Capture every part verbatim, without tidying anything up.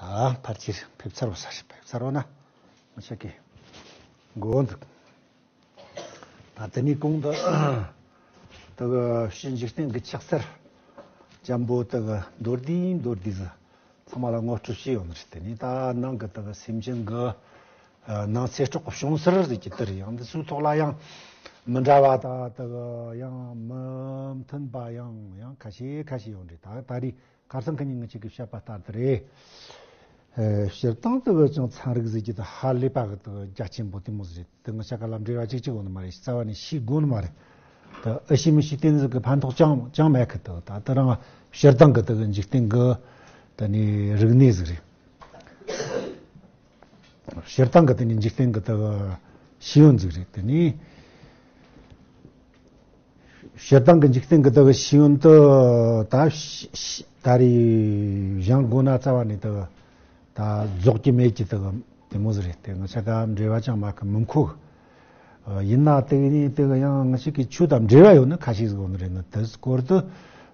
ཨ། ཕལ་ཆེར་ཕེབས་ཚར་བ་ས་རེད། ཕེབས་ཚར་བ་ན་ང་ཅག་གི་འགོ་འདུག་ད་དེ་ནས་གོང་དུ་དེ་གི་ཕྱི་འཇིག་རྟེན་གྱི་ཆགས་ཚུལ་འཇམ་པོ་དེ་གི་མདོར་བསྡུས་མདོར་བསྡུས་ཟིག་ཚང་མ་ལ་ངོ་སྤྲོད་བྱས་ཡོད་ནི་རེད། དེ་ནས་ད་ནང་གི་དེ་གི་སེམས་ཅན་གྱི་ནང་ཚེ་སྲོག་གི་བྱུང་ཚུལ་ཟེར་གྱི་དེ་རེད། ཡང་འདི་ཚོའི་ཐོག་ལ་ཡང་མི་འདྲ་བ་དང་དེ་གི་ཡང་མི་མཐུན་པ་ཡང་ཡང་ཁ་ཤས་ཁ་ཤས་ཡོད་རེད། ད་ད་རེས་ཁ་སང་ཁ་ཉིན་ང་ཅག་གིས་བཤད་པ་ལྟར་དུ་རེད། ཨེ། སྤྱིར་བཏང་དུ་ཀྱང་ཚན་རིག་ཟེར་གྱི་དེ་ཧ་ལས་པ་གི་དེ་རྒྱ་ཆེན་པོ་དེ་མོ་ཟིག་རེད། དེ་ང་ཅག་ལ་འབྲེལ་བ་གཅིག་གཅིག་ཡོད་ནི་མ་རེད། རྩ་བ་ནས་ཤེས་དགོས་ནི་མ་རེད། དེ་ཨེ་ཤེས་མི་ཤེས་དེ་ཟིག་གི་ཕན་ཐོགས་ཅང་ཅང་མེད་གི། དེ་ད་དེ་རང་སྤྱིར་བཏང་གི་དེ་གི་འཇིག་རྟེན་གི་དེ་ནི་རིག་གནས་ཟིག་རེད། སྤྱིར་བཏང་གི་དེ་ནི་འཇིག་རྟེན་གི་དེ་གི་ཤེས་ཡོན་ཟིག་རེད། དེ་ནི། སྤྱིར་བཏང་གི་འཇིག་རྟེན་གྱི་དག་ཤེས་ཡོན་དུ་ད་ཤ་ཤ་ད་རེས་སྦྱང་དགོས་ན་རྩ་བ་ནས་དག་ད་རྫོགས་ཀྱི་མེད་ཀྱི་དག་དེ་མོ་ཟིག་རེད། དེ་ང་ཅག་ག་འབྲེལ་བ་ཅང་མེད་གི་མི་མཁོ་གི། ཡིན་ན་དེ་ནས་དེ་གི་ཡང་ང་ཅག་གི་ཆོས་དང་འབྲེལ་བ་ཡོད་ནི་ཁ་ཤས་ཟིག་ཡོད་ནི་རེད། ནི་དེ་སྐོར་དུ་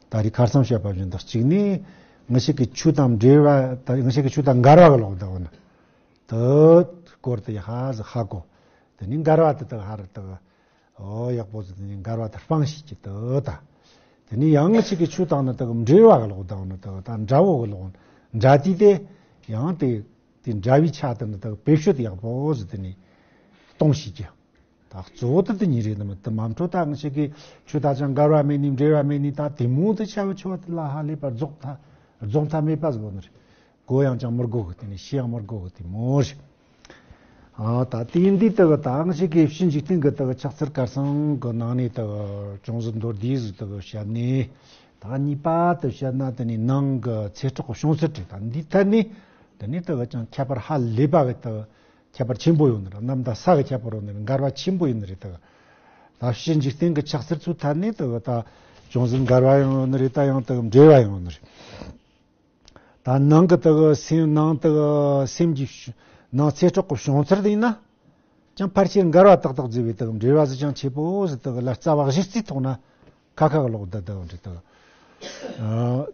ད་རེས་ཁ་སང་བཤད་པ་བཞིན་དུ་གཅིག་ནས་ང་ཅག་གི་ཆོས་དང་འབྲེལ་བ་ད་ང་ཅག་གི་ཆོས་དང་འགལ་བ་གི་ལོག་ད་ཡོད་ནི་དེ་སྐོར་དུ་ཡ་ཧ་ཟིག་ཧ་གོ། དེ་ནས་འགལ་བ་དེ་དག་ཧ་ར་དག་ཨོ་ཡག་པོ་ཟིག་དེ་ནས་འགལ་བ་དེ་སྤང་ཤེས་ཀྱི་དུ་ད། དེ་ནས་ཡང་ང་ཅག་གི་ཆོས་དང་ནི་དག་འབྲེལ་བ་གི་ལོག་དང་ནི་དག་ད་འདྲ་བོ་གི་ལོག་འདྲ་དུས་དེ་ཡང་དེ་དེ་འདྲ་བའི་ཆ་དེ་ནི་དག་བེད་སྤྱོད་ཡག་པོ་ཟིག་དེ་ནས་གཏོང་ཤེས་ཀྱི། ད་གཙོ་བོ་དེ་དེ་གཉིས་རེད། ནི་མི་དེ་མ་འཕྲོ་ད་ང་ཅག་གི་ཆོས་དང་ཅང་འགལ་བ་མེད་ནི་འབྲེལ་བ་མེད་ནི་ད་དེ་མོ་དེ་ཆ་བའི་ཆོས་དེ་ལ་ཧ་ལས་པར་རྫོགས་ཐ་རྫོགས་མཐའ་མེད་པ་ཟིག་ཡོད་ནི་རེད། གོ་ཡང་ཅང་མི་དགོས་གི། དེ་ནས་ཤེས་ཡང་མི་དགོས་གི། དེ་མོ་ཞིག་ཨ། ད་དེ་འདི་ལྟ་བུ་དང་ཞིག་གི་ཕྱི་འཇིག་རྟེན་གི་ལྟ་བུ་ཆགས་ཚུལ་གར་སང་གི་ནང་ནས་ལྟ་བུ་ཅུང་ཟད་མདོར་བསྡུས་ཟིག་ལྟ་བུ་བཤད་ནས། ད་གཉིས་པ་དུ་བཤད་ན་དེ་ནས་ནང་གི་ཚེ་སྲོག་བྱུང་ཚུལ་དེ་དང་འདི་ཐད་ནས་དེ་ནས་ལྟ་བུ་ཅང་ཁྱད་པར་ཧ་ལས་པ་གི་ལྟ་བུ་ཁྱད་པར་ཆེན་པོ་ཡོད་ནི་རེད། གནམ་དང་ས་གི་ཁྱད་པར་ཡོད་ནི་རེད། འགལ་བ་ཆེན་པོ་ཡིན་ནི་རེད། ལྟ་བུ་ད་ཕྱི་འཇིག་རྟེན་གི་ཆགས་ཚུལ་ཚོའི་ཐད་ནས་ལྟ་བུ་ད་ཅུང་ཟད་འགལ་བ་ཡང་ཡོད་ནི་རེད། ད་ཡང་ལྟ་བུ་འབྲེལ་བ་ཡང་ཡོད་ནི་རེད། ད་ནང་གི་དག་སེམས་ནང་དག་སེམས་ཀྱི་ནང་ཚེ་སྲོག་གི་བྱུང་ཚུལ་དེ་ཡིན་ན། ཅང་ཕལ་ཆེར་འགལ་བ་ཏག་ཏག་བརྫིས་པའི་དག་འབྲེལ་བ་ཟིག་ཅང་ཆེ་པོ་ཟིག་དག་ལ་རྩ་བ་གཞི་རྩའི་ཐོག་ན་ཁ་ཁ་གི་ལོག་ད་དག་འདྲི་དག་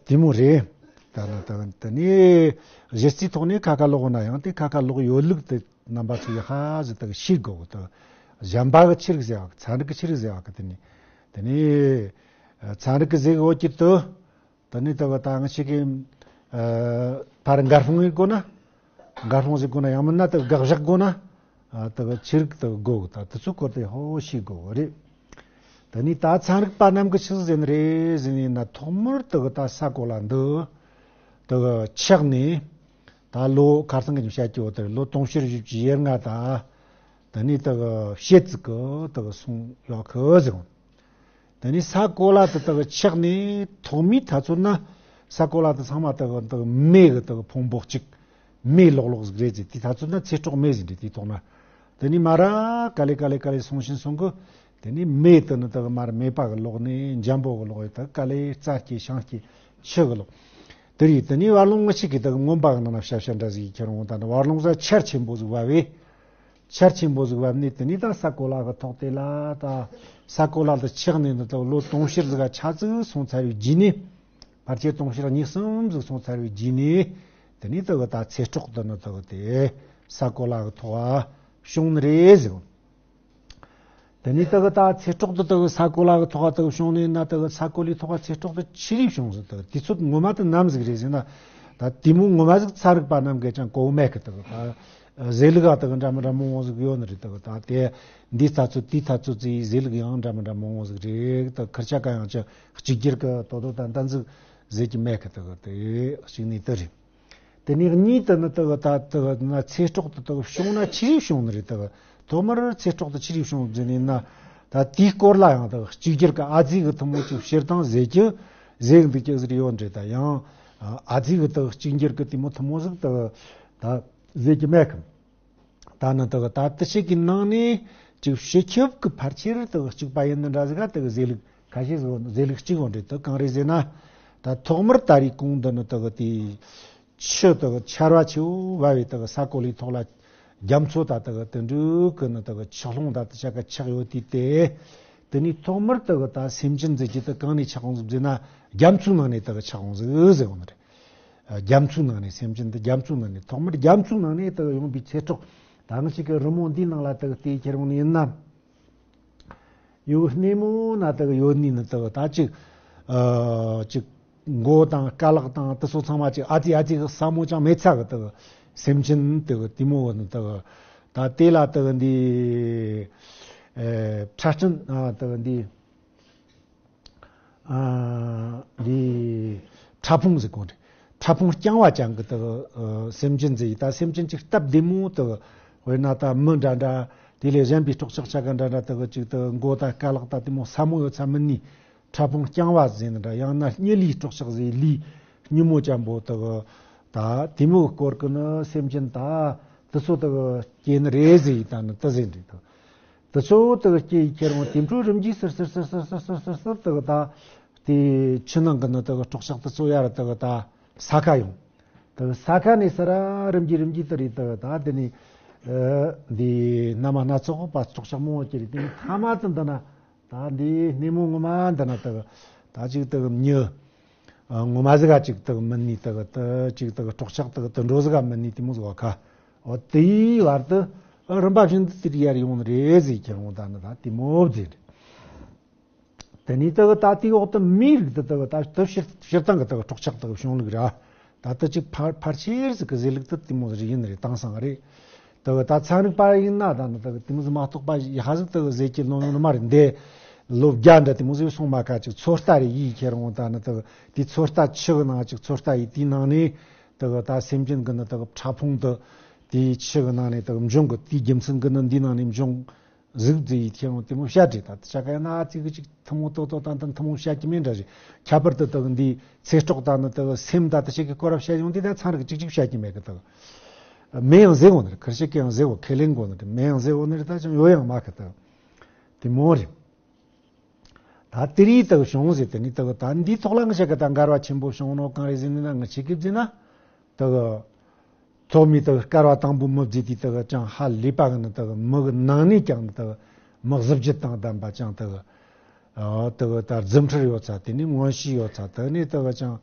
དེ་མོ་རེད། ད་ན་དག་དེ་ནས་གཞི་རྩའི་ཐོག་ནས་ཁ་ཁ་ལོག་ན་ཡང་དེ་ཁ་ཁ་ལོག་ཡོད་ལུགས་དེ་རྣམ་པ་ཚོ་ཡི་ཧ་ཟིག་དག་ཤེས་དགོས་གི། དག་གཞན་པ་གི་ཆི་རིགས་ཟེར་བ་གི་ཚན་རིག་གི་ཆི་རིགས་ཟེར་བ་གི་དེ་ནས་དེ་ནས་ཚན་རིག་གི་ཟེར་གི་ཡོད་ཀྱི་དུ། དེ་ནས་དེ་གི་ད་ང་ཅག་གི་ཨ་ཕར་འགལ་སྤོང་ཡེད་དགོས་ན། འགལ་སྤོང་ཟིག་དགོས་ན་ཡང་མིན་ན་དེ་གི་དགག་བཞག་དགོས་ན། ཨ་དེ་གི་ཆི་རིགས་དེ་གི་དགོས་གི། ད་དེ་ཚོའི་སྐོར་དེ་ཧོ་ཤེས་དགོས་གི་རེད། དེ་ནས་ད་ཚན་རིག་པ་རྣམས་ཀྱིས་ཆི་ཟིག་ཟེར་ནི་རེད་ཟེར་ནས་ན། ཐོག་མར་དེ་གི་ད་ས་གོ་ལ་འདི་དེ་གི་ཆགས་ནས་ད་ལོ་ཁ་སང་གི་ཉིན་བཤད་ཀྱི་ཡོད་དེ་ལོ་དུང་ཕྱུར་བཞི་བཅུ་ཞེ་ལྔ་དང་། དེ་ནས་དེ་གི་ཕྱེད་ཙིག་གི་དེ་གི་སོང་ཡོད་གི་ཟེར་གོ། དེ་ནས་ས་གོ་ལ་དེ་དག་ཆགས་ནས་ཐོག་མའི་དུས་ཚོད་ན་ས་གོ་ལ་དེ་ཚང་མ་དེ་དག་མེ་གི་དེ་ཕུང་པོ་གཅིག་མེ་ལོག་ལོག་ཟིག་རེད་ཟེར། དེ་དུས་ཚོད་ན་ཚེ་སྲོག་མེད་ཟིག་འདྲི། དེ་ཐོག་ན་དེ་ནས་མ་ར་ག་ལེ་ག་ལེ་ག་ལེ་སོང་བཞིན་སོང་གི། དེ་ནས་མེ་དེ་ནི་དེ་མ་ར་མེད་པ་གི་ལོག་ནས་འཇམ་པོ་གི་ལོག་ཡོད། དེ་ག་ལེ་རྩྭ་སྐྱེས་ཤིང་སྐྱེས་ཆུ་གི་ལོག་དེ་རེད། དེ་ནས་བར་ལོང་ངི་ཞིག་གི་དེ་མངོན་པ་གི་ནང་ན་བྱ་བྱ་འདྲ་ཟིག་ཁྱེར་འོང་། ད་ནི་བར་ལོང་ས་ཆར་ཆེན་པོ་ཟིག་བབས་བས། ཆར་ཆེན་པོ་ཟིག་བབས་ནས་དེ་ནས་ད་ས་གོ་ལ་གི་ཐོག་དེ་ལ་ད་ས་གོ་ལ་དུ་ཆགས་ནས་འདི་ད་ལོ་དུང་ཕྱུར་ཟིག་ག་ཆ་ཙིག་སོང་ཚར་བའི་རྗེས་ནས། ཕལ་ཆེར་དུང་ཕྱུར་གཉིས་གསུམ་ཟིག་སོང་ཚར་བའི་རྗེས་ནས་དེ་ནས་ད་གི་ད་ཚེ་སྲོག་དེ་ནི་ད་གི་དེ་ས་གོ་ལ་གི་ཐོག་བྱུང་ནི་རེད་ཟེར། དེ་ནས་དེ་གི་ད་ཚེ་སྲོག་དེ་དེ་གི་ས་གོ་ལ་གི་ཐོག་དེ་གི་བྱུང་ནས་ན། དེ་གི་ས་གོ་ལའི་ཐོག་ཚེ་སྲོག་དེ་ཆི་རིགས་བྱུང་ཟིག་དེ་གི་དུས་ཚོད་ངོ་མ་དེ་ནམ་ཟིག་རེད་ཟེར་ན། ད་དེ་མོ་ངོ་མ་ཟིག་ཚན་རིག་པ་རྣམས་ཀྱིས་ཀྱང་གོ་མེད་གི། དེ་གི་ད་ཟེར་ལུགས་ཨ་དེ་གི་འདྲ་མི་འདྲ་མང་བོ་ཟིག་ཡོད་ནི་རེད། དེ་གི་ད་དེ་འདིའི་ཚ་ཚོད་དེའི་ཚ་ཚོད་ཟེར་ཟེར་ལུགས་ཡང་འདྲ་མི་འདྲ་མང་བོ་ཟིག་རེད། ད་ཁིར་ཆ་ག་ཡང་ཅི་གཅིག་གྱུར་གི་དོ་དོ་ད་འདི་ཟིག་ཟེར་གྱི་མེད་གི། དེ་གི་དེ་གཅིག་ནས་དེ་རེད། དེ་ནས་གཉིས་དེ་ནི་དེ་གི་ད་དེ་གི་ན་ཚེ་སྲོག་དེ་དེ་གི་བྱུང་ན་ཆི་རིགས་བྱུང་ནི་རེད། དེ་གི་ཐོག་མར་ཚེ་སྲོག་དེ་ཆི་རིགས་བྱུང་ཟེར་ནས་ན། ད་དེའི་སྐོར་ལ་ཡང་དེ་གི་གཅིག་གྱུར་གི་ཨ་ཙི་གི་ཐུན་མོང་གི་བཤད་སྟངས་ཟེར་གྱི་ཟེར་གི་འདུག་ཀྱི་ཟེར་ཡོད་འདྲ། ད་ཡང་ཨ་ཙི་གི་དེ་གི་གཅིག་གྱུར་གི་དེ་མོ་ཐུན་མོང་ཟིག་དེ་གི་ད་ཟེར་གྱི་མེད་གི། ད་ནི་དེ་གི་ད་དེ་ཞིག་གི་ནང་ནས་ཅིག་སྤྱི་ཁྱབ་ཀྱི་ཕལ་ཆེར་དེ་གི་གཅིག་པ་ཡིན་ནི་འདྲ་ཟིག་ག་དེ་གི་ཟེར་ལུགས་ཁ་ཤས་ཟིག་ཟེར་ལུགས་གཅིག་ཡོད་འདྲ། དེ་གང་རེད་ཟེར་ན། ད་ཐོག་མར་ད་རེས་གོང་དུ་ནི་དེ་གི་དེ་ཆུ་དེ་གི་ཆར་བ་ཆེ་བོ་བབས་པའི་དེ་གི་ས་གོ་ལའི་ཐོག་ལ་རྒྱ་མཚོ་ད་དེ་གི་དེ་འདྲ་གི་ནི་དེ་གི་ཆུ་ཀླུང་ད་དེ་ཆ་ག་ཆགས་ཡོད་དུས་དེ། དེ་ནས་ཐོག་མར་དེ་གི་ད་སེམས་ཅན་ཟེར་གྱི་དེ་གང་ནས་ཆགས་འོང་ཟིག་ཟེར་ན། རྒྱ་མཚོའི་ནང་ནས་དེ་གི་ཆགས་འོང་ཟིག་ཟེར་གོ་ནི་རེད། རྒྱ་མཚོའི་ནང་ནས། སེམས་ཅན་འདི་རྒྱ་མཚོའི་ནང་ནས། ཐོག་མར་རྒྱ་མཚོའི་ནང་ནས་དག་ཡོང་པའི་ཚེ་སྲོག་ད་ང་ཅག་གི་རི་མོ་འདིའི་ནང་ལ་དག་བལྟས་ཁྱེར་ཡོང་ནས་ཡིན་ན། ཡོད་སྣེ་མོ་ན་དག་ཡོད་ནི་ནི་དག་ད་ཅིག་ཨ་ཅིག་མགོ་དང་རྐང་ལག་དང་དེ་ཚོ་ཚང་མ་ཅིག་ཨ་ཙི་ཨ་ཙི་ཟབ་མོ་ཅང་མེད་ཚ་གི་དག་སེམས་ཅན་དག་དེ་མོ་བོ་ནི་དག་ད་དེ་ལ་དག་འདི་ཨེ་ཕྲ་སྐྲན་ཨ་དག་འདི་ཨ་འདི་ཕྲ་ཕུང་ཟེར་གོ་རེད། ཕྲ་ཕུང་རྐྱང་བ་ཅན་གྱི་དག་ཨ་སེམས་ཅན་ཟེར་ཡི། ད་སེམས་ཅན་ཅིག་སྟབས་བདེ་མོ་དག་དཔེར་ན་ད་མི་འདྲ་འདྲ་དེ་ལས་གཞན་པའི་སྲོག་ཆགས་ཆ་ག་འདྲ་འདྲ་དག་ཅིག་དག་མགོ་ད་རྐང་ལག་ད་དེ་མོ་ཟབ་མོ་ཡོད་ཚ་མིན་ནི། ཕྲ་ཕུང་རྐྱང་བ་ཟེར་ནི་འདྲ། ཡང་ན་སྙི་ལུས་སྲོག་ཆགས་ཟེར། ལུས་སྙི་མོ་ཅན་པོ་དག་ད་དེ་མོ་སྐོར་གི་ནི་སེམས་ཅན་ད་དེ་ཚོ་དག་སྐྱེ་ནི་རེད་ཟེར་ཡི། ད་ནི་དེ་ཟེར་འདྲ་དག་དེ་ཚོ་དག་སྐྱེ་ཡི་ཁྱེར་ཡོང་དེ་འཕྲོ་རིམ་གྱིས་ཟུར་ཟུར་ཟུར་ཟུར་དག་ད་དེ་ཆུ་ནང་གི་ནི་དག་སྲོག་ཆགས་དེ་ཚོ་ཡར་དག་ད་ས་ཁ་ཡོང་། དག་ས་ཁ་ནས་ཟུར་རིམ་གྱིས་རིམ་གྱིས་དེ་རེད་དག་ད་དེ་ནས་ཨ་འདི་སྣ་མ་སྣ་ཚོགས་པ་སྲོག་ཆགས་མང་བོ་སྐྱེ་རེད། དེ་ནས་མཐའ་མ་དུ་འདི་ན་ད་འདི་སྣེ་མོ་ངོ་མ་འདི་ན་དག་ད་ཅིག་དག་མྱི་ངོ་མ་ཟིག་ག་ཅིག་དག་མིན་ནི། དག་ད་ཅིག་དག་སྲོག་ཆགས་དག་དུད་འགྲོ་ཟིག་ག་མིན་ནི། དེ་མོ་ཟིག་བ་ཁ་འོ་དེའི་བར་དུ་རིམ་པ་བཞིན་དུ་དེ་ཡར་ཡོང་ནི་རེད་ཟེར་ཁྱེར་ཡོང་། ད་ནི་ད་དེ་མོ་ཟེར། དེ་ནས་དག་ད་དེའི་འོག་ཏུ་མིའི་རིགས་དེ་དག་ད་དུ་སྤྱིར་སྤྱིར་བཏང་གི་དག་སྲོག་ཆགས་དག་བྱུང་ལུགས་ར། ད་ལྟ་ཅིག་ཕལ་ཕལ་ཆེར་ཟིག་གི་ཟེར་ལུགས་དེ་དེ་མོ་ཟིག་ཡིན་ནི་རེད། དེང་སང་རེད། དག་ད་ཚན་རིག་པ་ཡིན་ན་ད་ནི་དག་དེ་མོ་ཟིག་མ་གཏོགས་པ་ཡ་ཧ་ཟིག་དག་ཟེར་གྱི་ལོ་ནོ་མ་རེད། འདི་ལོ་བརྒྱ་འདྲ་དེ་མོ་ཟིག་སོང་མ་ཁ་ཅིག་ཚོད་ལྟ་རེ་ཡིས་ཁྱེར་ཡོང་། ད་ནི་དག་དེ་ཚོད་ལྟ་ཆུ་གི་ནང་ཅིག་ཚོད་ལྟ་ཡིས། དེའི་ནང་ནས་དག་ད་སེམས་ཅན་གི་ནི་དག་ཕྲ་ཕུང་དུ་དེའི་ཆུ་གི་ནང་ནས་དག་འབྱུང་གི། དེའི་རྒྱུ་མཚན་གི་ནི་འདིའི་ནང་ནས་འབྱུང་ཟིག་ཟེར་ཡི་ཁྱེར་ཡོང་། དེ་མོ་བཤད་རེད། ད་ཆ་ག་ཡང་ན་ཅིག་གི་ཅིག་ཐུན་མོང་ཏོག་ཏོག་ད་ད་ཐུན་མོང་བཤད་ཀྱི་མིན་འདྲ་ཞིག་ཁྱད་པར་དུ་དག་འདི་ཚེ་སྲོག་ད་ནི་དག་སེམས་ད་དུ་ཞིག་གི་སྐོར་བཤད་ཡོང་དུས། ད་ཚན་རིག་ཅིག་ཅིག་བཤད་ཀྱི་མེད་གི། དག་མེད་ཡང་ཟེར་འོ་ནི་རེད། ཁེར་ཤེས་ཀྱི་ཡང་ཟེར་འོ། ཁས་ལེན་གོ་ནི་རེད། མེད་ཡང་ཟེར་འོ་ནི་རེད། ད་ཅང་ཡོད་ཡང་མ་གི། དག་དེ་མོ་རེད། ད་དེ་རིགས་དག་བྱུང་ཟེར། དེ་ནི་དག་ད་འདིའི་ཐོག་ལ་ང་ཅག་གི་ད་འགལ་བ་ཆེན་པོ་བྱུང་ནོ་གང་རེད་ཟེར་ན། ང་ཅག་གི་ཟེར་ན་དག་ཐོག་མའི་དག་བསྐལ་པ་དང་པོའི་མི་བརྫིས་དུས་དག་ཅང་ཧ་ལས་པ་གི་ནི་དག་མི་གི་ནང་ནས་ཀྱང་ནི་དག་མི་གཟི་བརྗིད་དང་ལྡན་པ་ཅང་དག་ཨ་དག་ད་རྫུ་འཕྲུལ་ཡོད་ཚ། དེ་ནས་མངོན་ཤེས་ཡོད་ཚ། དེ་ནས་དག་ཅང་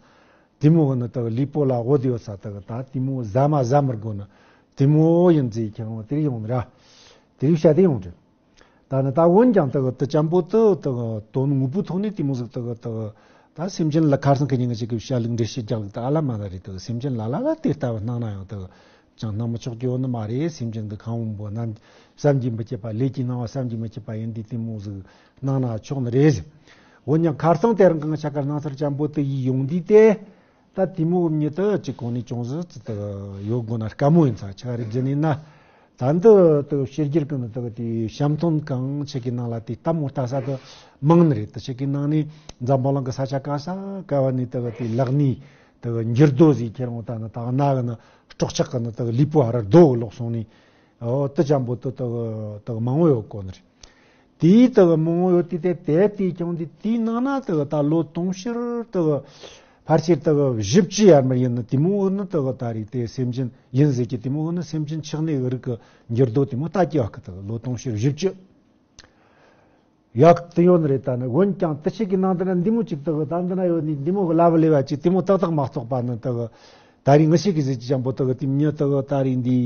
དེ་མོ་གི་ནི་དག་ལུས་པོ་ལ་བོད་ཡོད་ཚ། དག་ད་དེ་མོ་ཟ་མ་ཟ་མི་དགོས་ནི་དེ་མོ་ཡིན་ཟེར་ཁྱེར་ཡོང་། དེ་རིགས་ཡོང་ནི་ར། དེ་རིགས་བཤད་དེ་ཡོང་རེད། ད་ནི་ད་འོན་ཀྱང་དག་དེ་ཅན་པོ་དེ་དག་དོན་དངོས་པོའི་ཐོག་ནས་དེ་མོ་ཟིག་དག་དག་ད་སེམས་ཅན་ལ་ཁ་སང་ཁ་ཉིན་ཞིག་གི་བཤད་ལུགས་འགྲེལ་བཤད་རྒྱག་ལུགས་དེ་ཨ་ལ་མ་ལ་རེད། དག་སེམས་ཅན་ལ་ལ་ལ་དེ་ལྟ་བུ་སྣང་ན་ཡང་དག་ཅང་སྣང་མི་ཆོག་རྒྱུ་ནི་མ་རེད། སེམས་ཅན་གི་ཁམས་དབང་པོ་རྣམས་བསམ་གྱིས་མི་ཁྱབ་པ། ལས་ཀྱི་སྣང་བ་བསམ་གྱིས་མི་ཁྱབ་པ་ཡིན་དུས་དེ་མོ་ཟིག་སྣང་ན་ཆོག་ནི་རེད། འོན་ཀྱང་ཁ་སང་དེ་རིང་གང་ཆ་གར་སྣང་ཚུལ་ཅན་པོ་དེ་ཡིས་ཡོང་དུས་དེ། ད་དེ་མོ་མྱི་དེ་གཅིག་གོང་ནས་ཅུང་ཟད་ཙི་དག་ཡོད་དགོས་ན་དཀའ་མོ་ཡིན་ཚ། ཆ་རེ་བརྒྱུད་ནས་ན། ད་འདི་དག་ཕྱི་རྒྱལ་གི་ནི་དག་དེ་བཤམས་སྟོན་གང་ཆེ་གི་ནང་ལ་དེ་ལྟད་མོ་ལྟ་ས་གི་མང་ནི་རེད། དེ་ཆེ་གི་ནང་ནས་འཛམ་བུ་གླིང་གི་ས་ཆ་ག་ས་ག་བ་ནས་དག་དེ་ལག་ནས་དག་འགྱུར་རྡོ་ཟིག་ཁྱེར་འོང་། ད་ནི་ད་ན་གི་ནི་སྲོག་ཆགས་གི་ནི་དག་ལུས་པོ་ཧ་ར་རྡོ་གི་ལོག་སོང་ནས། འོ་དེ་ཅན་པོ་དེ་དག་དག་མང་བོ་ཡོད་གོ་ནི་རེད། དེའི་དག་མང་བོ་ཡོད་དེ། དེ་དེ་དེའི་ཀྱང་དེ་དེའི་ནང་ན་དག་ད་ལོ་དུང་ཕྱུར་དག་ཕལ་ཆེར་དག་བཞི་བཅུ་ཡར་མར་ཡིན་ནི་དེ་མོ་ནི་དག་ད་རེས་དེ་སེམས་ཅན་ཡིན་ཟེར་གྱི་དེ་མོ་ནི་སེམས་ཅན་ཆགས་གནས་རིགས་ཀྱི་འགྱུར་རྡོ་དེ་མོ་ལྟ་ཀྱི་ཡོད་གི། དག་ལོ་དུང་ཕྱུར་བཞི་བཅུ་ཡག་དེ་ཡོད་ནི་རེད། ད་ནི་འོན་ཀྱང་དེ་ཆེ་གི་ནང་དུ་ན་འདི་མོ་ཅིག་དག་ད་འདི་ན་ཡོད་ནི་འདི་མོ་གི་ལ་བུ་ལེ་བ་ཅིག་དེ་མོ་ཏག་ཏག་མ་གཏོགས་པ་ནི་དག་ད་རིང་ངི་ཞིག་གི་ཟེར་གྱི་ཅན་པོ་དག་དེ་མྱི་དག་ད་རིང་འདི་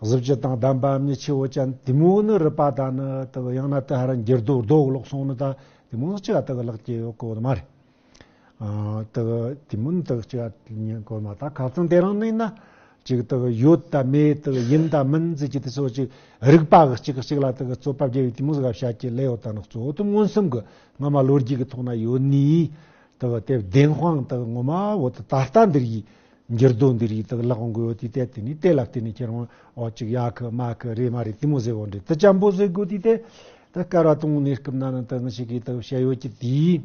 གཟི་བརྗིད་དང་ལྡན་པ་མྱི་ཆེ་བོ་ཅན་དེ་མོ་ནི་རུ་པ་ད་ནི་དག་ཡང་ན་དེ་ཧ་ར་འགྱུར་རྡོ་རྡོ་ལོག་སོང་ནི་ད་དེ་མོ་ཅི་ག་དག་ལག་སྐྱེ་ཡོད་གོ་ནི་མ་རེད། ཨ་དག་དེ་མོ་ནི་དག་ཅི་ག་ཉན་གོ་མ། ད་ཁ་ཚང་དེ་རང་ནི་ན་ཅིག་དག་ཡོད་ད་མེད་དག་ཡིན་ད་མིན་ཟེར་གྱི་དེ་ཚོ་ཅིག་རིག་པ་གི་གཅིག་གཅིག་ལ་དག་རྩོད་པ་རྒྱག་ཡོད་དེ་མོ་ཟིག་བཤད་ཀྱི་ལས་ཡོད། ད་ནི་གཙོ་བོ་དེ་མངོན་སུམ་གི་སྔ་མ་ལོ་རྒྱུས་ཀྱི་ཐོག་ན་ཡོད་ནི་དག་དེ་བདེན་དཔང་དག་ངོ་མ་བོ་དེ་ད་ལྟ་འདིར་ཡིས། འགྱུར་རྡོ་འདི་རིགས་དག་ལག་འོང་གི་ཡོད་དུས་དེ་དེ་ནི་དེ་ལ་བརྟེན་ནས་ཁྱེད་རང་འོ་ཅིག་ཡག་གི་མ་གི་རེད་མ་རེད་དེ་མོ་ཟེར་བོ་འདྲེ་དུ་ཅམ་པོ་ཟེར་དགོས་དུས་དེ་ད་སྐར་བ་དང་པོའི་གནས་སྐབས་ན་ནི་དག་ངི་ཞིག་གིས་དག་བཤད་ཡོད་ཀྱི་དེའི་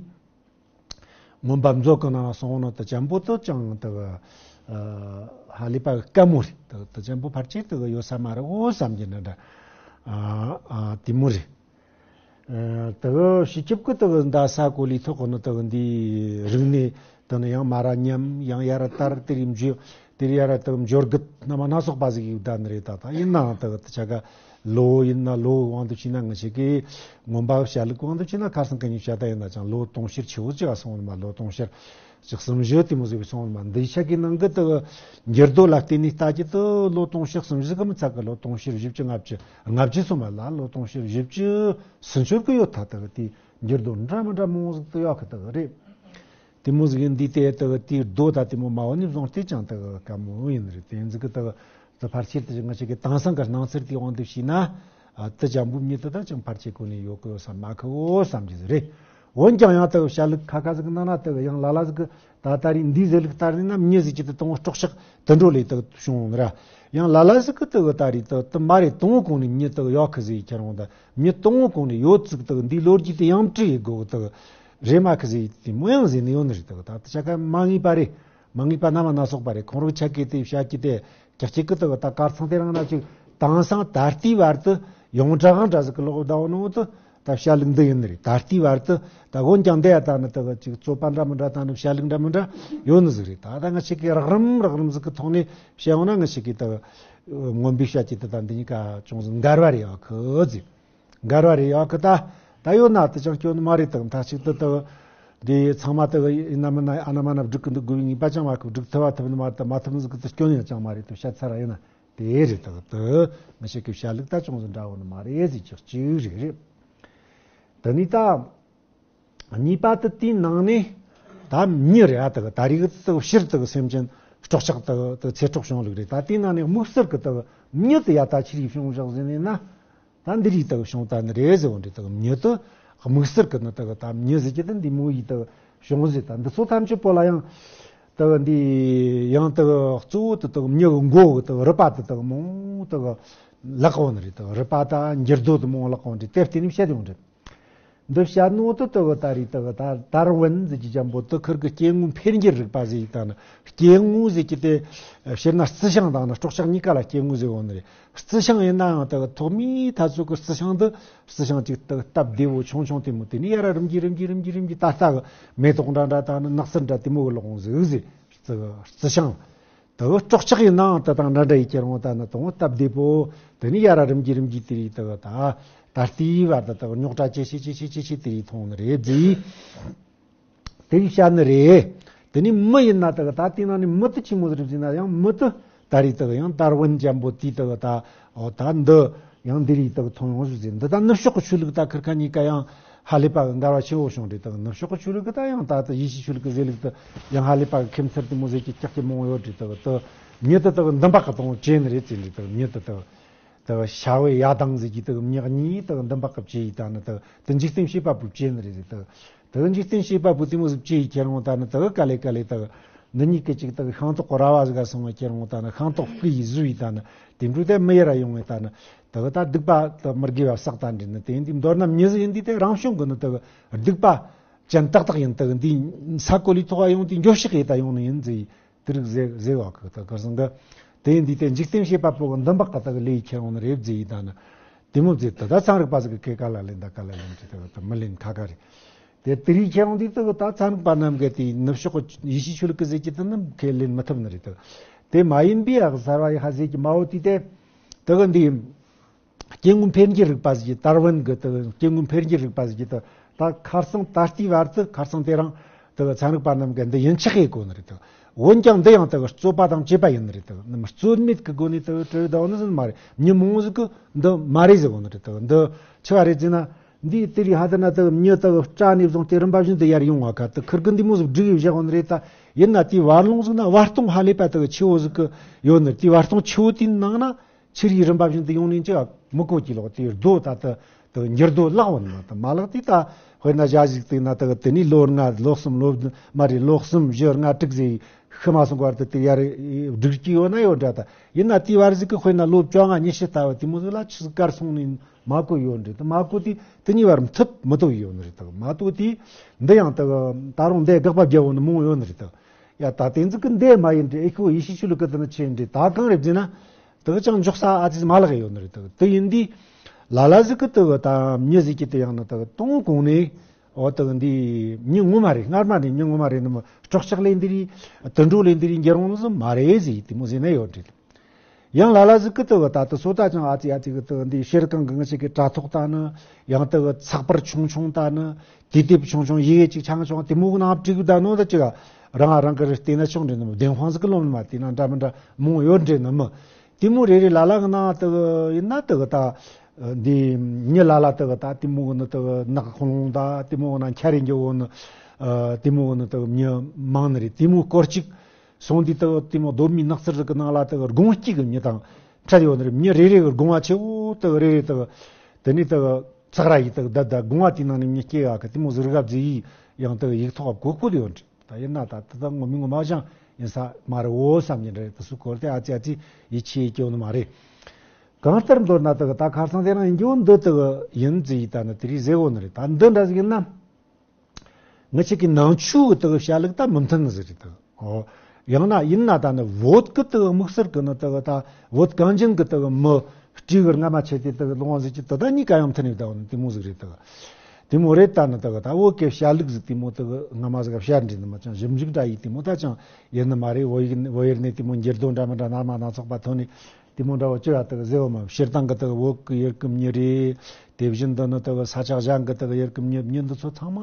མངོན་པ་མཛོད་ཀྱི་ནང་ལ་སོང་ནི་དུ་ཅམ་པོ་དུ་ཅང་དག་ཧ་ལས་པ་དཀའ་མོ་རེད། དག་དུ་ཅམ་པོ་ཕལ་ཆེར་དག་ཡོད་ས་མ་རེད་འོ་བསམ་གྱི་འདྲ་འདྲ་དེ་མོ་རེད། ཨ་དག་སྤྱི་ཁྱབ་ཀྱི་དག་མདའ་ས་གོ་ལའི་ཐོག་གི་ནི་དག་འདིའི་རིག་གནས་ དེ་ནི་ཡང་མ་ར་ཉམས། ཡང་ཡ་ར་དར། དེ་རིགས་འཇུ། དེ་རིགས་ཡ་ར་དག་འབྱོར་རྒུད་རྣམ་པ་སྣ་ཚོགས་པ་ཟིག་ཡོད་ད་ནི་རེད། ད་ད་ཡིན་ནའང་དག་ད་ཆ་ག་ལོ་ཡིན་ན་ལོ་དབང་དུ་བྱས་ན་ང་ཆ་གི་མངོན་པ་བྱ་ལུགས་དབང་དུ་བྱས་ན་ཁ་སང་གི་ཉིན་བཤད་ད་ཡིན་ན་ཅང་ལོ་དུང་ཕྱུར་ཆེ་བོ་ཅིག་ག་སོང་ནི་མ། ལོ་དུང་ཕྱུར་ཅིག་གསུམ་བཞི་དེ་མོ་ཟིག་སོང་ནི་མ། འདི་ཆ་གི་ནང་གི་དག་འགྱུར་རྡོ་ལ་བརྟེན་ནས་ལྟ་ཀྱི་དག་ལོ་དུང་ཕྱུར་གསུམ་བཞི་གི་མི་ཚད་གི། ལོ་དུང་ཕྱུར་བཞི་བཅུ་ལྔ་བཅུ་ལྔ་བཅུ་སོང་མ་ལ། ལོ་དུང་ཕྱུར་བཞི་བཅུ་སུམ་ཅུ་གི་ཡོད་ད། དག་དེ་འགྱུར་རྡོ་འདྲ་མི་འདྲ་མང་ཟིག་ཏུ་ཡོད་གི་དག་རེད། དེ་མོ་ཟིག་ཡིན་དུས་དེ་དག་དེའི་རྡོ་ད་དེ་མོ་མ་འོ་ནས་བཟུང་སྟེ་ཅང་དག་དཀའ་མོ་ཡིན་རེད། དེ་ཟིག་གི་དག་དེ་ཕལ་ཆེར་དེ་ང་ཅག་གི་དེང་སང་གི་སྣང་ཚུལ་དེའི་དབང་དུ་བྱས་ན། ཨ། དེ་ཅང་འབུ་མྱི་དེ་ད་ཅང་ཕལ་ཆེར་གོ་ནས་ཡོད་གི་ཡོད་ས་མ་གི་འོ་བསམ་གྱི་ཟིག་རེད། འོན་ཀྱང་ཡང་དག་བཤད་ལུགས་ཁ་ཁ་ཟིག་གི་ནང་ན་དག་ཡང་ལ་ལ་ཟིག་གི་ད་ད་རེས་འདིའི་ཟེར་ལུགས་ལྟར་ན་མྱི་ཟིག་གི་དེ་དང་སྲོག་ཆགས་དུད་འགྲོ་ལས་དག་བྱུང་ནི་ར། ཡང་ལ་ལ་ཟིག་གི་དག་ད་རེས་དག་དེ་མ་རེད། དང་པོ་གོང་ནས་མྱི་དག་ཡོད་གི་ཟིག་ཁྱེར་འོང་ད། མྱི་དང་པོ་གོང་ནས་ཡོད་ཚུགས་དག་འདིའི་ལོ་རྒྱུས་དེ་ཡང་བྲིས་ཡི་དགོས་དག་རེད་མ་གི་ཟིག་དེ་མོ་ཡང་ཟེར་ནི་ཡོད་ནི་རེད། དག་ད་དེ་ཆ་ག་མ་ངེས་པ་རེད། མ་ངེས་པ་རྣམ་པ་སྣ་ཚོགས་པ་རེད། ཁོང་རང་ཆ་གི་དེ་བཤད་ཀྱི་དེ་ཀྱག་ཀྱག་གི་དག་ད་གར་ཚང་དེ་རང་ན་ཅིག་དེང་སང་ད་ལྟའི་བར་དུ་ཡོངས་གྲགས་འདྲ་ཟིག་གི་ལོག་ཟླ་བོ་ནང་དུ་ད་བཤད་ལུགས་འདི་ཡིན་ནི་རེད། ད་ལྟའི་བར་དུ་ད་འོན་ཀྱང་འདི་ཡ་ད་ནི་དག་ཅིག་རྩོད་པ་འདྲ་མི་འདྲ་ད་ནི་བཤད་ལུགས་འདྲ་མི་འདྲ་ཡོད་ནི་ཟིག་རེད། ད་ད་ང་ཆ་གི་རགས་རིམ་རགས་རིམ་ཟིག་གི་ཐོག་ནས་བཤད་འོང་ན་ང་ཆ་གི་དག་མངོན་པའི་བཤད་ཀྱི་དེ་ད་འདི་གཉིས་ཀ་ཅུང་ཟད་འགལ་བ་རེད་ཡ་གི་ཟིག་འགལ་བ་རེད་ཡ་གི། ད་ད་ཡོད་ན་དེ་ཅང་སྐྱོན་ནི་མ་རེད། དག་མཐའ་གཅིག་ཏུ་དག་འདི་ཚང་མ་དག་ཡིན་ན་མིན་ན་ཨ་ན་མ་ན་སྒྲིག་གི་འདུག་དགོས་པའི་ངེས་པ་ཅང་མ་གི། སྒྲིག་ཐུབ་པ་ཐུབ་ནི་མ་རེད། ད་མ་ཐུབ་ནི་ཟིག་གི་དེ་སྐྱོན་ཡང་ཅང་མ་རེད། དེ་བཤད་ཚར་ར་ཡིན་ན་དེ་རེད། དག་དེ་ང་ཆ་གི་བཤད་ལུགས་ད་ཅུང་ཟད་འདྲ་བོ་ནི་མ་རེད་ཟེར་ཀྱག་གཅིག་རེད་རེད། དེ་ནས་ད་གཉིས་པ་དེ་དེའི་ནང་ནས་ད་མྱི་རེད་ཨ། དག་ད་རེས་གི་དག་ཕྱིར་དག་སེམས་ཅན་སྲོག་ཆགས་དག་དག་ཚེ་སྲོག་བྱུང་ལུགས་རེད། ད་དེའི་ནང་ནས་དམིགས་བསལ་གི་དག་མྱི་དེ་ཡ་ད་ཆི་རིགས་བྱུང་བཞག་ཟེར་ནས་ན། ད་འདི་རིགས་དག་བྱུང་ད་ནི་རེད་ཟེར་བ་འདྲ། དག་མྱི་དེ་དམིགས་བསལ་གི་ནི་དག་ད་མྱི་ཟེར་གྱི་དེ་འདི་མོ་ཡི་དག་བྱུང་ཟེར། ད་འདི་ཚོ་ཐམས་ཅད་པོ་ལ་ཡང་དག་འདི་ཡང་དག་གཙོ་བོ་དེ་དག་མྱི་གི་མགོ་གི་དག་རུས་པ་དེ་དག་མང་དག་ལག་འོང་ནི་རེད། དག་རུས་པ་ད་འགྱུར་རྡོ་དེ་མང་ལག་འོང་རེད། དེ་བརྟེན་ནས་བཤད་ཡོང་རེད། འདི་བཤད་ནོ་དེ་དག་ད་རེས་དག་ད་དར་ཝིན་ཟེར་གྱི་ཅན་པོ་དེ་ཁིར་གི་སྐྱེ་དངོས་འཕེལ་འགྱུར་རིག་པ་ཟེར་ཡི་ད་ནི། སྐྱེ་དངོས་ཟེར་གྱི་དེ་སྤྱིར་ན་རྩི་ཤིང་དང་ནི་སྲོག་ཆགས་གཉིས་ཀ་ལ་སྐྱེ་དངོས་ཟེར་འོང་ནི་རེད། རྩི་ཤིང་ཡིན་ནའང་དག་ཐོག་མའི་ཐ་ཚོད་གི་རྩི་ཤིང་འདི་རྩི་ཤིང་གཅིག་དག་སྟབས་བདེ་བོ་ཆུང་ཆུང་དེ་མོ། དེ་ནས་ཡ་ར་རིམ་གྱིས་རིམ་གྱིས་རིམ་གྱིས་རིམ་གྱིས་ད་ལྟ་གི་མེ་ཏོག་འདྲ་འདྲ་དང་ནི་ནགས་ཚལ་འདྲ་དེ་མོ་གི་ལོག་འོང་ཟིག་ཟེར། རྩི་རྩི་ཤིང་དག་སྲོག་ཆགས་ཡིན་ནའང་དེ་དང་འདྲ་འདྲ་ཡི་ཁྱེར་འོང་ད་ནི་དང་སྟབས་བདེ་པོ། དེ་ནས་ཡ་ར་རིམ་གྱིས་རིམ་གྱིས་དེ་རིགས་དག་ད་ད་ལྟའི་བར་དུ་དག་རྙོག་དྲ་ཆེ་ཆེ་ཆེ་ཆེ་ཆེ་ཆེ་དེ་རིགས་མཐོང་ནི་རེད་ཟེར། དེ་རིགས་བཤད་ནི་རེད། དེ་ནས་མི་ཡིན་ན་དག་ད་དེའི་ནང་ནས་མི་དེ་ཆི་མོ་རེད་ཟེར་ན་ཡང་མི་དེ་ད་རེས་དག་ཡང་དར་ཝིན་ཅན་པོ་དེས་དག་ད་འོ་ད་འདི་ཡང་འདི་རིགས་དག་མཐོང་ཡོང་ཟེར་ཟེར། འདི་ད་ནུབ་ཕྱོགས་ཀྱི་ཆོས་ལུགས་ད་ཁིར་ཁ་གཉིས་ཀ་ཡང་ཧ་ལས་པ་གི་འགལ་བ་ཆེ་བོ་བྱུང་རེད། དག་ནུབ་ཕྱོགས་ཀྱི་ཆོས་ལུགས་གི་ད་ཡང་ད་ད་ཡེ་ཤུ་ཆོས་ལུགས་གི་ཟེར་ལུགས་དེ་ཡང་ཧ་ལས་པ་གི་ཁེམ་ཚུལ་དེ་མོ་ཟེར་གྱི་ཀྱག་ཀྱག་མང་ཡོད་རེད། དག་དེ་མྱི་དེ་དག་འདུན་པ་གི་དང་བཅས་ནི་རེད་ཟེར་ནི་རེད། དག་མྱི་དེ་དག་དེ་བྱ་བའི་ཡ་དང་ཟིག་གིས་དེ་མྱི་གཉིས་དེ་འདུན་པ་གི་བཅས་ཡི་ད་ནི་དེ་དེ་འཇིག་རྟེན་བྱེད་པ་པོས་བཅས་ནི་རེད་ཟེར། དེ་དེ་འཇིག་རྟེན་བྱེད་པ་པོས་དེ་མོ་ཟིག་བཅས་ཡི་ཁྱེར་འོང་ད་ནི་དེ་ག་ལེ་ག་ལེ་དེ་འདི་གཉིས་ཀྱི་ཅིག་དེ་ཤིང་ཏོག་གི་ར་བ་ཟིག་ག་སོང་བ་ཁྱེར་འོང་ད་ནི་ཤིང་ཏོག་སྐུ་ཡི་བཟོས་ཡི་ད་ནི་དེ་འཕྲོས་དེ་མི་ཡི་ར་ཡོང་བས་ད་ནི་དེ་ག་ད་སྡིག་པ་དེ་མི་དགེ་བ་བསགས་ད་འདྲི་ནི་དེ་ཡིན་དུས་མདོར་ན་མྱི་ཟིག་ཡིན་དུས་དེ་རང་བྱུང་གི་ནི་དེ་ག་སྡིག་པ་ཅན་ཏག་ཏག་ཡིན། དེ་ག་འདི་ས་གོ་ལའི་ཐོག་ག་ཡོང་དུས་འགྱོད་བཤགས་ཡི་ད་ཡོང་ནི་ཡིན་ཟེར་ཡི། དེ་རིགས་ཟེར་ཟེར་བ་གི་ད་གར་སང་གི་དེ་ཡིན་དུས་དེ་འཇིག་རྟེན་བྱེད་པ་པོ་གི་འདུན་པ་གི་ད་གི་ལས་ཁྱེར་འོང་ནི་རེད་ཟེར་ཡི་ད་ནི་དེ་མོ་ཟེར། ད་ད་ཚན་རིག་པ་ཟིག་གི་ཁས་ག་ལ་ལེན་ད་ག་ལ་ལེན་གྱི་ད་གི་ད་མི་ལེན་ཁ་ཁ་རེད། དེ་དེ་རིགས་ཁྱེར་འོང་དུས་ད་གི་ད་ཚན་རིག་པ་རྣམས་གི་དེ་ནུབ་ཕྱོགས་གི་ཡེ་ཤུ་ཆོས་ལུགས་གི་ཟེར་གྱི་དེ་རྣམས་ཁས་ལེན་མི་ཐུབ་ནི་རེད། ད་དེ་མ་ཡིན་པའི་ཨ་གི་གསར་བ་ཡི་ཧ་ཟེར་གྱི་མ་འོ་དུས་དེ་ད་གི་འདི་སྐྱེ་དངོས་འཕེལ་འགྱུར་རིག་པ་ཟེར་གྱི་དར་ཝིན་གི་དེ་སྐྱེ་དངོས་འཕེལ་འགྱུར་རིག་པ་ཟེར་གྱི་དེ་ད་ཁར་སང་ད་ལྟའི་བར་དུ་ཁར་སང་དེ་རིང་དེ་ཚན་རིག་པ་རྣམས་ཀྱིས་འདི་ཡིན་ཆགས་ཡེ་གོ་ནི་རེད། དེ་འོན་ཀྱང་འདི་ཡང་དེ་རྩོད་པ་དང་བཅས་པ་ཡིན་ནི་རེད། དེ་རྩོད་མེད་ཀྱི་སྒོ་ནས་དེ་དྲི་བ་དེ་ནི་ཟིན་མ་རེད། མྱི་མང་ཟིག་གིས་འདི་མ་རེད་ཟེར་གོ་ནི་རེད། དེ་འདི་ཆི་བ་རེད་ཟེར་ན་འདི་དེ་རིགས་ཧ་དེ་ན་དེ་མྱི་དེ་སྐྲ་ནས་བཟུང་སྟེ་རིམ་པ་བཞིན་དུ་ཡར་ཡོང་བ་ག་དེ་ཁིར་གི་འདི་མོ་ཟིག་བསྒྲིགས་ཡེ་བཞག་གོ་ནི་རེད། ད་ཡིན་ན་དེའི་བར་ལོང་ཟིག་ན་བར་སྟོང་ཧ་ལས་པ་དེ་ཆེ་བོ་ཟིག་གི་ཡོད་ནི་རེད། དེའི་བར་སྟོང་ཆེ་བོ་དེའི་ནང་ན། ཆི་རིགས་རིམ་པ་བཞིན་དུ་ཡོང་ནས་ཅི་མི་གོ་གི་ལོག་དེའི་རྡོ་ད་ལྟ་དེ་འགྱུར་རྡོ་བརླག་འོང་ནི་མ་ད་མ་བརླག་དེ་ད་དཔེར་ན་ཞག་ཞིག་དེ་ན་དེ་དེ་ནས་ལོ་ལྔ་ལོ་གསུམ་ལོ་མ་རེད་ལོ་གསུམ་བཞི་ལྔ་དྲུག་ཟེར་ཤི་མ་སོང་བར་དུ་དེ་ཡར་སྒྲིག་གི་ཡོད་ན་ཡོད་འདྲ། ད་ཡིན་ན་དེའི་བར་ཟིག་གི་དཔེར་ན་ལོ་བཅོ་ལྔ་ཉི་ཤུ་ལྟ་བུ་དེ་མོ་ཟིག་ལ་ཆི་ཟིག་གར་སོང་ནས་མ་གོ་ཡོད་འདྲ། དེ་མ་གོ་དེ་དེ་གཉིས་བར་མཐུད་མི་ཐུབ་ཡོད་ནི་རེད། ད་མ་གཏོགས་དེ་འདི་ཡང་ད་ད་རུང་འདི་དགག་པ་རྒྱག་འོ་ནི་མང་ཡོད་ནི་རེད། ད་ཡ་ད་དེ་ཟིག་གི་འདི་མ་ཡིན་འདྲ། ཨེ་ཁོ་ཡེ་ཤུ་ཆོས་ལུགས་གི་དེ་ནི་ཆི་འདྲ། ད་གང་རེད་ཟེར་ན། དེ་གི་ཅང་འཇོག་ས་ཨ་ཙི་མ་ལག་ཡོད་ནི་རེད། དེ་གི་དེ་ཡིན་དུས་ལ་ལ་ཟིག་གི་དེ་གི་ད་མྱི་ཟིག་གི་དེ་ཡང་ན་དེ་གི་དང་གོང་ནས་ འོ་དག་འདི་མྱི་ངོ་མ་རེད། སྔར་མ་ནས་མྱི་ངོ་མ་རེད་ནི་མི་སྲོག་ཆགས་ལས་འདི་རེད། དུད་འགྲོ་ལས་འདི་རེད་འགྱུར་འོང་ནི་ཟིག་མ་རེད་ཟེར་དེ་མོ་ཟེར་ནི་ཡོད་རེད། ཡང་ལ་ལ་ཟིག་གི་དག་ད་དུ་སོ་ད་ཅང་ཨ་ཙི་ཨ་ཙི་གི་དག་འདི་ཤེལ་གང་གི་ང་ཅག་གི་དྲ་ཐོག་ད་ནི། ཡང་དག་ཚགས་པར་ཆུང་ཆུང་ད་ནི། དུས་དེབ་ཆུང་ཆུང་ཡི་གེ་གཅིག་ཆང་ཆུང་དེ་མོ་གི་ནང་བྲིས་གི་ད་ནོ་ད་ཅིག་རང་རང་གི་རེ་བལྟས་ན་ཆོག་འདྲ་ནི་མི་བདེན་དཔང་ཟིག་གི་ལོམ་མ་དེ་ན་འདྲ་མི་འདྲ་མང་ཡོད་འདྲ་ནི་མི། དེ་མོ་རེ་རེ་ལ་ལ་གི་ནང་དག་ཡིན་ན་དག་ད། འདི་མྱི་ལ་ལ་དག་ད་དེ་མོ་གི་ནི་དག་ནག་ཁོང་ལུང་ད་དེ་མོ་གི་ནང་འཁྱར་རེ་འགྱོ་བོ་ནི། དེ་མོ་གི་ནི་དག་མྱི་མང་ནི་རེད། དེ་མོ་སྐོར་གཅིག་སོང་དུས་དག་དེ་མོ་གདོད་མའི་ནགས་ཚལ་ཟིག་གི་ནང་ལ་དག་སྒོང་གཅིག་གི་མྱི་དང་འཕྲད་ཡོད་ནི་རེད། མྱི་རེ་རེ་གི་སྒོང་བ་ཆེ་བོ་དག་རེ་རེ་དག་དེ་ནས་དག་ཚག་ར་ཡི་དག་ད་ད་སྒོང་བ་དེའི་ནང་ནས་མྱི་སྐྱེ་ཡག་གི་དེ་མོ་ཟིག་རི་གབ་ཟིག་ཡི་ཡང་དག་ཡིག་ཐོག་ག་གོ་གོ་དེ་ཡོད་རེད། ད་ཡིན་ན་ད་དེ་ད་ངོ་མི་ངོ་མ་ཅང་ཡིན་ས་མ་རེད་འོ་བསམ་ཉིན་རེད། དེ་སུ་སྐོར་དེ་ཨ་ཙི་ཨ་ཙི་ཡིད་ཆེས་སྐྱོ་ནི་མ་རེད། གང་ལྟར་མདོར་ན་དག་ད་ཁ་སང་དེ་རང་ཡིན་རྒྱུ་འདི་དག་ཡིན་ཟིག་ཡི་ད་ནི་དེ་རིགས་ཟེར་འོ་ནི་རེད། ད་འདི་འདྲ་ཟིག་ཡིན་ན། ངི་ཆ་གི་ནང་ཆོས་གི་དག་བཤད་ལུགས་ད་མི་མཐུན་ཟིག་རེད་དག་ཨོ། ཡང་ན་ཡིན་ན་ད་ནི་བོད་གི་དག་དམིགས་བསལ་གི་ནི་དག་ད་བོད་གངས་ཅན་གི་དག་མི་སྤྲེའུ་གི་རྔ་མ་ཆེ་དེ་དག་ལོང་བ་ཟིག་གི་དེ་ད་གཉིས་ཀ་ཡང་མཐུན་ནི་ད་འོ་ནི་དེ་མོ་ཟིག་རེད་དག་དེ་མོ་རེད། ད་ནི་དག་ད་བོད་གི་བཤད་ལུགས་ཟིག་དེ་མོ་དག་སྔ་མ་ཟིག་བཤད་འདྲི་ནི་མ་ཅང་ཞིབ་འཇུག་འདྲ་ཡིག་དེ་མོ་ད་ཅང་ཡིན་ནི་མ་རེད། བོད་ཡིག་བོད་ཡིག་ནས་དེ་མོ་འགྱུར་རྡོ་འདྲ་མི་འདྲ་སྣ་མ་སྣ་ཚོགས་པ་ཐོན་ནས། དེ་མོ་འདྲ་བོ་ཅི་ཡ་དག་ཟེར་བ་མ་སྤྱིར་བཏང་གི་དག་བོད་གི་ཡུལ་གི་མྱི་རེད། དེ་བཞིན་དུ་ནི་དག་ས་ཆ་གཞན་གི་དག་ཡུལ་གི་མྱི་མྱི་འདི་ཚོ་ཚང་མ་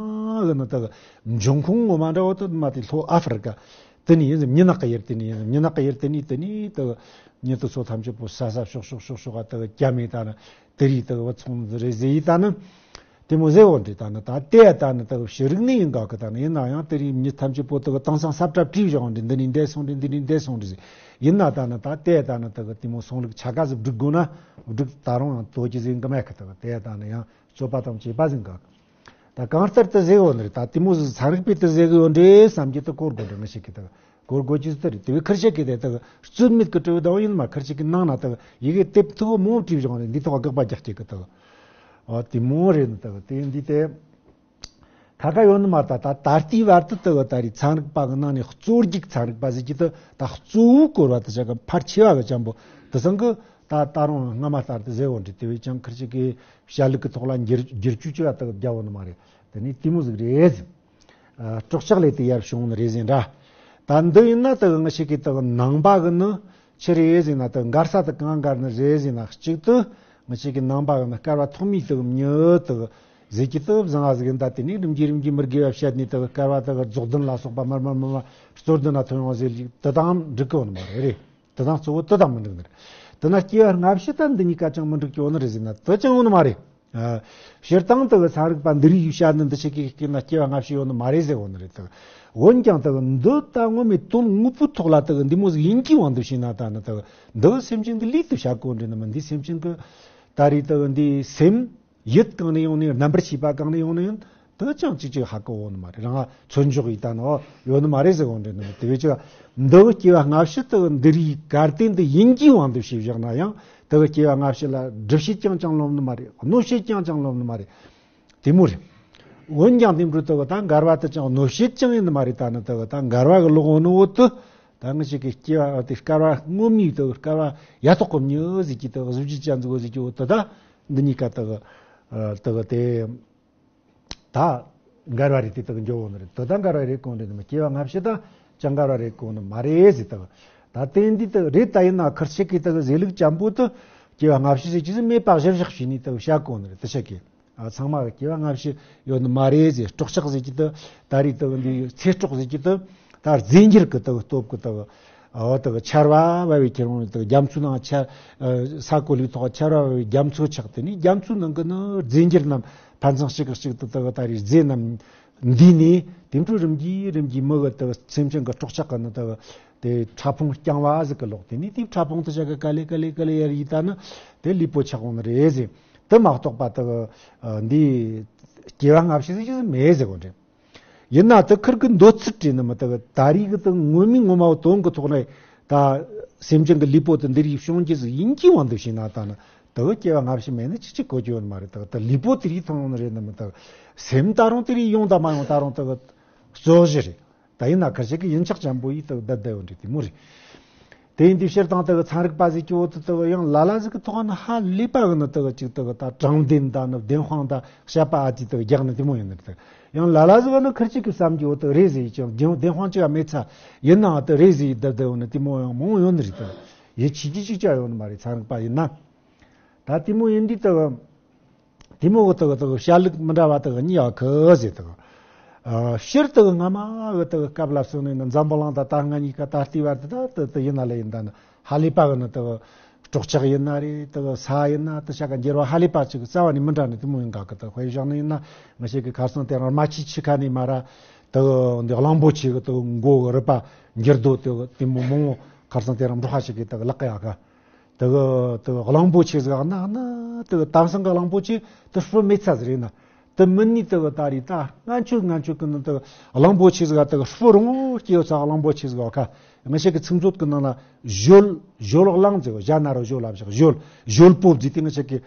གི་ནི་དག་འབྱུང་ཁུངས་ངོ་མ་འདྲ་བོ་དུ་མ་དེ་ལྷོ་ཨ་ཧྥེ་རི་ཀ་དེ་ནས་ཡིན་ཟེར། མྱི་ནག་གི་ཡུལ་དེ་ནས་ཡིན་ཟེར། མྱི་ནག་གི་ཡུལ་དེ་ནས་དེ་ནས་དག་མྱི་དེ་ཚོ་ཐམས་ཅད་པོ་ས་ས་ཕྱོགས་ཕྱོགས་ཕྱོགས་ཕྱོགས་ག་དག་རྒྱ་མི་ད་ནི་དེ་རིགས་དག་བུད་སོང་ཟིག་རེད་ཟེར་ཡི་ད་ནི། དེ་མོ་ཟེར་བོ་འདྲི་ད་ནི་ད་ལྟའི་ད་ནི་དག་ཕྱི་རིག་ནི་ཡིན་ག་གི་ད་ནི་ཡིན་ན་ཡང་དེ་རིང་མྱི་ཐམས་ཅད་པོ་དག་དེང་སང་ས་བཀྲ་བྲིས་བཞག་འདྲི། འདི་ནས་འདས་སོང་འདྲི། འདི་ནས་འདས་སོང་འདྲི་ཟེར། ཡིན་ན་ད་ནི་ད་ལྟའི་ད་ནི་དག་དེ་མོ་སོང་ལུགས་ཆ་ག་ཟིག་བསྒྲིག་དགོས་ན་བསྒྲིག་ད་རུང་ཡང་དོ་ཅི་ཟིག་གི་མེད་གི། དག་དེ་ད་ནི་ཡང་རྩོད་པ་དང་བཅས་པ་ཟིག་ག་གི། ད་གང་ལྟར་དུ་ཟེར་བོ་འདྲི་ད་དེ་མོ་ཟིག་ཚན་རིག་པས་དུ་ཟེར་གི་ཡོད་འདྲི་བསམ་གྱི་དུ་གོ་དགོས་འདྲི། ང་ཞིག་གི་དག་གོ་དགོས་ཀྱི་ཟིག་དེ་རེད། དེ་བས་ཁུར་ཆེ་གི་དེ་དག་རྩོད་མེད་གི་དྲི་བ་ད་བོ་ཡིན་མ། ཁུར་ཆེ་གི་ནང་ན་དག་ཡི་གེ་དེབ་ཐུ་བོ་མོ་བྲིས་བཞག་ནས་འདི་ཐོག་དགག་པ་རྒྱག་ཀྱི་གི་དག་ཨ་དེ་མོ་རེད་ནི་དག་དེ་འདི་དེ་ཁ་ཁ་ཡོད་ནི་མ། ད་ད་ད་ལྟའི་བར་དུ་དག་ད་རེས་ཚན་རིག་པ་གི་ནང་ནས་གཙོ་རྒྱུག་ཚན་རིག་པ་ཟེར་གྱི་དུ་ད་གཙོ་བོ་སྐོར་བ་དུ་བྱ་གི་ཕལ་ཆེ་བ་གི་ཅན་པོ་དུ་སང་གི་ད་ད་རུང་སྔ་མ་ལྟར་དུ་ཟེར་བོ་འདྲི། དེ་བས་ཀྱང་ཁུར་ཆེ་གི་བཤད་ལུགས་ཀྱི་ཐོག་ལ་འགྱུར་འགྱུར་བཅོས་ཅི་བ་དག་རྒྱབ་བོ་ནི་མ་རེད། དེ་ནི་དེ་མོ་ཟིག་རེད། ཨ་སྲོག་ཆགས་ལས་དེ་ཡར་བྱུང་ནི་རེད་ཟེར་འདྲ། ད་འདི་ཡིན་ན་དག་ང་ཞིག་གི་དག་ནང་པ་གི་ནི་ཆི་རེད་ཟེར་ན་དག་མགར་ས་དུ་གང་མགར་ནི་རེད་ཟེར་ན། གཅིག་ཏུ་ང་ཞིག་གི་ནང་པ་གི་ནི་བསྐལ་པ་ཐོག་མའི་དག་མྱི་དག་ཟེར་གྱི་དག་བཟང་ང་ཟིག་ཡིན། ད་དེ་ནས་རིམ་གྱིས་རིམ་གྱིས་མི་དགེ་བ་བཤད་ནས་དག་བསྐལ་པ་དག་རྫོགས་ལྡན་ལ་སོགས་པ་མར་མར་མར་མར་རྩོད་ལྡན་ན་ཐོན་ཡོང་ཟེར་ལ་དེ་དང་འགྲིག་གི་ཡོད་ནི་མ་རེད། དེ་དང་གཙོ་བོ་དེ་དང་མི་འགྲིག་ནི་རེད། དེ་ན་སྐྱེ་བ་སྔ་ཕྱི་ད་འདི་གཉིས་ཀ་ཅང་མི་འགྲིག་གི་ཡོད་ནི་རེད་ཟེར་ན་དེ་ཅང་ཡོད་ནི་མ་རེད། ཨ། སྤྱིར་བཏང་དུ་ཚན་རིག་པ་འདི་རིགས་བཤད་ནི་འདི་ཆེ་གེ་སྐྱེ་ན་སྐྱེ་བ་སྔ་ཕྱི་ཡོད་ནི་མ་རེད་ཟེར་འོང་ནི་རེད་དག་འོན་ཀྱང་དག་འདི་ད་ངོ་མའི་དོན་དངོས་པོའི་ཐོག་ལ་དག་འདི་མོ་ཟིག་ཡིན་གྱི་དབང་དུ་བྱས་ན་ད་ནི་དག་འདི་སེམས་ཅན་གྱི་ལུས་དུ་བྱ་དགོས་འདྲི་ནི་མིན། འདི་སེམས་ཅན་གྱི་ད་རེས་དག་འདི་སེམས་ཡུལ་གང་ནས་ཡོང་ནས་རྣམ་པར་ཤེས་པ་གང་ནས་ཡོང་ནས་ཡིན། དེ་ཅང་གཅིག་གཅིག་ཧ་གོ་འོང་ནི་མ་རེད། རང་ཚོད་འཇོག་ཡིན་ད་ནི་ཡོད་ནི་མ་རེད་ཟེར་འོང་འདྲི་ནི་མིན། དེ་བས་ཅི་འདི་སྐྱེ་བ་སྔ་ཕྱི་དག་འདི་རིགས་གར་བསྟན་འདི་ཡིན་གྱི་དབང་དུ་བྱས་བཞག་ན་ཡང་དག་སྐྱེ་བ་སྔ་ཕྱི་ལ་སྒྲུབ་བྱེད་ཀྱང་ཅང་ལོབ་ནི་མ་རེད། གནོད་བྱེད་ཀྱང་ཅང་ལོབ་ནི་མ་རེད། དེ་མོ་རེད། འོན་ཀྱང་དེ་འཕྲོ་དག་ད་འགལ་བ་དེ་ཅང་གནོད་བྱེད་ཀྱང་ཡིན་ནི་མ་རེད། ད་ནི་དག་ད་འགལ་བ་གི་ལོག་འོང་ནི་འོ་དུ་ད་ང་ཞིག་གི་སྐྱེ་བ་དེ་བསྐལ་བ་སྔོན་མའི་དག་བསྐལ་བ་ཡ་ཐོག་གི་མྱི་ཟིག་གི་དག་གཟུགས་ཅི་ཅན་ཟིག་འོ་ཟིག་གི་འོ་དུ་ད་འདི་གཉིས་ཀ་དག་དག་དེ། ད་འགལ་བ་རེད། དེ་དག་འགྱོ་འོང་ནི་རེད། དེ་ད་འགལ་བ་རེད་གོ་འདྲི་ནི་མིན། སྐྱེ་བ་སྔ་ཕྱི་ད་ཅང་འགལ་བ་རེད་གོ་ནི་མ་རེད་ཟེར་དག་ད་དེ་འདི་དག་རེད། ད་ཡིན་ན་ཁུར་ཆེ་གི་དག་ཟེར་ལུགས་ཅན་པོ་དུ་སྐྱེ་བ་སྔ་ཕྱི་ཟེར་གྱི་ཟིག་མེད་པ་གཞིར་བཞག་བྱས་ནས་དག་བཤད་གོ་ནི་རེད། དེ་ཆ་གི་ཨ་ཚང་མ་གི་སྐྱེ་བ་སྔ་ཕྱི་ཡོད་ནི་མ་རེད་ཟེར། སྲོག་ཆགས་ཟེར་གྱི་དུ་ད་རེད་དག་འདི་ཚེ་སྲོག་ཟེར་གྱི་དུ་ད་རྫས་འགྱུར་གི་དག་སྟོབས་གི་དག་འོ་དག་ཆར་བ་བབས་པའི་ཁྱེར་འོང་དག་རྒྱ་མཚོའི་ནང་ཆར་ས་གོ་ལའི་ཐོག་ཆར་བ་བབས་པའི་རྒྱ་མཚོ་ཆགས། དེ་ནས་རྒྱ་མཚོའི་ནང་གི་ནི་རྫས་འགྱུར་རྣམས་ཕན་ཚུན་གཅིག་གིས་གཅིག་ཏུ་དག་ད་རེས་རྫས་རྣམས་འདུས་ནས་དེ་འཕྲོ་རིམ་གྱིས་རིམ་གྱིས་མི་གི་དག་སེམས་ཅན་གི་སྲོག་ཆགས་གི་ནི་དག་དེ་ཕྲ་ཕུང་རྐྱང་བ་ཟིག་གི་ལོག་དེ་ནས་དེ་ཕྲ་ཕུང་དུ་ཆགས་གི་ག་ལེ་ག་ལེ་ག་ལེ་ཡར་ཡིད་ད་ནི་དེ་ལུས་པོ་ཆགས་འོང་ནི་རེད་ཟེར། དེ་མ་གཏོགས་པ་དག་འདི་སྐྱེ་བ་སྔ་ཕྱི་ཟིག་ཅི་ཟིག་མེད་ཟེར་གོ་འདྲི། ཡིན་ན་དེ་ཁུར་གི་འདོད་ཚུལ་བྲིས་ནི་མིན། དེ་གི་ད་རེས་གི་དེ་ངོ་མའི་ངོ་མ་བོ་དོན་གི་ཐོག་ནས་ད་སེམས་ཅན་གི་ལུས་པོ་དེ་འདི་རིགས་བྱུང་རྒྱུ་ཟིག་ཡིན་གྱི་དབང་དུ་བྱས་ན་ད་ནི་དེ་གི་སྐྱེ་བ་སྔ་ཕྱི་མེད་ནི་ཅི་ཅི་གོ་རྒྱུ་ཡོད་ནི་མ་རེད། དེ་གི་ད་ལུས་པོ་དེ་རིགས་ཐོན་ཡོང་ནི་རེད་ནི་མིན། དེ་གི་སེམས་ད་རུང་དེ་རིགས་ཡོང་དང་མ་ཡོང་ད་རུང་དེ་གི་རྩོད་གཞི་རེད། ད་ཡིན་ན་ཁ་ཤས་ཀྱིས་ཡིན་ཆགས་ཅན་པོ་ཡིས་དེ་གི་བསྡད་བསྡད་ཡོད་འདྲི། དེ་མོ་རེད། དེ་ཡིན་དུས་སྤྱིར་བཏང་དེ་གི་ཚན་རིག་པ་ཟིག་གི་འོག་ཏུ་དེ་གི་ཡང་ལ་ལ་ཟིག་གི་ཐོག་ནས་ཧ་ལས་པ་གི་ནི་དེ་གི་ཅིག་དེ་གི་ད་དྲང་བདེན་ད་ནི་བདེན་དཔང་ད་བཤད་པ་ཨ་ཙི་དེ་གི་རྒྱག་ནི་དེ་མོ་ཡིན་ནི་རེད། དེ་ཡང་ལ་ལ་ཟིག་གི་ནི་ཁུར་ཅིག་གི་བསམ་གྱི་འོག་ཏུ་རེད་ཟེར་ཡི་ཅང་བདེན་བདེན་དཔང་ཅིག་ག་མེད་ཚ། ཡིན་ནའང་དེ་རེད་ཟེར་ཡི་བསྡད་བསྡད་ཡོད་ནི་དེ་མོ་ཡང་མང་ཡོད་ནི་རེད། དེ་ཡིད་ཆེས་ཀྱི་ཅིག་ཅང་ཡོད་ནི་མ་རེད། ཚན་རིག་པ་ཡིན་ན། ད་དེ་མོ་ཡིན་དུས་དེ་གི་དེ་མོ་གི་དེ་གི་དེ་གི་བཤད་ལུགས་མི་འདྲ་བ་དེ་གི་གཉིས་ཡོད་གི་ཟེར། དེ་གི་ཨ་སྤྱིར་དེ་གི་སྔ་མ་གི་དེ་གི་སྐབས་ལ་སོང་ནས་ནི་འཛམ་བུ་གླིང་ད་ད་སྔ་གཉིས་ཀ་ད་ལྟའི་བར་དུ་ད་དེ་དེ་ཡིན་ན་ལས་ཡིན་ད་ནི་ཧ་ལས་པ་གི་ནི་དེ་གི་སྲོག་ཆགས་ཡིན་ན་རེད། དེ་གི་ས་ཡིན་ན་དེ་ཆ་ག་འགྱུར་བ་ཧ་ལས་པ་ཅིག་རྩ་བ་ནས་མི་འདྲ་ནི་དེ་མོ་ཡིན་ག་གི། དེ་དཔེ་བཞག་ནི་ཡིན་ན་ང་ཅག་གི་ཁ་སང་དེ་རིང་རྨ་ཆུའི་ཆུ་ཁ་ནས་མར་ར་དེ་གི་འདི་གླང་པོ་ཆེ་གི་དེ་གི་མགོ་གི་རུས་པ་འགྱུར་རྡོ་དེ་གི་དེ་མོ་མང་བོ་ཁ་སང་དེ་རིང་འབྲོག་པ་ཞིག་གིས་དེ་གི་ལག་གི་ཡོད་ག། དེ་གི་དེ་གི་གླང་པོ་ཆེ་ཟིག་ན་ན་དེ་གི་དེང་སང་གི་གླང་པོ་ཆེ་དེ་སྤུ་མེད་ཚ་ཟིག་རེད་ན། དེ་མིན་ནི་དེ་གི་ད་རེད། ད་སྔ་ཆོས་སྔ་ཆོས་གི་ནང་དེ་གི་གླང་པོ་ཆེ་ཟིག་དེ་གི་སྤུ་རིང་བོ་སྐྱེས་ཡོད་ཚ་གླང་པོ་ཆེ་ཟིག་ཡོད་ཁ། ང་ཅག་གི་ཚིག་མཛོད་གི་ནང་ལ་ཞོལ་ཞོལ་གླང་ཟེར་བ། ཞྭ་ན་རོ་ཞོལ་ལ་བཞག་ཞོལ་ཞོལ་པོ་ཟེར་དེ་ང་ཅག་གི་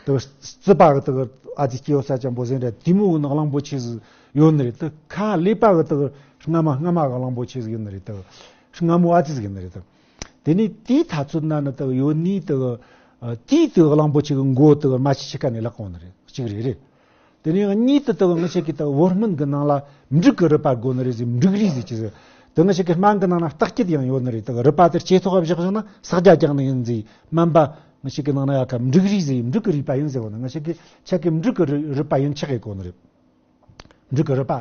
དེ་གི་རྩིད་པ་གི་དེ་གི་ཨ་ཙི་སྐྱེས་ཡོད་ཚ་ཅན་པོ་ཟེར་འདྲ་དེ་མོ་གི་ནང་གླང་པོ་ཆེ་ཟིག་ཡོད་ནི་རེད། དེ་ཁ་ལས་པ་གི་དེ་གི་སྔ་མ་སྔ་མ་གི་གླང་པོ་ཆེ་ཟིག་ཡོད་ནི་རེད། དེ་གི་སྔ་མོ་ཨ་ཙི་ཟིག་ཡོད་ནི་རེད། དེ་དེ་ནས་དེའི་ཐ་ཚོད་ན་ནི་དེ་གི་ཡོད་ནི་དེ་གི་ཨ་དེའི་དེ་གི་གླང་པོ་ཆེ་གི་མགོ་དེ་གི་རྨ་ཆུ་ཆུ་ཁ་ནས་ལག་གོང་ནི་རེད། གཅིག་རེད་རེད། དེ་ནས་གཉིས་དེ་དེ་གི་ང་ཅག་གི་དེ་གི་བོད་སྨན་གི་ནང་ལ་འབྲུག་གི་རུས་པ་དགོས་ནི་རེད་ཟེར། འབྲུག་རིས་ཟེར་གྱི་ཟེར། དེ་ང་ཅག་གི་སྨན་གི་ནང་ན་བརྟག་དཔྱད་ཡང་ཡོད་ནི་རེད། དེ་གི་རུས་པ་དེ་ལྕེ་ཐོག་བཞག་བཞག་ན་བསྲེག་རྒྱ་རྒྱག་ནི་ཡིན་ཟེར། སྨན་པ་ང་ཅག་གི་ནང་ན་ཡོད་ཁ། འབྲུག་རིས་ཟེར། འབྲུག་གི་རུས་པ་ཡིན་ཟེར་གོ་ནི། ང་ཅག་གི་ཆ་གི་འབྲུག་གི་རུས་རུས་པ་ཡིན་ཆགས་ཡི་གོ་ནི་རེད། འབྲུག་གི་རུས་པ།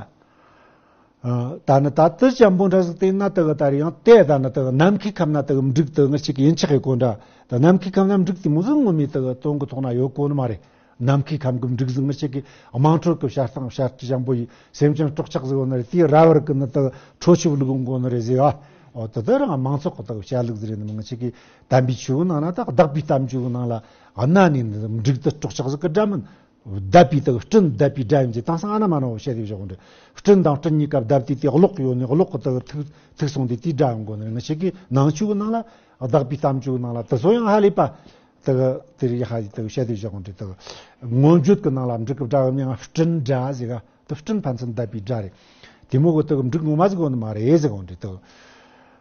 ཨ་ད་ནི་ད་དེ་ཅན་པོ་འདྲ་ཟིག་བལྟས་ན་དེ་གི་ད་རེད། ཡང་དེ་ད་ནི་དེ་གི་ནམ་མཁའི་ཁམས་ན་དེ་གི་འབྲུག་དེ་ང་ཅག་གི་ཡིན་ཆགས་ཡི་གོ་འདྲ། ད་ནམ་མཁའི་ཁམས་ན་འབྲུག་དེ་མོ་ཟིག་ངོ་མའི་དེ་གི་དོན་གི་ཐོག་ན་ཡོད་གོ་ནི་མ་རེད། ནམ་མཁའི་ཁམས་གི་འབྲུག་ཟིག་ང་ཅག་གི་དམངས་ཁྲོད་གི་བྱ་སྟངས་བྱ་སྤྱོད་ཅན་པོ་ཡི་སེམས་ཅན་སྲོག་ཆགས་ཟིག་ཡོད་ནི་རེད། དེའི་ར་བར་གི་ནི་དེ་གི་ཁྲོ་ཆུ་བླུག་གོ་ནི་རེད་ཟེར་ཨ། འོ་དེ་དེ་རང་མང་ཚོགས་གི་དེ་གི་བཤད་ལུགས་ཟིག་རེད། ནི་ང་ཅག་གི་དམ་པའི་ཆོས་གི་ནང་ན་ད་གདགས་པའི་གཏམ་རྒྱུད་གི་ནང་ལ་གནའ་ནས་ནི་འབྲུག་དེ་སྲོག་ཆགས་ཟིག་གི་འདྲ་མིན། བརྡབས་པའི་དེ་གི་སྤྲིན་བརྡབས་པའི་སྒྲ་ཡིན་ཟེར། དེང་སང་ཨ་ན་མ་ན་བོ་བཤད་དེ་བཞག་གོ་འདྲ། སྤྲིན་དང་སྤྲིན་གཉིས་ཀ་བརྡབས་དུས་དེ་གློག་ཡོད་ནི་གློག་གི་དེ་གི་ཐིག་ཐིག་སོང་དུས་དེའི་སྒྲ་ཡོང་གོ་ནི། ང་ཅག་གི་ནང་ཆོས་གི་ནང་ལ་གདགས་པའི་གཏམ་རྒྱུད་གི་ནང་ལ་དེ་ཚོ་ཡང་ཧ་ལས་པ་དེ་གི་དེ་རིགས་ཧ་ཡི་དེ་གི་བཤད་དེ་བཞག་གོ་འདྲ། དེ་གི་མངོན་བརྗོད་གི་ནང་ལ་འབྲུག་གི་སྒྲ་གི་མིང་ང་སྤྲིན་སྒྲ་ཟེར་ག། དེ་སྤྲིན་ཕན་ཚུན་བརྡབས་པའི་སྒྲ་རེད། དེ་མོ་གི་དེ་གི་འབྲུག་ངོ་མ་ཟིག་གོ་ནི་མ་རེད་ཟེར་གོ་འདྲ། དེ་གི་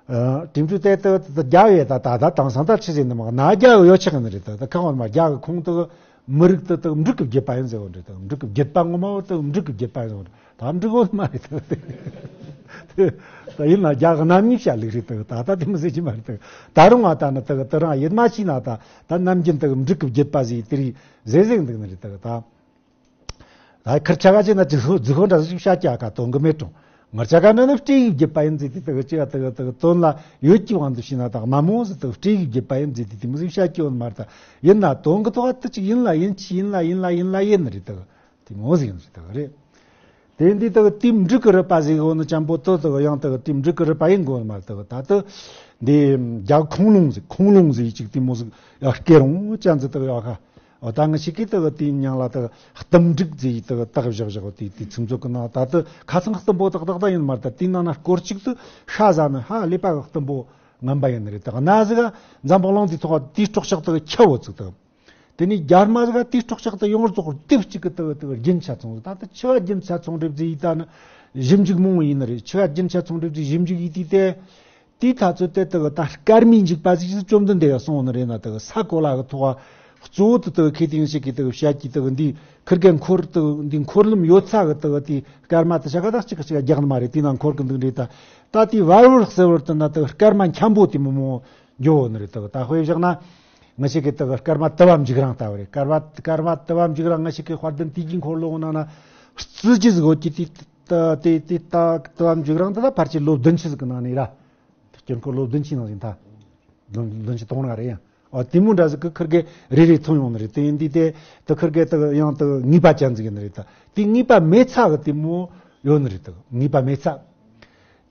ཨ་དེ་འདྲ་དེ་དེ་དེ་རྒྱ་ཡོད་ད་ད་ད་དེང་སང་ད་ཆི་ཟེར་ནི་མ་ན་རྒྱ་གི་ཡོད་ཆགས་ནི་རེད། ད་ད་ཁ་བ་མ་རྒྱ་གི་ཁོང་དེ་གི་མི་རིགས་དེ་དེ་འབྲུག་གི་བརྒྱུད་པ་ཡིན་ཟེར་གོ་འདྲ། དེ་འབྲུག་གི་བརྒྱུད་པ་ངོ་མ་བོ་དེ་འབྲུག་གི་བརྒྱུད་པ་ཡིན་ཟེར་གོ་འདྲ། ད་འབྲུག་གོ་ནི་མ་རེད། དེ་དེ་ད་ཡིན་ན་རྒྱ་གི་རྣམ་གཉིས་བཤད་ལུགས་རེད། དེ་ད་ད་དེ་མི་ཟེར་གྱི་མ་རེད། དེ་ད་རུང་ང་ད་ནི་དེ་གི་དེ་རང་ཡིད་མ་ཆེས་ན་ད་ད་ནམ་རྒྱུན་དེ་གི་འབྲུག་གི་བརྒྱུད་པ་ཟེར་དེ་རིགས་ཟེར་ཟེར་འདུག་ནི་རེད། དེ་གི་ད། ད་ཁིར་ཆ་ག་ཅིག་ན་ཅིག་ཧུ་ཛི་ཧོ་འདྲ་ཟིག་བཤད་ཀྱག་ག་དོན་གི་མེད་ཀྲུང་། ངར་ཆ་ག་ན་ནི་སྤྲེའུ་བརྒྱུད་པ་ཡིན་ཟེར་དེ་དེ་གི་ཅི་ག་དེ་གི་དེ་གི་དོན་ལ་ཡོད་ཀྱི་དབང་དུ་བྱས་ན་དག་མ་མོ་ཟིག་དེ་སྤྲེའུ་བརྒྱུད་པ་ཡིན་ཟེར་དེ་དེ་མོ་ཟིག་བཤད་ཀྱི་ཡོད་མ་རེད། ད་ཡིན་ན་དོན་གི་ཐོག་དེ་ཅིག་ཡིན་ལ་ཡིན་ཆི་ཡིན་ལ་ཡིན་ལ་ཡིན་ལ་ཡིན་ནི་རེད། དེ་གི་དེ་མོ་ཟིག་ཡིན་ཟེར་དེ་གི་རེད། དེ་འདི་དེ་གི་དེ་འབྲུག་གི་རུས་པ་ཟིག་ཡོད་ནི་ཅན་པོ་དེ་དེ་གི་ཡང་དེ་གི་དེ་འབྲུག་གི་རུས་པ་ཡིན་དགོས་མ་རེད། དེ་གི་ད་དེ་འདི་རྒྱ་ཁུངས་ལུང་ཟིག་ཁུངས་ལུང་ཟིག་ཅིག་དེ་མོ་ཟིག་ཡ་སྐེ་རུང་ཅན་ཟིག་དེ་གི་ཡོད་ཁ། འོ་ད་ང་ཅག་གིས་དེ་གི་དེའི་མྱིང་ལ་དེ་གི་གཏུམ་འབྲུག་ཟེར་དེ་གི་བཏགས་བཞག་བཞག་དེ་དེ་ཚིག་མཛོད་གི་ནང་ད་དེ་ཁ་སང་གཏུམ་པོ་ཏག་ཏག་ད་ཡིན་མ་རེད། ད་དེའི་ནང་ན་སྐོར་གཅིག་ཏུ་ཤ་ཟ་ནི་ཧ་ལས་པ་གི་གཏུམ་པོ་ངན་པ་ཡིན་ནི་རེད། དེ་གི་ན་ཟིག་ག་འཛམ་བུ་གླིང་དེའི་ཐོག་དེའི་སྲོག་ཆགས་དེ་གི་ཁྱབ་བོ་ཚིག་དེ་གི། དེ་ནས་རྒྱ་དམར་ཟིག་ག་དེའི་སྲོག་ཆགས་དེ་ཡོངས་རྫོགས་དེབ་གཅིག་གི་དེ་གི་དེ་གི་རྒྱུན་ཆད་སོང་ཟིག་ད་དེ་ཆི་ག་རྒྱུན་ཆད་སོང་རེད་ཟེར་ཡི་ད་ནི་ཞིབ་འཇུག་མང་བོ་ཡིན་ནི་རེད། ཆི་ག་རྒྱུན་ཆད་སོང་རེད་ཟེར་ཞིབ་འཇུག་ཡི་དུས་དེ། དེའི་ཐ་ཚོད་དེ་དེ་གི་ད་སྐར་མའི་འཇིགས་པ་ཟིག་ཅིག་བཅོམ་ལྡན་འདས་ཀྱིས་གསུངས་ནི་རེད་ན། དེ་གི་ས་གོ་ལ་གི་ཐོག་གཙོ་བོ་དེ་དེ་གི་ཁེ་ཏིང་ཞིག་གིས་དེ་གི་བཤད་ཀྱི་དེ་གི་འདི་ཁིར་གེ་འཁོར་དེ་གི་འདི་འཁོར་ལམ་ཡོད་ཚ་གི་དེ་གི་དེ་སྐར་མ་དེ་ཆ་ག་ད་གཅིག་གཅིག་རྒྱག་ནི་མ་རེད། དེ་ན་འཁོར་གི་འདུག་འདྲེ་ད་ད་དེ་བར་བར་གསལ་བར་དེ་ན་དེ་གི་སྐར་མ་འཁྱམ་པོ་དེ་མོ་མོ་འགྱོ་ནི་རེད། དེ་གི་ད་དཔེ་བཞག་ན་ང་ཅག་གི་དེ་གི་སྐར་མ་དུ་བ་འཇིག་རང་ལྟ་བུ་རེད། སྐར་མ་སྐར་མ་དུ་བ་འཇིག་རང་ང་ཅག་གི་དཔལ་ལྡན་དུས་ཀྱི་འཁོར་ལོ་ནང་ན་རྩི་རྒྱུ་ཟིག་ཡོད་ཀྱི་དེ་དེ་དེ་ད་དུ་བ་འཇིག་རང་དེ་ད་ཕལ་ཆེར་ལོ་བདུན་ཅུ་ཟིག་གི་ནང་ནས་ར། དཀྱིལ་འཁོར་ལོ་བདུན་ཅུའི་ནང་བཞིན་ད། བདུན་བདུན་ཅུ་དོན་ལྔ་རེད་ཡ། ཨ་དེ་མོ་འདྲ་ཟིག་གི་ཁིར་གེ་རེ་རེ་ཐོན་ཡོང་ནི་རེད། དེ་ཡིན་དུས་དེ་དེ་ཁིར་གེ་དེ་ཡང་དེ་ངེས་པ་ཅན་ཟིག་ཡིན་ནི་རེད། ད་དེ་ངེས་པ་མེད་ཚ་གི་དེ་མོ་ཡོད་ནི་རེད། དེ་ངེས་པ་མེད་ཚ།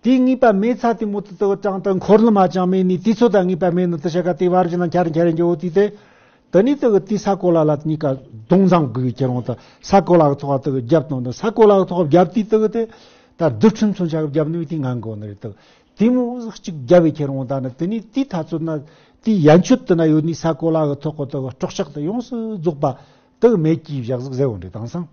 དེ་ངེས་པ་མེད་ཚ་དེ་མོ་དེ་དེ་ཀྲང་དེ་འཁོར་ལམ་མ་ཅང་མེད་ནི་དུས་ཚོད་ད་ངེས་པ་མེད་ནི་དེ་ཤ་ཀ་དེ་བར་གྱི་ན་འཁྱར་འཁྱར་འགྱོ་དུས་དེ། དེ་ནི་དེ་གི་དེ་ས་གོ་ལ་ལ་གཉིས་ཀ་གདུང་བཟང་དགོས་ཀྱི་ཁྱེར་འོང་། ད་ས་གོ་ལ་གི་ཐོག་དེ་གི་རྒྱབ་དང་དེ་ས་གོ་ལ་གི་ཐོག་རྒྱབ་དུས་དེ་གི་དེ་ད་རྡུལ་ཕྲན་མཚོན་ཆ་གི་རྒྱབ་ནི་དེ་ངན་གོ་ནི་རེད། དེ་དེ་མོ་གཅིག་རྒྱབ་བའི་ཁྱེར་འོང་། ད་ནི་དེ་ནི་དེའི་ཐ་ཚོད་ན་དེའི་ཡན་ཆོད་དུ་ན་ཡོད་ནི་ས་གོ་ལ་གི་ཐོག་གི་དེ་གི་སྲོག་ཆགས་དེ་ཡོངས་སུ་རྫོགས་པ་དེ་གི་མེད་ཀྱི་བཞག་ཟིག་ཟེར་བ་འདྲ། དེང་སང་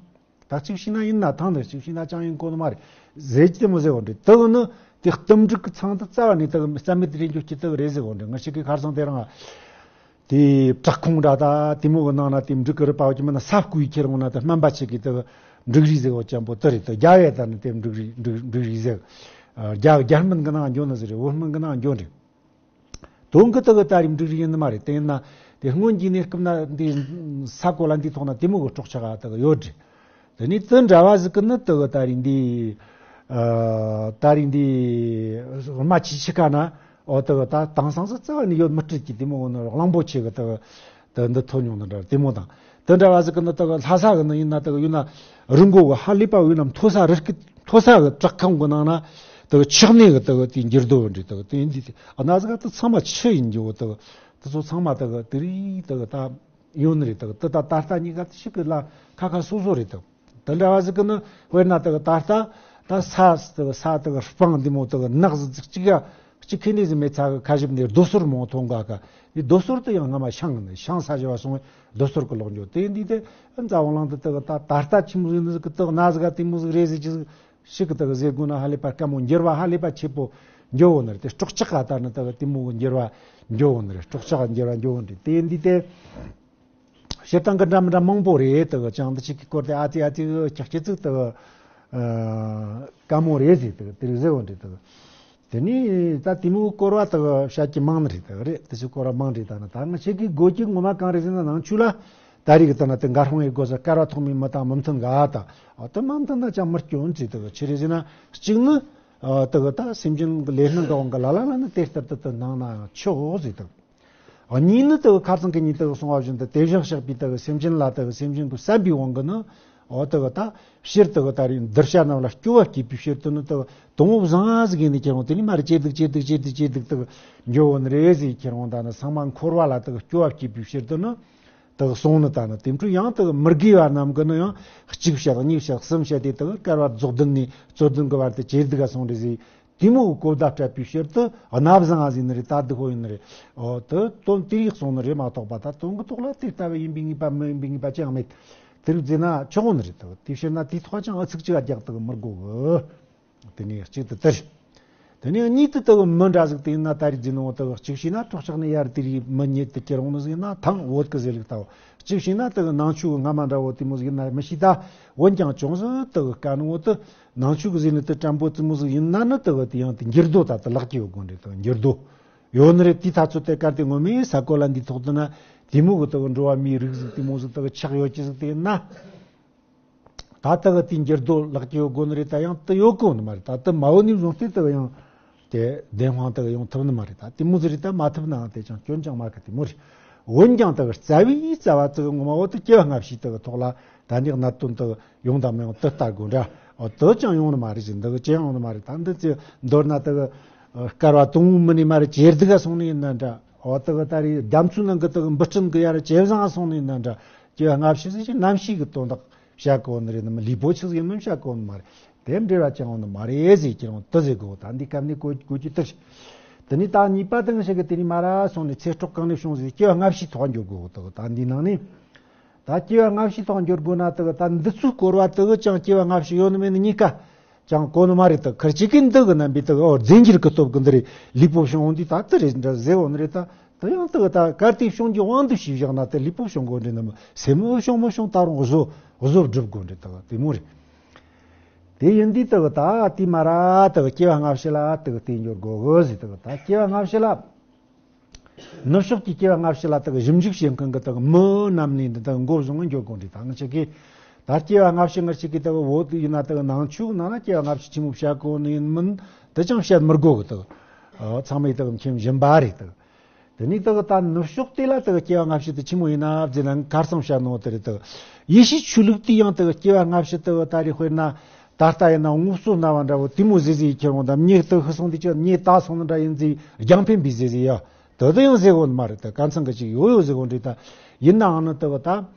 ད་གཅིག་བྱས་ན་ཡིན་ན་ཐང་ནས་གཅིག་བྱས་ན་ཅང་ཡིན་གོ་ནི་མ་རེད་ཟེར་གྱི་དེ་མོ་ཟེར་བ་འདྲ། དེ་གི་ནི་ དེ་གཏུམ་འབྲུག་གི་ཚང་དུ་རྩ་བ་ནས་དག་རྩ་མེད་དུ་རེ་འགྱོ་ཀྱི་དག་རེད་ཟེར་བ་འདྲ། ང་ཞིག་གི་ཁར་སང་དེ་རིང་དེ་བྲག་ཁུང་འདྲ་ད་དེ་མོ་གི་ནང་ན་དེ་འབྲུག་གི་རི་པ་བ་ཅི་མིན་ན་ས་བརྐོས་ཁྱེར་འོང་ན་དེ་སྨན་པ་ཆེ་གི་དག་འབྲུག་རིས་ཟེར་བ་ཅན་པོ་དེ་རེད། དག་རྒྱ་ཡེ་ད་ནི་དེ་འབྲུག་རིས་འབྲུག་འབྲུག་རིས་ཟེར། རྒྱ་རྒྱ་སྨན་གི་ནང་འགྱོ་ནི་ཟེར་རེད། བོད་སྨན་གི་ནང་འགྱོ་འདྲ། དོན་གི་དག་ད་རེས་འབྲུག་རིས་ཡིན་ནི་མ་རེད། དེ་ཡིན་ན་དེ་སྔོན་གྱི་གནས་སྐབས་ན་འདི་ས་གོ་ལ་འདི་ཐོག་ན་དེ་མོ་གི་སྲོག་ཆགས་དག་ཡོད་རེད། དེ་ནི་དེ་འདྲ་བ་ཟིག་གི་ནི་དག་ད་རེས་འདི་ཨ་ད་རེས་འདི་རྨ་ཆུ་ཆུ་ཁ་ན་འོ་དག་ད་དེང་སང་ཟིག་རྩ་བ་ནས་ཡོད་མི་སྲིད་ཀྱི་དེ་མོ་གི་ནི་གླང་པོ་ཆེ་གི་དག་དེ་འདི་ཐོན་མྱོང་ནི་འདྲ་དེ་མོ་དང་། དེ་འདྲ་བ་ཟིག་གི་ནི་དག་ལྷ་ས་གི་ནི་ཡིན་ན་དག་ཡིན་ན་རི་མགོ་གི་ཧ་ལས་པ་ཡིན་ན་མཐོ་ས་རི་སྐེད་མཐོ་ས་གི་བྲག་ཁང་གི་ནང་ན་དག་ཆགས་གནས་གི་དག་དེ་འགྱུར་རྡོ་འདྲ་དག་དེ་འདི་དེ་ཨ་ན་ཟིག་ག་དེ་ཚང་མ་ཆུ་ཡིན་རྒྱུ་དག་དེ་ཚོ་ཚང་མ་དག་དེ་རིགས་དག་ད་ཡོད་ནི་རེད། དག་དེ་ད་ད་ལྟ་གཉིས་ཀ་དེ་ཞིག་གི་ལ་ཁ་ཁ་སོ་སོ་རེད་དག་དེ་འདྲ་བ་ཟིག་གི་ནི་དཔེར་ན་དག་ད་ལྟ་ད་ས་དག་ས་དག་སྤང་འདི་མོ་དག་ནགས་ཟིག་གཅིག་ག་གཅིག་ཁེ་ནས་ཟིག་མེད་ཚ་གི་ཁ་ཞིབ་ནས་རྡོ་སོལ་མོ་མཐོང་ག་ག་འདི་རྡོ་སོལ་དུ་ཡང་སྔ་མ་ཤང་ནས་ཤང་ས་བཞི་བ་སོང་བས་རྡོ་སོལ་གི་ལོག་འགྱོ། དེ་འདི་དེ་འཛམ་བུ་གླིང་དུ་དག་ད་ད་ལྟ་ཆི་མོ་ཟིག་ནི་ཟིག་གི་དག་ན་ཟིག་ག་དེ་མོ་ཟིག་རེད་ཟིག་ཅི་ཟིག་ཞིག་གི་དག་ཟེར་དགོས་ན་ཧ་ལས་པ་དཀའ་མོ། འགྱུར་བ་ཧ་ལས་པ་ཆེ་པོ་འགྱོ་བོ་ནི་རེད། དེ་སྲོག་ཆགས་ག་ད་ནི་དག་དེ་མོ་གི་འགྱུར་བ་འགྱོ་བོ་ནི་རེད། སྲོག་ཆགས་འགྱུར་བ་འགྱོ་བོ་ནི་རེད། དེ་འདི་དེ་བཤད་སྟངས་གི་འདྲ་མི་འདྲ་མང་པོ་རེད། དག་ཅང་འདི་ཅིག་གི་སྐོར་དེ་ཨ་ཙི་ཨ་ཙི་ཀྱག་ཀྱི་ཙིག་དག་དཀའ་མོ་རེད་ཟེར་དག་དེ་རིགས་ཟེར་བོ་འདྲ་དག་དེ་ནི་ད་དེ་མོ་སྐོར་བ་དག་བཤད་ཀྱི་མང་ནི་རེད། དག་རེད། དེ་ཚོ་སྐོར་བ་མང་རེད། ད་ནི་ད་ང་ཆེ་གི་དགོས་ཀྱི་ངོ་མ་གང་རེད་ཟེར་ན་ནང་ཆོས་ལ་ད་རེས་ཀྱི་ད་ན་དེ་འགའ་ཧྲང་ཡི་སྒོ་ས་སྐལ་བ་ཐོགས་མེད་མི་དང་མི་མཐུན་ག་ད་ཨ་དེ་མ་མཐུན་ན་ཅང་མི་སྐྱོན་ཅི་དག་ཆི་རེད་ཟེར་ན་གཅིག་ནི་ཨ་དག་ད་སེམས་ཅན་གི་ལས་སྣང་གི་དབང་གི་ལ་ལ་ལ་ནི་དེ་ལྟར་དུ་དུ་སྣང་ན་ཆོག་ཟེར་དག་གཉིས་ནི་དག་ཁ་ཚང་གི་གཉིས་དག་གསུང་བ་བཞིན་དུ་དེ་བཞིན་གཤེགས་པའི་དག་སེམས་ཅན་ལ་དག་སེམས་ཅན་གྱི་བསམ་པའི་དབང་གིས་ནི་འོ་དག་ད་ཕྱིར་དག་ད་རེས་འདིར་བྱ་རྣམས་ལ་སྐྱོ་བ་སྐྱེད་པའི་ཕྱིར་དུ་ནི་དག་དང་པོ་བཟང་ཟིག་ཡིན་ནི་ཁྱེར་འོང་དེ་ནི་མར་ཇེ་སྡུག་ཇེ་སྡུག་ཇེ་སྡུག་ཇེ་སྡུག་དག་འགྱོ་བོ་ནི་རེད་ཟེར། ཁྱེར་འོང་ད་ནི་ཚང་མ་འཁོར་བ་ལ་དག་སྐྱོ་བ་སྐྱེད་པའི་ཕྱིར་དུ་ནི་དག་གསུངས་ནི། ད་ནི་དེ་འཕྲོས་ཡང་དག་མི་དགེ་བ་རྣམས་ཀྱི་ནི་ཡང་གཅིག་བཤད་གཉིས་བཤད་གསུམ་བཤད་དེ་དག་སྐལ་བ་རྫོགས་ལྡན་ནས་རྩོད་ལྡན་གྱི་བར་དུ་ཇེ་སྡུག་ག་སོང་རེད་ཟེར། དེ་མོ་གི་གོ་བརྡ་སྤྲད་པའི་ཕྱིར་དུ་གནའ་བཟང་ང་ཟིག་ནི་རེད། ད་སྡུག་པོ་ཡིན་ནི་རེད། འོ་དེ་དོན་དེ་རིགས་གསུངས་ནི་རེད་མ་གཏོགས་པ། ད་དོན་གི་ཐོག་ལ་དེ་ལྟ་བུ་ཡིན་པའི་ངེས་པ་མི་ཡིན་པའི་ངེས་པ་ཅི་ཡང་མེད། དེ་རིགས་བརྫིས་ན་ཆོག་གོ་ནི་རེད། དེ་ཕྱིར་ན་དེའི་ཐོག་ཅང་ཨུ་ཚུགས་ཅི་ག་རྒྱག་དག་མི་དགོ་གི། དེ་ནས་གཅིག་ཏུ་དེར། དེ་ནས་གཉིས་དུ་དག་མི་འདྲ་ཟིག་དེ་ཡིན་ན་ད་རེས་བརྫིས་ནོ་དག་གཅིག་བྱས་ན་སྲོག་ཆགས་ནི་ཡར་དེ་རིགས་མི་རྙེད་དུ་ཁྱེར་འོང་ནི་ཟིག་ཡིན་ན་ཐང་བོད་ཀྱི་ཟེར་ལུགས་ལྟ་བུ། གཅིག་བྱས་ན་དག་ནང་ཆོས་སྔ་མ་འདྲ་བོ་དེ་མོ་ཟིག་ཡིན་ན་མི་ཤེས། ད་འོན་ཀྱང་ཅུང་ཟད་དག་དཀའ་ནོ་དུ་ནང་ཆོས་ཀྱི་ཟེར་ནི་དུ་དྲན་པོ་དེ་མོ་ཟིག་ཡིན་ན་ནི་དག་དེ་ཡང་དེ་འགྱུར་རྡོ་ད་དུ་ལག་གི་ཡོད་དགོས་འདྲ། དག་འགྱུར་རྡོ་ཡོད་ནི་རེད། དེ་ཐ་ཚོད་དེ་གར་དེ་ངོ་མའི་ས་གོ་ལ་འདི་ཐོག་ཏུ་ན་དེ་མོ་གི་དག་འགྲོ་བ་མིའི་རིགས་ཟིག་དེ་མོ་ཟིག་དག་ཆགས་ཡོད་ཀྱི་ཟིག་དེ་ཡིན་ན། ད་ལྟ་གི་དེའི་འགྱུར་རྡོ་ལག་གི་ཡོད་དགོས་ནི་རེད། ད་ཡང་དུ་ཡོད་གོ་ནི་མ་རེད། ད་དུ་མ་འོ་ནི་བཟུང་སྟེ་དུ་ཡང་དེ་བདེན་དཔང་དུ་ཡོང་ཐུབ་ནི་མ་རེད། ད་དེ་མོ་ཟིག་རེད། ད་མ་ཐུབ་ནའང་དེ་ཅང་སྐྱོན་ཅང་མ་གི་དེ་མོ་རེད། འོན་ཀྱང་དུ་རྩ་བའི་རྩ་བ་དུ་ངོ་མ་འོ་དུ་སྐྱེ་བ་སྔ་ཕྱི་དུ་ཐོག་ལ་ད་འདི་གནད་དོན་དུ་ཡོང་དང་མི་ཡོང་དུ་ལྟ་དགོས་འདྲ། འོ་དུ་ཅང་ཡོང་ནི་མ་རེད་ཅིག་འདི་གི་ཅི་ཡང་ཡོང་ནི་མ་རེད། ད་འདི་ཅི་མདོར་ན་དུ་སྐལ་བ་དང་པོའི་མི་ནི་མ་རེད། ཇེ་སྡུག་ག་སོང་ནི་ཡིན་ན་འདྲ། འོ་དུ་གི་ད་རེས་རྒྱ་མཚོའི་ནང་གི་དུ་འབུ་སྲིན་གི་ཡར་ཇེ་བཟང་སོང་ནི་ཡིན་ན་འདྲ། སྐྱེ་བ་སྔ་ཕྱི་ཟེར་ཅིག་རྣམ་ཤེས་ཀྱི་དོན་དག་བཤད་གོ་ནི་རེད། ནི་མི་ལུས་པོ་ཆགས་ཡིན་མིན་བཤད་གོ་ནི་མ་རེད། དེ་འབྲེལ་བ་ཅང་ཡོང་ནི་མ་རེད་ཟེར་ཀྱི་རང་དུ་ཟེར་གོ། ད་འདི་སྐབས་ནས་གོ་གོ་རྒྱུ་དེ་རེད། དེ་ནས་ད་གཉིས་པ་དང་ཞིག་གི་དེ་ནས་མ་ར་སོང་ནས་ཚེ་སྲོག་གང་ནས་བྱུང་ཟེར་སྐྱེ་བ་སྔ་ཕྱི་ཐོག་འགྱུར་དགོས་དག་ད་འདི་ནང་ནས་ད་སྐྱེ་བ་སྔ་ཕྱི་ཐོག་འགྱུར་དགོས་ན་དག་ད་འདི་ཚོའི་སྐོར་བ་དག་ཀྱང་སྐྱེ་བ་སྔ་ཕྱི་ཡོད་ནི་མེད་ནི་གཉིས་ཀ་ཅང་གོ་ནི་མ་རེད། ད་ཁར་ཅིག་གིས་འདི་གི་རྣམ་པའི་ད་འོ་རྫས་འགྱུར་གྱི་སྟོབས་ཀྱིས་འདི་རེད་ལུས་པོ་བྱུང་འོང་དུས་ད་དེ་རེད་འདྲ་ཟེར་འོང་ནི་རེད། ད་དེ་ཡང་ད་ད་གལ་ཏེ་བྱུང་རྒྱུ་དབང་དུ་བྱས་བཞག་ན་དེ་ལུས་པོ་བྱུང་དགོས་འདྲ་ནམ་སེམས་བྱུང་མི་བྱུང་ད་རུང་བཟོ་བཟོ་སྒྲུབ་དགོས་འདྲ་ད་དེ་མོ་རེད། དེ་ཡིན་དུས་ད་ད་དེ་མ་ར་ད་སྐྱེ་བ་སྔ་ཕྱི་ལ་ད་བརྟེན་འགྱུར་དགོས་གི་ཟེར། ད་ད་སྐྱེ་བ་སྔ་ཕྱི་ལ། ནུབ་ཕྱོགས་ཀྱི་སྐྱེ་བ་སྔ་ཕྱི་ལ་དག་ཞིབ་འཇུག་བྱེད་མཁན་གྱི་དག་མི་རྣམས་ནས་འདི་དག་མགོ་བཟུང་ངེ་འགྱོ་དགོས་འདྲ། ད་ང་ཆ་གིས་ད་སྐྱེ་བ་སྔ་ཕྱི་ང་ཆ་གིས་དག་བོད་ཡིན་ན་དག་ནང་ཆོས་ནང་ན་སྐྱེ་བ་སྔ་ཕྱི་ཆི་མོ་བཤད་གོ་ནི་ཡིན་མིན་དེ་ཅང་བཤད་མི་དགོས་གི། དག་ཚང་མས་དག་མཁྱེན་བཞིན་པ་རེད། དག་དེ་ནས་དག་ད་ནུབ་ཕྱོགས་དེ་ལ་དག་སྐྱེ་བ་སྔ་ཕྱི་དེ་ཆི་མོ་ཡིན་ན་བརྫིས་ན་ཁར་སང་བཤད་ནོ་དེ་རེད། དག་ཡེ་ཤུའི་ཆོས་ལུགས་དེ་ཡང་དག་སྐྱེ་བ་སྔ་ཕྱི་དག་ད་རེས་དཔེར་ན། ད་ལྟ་ཡིན་ན་ངུ་སོ་ན་བ་འདྲ་བོ་དེ་མོ་ཟེར་ཟེར་ཁྱེར་འོང་དང་མྱི་དུ་ཧི་སོང་དུ་ཅི་མྱི་ད་སོང་ན་འདྲ་ཡིན་ཟེར་རྒྱང་འཕེན་པའི་ཟེར་ཟེར་ཡ། དེ་དུ་ཡང་ཟེར་གོ་ནི་མ་རེད། ད་ག་ཚང་གི་ཅིག་ཡོད་ཡོད་ཟེར་གོ་འདྲ། ད་ཡིན་ནའང་ནི་དུ་གི་ད་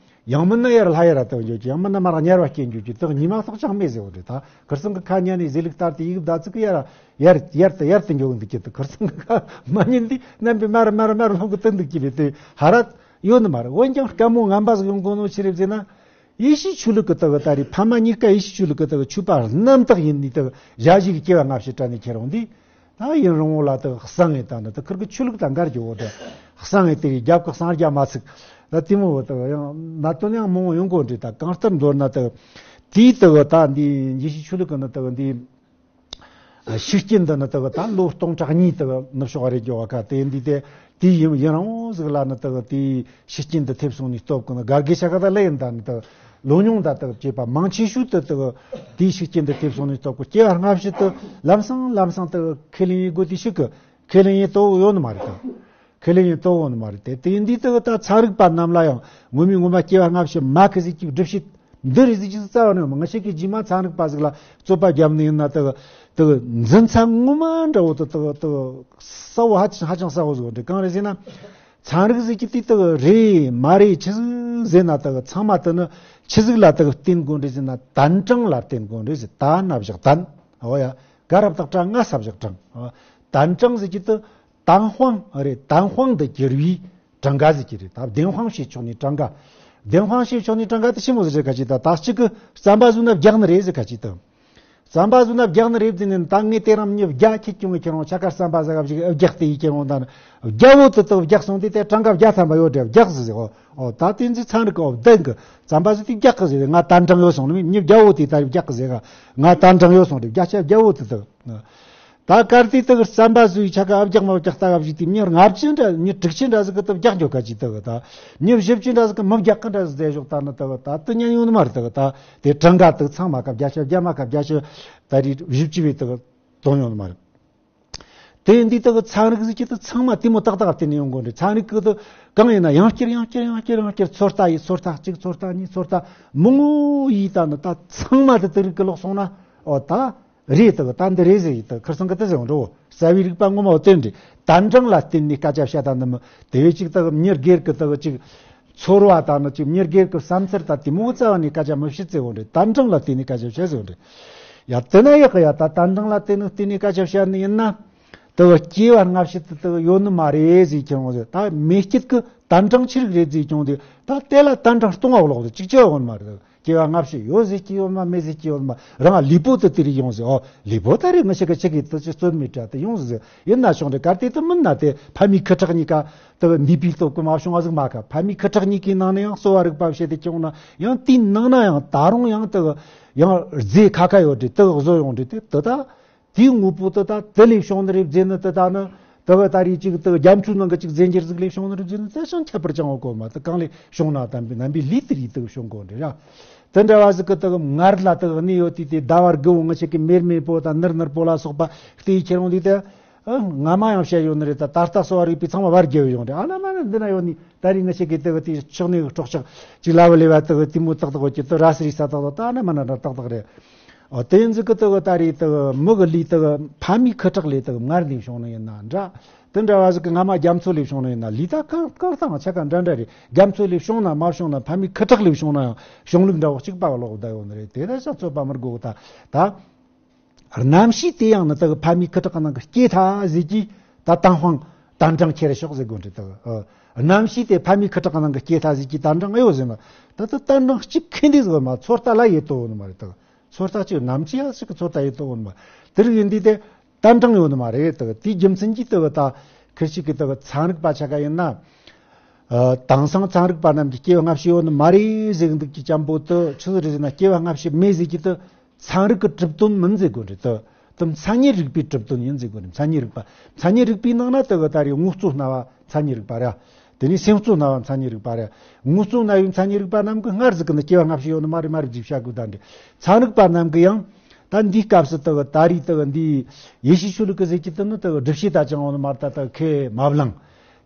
ཡང་མིན་ན་ཡར་ལྷ་ཡར་དུ་འཇོག་ཅིག་ཡང་མིན་ན་མར་ཉར་བ་སྐྱེ་འཇོག་ཅིག་དུ་ཉི་མ་སོགས་ཅང་མེད་ཟེར་གོ་འདྲ། ད་ཁིར་ཚང་གི་ཁ་ཉན་ནས་ཟེར་ལུགས་ལྟར་དུ་ཡིག་ད་ཚིག་གི་ཡར་ཡར་ཡར་དུ་ཡར་དུ་འཇོག་འདུག་ཅིག་དུ་ཁིར་ཚང་གི་ཁ་མ་ཉན་དུས་རྣམ་པའི་མར་མར་མར་ལྷུང་གི་དུ་འདུག་ཅིག་རེད། དུ་ཧ་ར་ཡོད་ནི་མ་རེད། འོན་ཀྱང་དཀའ་མོ་ངན་པ་ཟིག་ཡོང་གོ་ནོ་ཆི་རེད་ཟེར་ན། ཡེ་ཤུའི་ཆོས་ལུགས་ཀྱི་དག་ད་རེད། ཕ་མ་གཉིས་ཀ་ཡེ་ཤུའི་ཆོས་ལུགས་ཀྱི་དག་ཆོས་པ་རྣམ་དག་ཡིན་ནི་དག་ཞ་ཞིག་སྐྱེ་བ་སྔ་ཕྱི་དྲན་ནས་ཁྱེར་འོང་དུས། ད་ཡུན་རིང་བོ་ལ་དག་གསང་ངེ་དང་ནི་དག་ཁིར་གི་ཆོས་ལུགས་དང་འགལ་གྱི་འོ་དེ། གསང་ངེ་དེ་རིགས་རྒྱབ་ཀྱི་གསང་རྒྱ་མ་ཚིག་ད་དེ་མོ་བོ་དག་ཡང་གནད་དོན་ཡང་མང་བོ་ཡོང་གོ་འདྲི། ད་གང་ལྟར་མདོར་ན་དག་དེའི་དག་ད་འདི་ཡེ་ཤུའི་ཆོས་ལུགས་ཀྱི་ནི་དག་འདི། ཤུགས་རྐྱེན་འདི་ནི་དག་ད་ལོ་སྟོང་ཕྲག་གཉིས་དག་ནུབ་ཕྱོགས་རེ་འགྱོ་བ་ཁ་དེ་འདི་དེ་དེ་ཡིན་ཡིན་རང་ཟིག་ལ་ནི་དག་དེའི་ཤུགས་རྐྱེན་འདི་ཐེབས་སོང་ནི་སྟོབས་ཀྱི་ནི་གར་གི་ཤ་ཁ་ད་ལེ་ཡིན། ད་ནི་དག་ལོ་ཉུང་ད་དག་བྱེད་པ་མང་ཆེ་ཤོས་དུ་དག་དེའི་ཤུགས་རྐྱེན་འདི་ཐེབས་སོང་ནི་སྟོབས་ཀྱི་སྐྱེ་བ་སྔ་ཕྱི་དུ་ལམ་སང་ལམ་སང་དག་ཁས་ལེན་ཡེ་དགོས་དུས་ཤིག་གི་ཁས་ལེན་ཡེ་དོ་ཡོད་ནི་མ་རེད་དག་ཁས་ལེན་ཡེ་དོ་ཡོད་ནི་མ་རེད་དེ། དེ་འདི་དག་ད་ཚན་རིག་པ་རྣམས་ལ་ཡང་ངོ་མའི་ངོ་མ་སྐྱེ་བ་སྔ་ཕྱི་མ་ཁི་ཟིག་གི་སྒྲུབ་བྱེད། འདི་རེད་ཟིག་ཅིག་རྩ་བ་ནས་མི་ང་ཞིག་གི་རྗེས་མ་ཚན་རིག་པ་ཟིག་ལ་རྩོད་པ་བརྒྱབ་ནི་ཡིན་ན་དག་དག་འཛིན་ཚན་ངོ་མ་འདྲ་བོ་དག་དག་དག་གསལ་བོ་ཧ་ཅང་ཧ་ཅང་གསལ་བོ་ཟིག་འདྲ། གང་རེད་ཟེར་ན། ཚན་རིག་ཟིག་གི་དེ་དག་རེད་མ་རེད་ཆི་ཟིག་ཟེར་ན་དག་ཚང་མ་དེ་ནི་ཆི་ཟིག་ལ་དག་བརྟེན་དགོས་འདྲ་ཟེར་ན། དན་གྲངས་ལ་བརྟེན་དགོས་འདྲ་ཟེར། ད་ན་བཞག་དན། འོ་ཡ། ག་རབ་དག་གྲ་ང་ས་བཞག་གྲངས། དན་གྲངས་ཟིག་གི་དེ་蛋黄རེད། 蛋黄འདི་གྱུར་བའི་གྲངས་ཀ་ཟིག་གི་རེད། ད་蛋黄ཞེས་ཆོག་ནི་གྲངས་ཀ蛋黄ཞེས་ཆོག་ནི་གྲངས་ཀ་དེ་ཆི་མོ་ཟིག་རེད་ཁ་ཅིག་ད་ད་གཅིག་གི་རྩམ་པ་ཟོས་ན་རྒྱག་ནི་རེད་ཟིག་ཁ་ཅིག་ད་རྩམ་པ་ཟོས་ན་རྒྱག་ནི་རེད་ཟེར་ནས་ད་ངས་དེ་རིང་མྱི་བརྒྱ་ཁྱེར་ཀྱང་ངས་ཁྱེར་འོང་ཆ་ག་རྩམ་པ་ཟ་ག་ཞིག་རྒྱག་སྟེ་ཡིས་ཁྱེར་འོང་ད་ནི་རྒྱ་བོ་དུ་དུ་རྒྱག་སོང་དུས་དེ་གྲངས་ཀ་བརྒྱ་ཐམ་པ་ཡོད་རེད། རྒྱག་ཟིག་ཟེར། ཨོ་ད་དེ་ཚོའི་ཚན་རིག་གི་ཨོ་བདེན་གི་རྩམ་པ་ཟོས་དུས་རྒྱག་གི་ཟེར། ང་蛋黄ཡོད་སོང་ནི་མྱི་རྒྱ་བོ་དེ་ད་རྒྱག་གི་ཟེར་ག་ང蛋黄ཡོད་སོང་རེད། བརྒྱ་ཆ་རྒྱ་བོ་དུ་དུ། ད་གར་དེ་དག་རྩམ་པ་ཟོས་ཆ་ག་ཨ་བརྒྱག་མ་བརྒྱག་ལྟ་ག་བཞིན་དེ་མྱི་ལྔ་བཅུ་འདྲ་མྱི་དྲུག་ཅུ་འདྲ་ཟིག་གི་དག་རྒྱག་འཇོག་ག་ཅིག་དག་ད་མྱི་བཞི་བཅུ་འདྲ་ཟིག་གི་མི་རྒྱག་གི་འདྲ་ཟིག་ཟེར་ཞོག་ད་ནི་དག་ད་དུ་ཉན་ཡོང་ནི་མ་རེད། དག་ད་དེ་གྲངས་ཀ་དག་ཚང་མ་ཀ་བརྒྱ་ཆ་བརྒྱ་མ་ཀ་བརྒྱ་ཆ་ད་རེད་བཞི་བཅུ་བའི་དག་གཏོང་ཡོང་ནི་མ་རེད། དེ་འདི་དག་ཚན་རིག་ཟིག་གི་དག་ཚང་མ་དེ་མོ་ཏག་ཏག་བརྟེན་ནས་ཡོང་དགོས་རེད། ཚན་རིག་གི་དག་གང་ཡིན་ན་ཡང་བསྐྱར་ཡང་བསྐྱར་ཡང་བསྐྱར་ཡང་བསྐྱར་ཚོད་ལྟ་ཡིས་ཚོད་ལྟ་གཅིག་ཚོད་ལྟ་གཉིས་ཚོད་ལྟ་མང་བོ་ཡིས་ད་ནི་ད་ཚང་མ་དེ་དེ་རིགས་གི་ལོག་སོང་ན། ཨོ་ད། རེད། དག་ད་འདི་རེད་ཟེར་ཡི་དག་ཁིར་ཚང་གི་དེ་ཟེར་འགྲོ། རྩ་བའི་རིག་པ་ངོ་མ་བསྟན་རེད།蛋黄ལ་བརྟེན་ནས་སྐད་ཆ་བཤད་ད་ནི་མི་དེ་བས་ཅིག་དག་མྱི་སྒེར་གི་དག་ཅིག་ཚོར་བ་དང་ནི་ཅིག་མྱི་སྒེར་གི་བསམ་ཚུལ་ད་དེ་མོ་རྩ་བ་ནས་སྐད་ཆ་མི་བཤད་ཟེར་འོང་རེད།蛋黄ལ་བརྟེན་ནས་སྐད་ཆ་བཤད་ཟེར་འོང་རེད། ཡ་དེ་ན་ཡག་གི་ཡ་ད་蛋黄ལ་བརྟེན་ནས་བརྟེན་ནས་སྐད་ཆ་བཤད་ནི་ཡིན་ན། དག་སྐྱེ་བ་སྔ་ཕྱི་དུ་དག་ཡོད་ནི་མ་རེད་ཟེར་ཁྱེར་འོང་ཟེར། ད་མེ་སྐྱེད་གི་蛋黄ཆི་རིགས་རེད་ཟེར་ཀྱང་དེ་ད་དེ་ལ་蛋黄སྟོང་བ་ལོག་ཅིག་ཅི་ཡོད་མ་རེད། སྐྱེ་བ་སྔ་ཕྱི་ཡོད་ཟེར་གྱི་ཡོད་མ་མེད་ཟེར་གྱི་ཡོད་མ། རང་ལུས་པོ་དེ་དེ་རིགས་ཡོང་ཟེར། ཨོ་ལུས་པོ་ད་རེས་ང་ཞིག་གི་ཆི་གི་དུ་ཅི་རྩོལ་མེད་དྲ་དེ་ཡོང་ཟེར། ཡིན་ན་ཆུང་རེ་གར་དེ་དུ་མིན་ན་དེ་ཕ་མའི་ཁུ་ཁྲག་གཉིས་ཀ་དུ་འདུས་པའི་སྟོབས་ཀྱིས་མ་བྱུང་བ་ཟིག་མ་ཁ། ཕ་མའི་ཁུ་ཁྲག་གཉིས་ཀའི་ནང་ནས་ཡང་གསོ་བ་རིག་པ་བྱེད་དེ་ཀྱང་ན་ཡང་དེའི་ནང་ན་ཡང་ད་རུང་ཡང་དུ་ཡང་རྫས་ཁ་ཁ་ཡོད་དེ་དུ་བཟོ་ཡོང་དེ་དེ་དུ་ད། དེའི་དངོས་པོ་དེ་དག་དེ་ལས་བྱུང་ནི་རེད་ཟེར་ནི་དེ་དག་ནི། དེ་བ་ད་རེས་ཅིག་དེ་རྒྱ་མཚོའི་ནང་གི་ཅིག་རྫས་འགྱུར་ཟིག་ལས་བྱུང་ནི་རེད་ཟེར་ནི་དེ་ཅང་ཁྱད་པར་ཅང་ཡོད་གོ་མ། དེ་གང་ལས་བྱུང་ན་དམ་པའི་རྣམ་པའི་ལུས་དེ་རིགས་དེ་བྱུང་གོ་འདྲ་ར། དེ་འདྲ་བ་ཟིག་གི་དེ་མངལ་ལ་དེ་གནས་ཡོད་དུས་དེ་ཟླ་བ་དགུ་བོ་ང་ཅག་གི་མེར་མེར་པོ་དང་ནུར་ནུར་པོ་ལ་སོགས་པ་བལྟས་ཁྱེར་འོང་དུས་དེ། ཨ་སྔ་མ་ཡང་བཤད་ཡོད་ནི་རེད། ད་ད་ལྟ་གསོ་བ་རིག་པའི་ཚང་མ་བར་རྒྱལ་ཡོད་རེད། ཨ་ན་མ་ན་འདི་ན་ཡོད་ནི་ད་རེས་ང་ཅག་གི་དེ་གི་དེ་ཆགས་ནས་སྲོག་ཆགས་ཅིག་ལ་བ་ལེ་བ་དེ་གི་དེ་མོ་ཏག་ཏག་གི་དེ་ར་སི་རི་ས་ཏག་ཏག་ད་ཨ་ན་མ་ན་འདྲ་ཏག་ཏག་རེད། ཨོ་དེ་ཡིན་ཟིག་གི་དེ་གི་ད་རེས་དེ་གི་མི་གི་ལུས་དེ་གི་ཕ་མའི་ཁུ་ཁྲག་ལས་དེ་གི་མངལ་ནས་བྱུང་ནི་ཡིན་ན་འདྲ། དེ་འདྲ་བ་ཟིག་གི་སྔ་མ་རྒྱ་མཚོ་ལས་བྱུང་ནི་ཡིན་ན་ལུས་ད་གང་གང་དང་ཆ་ག་འདྲ་འདྲ་རེད། རྒྱ་མཚོ་ལས་བྱུང་ན་མ་བྱུང་ན་ཕ་མའི་ཁུ་ཁྲག་ལས་བྱུང་ན་ཡང་བྱུང་ལུགས་འདྲ་བོ་གཅིག་པ་ལོག་བསྡད་ཡོད་ནི་རེད། དེ་ད་ཅང་རྩོད་པ་མི་དགོས་གི་ད་ད། རྣམ་ཤེས་དེ་ཡང་ནི་དག་ཕ་མའི་ཁུ་ཁྲག་ནང་གི་སྐྱེས་ཐལ་ཟིག་གིས་ད་蛋黄蛋黄ཁྱེར་ཤོག་ཟེར་དགོས་འདྲི་དག་རྣམ་ཤེས་དེ་ཕ་མའི་ཁུ་ཁྲག་ནང་གི་སྐྱེས་ཐལ་ཟིག་གིས་蛋黄ཨེ་ཡོད་ཟེར་མ། ད་ད蛋黄གཅིག་ཁེ་འདི་ཟིག་མ་ཚོད་ལྟ་ལ་ཡེ་ཏོ་ནི་མ་རེད་དག་ཚོད་ལྟ་གཅིག་ནམ་ཅི་ཡ་ཟིག་གི་ཚོད་ལྟ་ཡེ་ཏོ་ནི་མ། དེ་རིགས་ཡིན་དུས་དེ་蛋黄ཡོད་ནི་མ་རེད་དག་དེའི་རྒྱུ་མཚན་གྱིས་དག་ད་ཁིར་ཞིག་གི་དག་ཚན་རིག་པ་ཆ་ག་ཡིན་ན། དེང་སང་ཚན་རིག་པ་རྣམས་ཀྱི་སྐྱེ་བ་སྔ་ཕྱི་ཡོད་ནི་མ་རེད་ཟེར་གི་འདུག་ཀྱི་ཅམ་པོ་དུ་ཆི་ཟིག་རེད་ཟེར་ན་སྐྱེ་བ་སྔ་ཕྱི་མེད་ཟེར་གྱི་དུ། ཚན་རིག་གི་གྲུབ་དོན་མིན་ཟེར་དགོས་རེད་དོ། དེ་མཚན་ཉིད་རིག་པའི་གྲུབ་དོན་ཡིན་ཟེར་དགོས་རེད། མཚན་ཉིད་རིག་པ། མཚན་ཉིད་རིག་པའི་ནང་ན་དེ་གི་ད་རེས་དངོས་གཙོ་སྣང་བ་མཚན་ཉིད་རིག་པ་རེད། དེ་ནས་སེམས་གཙོ་སྣང་བ་མཚན་ཉིད་རིག་པ་རེད། དངོས་གཙོ་སྣང་བའི་མཚན་ཉིད་རིག་པ་རྣམས་ཀྱི་སྔར་ཟིག་གི་ནི་སྐྱེ་བ་སྔ་ཕྱི་ཡོད་ནི་མ་རེད་མ་རེད་ཅེས་བཤད་དགོས་ད་འདྲ། ཚན་རིག་པ་རྣམས་ཀྱི་ཡང་ད་འདིའི་སྐབས་སུ་དེ་གི་ད་རེས་དེ་གི་འདིའི་ཡེ་ཤུའི་ཆོས་ལུགས་ཀྱི་ཟེར་གྱི་དེ་ནི་དེ་གི་སྒྲུབ་བྱེད་ད་ཅང་ཡོད་ནི་མ་རེད། ད་དེ་གི་ཁས་མ་བླངས།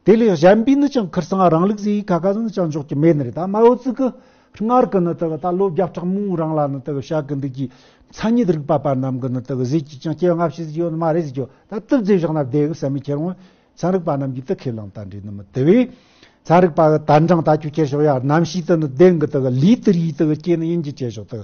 དེ་ལས་གཞན་པའི་ནི་ཅང་ཁིར་ཚང་རང་ལུགས་ཟེར་ཡི་ཁ་ཁ་ཟིག་ནི་ཅང་འཇོག་གི་མེད་ནི་རེད། ད་མ་འོ་ཙི་གི་སྔར་གི་ནི་དག་ད་ལོ་བརྒྱ་ཕྲག་མང་རིང་ལ་ནི་དག་བཤད་གི་འདུག་གི་མཚན་ཉིད་རིག་པ་པ་རྣམས་གི་ནི་དག་ཟེར་གྱི་ཅང་སྐྱེ་བ་སྔ་ཕྱི་ཟིག་ཡོད་ནི་མ་རེད་ཟེར་གྱི་ད་དུ་ཟེར་བཞག་ན་བདེ་གི་བསམ་མི་ཁྱེར་འོང་། ཚན་རིག་པ་རྣམས་ཀྱིས་དུ་ཁས་བླངས་ད་འདྲི་ནི་མི་དེ་བས། ཚན་རིག་པ་གི་蛋黄ད་ཁྱོད་ཁྱེར་ཤོག་ཡ། རྣམ་ཤེས་དེ་ནི་བདེན་གི་དག་ལུས་དེ་རིགས་དག་སྐྱེ་ནི་ཡིན་གྱི་བྱས་ཤོག་དག་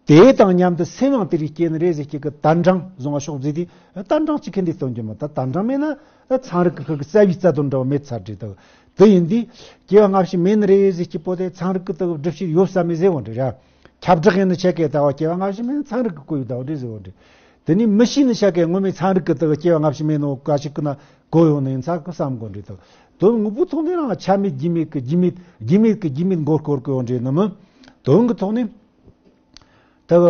དེ་དང་མཉམ་དུ་སེམས་ཡང་དེ་རིགས་སྐྱེ་ནི་རེད་ཟེར་གྱི་གི་蛋黄བཟུང་བ་ཤོག་ཟེར་དུས་蛋黄གཅིག་ཁེ་འདི་སྟོན་རྒྱུ་མ། ད་蛋黄མེད་ན་ཚན་རིག་གི་ཁུར་གི་རྩ་བའི་རྩ་དོན་འདྲ་བ་མེད་ཚར་འདྲི་དག་དེ་ཡིན་དུས་སྐྱེ་བ་སྔ་ཕྱི་མེད་ནི་རེད་ཟེར་གྱི་པོ་དེ་ཚན་རིག་གི་དག་སྒྲུབ་བྱེད་ཡོད་ས་མེད་ཟེར་བ་འདྲ་ར། ཁྱབ་བསྒྲགས་ཡིན་ནི་ཆ་གེ་ད་བ་སྐྱེ་བ་སྔ་ཕྱི་མེད་ནི་ཚན་རིག་གི་གོ་ཡོད་ད་བ་འདྲ་ཟེར་བ་འདྲ། དེ་ནི་མི་ཤེས་ནི་ཆ་གེ་ངོ་མའི་ཚན་རིག་གི་དག་སྐྱེ་བ་སྔ་ཕྱི་མེད་ནོ་ག་ཞིག་གི་ན་གོ་ཡོང་ནི་ཡིན་ཚ་གི་བསམ་གོ་འདྲ་དག་དོན་དངོས་པོའི་ཐོག་ནས་རང་ཆ་མེད་རྒྱུ་མེད་གི་རྒྱུ་མེད་རྒྱུ་མེད་གི་རྒྱུ་མེད་མགོ་སྐོར་གི་ཡོང་འདྲ་ནི་མི། དོན་གི་ཐོག་ནས་དག་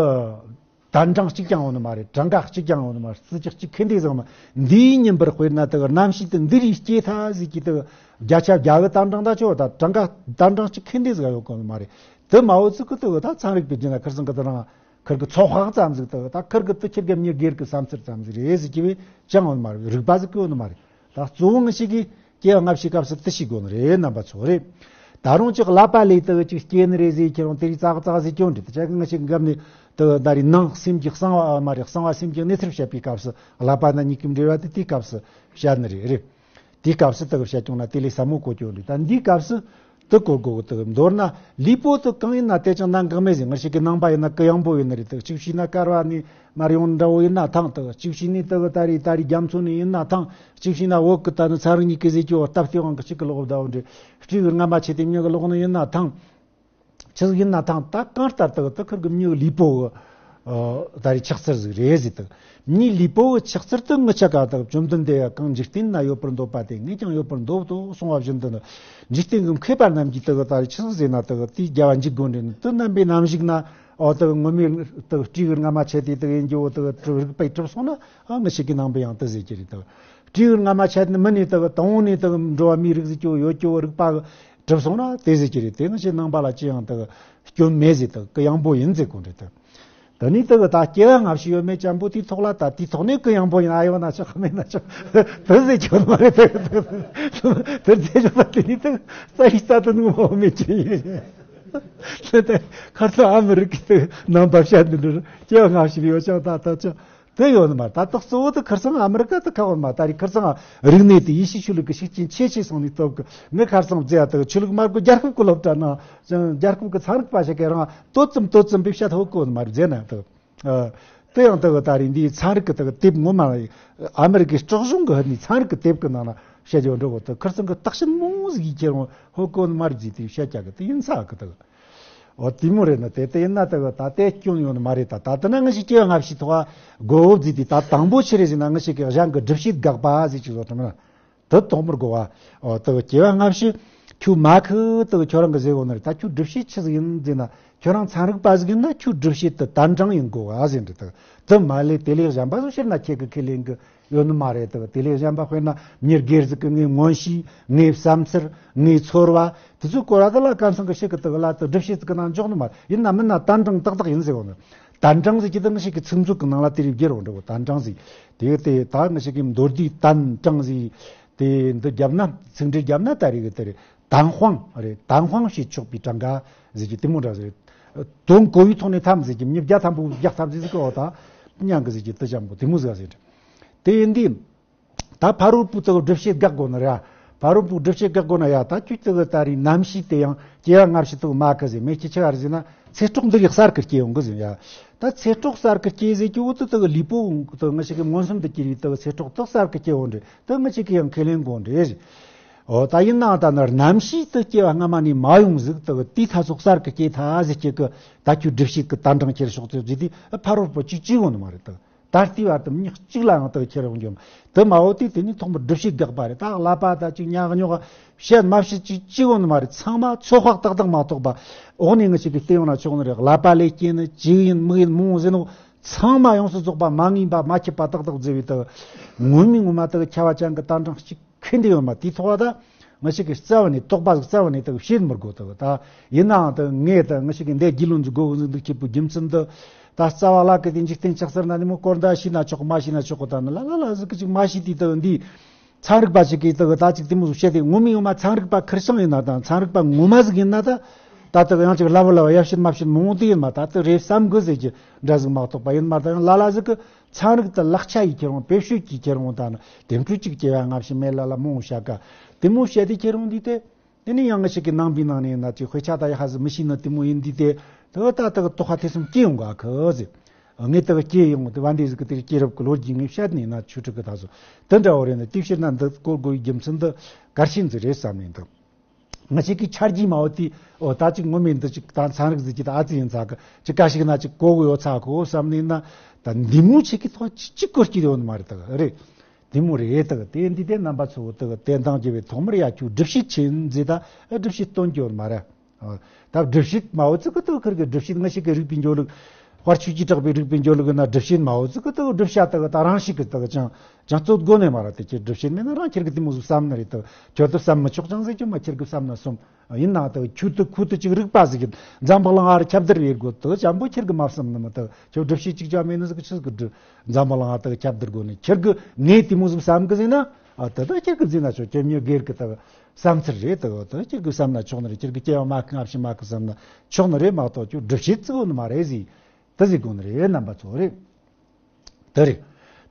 དན་གྲངས་གཅིག་ཀྱང་ཡོང་ནི་མ་རེད། གྲངས་ཀ་གཅིག་ཀྱང་ཡོང་ནི་མ་རེད། རྩི་ཅག་གཅིག་ཁེ་འདི་ཟིག་མ། འདིའི་ཉིན་པར་དཔེར་ན་དག་རྣམ་ཤེས་དེ་འདི་རིགས་སྐྱེ་ཐ་ཟིག་གི་དག་བརྒྱ་ཆ་བརྒྱ་གི་དན་གྲངས་ད་ཆོག་ད་གྲངས་ཀ་དན་གྲངས་གཅིག་ཁེ་འདི་ཟིག་ཡོད་གོ་ནི་མ་རེད། དེ་མ་འོ་ཚིག་གི་དག་ད་ཚན་རིག་པའི་རྒྱུན་ལ་ཁིར་ཚང་གི་དེ་རང་ཁིར་གི་ཚོགས་དཔག་ཙམ་ཟིག་དག་ད་ཁིར་གི་དུ་ཁྱེར་གི་མྱི་སྒེར་གི་བསམ་ཚུལ་ཙམ་ཟིག་རེད་ཟིག་གི་བས་ཅང་ཡོད་ནི་མ་རེད། རིག་པ་ཟིག་གི་ཡོད་ནི་མ་རེད། ད་གཙོ་བོ་ངི་ཞིག་གིས་སྐྱེ་བ་སྔ་ཕྱི་སྐབས་སུ་དེ་ཤེས་དགོས་ནི་རེད། རྣམ་པ་ཚོ་རེད། ད་རུང་ཅིག་ཀླད་པ་ལས་དག་ཅིག་སྐྱེ་ནི་རེད་ཟེར་ཁྱེར་རུང་དེ་རིགས་ཙག་ཙག་ཟེར་ཁྱོད་འདྲི་དེ་ཆ་གི་ངི་ཞིག་འགབ་ནས་དག་ད་རེས་ནང་སེམས་ཀྱི་གསང་བ་མ་རེད། གསང་བ་སེམས་ཀྱི་གནས་ཚུལ་བཤད་པའི་སྐབས་སུ་ཀླད་པ་ན་གཉིས་ཀྱི་འབྲེལ་བ་དེ་དེའི་སྐབས་སུ་བཤད་ནི་རེད་རེད། དེའི་སྐབས་སུ་དག་བཤད་ཀྱང་ན་དེ་ལས་ཟབ་མོ་གོ་ཁྱོད་འདྲི་ད་འདིའི་སྐབས་སུ། དུ་གོ་དགོས་དུ་མདོར་ན་ལུས་པོ་དུ་གང་ཡིན་ན་དེ་ཅང་གནད་འགག་མེད་ཟིན། ང་ཞིག་གི་ནང་པ་ཡིན་ན་གུ་ཡངས་པོ་ཡིན་ནི་རེད། དུ་གཅིག་བྱས་ན་དཀར་བ་ནི་མར་ཡོང་འདྲ་བོ་ཡིན་ན་ཐང་། དུ་གཅིག་བྱས་ནི་དུ་ད་རེས་ད་རེས་རྒྱ་མཚོ་ནི་ཡིན་ན་ཐང་། གཅིག་བྱས་ན་བོད་གི་ད་ནི་ཚན་རིག་གཉིས་ཀྱི་ཟེར་གྱི་བ་སྟབས་བདེ་དབང་གི་གཅིག་གི་ལོག་བདའ་བོ་འདྲེ་སྤྲེའུ་རྔ་མ་ཆེ་དེ་མྱི་གི་ལོག་ནི་ཡིན་ན་ཐང་། ཆི་ཟིག་ཡིན་ན་ཐང་། ད་གང་ལྟར་དུ་དུ་ཁུར་གི་མྱི་ལུས་པོ་གི་ད་རེས་ཆགས་ཚུལ་ཟིག་རེད་ཟེར། དུ་མྱི་ལུས་པོ་གི་ཆགས་ཚུལ་དུ་ངི་ཆ་ག་དག་བཅོམ་ལྡན་འདས་ཡ་གང་འཇིག་རྟེན་ན་ཡོད་པར་འདོད་པ་དེ་ངས་ཀྱང་ཡོད་པར་འདོད་དོ་གསུང་བ་བཞིན་དུ་ནི། འཇིག་རྟེན་གྱི་མཁས་པ་རྣམས་ཀྱིས་དུ་ད་རེས་ཆི་ཟིག་ཟེར་ན་དུ་དེའི་རྒྱལ་བ་འཇིག་དགོས་འདྲེན་དུ་རྣམ་པའི་རྣམ་ཞིག་ན་འོ་དུ་ངོ་མའི་དུ་སྤྲེའུ་རྔ་མ་ཆེ་དེ་དུ་ཡིན་རྒྱུ་བོ་དུ་རིག་པས་གྲུབ་སོང་ན་ཨ་ངི་ཞིག་གི་ནང་པའི་ཡང་དུ་ཟེར་གྱི་རེད། དུ་སྤྲེའུ་རྔ་མ་ཆེ་ནི་མི་ནི་དུ་དང་བོ་ནི་དུ་འགྲོ་བ་མིའི་རིགས་ཟིག་ཀྱོ་ཡོད་ཀྱོ་རིག་པ་གྲུབ་སོང་ན་དེ་ཟེར་གྱི་རེད། དེ་ངི་ཞིག་ནང་པ་ལ་ཅི་ཡང་དུ་སྐྱོན་མེད་ཟེར་དུ་གུ་ཡངས་པོ་ཡིན་ཟེར་གོ་འདྲེ་དུ། དེ་ནས་དེ་གི་ད་སྐྱེ་བ་སྔ་ཕྱི་ཡོད་མེད་ཅན་པོ་དེའི་ཐོག་ལ་ད་དེའི་ཐོག་ནས་གུ་ཡངས་པོ་ཡིན། ཨ་ཡོད་ན་ཆོག་མེད་ན་ཆོག་དེ་ཟེར་ཆོག་མ་རེད། དེ་དེ་ཟེར་ཆོག་ད་དེ་ནས་དེ་རྩ་ཡི་རྩ་དུ་ནུ་མ་མེད་ཀྱི་ཡིན། དེ་དེ་ཁར་ཚང་ཨ་མི་རི་ཀའི་དེ་ནང་པ་བཤད་འདི་འདྲ་སྐྱེ་བ་སྔ་ཕྱི་ཡོད་ཅང་ད་ད་ཆོག་དེ་ཡོད་ནི་མ་ད་ད་གཙོ་བོ་དེ་ཁར་ཚང་ཨ་མི་རི་ཀ་དེ་ཁ་བ་མ་ད་རེད། ཁར་ཚང་རིག་གནས་དེ་ཡེ་ཤུ་ཆོས་ལུགས་ཀྱི་ཤུགས་རྐྱེན་ཆེ་ཆེ་སོང་ནས་སྟབས་ཀྱི་ངས་ཁར་ཚང་རྫས་ཡ་དེ་ཆོས་ལུགས་མ་དགོས་རྒྱལ་ཁབ་ཀྱི་སློབ་གྲྭ་ནང་རྒྱལ་ཁབ་ཀྱི་ཚན་རིག་པ་ཞིག་གིས་རང་ཏོ་ཙམ་ཏོ་ཙམ་པའི་བཤད་ཧོ་གོ་ནི་མ་རེད་ཟེར་ན་དེ། ཨ། དེ་ཡང་དེ་གི་ད་རེས་འདིའི་ཚན་རིག་གི་དེ་གི་དེབ་ངོ་མ་ཨ་མི་རི་ཀའི་སྲིད་གཞུང་གི་ཧི་ནི་ཚན་རིག་གི་དེབ་གི་ནང་ན་བཤད་རྒྱུ་འགྲོ་གོ་དེ་ཁིར་ཚང་གི་བརྟག་དཔྱད་མང་ཟིག་ཡིས་ཁྱེར་འོང་ཧོ་གོ་ནི་མ་རེད་ཟེར་དེ་བཤད་རྒྱུ་གི་དེ་ཡིན་ས་གི་དེ་གི། འོ་དེ་མོ་རེད་ན་དེ་དེ་ཡིན་ན་དེ་གི་ད་དེ་སྐྱོན་ཡོང་ནི་མ་རེད། ད་ད་དེ་ན་ང་ཞིག་སྐྱེ་བ་སྔ་ཕྱི་ཐོག་ག་གོ་བོ་ཟེར་དེ་ད་དང་པོ་ཆི་རེད་ཟེར་ན་ང་ཞིག་གི་གཞན་གི་སྒྲུབ་བྱེད་དགག་པ་ཟེར་ཅིག་བཟོ་ཐུབ་ན། དེ་དོགས་མི་དགོས་པ། འོ་དེ་སྐྱེ་བ་སྔ་ཕྱི་ཁྱོད་མ་ཁི་དེ་ཁྱོད་རང་གི་ཟེར་གོ་ནི་རེད། ད་ཁྱོད་སྒྲུབ་བྱེད་ཆི་ཟིག་ཡིན་ཟེར་ན་ཁྱོད་རང་ཚན་རིག་པ་ཟིག་ཡིན་ན་ཁྱོད་སྒྲུབ་བྱེད་དེ་དན་གྲངས་ཡིན་དགོས་པ་ཟེར་འདྲི་དེ། དེ་མ་ལས་དེ་ལས་གཞན་པ་ཟིག་ཕྱིར་ན་ཁྱེད་ཀྱི་ཁས་ལེན་གི་ཡོད་ནི་མ་རེད། དེ་དེ་ལས་གཞན་པ་དཔེར་ན་མྱི་སྒེར་ཟིག་གི་ངའི་མངོན་ཤེས་ངའི་བསམ་ཚུལ་ངའི་ཚོར་བ་དེ་ཚོ་སྐོར་བ་དེ་ལ་གང་ཚང་གི་ཤིག་གི་དེ་ལ་དེ་སྒྲུབ་བྱེད་ཟིག་གི་ནང་འཇོག་ནི་མ་ཡིན་ན་མིན་ན་དན་གྲངས་ཏག་ཏག་ཡིན་ཟེར་གོ་ནི། དན་གྲངས་ཟིག་གི་དེ་ངི་ཞིག་གི་ཚིག་མཛོད་གི་ནང་ལ་དེ་རིགས་བསྒྱུར་བ་འགྲོ་གོ་དན་གྲངས་ཟིག་དེ་དེ་ད་ངི་ཞིག་གི་མདོར་བསྡུས་དན་གྲངས་ཟིག་དེ་འདི་བརྒྱབ་ན་ཚིག་འགྲེལ་བརྒྱབ་ན་ད་རེས་གི་དེ་རེད། 蛋黄རེད། 蛋黄 བྱེད་ཆོག་པའི་གྲངས་ཀ་ཟེར་གྱི་དེ་མོ་འདྲ་ཟེར། 等高于 ཐོག་ནས་ཐམ་ཟེར་གྱི་མྱི་བརྒྱ་ཐམ་པོ་བརྒྱ་ཐམ་ཟེར་ཟེར་གི་འོ་ད་མྱང་གི་ཟེར་གྱི་དེ་ཅམ་པོ་དེ་མོ་ཟེར་ཟེར། དེ་ཡིན་དུས་ད་ཕ་རོལ་པོ་དག་སྒྲུབ་བྱེད་དགག་དགོས་ན་ར། ཕ་རོལ་པོ་སྒྲུབ་བྱེད་དགག་དགོས་ན་ཡ་ད་ཁྱོད་དག་ད་རེས་རྣམ་ཤེས་དེ་ཡང་སྐྱེ་བ་སྔ་ཕྱི་དག་མ་གི་ཟེར་མེད་ཀྱི་ཆི་ག་རེད་ཟེར་ན་ཚེ་སྲོག་འདི་རིགས་གསར་གི་སྐྱེ་ཡོང་གི་ཟེར་ཡ། ད་ཚེ་སྲོག་གསར་གི་སྐྱེ་ཟེར་གྱི་འོ་དུ་དག་ལུས་པོ་དག་ང་ཞིག་གི་མངོན་སུམ་དུ་སྐྱེ་རིགས་དག་ཚེ་སྲོག་དག་གསར་གི་སྐྱེ་འོང་རེད། དེ་ངི་ཅིག་གི་ཡང་ཁས་ལེན་དགོས་འདྲ་རེད། འོ་ད་ཡིན་ནའང་ད་ནི་རྣམ་ཤེས་དེ་སྐྱེ་བ་སྔ་མ་ནས་མ་ཡོང་ཟིག་དེ་དེའི་ཐ་ཚོགས་གསར་གི་སྐྱེ་ཐ་ཟིག་སྐྱེ་གི་ད་ཁྱོད་སྒྲུབ་བྱེད་ཀྱི་དན་གྲངས་ཁྱེར་ཤོག་ཚེ་ཟིག་དེ་ཕ་རོལ་པོ་གཅིག་གཅིག་ཡོང་ནི་མ་རེད་དེ། ད་ལྟའི་བར་དུ་མྱི་གཅིག་ལ་ཡང་དེ་ཁྱེར་ཡོང་རྒྱུ་དེ་མ་འོ་དེ་དེ་ནི་ཐོག་མར་སྒྲུབ་བྱེད་དགག་པ་རེད། ད་ཀླད་པ་ད་ཅིག་ཉག་ཉོག་བཤད་མ་བཤད་གཅིག་གཅིག་ཡོང་ནི་མ་རེད། ཚང་མ་ཚོད་དཔག་ཏག་ཏག་མ་གཏོགས་པ་འོག་ནས་ངི་ཅིག་གི་བལྟས་ཡོང་ན་ཆོག་ནི་རེད། ཀླད་པ་ལས་སྐྱེས་ནི་ཅིག་ཡིན་མིག་ཡིན་མོ་ཟེར་ནོ། ཚང་མ་ཡོངས་སུ་རྫོགས་པ་མ་ངེས་པ་མ་ཁྱབ་པ་ཏག་ཏག་མཛད་པའི་དག་ངོ་མའི་ངོ་མ་དག་ཁྱབ་པ་ཅན་གྱི་དན་གྲངས་གཅིག་ཁེ་འདི་ཡོད་མ་དེའི་ཐོག་ད་ང་ཞིག་གི་རྩ་བ་ནས་དོགས་པ་ཟིག་རྩ་བ་ནས་དག་བྱེད་མི་དགོས་དག་ད་ཡིན་ནའང་དག་ངས་དག་ང་ཞིག་གི་འདས་རྒྱུས་ལོན་ཟིག་དགོས་གི་ཟིག་འདུག་ཁྱེད་པོ་རྒྱུ་མཚན་འདི་ད་རྩ་བ་ལ་གི་དེ་འཇིག་རྟེན་ཆགས་ཟེར་ན་ནི་མོ་སྐོར་ཟླ་ཤི་ན་ཆོག་མ་ཤི་ན་ཆོག་གི་ད་ནི་ལ་ལ་ལ་ཟིག་གི་ཅིག་མ་ཤི་དེ་དག་འདི། ཚན་རིག་པ་ཞིག་གིས་དག་ད་ཅིག་དེ་མོ་ཟིག་བཤད་དེ་ངོ་མའི་ངོ་མ་ཚན་རིག་པ་ཁེར་རྐྱང་ཡིན་ན་དང་ཚན་རིག་པ་ངོ་མ་ཟིག་ཡིན་ན་ད་ད་དག་ཡང་ཅིག་སླ་བོ་སླ་བོ་ཡར་ཕྱིན་མར་ཕྱིན་མང་བོ་དེ་ཡིན་མ་ད་དག་རེད་བསམ་དགོས་ཟེར་གྱི་འདྲ་ཟིག་མ་གཏོགས་པ་ཡིན་མ་ད་ཡང་ལ་ལ་ཟིག་གི་ཚན་རིག་དེ་ལག་ཆ་ཡིས་ཁྱེར་འོང་བེད་སྤྱོད་ཀྱིས་ཁྱེར་འོང་ད་ནི་དེ་འཕྲུལ་གཅིག་སྐྱེ་བ་སྔ་ཕྱི་མེད་ལ་ལ་མང་བོ་བཤད་ཀ་དེ་མོ་བཤད་དེ་ཁྱེར་འོང་དུས་དེ་དེ་ནི་ཡང་ང་ཞིག་གི་ནང་པའི་ནང་ནས་ཡིན་ན་ཅིག་དཔེ་ཆ་ད་ཡ་ཧ་ཟིག་མི་ཤེས་ན་དེ་མོ་ཡིན་དུས་དེ་དག་ད་དག་དོགས་པ་ཐེ་ཚོམ་སྐྱེ་ཡོང་ག་གི་ཟེར། ངས་དག་སྐྱེས་ཡོང་དེ་བན་དེ་ཟིག་གི་དེར་སྐྱེས་རབས་ཀྱི་ལོ་རྒྱུས་ངས་བཤད་ནས་ན་ཆོས་ཁྲིད་གི་ད་སོ་དེ་འདྲ་བོ་རེད་ན། དེ་ཕྱིར་ན་འདི་སྐོར་དགོས་ཡི་རྒྱུ་མཚན་འདི་གལ་ཆེན་ཟིག་རེད་བསམ་ནས་འདུག་ང་ཅག་གི་ཆ་རྒྱུས་མ་བོ་དེ་ཨོ་ད་ཅིག་ངོ་མས་འདི་ཅིག་ད་ཚན་རིག་ཟིག་ཅིག་ད་ཨ་ཙི་ཡིན་ཚ་གི་ཅིག་ག་ཞིག་ན་ཅིག་གོ་གི་ཡོད་ཚ་གི་བསམ་ནས་ན། ད་འདི་མོ་ཆེ་གི་ཐོག་ཅིག་ཅིག་གོ་སྐྱིད་ཡོད་ནི་མ་རེད་ད་གི་རེད། དེ་མོ་རེད་ད་གི་དེ་འདི་དེ་རྣམ་པ་ཚོ་ད་གི་དེ་འདང་རྒྱབ་པའི་ཐོག་མར་ཡ་ཁྱོད་སྒྲུབ་བྱེད་ཆེན་ཟེར་ད་ཨ་སྒྲུབ་བྱེད་སྟོན་གྱི་ཡོད་ནི་མ་རེད། ད་སྒྲུབ་བྱེད་མ་བོ་ཙི་གི་ད་གི་ཁིར་གི་སྒྲུབ་བྱེད་ང་ཞིག་གི་རིག་པའི་འཇོག་ལུགས། དཔལ་ཆོས་ཀྱིས་གྲགས་པའི་རིག་པའི་འཇོག་ལུགས་ན་སྒྲུབ་བྱེད་མ་བོ་ཙི་གི་ད་གི་སྒྲུབ་བྱ་ད་གི་ད་རང་ཞིག་གི་ད་གི་ཅང་ཅང་རྩོད་དགོས་ནས་མ་རེད། དེ་ཁྱེད་སྒྲུབ་བྱེད་མེད་ན་རང་ཁྱེད་ཀྱི་དེ་མོ་ཟིག་བསམ་ནི་རེད་ད། ཁྱོད་ད་བསམ་མི་ཆོག་ཅང་ཟེར་རྒྱུ་མ། ཁྱེད་ཀྱི་བསམ་ན་སོམ། ཡིན་ནའང་ད་ཁྱོད་ད་ཁུ་ད་ཅིག་རིག་པ་ཟིག་གི་འཛམ་བུ་གླིང་ཨ་རུ་ཁྱབ་བརྡལ་ཡེད་དགོས་ད་ཅང་པོ་ཁྱེད་ཀྱི་མ་བསམ་ནི་མ། ད་ཁྱོད་སྒྲུབ་བྱེད་ཅིག་ཅང་མེད་ནི་ཟིག་གི་ཆི་ཟིག་གི་འཛམ་བུ་གླིང་ཨ་ད་ཁྱབ་བརྡལ་དགོས་ནི། ཁྱེད་ཀྱི་ངས་དེ་མོ་ཟིག་བསམ་གི་ཟེར་ན། ཨ་ད་ད་ཁྱེད་ཀྱི་ཟེར་ན་ཆོག་ཁྱེད་མྱི་སྒེར་གི་ད་བསམ་ཚུལ་རེད། ད་ད་ཁྱེད་ཀྱི་བསམ་ན་ཆོག་ནི་རེད། ཁྱེད་ཀྱི་སྐྱེ་བ་མ་སྔ་ཕྱི་མ་གི་བསམ་ན་ཆོག་ནི་རེད་མ་གཏོགས་ཁྱོད་སྒྲུབ་བྱེད་ཙི་བོ་ནི་མ་རེད་ཟིག་ད་ཟིག་དགོས་ནི་རེད་རྣམ་པ་ཚོ་རེད། དེ་རེད།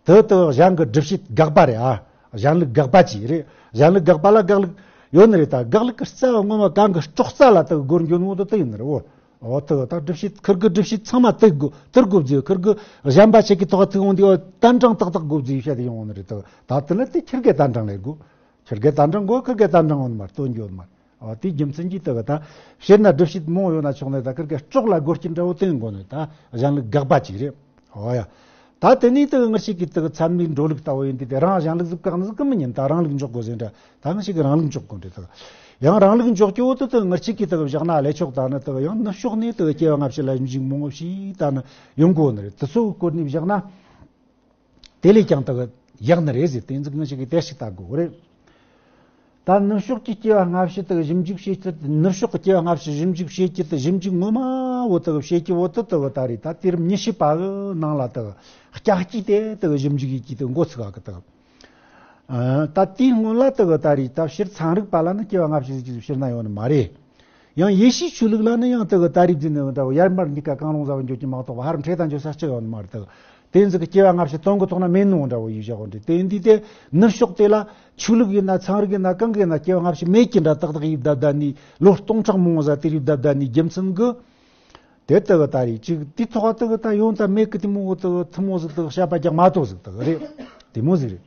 དེ་དེ་གཞན་གྱི་སྒྲུབ་བྱེད་དགག་པ་རེད་ཨ། གཞན་ལུགས་དགག་པ་གཅིག་རེད། གཞན་ལུགས་དགག་པ་ལ་དགག་ལུགས་ཡོད་ནི་རེད་ད། དགག་ལུགས་ཀྱི་རྩ་བ་ངོ་མ་གང་གི་སྲོག་རྩ་ལ་དེ་སྒོར་འཇོན་ནོ་དེ་དེ་ཡིན་ནི་རེད། འོ་འོ་དེ་ད་སྒྲུབ་བྱེད་ཁིར་གི་སྒྲུབ་བྱེད་ཚང་མ་དེ་དགོས་དེར་དགོས་རྫས། ཁིར་གི་གཞན་པ་ཞིག་གི་ཐོག་ཐུག་འོང་དུས་ཨོ་ཏན་ཀྲང་ཏག་ཏག་དགོས་རྫས་བཤད་དེ་ཡོང་ནི་རེད་ད། ད་དེ་ལ་དེ་ཁིར་གི་ཏན་ཀྲང་ལས་དགོས། ཁིར་གི་ཏན་ཀྲང་དགོས། ཁིར་གི་ཏན་ཀྲང་འོང་ནི་མ་སྟོན་རྒྱུ་ཡོད་མ་རེད། ཨ་དེའི་རྒྱུ་མཚན་གྱིས་དེ་གི་ད་ཕྱིར་ན་སྒྲུབ་བྱེད་མང་ཡོད་ན་ཆོག་ནས་ད་ཁིར་གི་སྲོག་ལ་སྒོར་གྱི་འདྲ་བོ་བསྟན་དགོས་ནས་ད་གཞན་ལུགས་དགག་པ་གཅིག་རེད། ཨོ་ཡ། ད་དེ་ནས་དེ་གི་ངར་ཞིག་གིས་དེ་གི་ཚད་མའི་འགྲོ་ལུགས་ལྟ་བུ་ཡིན་དུས་དེ་རང་གཞན་ལུགས་ཟིག་བཀག་ནི་ཟིག་གི་མི་ཉན། ད་རང་ལུགས་འཇོག་དགོས་ཟེར་འདྲ། ད་ངར་ཞིག་གིས་རང་ལུགས་འཇོག་དགོས་འདྲ་ད། ཡང་རང་ལུགས་འཇོག་རྒྱུ་བོ་དེ་དེ་ངར་ཞིག་གིས་དེ་གི་བཞག་ན་ལས་ཆོག་ད་ནི་དེ་གི་ཡང་ནུབ་ཕྱོགས་ནས་དེ་གི་སྐྱེ་བ་སྔ་ཕྱི་ལ་ཞིབ་འཇུག་མང་བོ་ཞིག་ད་ནི་ཡོང་གོ་ནི་རེད། དེ་ཚོ་གི་སྐོར་ནས་བཞག་ན། དེ་ལས་ཀྱང་དག་ཡག་ནི་རེད་ཟེར། དེ་ཚིག་ངེད་ཅག་གིས་དེ་ཞིག་ལྟ་དགོས་རེད། ད་ནུབ་ཕྱོགས་ཀྱི་སྐྱེ་བ་སྔ་ཕྱི་དག་ཞིབ་འཇུག་བྱེད་ཚུལ། ནུབ་ཕྱོགས་ཀྱི་སྐྱེ་བ་སྔ་ཕྱི་ཞིབ་འཇུག་བྱེད་ཀྱི་དེ་ཞིབ་འཇུག་ངོ་མ་བོ་དག་བྱེད་ཀྱི་བོ་དེ་དག་ད་རེད། ད་དེ་རིམ་ཉི་ཤུ་པ་གི་ནང་ལ་དག་ཀྱག་ཀྱིས་དེ་དག་ཞིབ་འཇུག་ཡེད་ཀྱི་དེ་འགོ་ཚུགས་ག་གི་དག་ད་དེའི་སྔོན་ལ་དག་ད་རེད། ད་ཕྱིར་ཚན་རིག་པ་ལ་ནི་སྐྱེ་བ་སྔ་ཕྱི་ཟེར་གྱི་ཕྱིར་ན་ཡོད་ནི་མ་རེད། ཡང་ཡེ་ཤུའི་ཆོས་ལུགས་ལ་ནི་ཡང་དེ་གི་ད་རིག་འཛིན་ནི་འདྲ་བོ་ཡར་མར་འདི་ཀ་གང་རུང་ཟ་བ་འཇོག་གི་མ་གཏོགས་པ་ཧར་འཕྲེད་དང་འཇོག་ས་ཅི་ཡོད་ནི་མ་རེད། དེ་དེ་ཚོ་གི་སྐྱེ་བ་སྔ་ཕྱི་སྟོན་གི་ཐོག་ན་མེད་ནོ་འདྲ་བོ་ཡིན་བཞག་འདྲ། དེ་འདི་དེ་ནུབ་ཕྱོགས་དེ་ལ་ཆོས་ལུགས་ཡིན་ན་ཚན་རིག་ཡིན་ན་གང་གི་ཡིན་ན་སྐྱེ་བ་སྔ་ཕྱི་མེད་ཀྱི་འདྲ་ཏག་ཏག་ཡིབ་ད་ད་ནི་ལོ་སྟོང་ཕྲག་མང་ཟ་དེ་ཡིབ་ད་ད་ནི་རྒྱུ་མཚན་གི་དེ་དེ་གི་ད་རིག་ཅིག་དེ་ཐོག་དེ་གི་ད་ཡོང་ད་མེད་གི་དེ་མོ་དེ་གི་ཐུ་མོ་ཟིག་དེ་གི་བཤད་པ་རྒྱག་མ་གཏོགས་ཟིག་དེ་གི་རེད། དེ་མོ་ཟིག་རེད།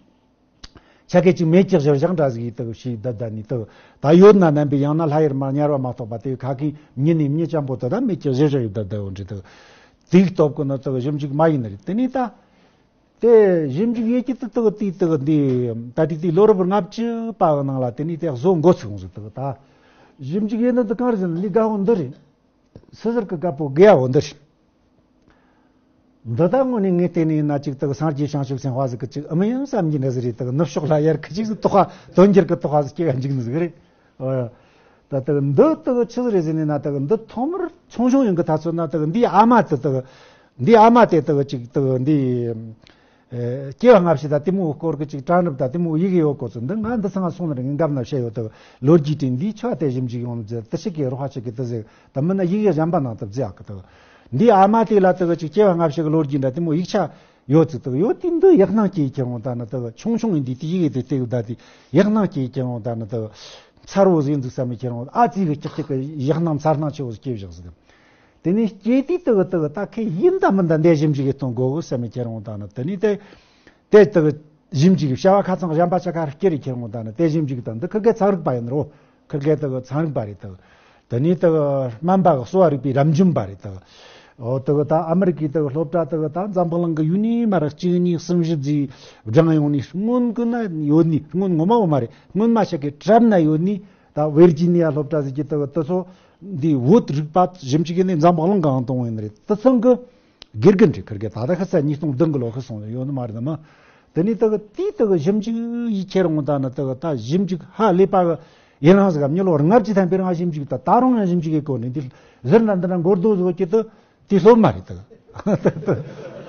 ཆ་གེ་ཅིག་མེད་ཀྱི་གཞིར་བཞག་འདྲ་ཟིག་ཡིས་དག་ཞེས་བསྡད་བསྡད་ནས་དག་ད་ཡོད་ན་རྣམ་པའི་ཡང་ན་ལྷ་ཡུལ་མ་ཉར་བ་མ་གཏོགས་པ་དེ་ཁ་གི་མྱི་ནས་མྱི་ཅན་པོ་དེ་ད་མེད་ཀྱི་གཞིར་བཞག་ཡོད་བསྡད་བསྡད་འོ་འདྲི་དག་དེའི་སྟོབས་ཀུན་ནི་དག་ཞིབ་འཇུག་མ་ཡིན་ནི་རེད། དེ་ནས་ད་དེ་ཞིབ་འཇུག་ཡེད་ཀྱི་དེ་དག་དེའི་དག་འདི་ད་དེ་དེའི་ལོ་རབས་ལྔ་བཅུ་པ་གི་ནང་ལ་དེ་ནས་དེ་བཟོ་འགོ་ཚུགས་འོང་ཟིག་དག་ད་ཞིབ་འཇུག་ཡེད་ནི་འདི་གང་རེད་ཟེར་ན་ལས་དགའ་བོ་འདི་རེད། སོ་སོར་གི་དཀར་པོ་དགེ་བ་འོ་འདི་རེད། འདི་ད་དངོས་གནས་ངས་བལྟས་ནས་ཡིན་ན་ཅིག་དག་སངས་རྒྱས་བྱང་ཆུབ་སེམས་དཔའ་ཟིག་གི་ཅིག་ཨ་མི་ཡང་བསམ་གྱི་འདྲ་ཟིག་རེད། དག་ནུབ་ཕྱོགས་ལ་ཡར་ཁི་ཅིག་ཟིག་དོགས་པ་དོན་འགྱུར་གི་དོགས་པ་ཟིག་སྐྱེ་བ་འཇུག་ནི་ཟིག་རེད། ཨོ་ཡ། ད་དག་འདི་དག་ཆི་ཟིག་རེད་ཟེར་ནས་ན་དག་འདི་ཐོག་མར་ཆུང་ཆུང་ཡིན་གི་ད་ཚོད་ན་དག་འདིའི་ཨ་མ་དེ་དག་འདིའི་ཨ་མ་དེ་དག་ཅིག་དག་འདི། ཨེ། སྐྱེ་བ་སྔ་ཕྱི་དང་དེ་མོ་སྐོར་གི་ཅིག་གྲངས་རིག་དང་དེ་མོ་ཡི་གེ་ཡོད་གོ་ཚོད་འདི་ང་འདི་ཚང་སོང་ནི་རེད། ངས་འགབ་ན་བཤད་ཡོད་དུ་ལོ་རྒྱུས་དེ་འདིའི་ཆ་དེ་ཞིབ་འཇུག་ཡོང་ནི་ཟེར་དེ་ཞིག་གི་རོགས་ཧ་ཞིག་གི་དེ་ཟེར་ད་མིན་ན་ཡི་གེ་གཞན་པ་ནང་དུ་བརྫི་ཡག་གི་དུ་འདིའི་ཨ་མ་དེ་ལ་དུ་ཅིག་སྐྱེ་བ་སྔ་ཕྱི་གི་ལོ་རྒྱུས་འདྲ་དེ་མོ་ཡིག་ཆ་ཡོད་ཚོད་དུ་ཡོད་དེ་འདི་ཡག་སྣང་སྐྱེ་ཁྱེར་འོང་ད་ནི་དུ་ཆུང་ཆུང་ཡིན་དུས་དེ་ཡི་གེ་དེ་བལྟས་ཡོད་ད་དེ་ཡག་སྣང་སྐྱེ་ཁྱེར་འོང་ད་ནི་དུ་མཚར་བོ་ཟིག་འདུག་བསམ་མི་ཁྱེར་འོང་ཨ་ཙི་གི་ཀྱག་ཀྱག་གི་ཡག་སྣང་མཚར་སྣང་ཆེ་བོ་ཟིག་སྐྱེ་བཞག་ཟིག་དེ་ནས་སྐྱེས་དུས་དུ་དུ་ད་ཁོས་ཡིན་ད་མིན་ད་འདས་ཞིབ་འཇུག་གི་གཏོང་དགོས་བསམ་མི་ཁྱེར་འོང་ད་ནི་དེ་ནས་དེ་དེ་དུ་ཞིབ་འཇུག་གི་བྱ་བ་ཁ་ཚང་གཞན་པ་ཆ་ཁ་སྐྱེ་རེ་ཁྱེར་འོང་ད་ནི་དེ་ཞིབ་འཇུག་དང་འདི་ཁི་གེ་ཚན་རིག་པ་ཡིན་རོ། ཁི་གེ་དུ་ཚན་རིག་པ་རེད་དུ། དེ་ནས་དུ་སྨན་པ་གི་གསོ་བ་རིག་པའི་རབ་འབྱམས་པ་རེད་དུ། འོ་དུ་ད་ཨ་མི་རི་ཀའི་དུ་སློབ་གྲྭ་དུ་ད་འཛམ་བུ་གླིང་གི་ཡུལ་ནས་མར་གཅིག་གཉིས་གསུམ་བཞི་ཙམ་སྦྱངས་ཡོང་ནས་སྔོན་གི་ན་ཡོད་ནི་སྔོན་ངོ་མ་བོ་མ་རེད། སྔོན་མ་ཞིག་གི་གྲབས་ན་ཡོད་ནི་ད་ཝེར་ཇི་ནི་ཡ་སློབ་གྲྭ་ཟིག་གི་དུ་དུ་ཚོ། འདི་བོད་རིག་པ་ཞིབ་འཇུག་ནི་འཛམ་བུ་གླིང་གང་གཏོང་ཡིན་རེད། དེ་ཚང་གི་དགེ་རྒན་རེད། ཁིར་གི་ད་ལྟ་ཁ་ས་ཉིས་སྟོང་བདུན་གི་ལོ་ཁ་སོང་ཡོད་ནི་མ་རེད་ན་མ། དེ་ནས་དག་དེའི་དག་ཞིབ་འཇུག་ཡི་ཁྱེར་འོང་ད་ནི་དག་ད་ཞིབ་འཇུག་ཧ་ལས་པ་གི་ཡིན་རང་ཟིག་ག་མྱི་ལོ་ལྔ་བཅུ་ཐམ་པའི་རང་ཞིབ་འཇུག་ད་ད་རུང་ཡང་ཞིབ་འཇུག་གི་གོ་ནས་འདི་ཟུར་ན་འདི་ན་མགོ་རྡོ་ཟིག་གི་དུ་དེ་སློབ་མ་རེད་དག་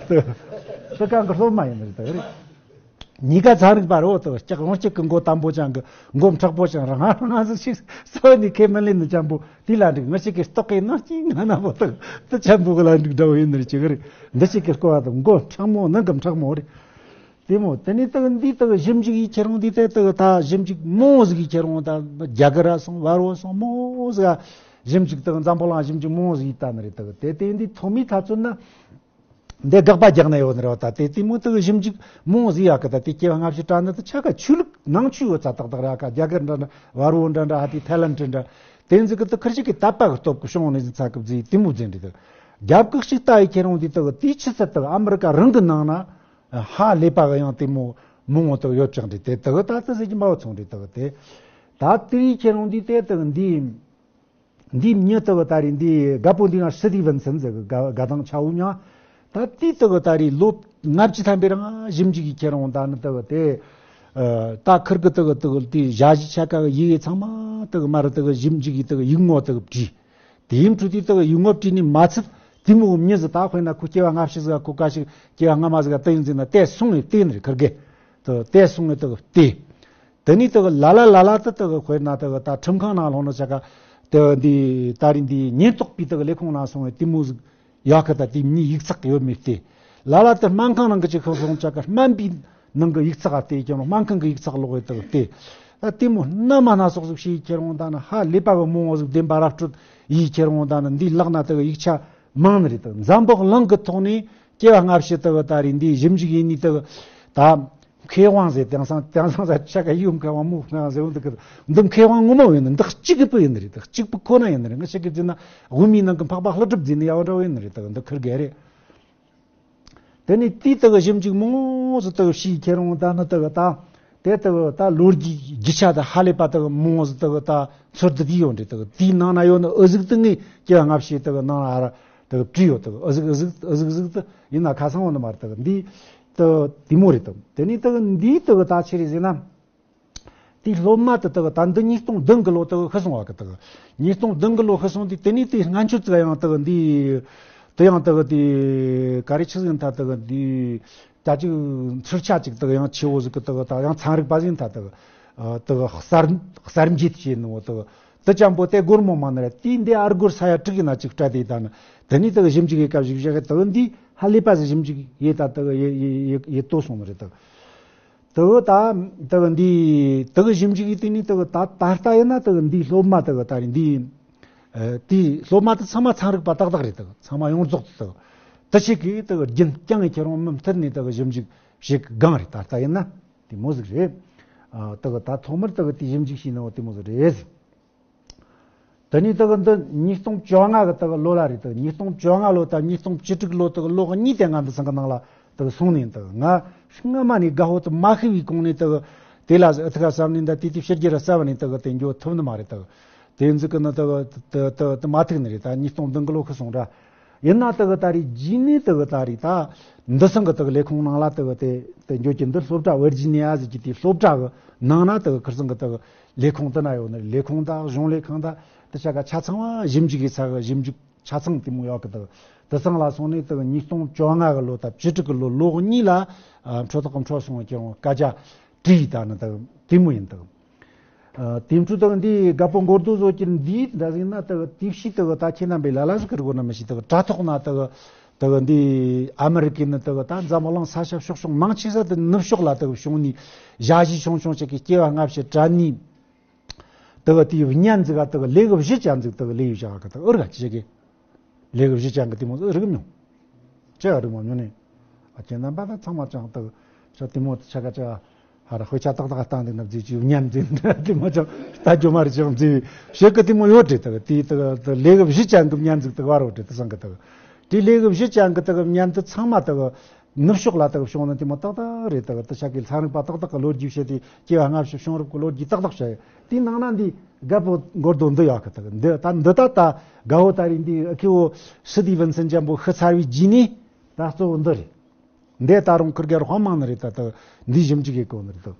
དེ་གང་གི་སློབ་མ་ཡིན་རེད་དག་རེད། གཉིས་ཀ་ཚན་རིག་པ་རེད། འོ་དེ་ལྕགས་ལོང་གཅིག་གི་མགོ་དམ་པོ་ཅན་གི་མགོ་མཁྲེགས་པོ་ཅན་རང་རང་ཟིག་ཞིག་སོ་ནི་ཁས་མི་ལེན་ནི་ཅན་པོ་དེ་ལ་འགྲིག་མི་ཞིག་གི་ལྟོགས་ཀའི་ནང་གཅིག་ང་ན་པོ་དེ་དེ་ཅན་པོ་གི་ལ་འགྲིག་འདྲ་བོ་ཡིན་ནི་ཅིག་རེད། འདི་ཞིག་གི་སྐོར་བ་དང་མགོ་མཁྲེགས་མོ་ནང་གི་མཁྲེགས་མོ་རེད། དེ་མོ་དེ་ནི་དེ་འདི་དེ་ཞིབ་འཇུག་ཡི་ཁྱེར་འོང་དེ་དེ་དེ་ད་ཞིབ་འཇུག་མོ་ཟིག་ཡི་ཁྱེར་འོང་ད་རྒྱ་གར་ར་སོང་བར་བོ་སོང་མོ་ཟིག་ཞིབ་འཇུག་དེ་འཛམ་བུ་གླིང་ཞིབ་འཇུག་མོ་ཟིག་ཡི་ད་ནི་རེད། དེ་དེ་འདི་ཐོག་མའི་ཐ་ཚོད་ན། འདི་དགག་པ་རྒྱག་ན་ཡོད་ནི་རེད་བ། ད་དེ་དེ་མོ་དག་ཞིབ་འཇུག་མང་ཟིག་ཡག་གི། ད་དེ་སྐྱེ་བ་སྔ་ཕྱི་དྲ་ནི་དེ་ཆ་ག་ཆོས་ལུགས་ནང་ཆོས་ཡོད་ཚ་ཏག་ཏག་ར་ཀ། རྒྱ་གར་འདྲ་འདྲ་བར་བོ་འདྲ་འདྲ་ཧ་དེ་ཐའི་ལན་འདྲ་འདྲ། དེ་ཚོ་གི་དེ་ཁུར་ཞིག་གི་དད་པ་གི་སྟོབས་གི་བྱུང་ནི་ཟིག་ཚ་གི་བཟི་དེ་མོ་བཟི་འདྲ་དེ། རྒྱབ་གི་ཞིག་ལྟ་ཡི་ཁྱེད་རང་དེ་དག་དེའི་ཆུ་ཚད་དག་ཨ་མི་རི་ཀ་རང་གི་ནང་ན་ཧ་ལས་པ་གི་ཡང་དེ་མོ་མང་བོ་དག་ཡོད་ཅག་འདྲ་དེ་དག་ད་དེ་ཟེར་གྱི་མ་བོ་ཚོང་འདྲ་དག་དེ། ད་དེའི་ཁྱེད་རང་དེ་དེ་དག་འདི། འདིའི་མྱི་དག་ད་རེས་འདི་རྒད་པོ་འདི་ན་སི་ཏི་ཝན་སན་ཟེར་གི་དགའ་དགའ་དང་ཆ་བོ་མྱ། ད་དེའི་དག་ད་རེས་ལོ་ལྔ་བཅུ་ཐམ་པའི་རིང་ཞིབ་འཇུག་གི་ཁྱེད་རང་ད་ནི་དག་དེ། ད་ཁུར་གི་དག་དག་དེ་ཞ་ཞི་ཆ་ག་གི་ཡི་གེ་ཚང་མ་དག་མ་རུ་དག་ཞིབ་འཇུག་གི་དག་ཡིག་ངོ་དག་བྲིས། དེའི་འཕྲོ་དེ་དག་ཡིག་ངོ་བྲིས་ནས་མ་ཚད་དེ་མོ་མྱི་ཟིག་ད་དཔེར་ན་ཁོ་སྐྱེ་བ་སྔ་ཕྱི་ཟིག་ག་ཁོ་ཀ་ཞིག་སྐྱེ་བ་སྔ་མ་ཟིག་ག་དེ་ཡིན་ཟིན་ན་དེ་སོང་ངས་བལྟས་ནི་རེད། ཁུར་གི་དེ་དེ་སོང་ངས་དག་བལྟས། དེ་ནས་དག་ལ་ལ་ལ་ལ་དེ་དག་དཔེར་ན་དག་ད་ཁྲིམས་ཁང་ནང་ལྷུང་ན་ཆ་ག་དེ་འདི་ད་རིང་འདི་ཉེན་རྟོག་པའི་དག་ལས་ཁུངས་ནང་སོང་བའི་དེ་མོ་ཟིག་ཡག་གི། ད་དེ་མྱི་ཡིག་ཚགས་ཡོད་མེད་དེ། ལ་ལ་དེ་སྨན་ཁང་ནང་གི་ཅིག་ཤོད་སོང་ཆ་ག་སྨན་པའི་ནང་གི་ཡིག་ཚགས་ཨ་དེ་ཀྱང་སྨན་ཁང་གི་ཡིག་ཚགས་ལོག་བའི་དག་དེ། ད་དེ་མོ་སྣ་མ་སྣ་ཚོགས་ཟིག་ཤེས་ཁྱེད་རང་ད་ན་ཧ་ལས་པ་གི་མང་བོ་ཟིག་བདེན་པ་ར་སྤྲོད་ཡིས་ཁྱེད་རང་ད་ན་འདི་ལག་ན་དག་ཡིག་ཆ་མང་ནི་རེད། དག་འཛམ་བུ་གླིང་གི་ཐོག་ནས་སྐྱེ་བ་སྔ་ཕྱི་དག་ད་རིང་འདི་ཞིབ་འཇུག་ཡིན་ནི་དག་ད། མཁས་དབང་ཟེར་དེང་སང་དེང་སང་ཟ་ཆ་ག་ཡོད་མཁས་དབང་མོ་མཁས་དབང་ཟེར་བ་འདི་གི་འདི་མཁས་དབང་ངོ་མ་ཡིན་ནི་འདི་གཅིག་གི་པུ་ཡིན་ནི་རེད། འདི་གཅིག་པུ་ཁོ་ན་ཡིན་ནི་རེད། ང་ཞིག་གི་བརྫིས་ན་དབུ་མའི་ནང་གི་འཕགས་པ་ཀླུ་སྒྲུབ་བརྫིས་ནི་ཡག་འདྲ་བོ་ཡིན་ནི་རེད། ད་འདི་ཁུར་གི་རེད། དེ་ནས་དེའི་དག་ཞིབ་འཇུག་མང་ཟིག་དག་ཤེས་ཁྱེད་རང་ད་ནི་དག་ད་དེ་དག་ད་ལོ་རྒྱུས་རྒྱུ་ཆ་དང་ཧ་ལས་པ་དག་མང་ཟིག་དག་ད་ཚོད་དུ་དེ་ཡོད་འདྲ། དག་དེའི་ནང་ན་ཡོད་ནི་ཨུ་ཟིག་དེ་ངས་སྐྱེ་བ་སྔ་ཕྱི་དག་ནང་ལ་ཧ་ར་དག་བྲིས་ཡོད། དག་ཨུ་ཟིག་ཨུ་ཟིག་ཨུ་ཟིག་ཨུ་ཟིག་དེ་ཡིན་ན་ཁ་སང་བ་ནི་མ་རེད། དག་འདི། དུ་དེ་མོ་རེད་དམ། དེ་ནས་དུ་འདིའི་དུ་ད་ཆི་རེད་ཟེར་ན། དེའི་སློབ་མ་དུ་དུ་ད་འདི་ཉིས་སྟོང་བདུན་གི་ལོ་དུ་ཤི་སོང་བ་གི་དུ། ཉིས་སྟོང་བདུན་གི་ལོ་ཤི་སོང་དུས་དེ་ནས་དེ་སྔ་ཆོད་ཙི་ཡང་དུ་འདི། དུ་ཡང་དུ་དེ་ག་རེ་ཆི་ཟིན་ད་དུ་འདི། ད་ཅིག་འཕྲུལ་ཆ་ཅིག་དུ་ཡང་ཆེ་བོ་ཟིག་གི་དུ་ད་ཡང་ཚན་རིག་པ་ཟིན་ད་དུ། དུ་གསར་གསར་འབྱེད་བྱས་ནོ་དུ། དུ་ཅམ་པོ་དེ་སྒོར་མོ་མ་ནི་རེད། དེ་འདི་ཨར་སྒོར་ས་ཡ་དྲུག་གི་ན་ཅིག་སྤྲད་དེ་ད་ནི། དེ་ནས་དུ་ཞིབ་འཇུག་གི་སྐབས་ཞིག་བཞག་གི་དུ་འདི་ཧ་ལས་པ་ཟིག་ཞིབ་འཇུག་ཡེ་ད་དུ་ཡེ་ཡེ་ཡེ་ཡེ་ལྟོ་སོང་ནི་རེད་དུ། དུ་ད་དུ་འདི་དུ་ཞིབ་འཇུག་གི་དེ་ནས་དུ་ད་ད་ལྟ་ཡིན་ན་དུ་འདི་སློབ་མ་དུ་ད་རེད་འདི། ཨ་དེ་སློབ་མ་དུ་ཚང་མ་ཚན་རིག་པ་ཏག་ཏག་རེད་དུ། ཚང་མ་ཡོངས་རྫོགས་དུ་དུ་ཆེ་གི་དུ་རྒྱུན་རྐྱང་གི་ཁྱེད་རང་མུ་མཐུད་ནས་དུ་ཞིབ་འཇུག་བྱེད་གི་སྒང་རེད། ད་ལྟ་ཡིན་ན་དེ་མོ་ཟིག་རེད། ཨ་དུ་ད་ཐོག་མར་དུ་དེ་ཞིབ་འཇུག་བྱས་ནོ་དེ་མོ་ཟིག་རེད། དེ་ནས་དག་འདི་ཉིས་སྟོང་བཅོ་ལྔ་གི་དག་ལོ་ལ་རེད། དག་ཉིས་སྟོང་བཅོ་ལྔ་ལོ་དང་ཉིས་སྟོང་བཅུ་དྲུག་ལོ་དག་ལོ་གཉིས་དེ་ང་འདི་ཚང་གི་ནང་ལ་དག་སོང་ནས་དག་ང་སྔ་མ་ནས་དགའ་བོ་དུ་མ་ཤི་བའི་གོང་ནས་དག་དེ་ལ་ཨི་ཐི་ཁ་བསམ་ནས་འདི་དེ་དེ་ཕྱི་རྒྱལ་ར་ས་བ་ནས་དག་དེ་འགྱོ་ཐུབ་ནི་མ་རེད། དག་དེ་ཚོ་གི་ནི་དག་དུ་དུ་དུ་མ་ཐུག་ནི་རེད། ད་ཉིས་སྟོང་བདུན་གི་ལོ་ཤི་སོང་ར། ཡིན་ན་དག་ད་རེད་རྗེས་ནས་དག་ད་རེད་ད་འདི་ཚང་གི་དག་ལས་ཁུངས་ནང་ལ་དག་དེ་དེ་འགྱོ་གི་འདི་སློབ་གྲྭ་ཝར་ཇི་ནི་ཡ་ཟེར་གི་དེ་སློབ་གྲྭ་གི་ནང་ན་དག་ཁིར་ཚང་གི་དག་ལས་ཁུངས་དེ་ན་ཡོད་ནི་ལས་ཁུངས་དང་གཞུང་ལས་ཁང་དང་དེ་ཆ་ག་ཆ་ཚང་བ་ཞིབ་འཇུག་གི་ཚ་གི་ཞིབ་འཇུག་ཆ་ཚང་དེ་མོ་ཡོད་གི། དག་དེ་ཚང་ལ་སོང་ནས་དག་ཉིས་སྟོང་བཅོ་ལྔ་གི་ལོ་དང་བཅུ་དྲུག་གི་ལོ་ལོ་གཉིས་ལ་འཕྲོ་ཐག་གི་འཕྲོ་སོང་བའི་ཁྱེད་རང་སྐད་ཆ་དྲིས་ད་ནི་དག་དེ་མོ་ཡིན་དག་དེ་འཕྲོ་དག་འདི་དགའ་པོ་མགོ་རྡོ་བཟོ་གི་འདི་འདྲ་ཟིག་ན་དག་དེ་ཕྱི་དག་ད་ཁྱེད་རྣམ་པས་ལ་ལ་ཟིག་གི་རིག་གོ་ན་མི་ཤེས། དག་དྲ་ཐོག་ན་དག་དག་འདི་ཨ་མི་རི་ཀའི་ནི་དག་ད་འཛམ་གླིང་ས་ཆ་ཕྱོགས་ཕྱོགས་མང་ཆེ་ས་དེ་ནུབ་ཕྱོགས་ལ་དག་བྱུང་ནས་ཞ་ཞི་ཆུང་ཆུང་ཅིག་གི་སྐྱེ་བ་སྔ་ཕྱི་དྲ་ནས། དེ་ག་དེའི་བརྙན་ཟིག་ག་དེ་ག་ལས་གི་བཞི་ཅན་ཟིག་དེ་ག་ལས་ཡོད་བཞག་གི་དེ་ཨུ་ར་ག་ཅི་གི་ལས་གི་བཞི་ཅན་གི་དེ་མོ་ཟིག་རིག་མྱོང་། ཅི་ཡ་རིག་མ་མྱོང་ནི། ཨ་ཁྱེད་རྣམ་པ་ད་ཚང་མ་ཅང་དེ་ག་ཅི་དེ་མོ་ཆ་ག་ཅི་ཧ་ར་དཔེ་ཆ་ཏག་ཏག་ལྟ་འདུག་ན་བརྫིས་ཅི་བརྙན་འཛིན་དེ་མོ་ཅང་ལྟ་རྒྱུ་མ་རེད། ཅང་བརྫིས་བྱེད་གི་དེ་མོ་ཡོད་རེད། དེ་ག་དེ་དེ་ག་དེ་ལས་གི་བཞི་ཅན་གི་བརྙན་ཟིག་དེ་ག་བར་ཡོད་རེད། དེ་སང་གི་དེ་ག་དེ་ལས་གི་བཞི་ཅན་གི་དེ་ག་བརྙན་དེ་ཚང་མ་དེ་ག་ནུབ་ཕྱོགས་ལ་དག་བྱུང་ནི་དེ་མོ་ཏག་ཏག་རེད། དག་དེ་ཆ་གི་ཚན་རིག་པ་ཏག་ཏག་གི་ལོ་རྒྱུས་བཤད་དེ་སྐྱེ་བ་སྔ་ཕྱི་བྱུང་རབས་ཀྱི་ལོ་རྒྱུས་ཏག་ཏག་བཤད་ཡོད། དེའི་ནང་ན་འདི་རྒད་པོ་མགོ་རྡོ་འདི་ཡག་གི་དག་འདི་ད་འདི་ད་ད་དགའ་བོ་ད་རེད། འདི་ཨ་ཁེ་བོ་སི་ཏི་ཝན་སན་ཅན་པོ་ཤི་ཚར་བའི་རྗེས་ནས་ད་གཙོ་བོ་འདི་རེད། འདི་ད་རུང་ཁུར་གེར་དཔེ་མང་ནི་རེད། ད་དག་འདི་ཞིབ་འཇུག་གི་གོ་ནི་རེད་དག་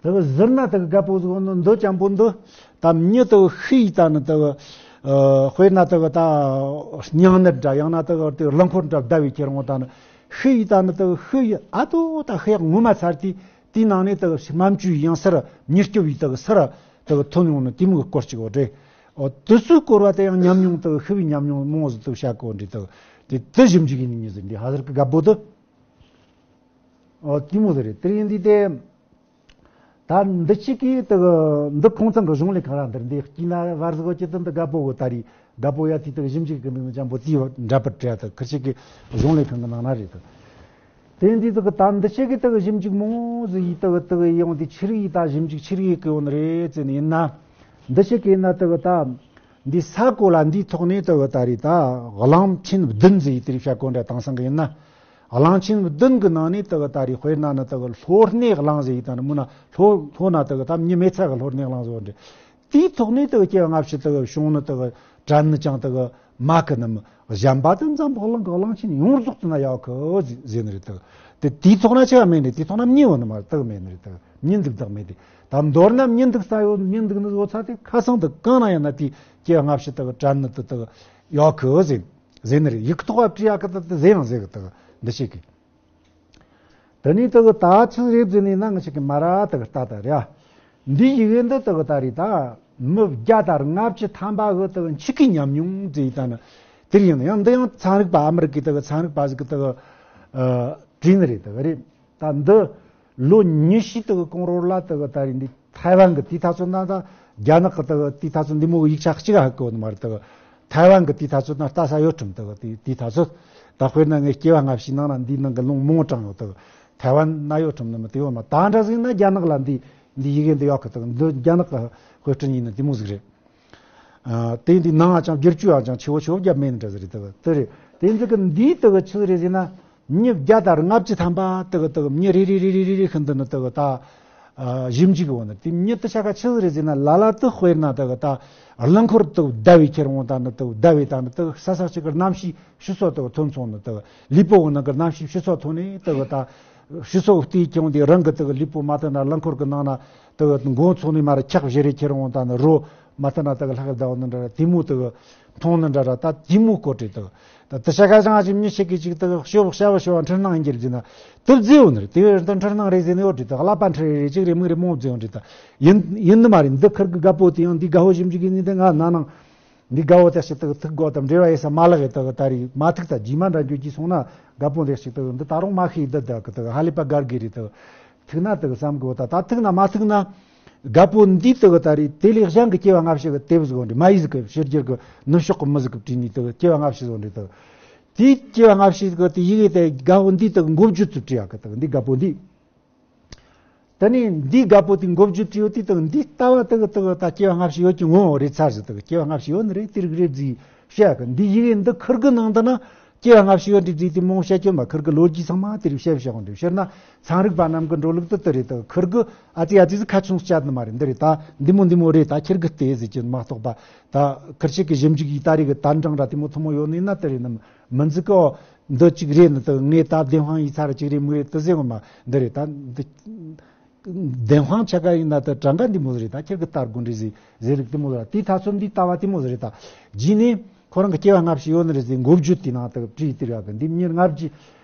དེ་གི་ཟུར་ན་དེ་གི་རྒད་པོ་ཟིག་འོ་ནི་འདི་ཅན་པོ་འདི་ད་མྱི་དེ་གི་ཤི་ཡི་ད་ནི་དེ་གི་ཨ་དཔེར་ན་དེ་གི་ད་སྙིང་ནད་འདྲ་ཡང་ན་དེ་གི་དེ་རླངས་འཁོར་འདྲ་བརྡབས་བའི་ཁྱེར་འོང་ད་ནི་ཤི་ཡི་ད་ནི་དེ་གི་ཤི་ཡི་ཨ་ཏོ་ད་ཤི་ཡག་ངོ་མ་ཚར་དུས་དེའི་ནང་ནས་དེ་གི་སྨན་བཅོས་ཡང་སར་མྱུར་སྐྱོབ་ཡི་དེ་གི་སར་དེ་གི་ཐོན་ཡོང་ནི་དེ་མོ་གི་སྐོར་ཅིག་འོ་རེད། འོ་དེ་ཚོའི་སྐོར་བ་དེ་ཡང་ཉམས་མྱོང་དེ་གི་ཤི་བའི་ཉམས་མྱོང་མང་ཟིག་དེ་གི་བཤད་གོ་འདྲི་དེ་གི་དེ་དེ་ཞིབ་འཇུག་ཡིན་ནི་ཟིག་འདི་ཧ་ཟེར་གི་རྒད་པོ་དེ། ཨོ་དེ་མོ་ཟིག་རེད། དེ་ཡིན་དུས་དེ། ད་འདི་ཞིག་གིས་དེ་གི་འདི་ཁོང་ཚང་གི་གཞུང་ལས་ཁང་ར་འདིར་འདི་སྐྱིད་ན་བར་ཟིག་གི་དེ་འདི་དགའ་པོ་གི་ད་རེད། དགའ་པོ་ཡ་དེ་དེ་གི་ཞིབ་འཇུག་གི་མིང་ཅང་པོ་དེའི་འདྲ་པར་བྲིས་ཡ་དེ་ཁིར་ཞིག་གི་གཞུང་ལས་ཁང་གི་ནང་ན་རེད་དེ། དེ་འདི་དེ་གི་ད་འདི་ཞིག་གིས་དེ་གི་ཞིབ་འཇུག་མང་ཟིག་ཡིས་དེ་གི་དེ་གི་ཡོང་དེ་ཆི་རིག་ཡིས་ད་ཞིབ་འཇུག་ཆི་རིག་ཡིས་གི་ཡོང་ནི་རེད་ཟེར་ནི་ཡིན་ན། འདི་ཞིག་གི་ཡིན་ན་དེ་གི་ད་འདི་ས་གོ་ལ་འདིའི་ཐོག་ནས་དེ་གི་ད་རེད་ད་གླང་ཆེན་བདུན་ཟིག་ཡིས་དེ་རིག་བྱ་གོ་འདྲ་དེང་སང་གི་ཡིན་ན། གླང་ཆེན་བདུན་གྱི་ནང་ནས་དེ་གི་ད་རེས་དཔེར་ན་ནི་དེ་གི་ལྷོ་སྣེ་གླང་ཟེར་ཡི་དང་ནི་མུ་ན་ལྷོ་ལྷོ་ན་དེ་གི་ད་མྱི་མེད་ཚ་གི་ལྷོ་སྣེ་གླང་ཟེར་བ་འདྲ། དེའི་ཐོག་ནས་དེ་གི་སྐྱེ་བ་སྔ་ཕྱི་དེ་གི་བྱུང་ནི་དེ་གི་དྲན་ནི་ཅང་དེ་གི་མ་གི་ནི་མི་གཞན་པ་དེ་འཛམ་བུ་གླིང་གི་གླང་ཆེན་ཡོངས་རྫོགས་དེ་ན་ཡོད་གི་ཟེར་ཟེར་ནི་རེད་དེ། དེ་དེའི་ཐོག་ན་ཆེ་བ་མེད་ནི་དེའི་ཐོག་ན་མྱི་ཡོད་ནི་མ་རེད་དེ་གི་མེད་ནི་རེད་དེ་མྱི་འདུག་དག་མེད་དེ། ད་མདོར་ན་མྱི་འདུག་ས་ཡོད་མྱི་འདུག་ནི་བཟོ་ཚ་དེ་ཁ་སང་དེ་གང་ན་ཡིན་ན་དེའི་སྐྱེ་བ་སྔ་ཕྱི་དེ་གི་དྲན་ནི་དེ་དེ་གི་ཡོད་གི་ཟེར། ཟེར་ནི་རེད། ཡིག་ཐོག་བ་བྲིས་ཡག་གི་ད་ད་ཟེར་ཡང་ཟེར་གི་ད་འདི་ཞིག་གི། དེ་ནས་ད་གི་ད་ཆི་རེད་ཟེར་ནས་ན་ང་ཞིག་གི་མ་ར་ད་གི་ལྟ་ད་རེད། འདི་ཡི་གེ་འདི་ད་གི་ད་རེད་ད། མི་བརྒྱ་དང་ལྔ་བཅུ་ཐམ་པ་གི་ད་གི་འཆི་ཁའི་ཉམས་མྱོང་ཟེར་ཡི་ད་ནི། དེར་ཡིན་ཡང་འདི་ཡང་ཚན་རིག་པ་ཨ་མི་རི་ཀའི་ད་གི་ཚན་རིག་པ་ཟིག་གི་ད་གི་བྲིས་ནི་རེད་ད་གི་རེད། ད་འདི་ལོ་ཉི་ཤུ་ད་གི་གོང་རོལ་ལ་ད་གི་ད་རེད་འདི། ཐའེ་ཝན་གི་དེའི་ཐ་ཚོད་ན་ད་རྒྱ་ནག་གི་ད་དེའི་ཐ་ཚོད་འདི་མོ་གི་ཡིག་ཆ་གཅིག་ཧ་གོ་ནི་མ་རེད་ད། ཐའེ་ཝན་གི་དེའི་ཐ་ཚོད་ན་ལྟ་ས་ཡོད་ཁྲིམས་ད་དེའི་ཐ་ཚོད། ད་དཔེར་ན་ངས་སྐྱེ་བ་སྔ་ཕྱིའི་ནང་ན་འདིའི་ནང་གི་ལུང་མང་དྲངས་ཡོད་ད། ཐའེ་ཝན་ན་ཡོད་ཁྲིམས་ནི་མི་དེ་ཡོད་མ་ད་འདྲ་ཟིག་ན་རྒྱ་ནག་ལ་འདི་འདི་ཡི་གེ་འདི་ཡོད་གི་ད་འདི་རྒྱ་ནག་གི་དཔེ་སྐྲུན་ཡིན་ན་དེ་མོ་ཟིག་རེད། དེ་འདི་ནང་ང་ཅང་བསྒྱུར་བཅོས་ཡང་ཅང་ཆེ་བོ་ཆེ་བོ་བརྒྱབ་མེད་ནི་འདྲ་ཟིག་རེད་ད། དེ་རེད་དེ་འདི་གི་འདིའི་ད་ཆི་རེད་ཟེར་ན། མྱི་བརྒྱ་དང་ལྔ་བཅུ་ཐམ་པ་དེ་གི་དེ་གི་མྱི་རེ་རེ་རེ་རེ་རེ་རེ་ཤིན་ཏུ་ནི་དེ་གི་ད། ཞིབ་འཇུག་གི་འོ་ན་དེ་མྱི་དེ་ཆ་ག་ཆི་ཟིག་རེད་ཟེར་ན་ལ་ལ་དེ་དཔེར་ན་དེ་གི་ད་རླངས་འཁོར་དེ་གི་བརྡབ་བའི་ཁྱེར་འོང་ད་ནི་དེ་གི་བརྡབ་བའི་ད་ནི་དེ་གི་ས་ས་གཅིག་གི་གནམ་གཤིས་ཕྱི་སོ་དེ་གི་ཐོན་སོང་ནི་དེ་གི་ལུས་པོ་གི་ནང་གི་གནམ་གཤིས་ཕྱི་སོ་ཐོན་ནས་དེ་གི་ད་ཕྱི་སོ་བལྟས་ཀྱང་དེ་རང་གི་དེ་གི་ལུས་པོ་མ་ཐོན་ན་རླངས་འཁོར་གི་ནང་ན་དེ་གི་མགོ་ཚོས་ནས་མ་ར་འཁྱག་བཞུར་རེ་ཁྱེར་འོང་ད་ནི་རོ་མ་ཐོན་ན་དེ་གི་ལྷག་གི་ཟླ་བ་ནི་འདྲ་ར་དེ་མོ་དེ་གི་མཐོང་ནི་འདྲ་ར་ད་དེ་མོ་གོ་དྲི་དག་ད་དེ་ཤ་ཁ་ཅང་ཅིག་མྱི་ཞིག་གིས་ཅིག་དག་ཤོ་བག་ཤ་བ་ཤོ་བ་འཁྲུལ་སྣང་ཡིན་གྱི་རེད་ཟེར་ན་དེ་བརྫི་ཡོད་ནི་རེད། དེ་བས་ད་འཁྲུལ་སྣང་རེད་ཟེར་ནི་ཡོད་རེད། ད་ཀླད་པ་འཁྲུལ་རེད་རེད་ཅིག་རེད་མིག་རེད་མོ་བརྫི་ཡོད་རེད། ད་ཡིན་ཡིན་ནི་མ་རེད། འདི་ཁིར་གི་རྒད་པོ་དེ་ཡང་འདི་རྒད་པོ་ཞིབ་འཇུག་གི་ནི་དེ་ང་ན་ནང་འདི་རྒད་པོ་དེ་ཞིག་དག་ཐུག་དགོས་དམ་འབྲེལ་བ་ཡེ་ས་མ་ལག་གི་དག་ད་རེད་མ་ཐུག་ད་རྗེས་མ་འདྲ་འགྱོ་གྱིས་སོང་ན་རྒད་པོ་འདི་ཞིག་དག་འདི་ད་རུང་མ་ཤེས་འདི་དག་གི་དག་ཧ་ལས་པ་དགར་གི་རེད་དག་ཐུག་ན་དག་བསམ་གི་འོ་ད་ད་ཐུག་ན་མ་ཐུག་ན། རྒད་པོ་འདིས་དག་ད་རེད་དེ་ལས་གཞན་གྱི་སྐྱེ་བ་སྔ་ཕྱི་གི་དེབ་ཟིག་འོ་འདྲ་མ་ཡིས་ཟིག་གི་ཕྱི་རྒྱལ་གི་ནུབ་ཕྱོགས་གི་མི་ཟིག་གི་བྲིས་ནས་དག་སྐྱེ་བ་སྔ་ཕྱི་ཟིག་འོ་འདྲ་དག་དེའི་སྐྱེ་བ་སྔ་ཕྱི་ཟིག་གི་དེ་ཡི་གེ་དེ་རྒད་པོ་འདིས་དག་མགོ་བརྗོད་དུ་བྲིས་ཡག་གི་དག་འདི་རྒད་པོ་འདིས། དེ་ནས་འདིས་རྒད་པོ་དེ་མགོ་བརྗོད་བྲིས་ཡོད་དུས་དག་འདིས་ལྟ་བ་དག་དག་ད་སྐྱེ་བ་སྔ་ཕྱི་ཡོད་ཀྱི་ངོ་བོ་རེད་ཚར་ཟིག་དག་སྐྱེ་བ་སྔ་ཕྱི་ཡོད་ནི་རེད་དེ་རིགས་རེད་ཟིག་བཤད་གི་འདི་ཡི་གེ་འདི་ཁིར་གི་ནང་དུ་ན། སྐྱེ་བ་སྔ་ཕྱི་ཡོད་འདྲི་རྫིས་དེ་མོ་བཤད་ཀྱི་མ་ཁིར་གི་ལོ་རྒྱུས་ཚང་མ་དེ་རིགས་བཤད་བཤད་འོང་འདྲི་ཕྱིར་ན་ཚན་རིག་པ་རྣམས་ཀྱི་འགྲོ་ལུགས་དེ་དེ་རེད་དག་ཁིར་གི་ཨ་ཙི་ཨ་ཙི་ཟིག་ཁ་ཆུང་བཤད་ནི་མ་རེད། འདི་རེད་ད་འདི་མོ་འདི་མོ་རེད་ད་ཁིར་གི་ལྟོས་ཟེར་གྱི་མ་གཏོགས་པ་ད་ཁིར་ཆེ་གི་ཞིབ་འཇུག་ཡིག་ད་རེད་གི་དན་གྲངས་ར་དེ་མོ་ཐུ་མོ་ཡོད་ནི་ན་དེ་རེད་ནམ་མི་འཛི་གི་འོ་འདི་གཅིག་རེད་ནི་དག་ངས་ད་བདེན་དཔང་ཡིག་ཚར་གཅིག་རེད་མི་རེད་དེ་ཟེར་གི་མ་འདི་རེད་ད་འདི། བདེན་དཔང་ཆ་ག་ཡིན་ན་ད་གྲངས་ཀ་འདི་མོ་ཟིག་རེད་ད་ཁྱེད་ཀྱི་ལྟ་དགོས་འདྲི་ཟིག་ཟེར་རིགས་དེ་མོ་ཟིག་ར་དེའི་ཐ་ཚོད་འདི་ལྟ་བ་དེ་མོ་ཟིག་རེད་ད། རྗེས་ནས་ཁོ་རང་གི་སྐྱེ་བ་སྔ་ཕྱི་ཡོད་ནི་རེད་ཟེར་མགོ་བརྗོད་དེ་ནང་དུ་བྲིས་དེ་ར་གི་འདི་མྱི་ལྔ་བརྒྱ་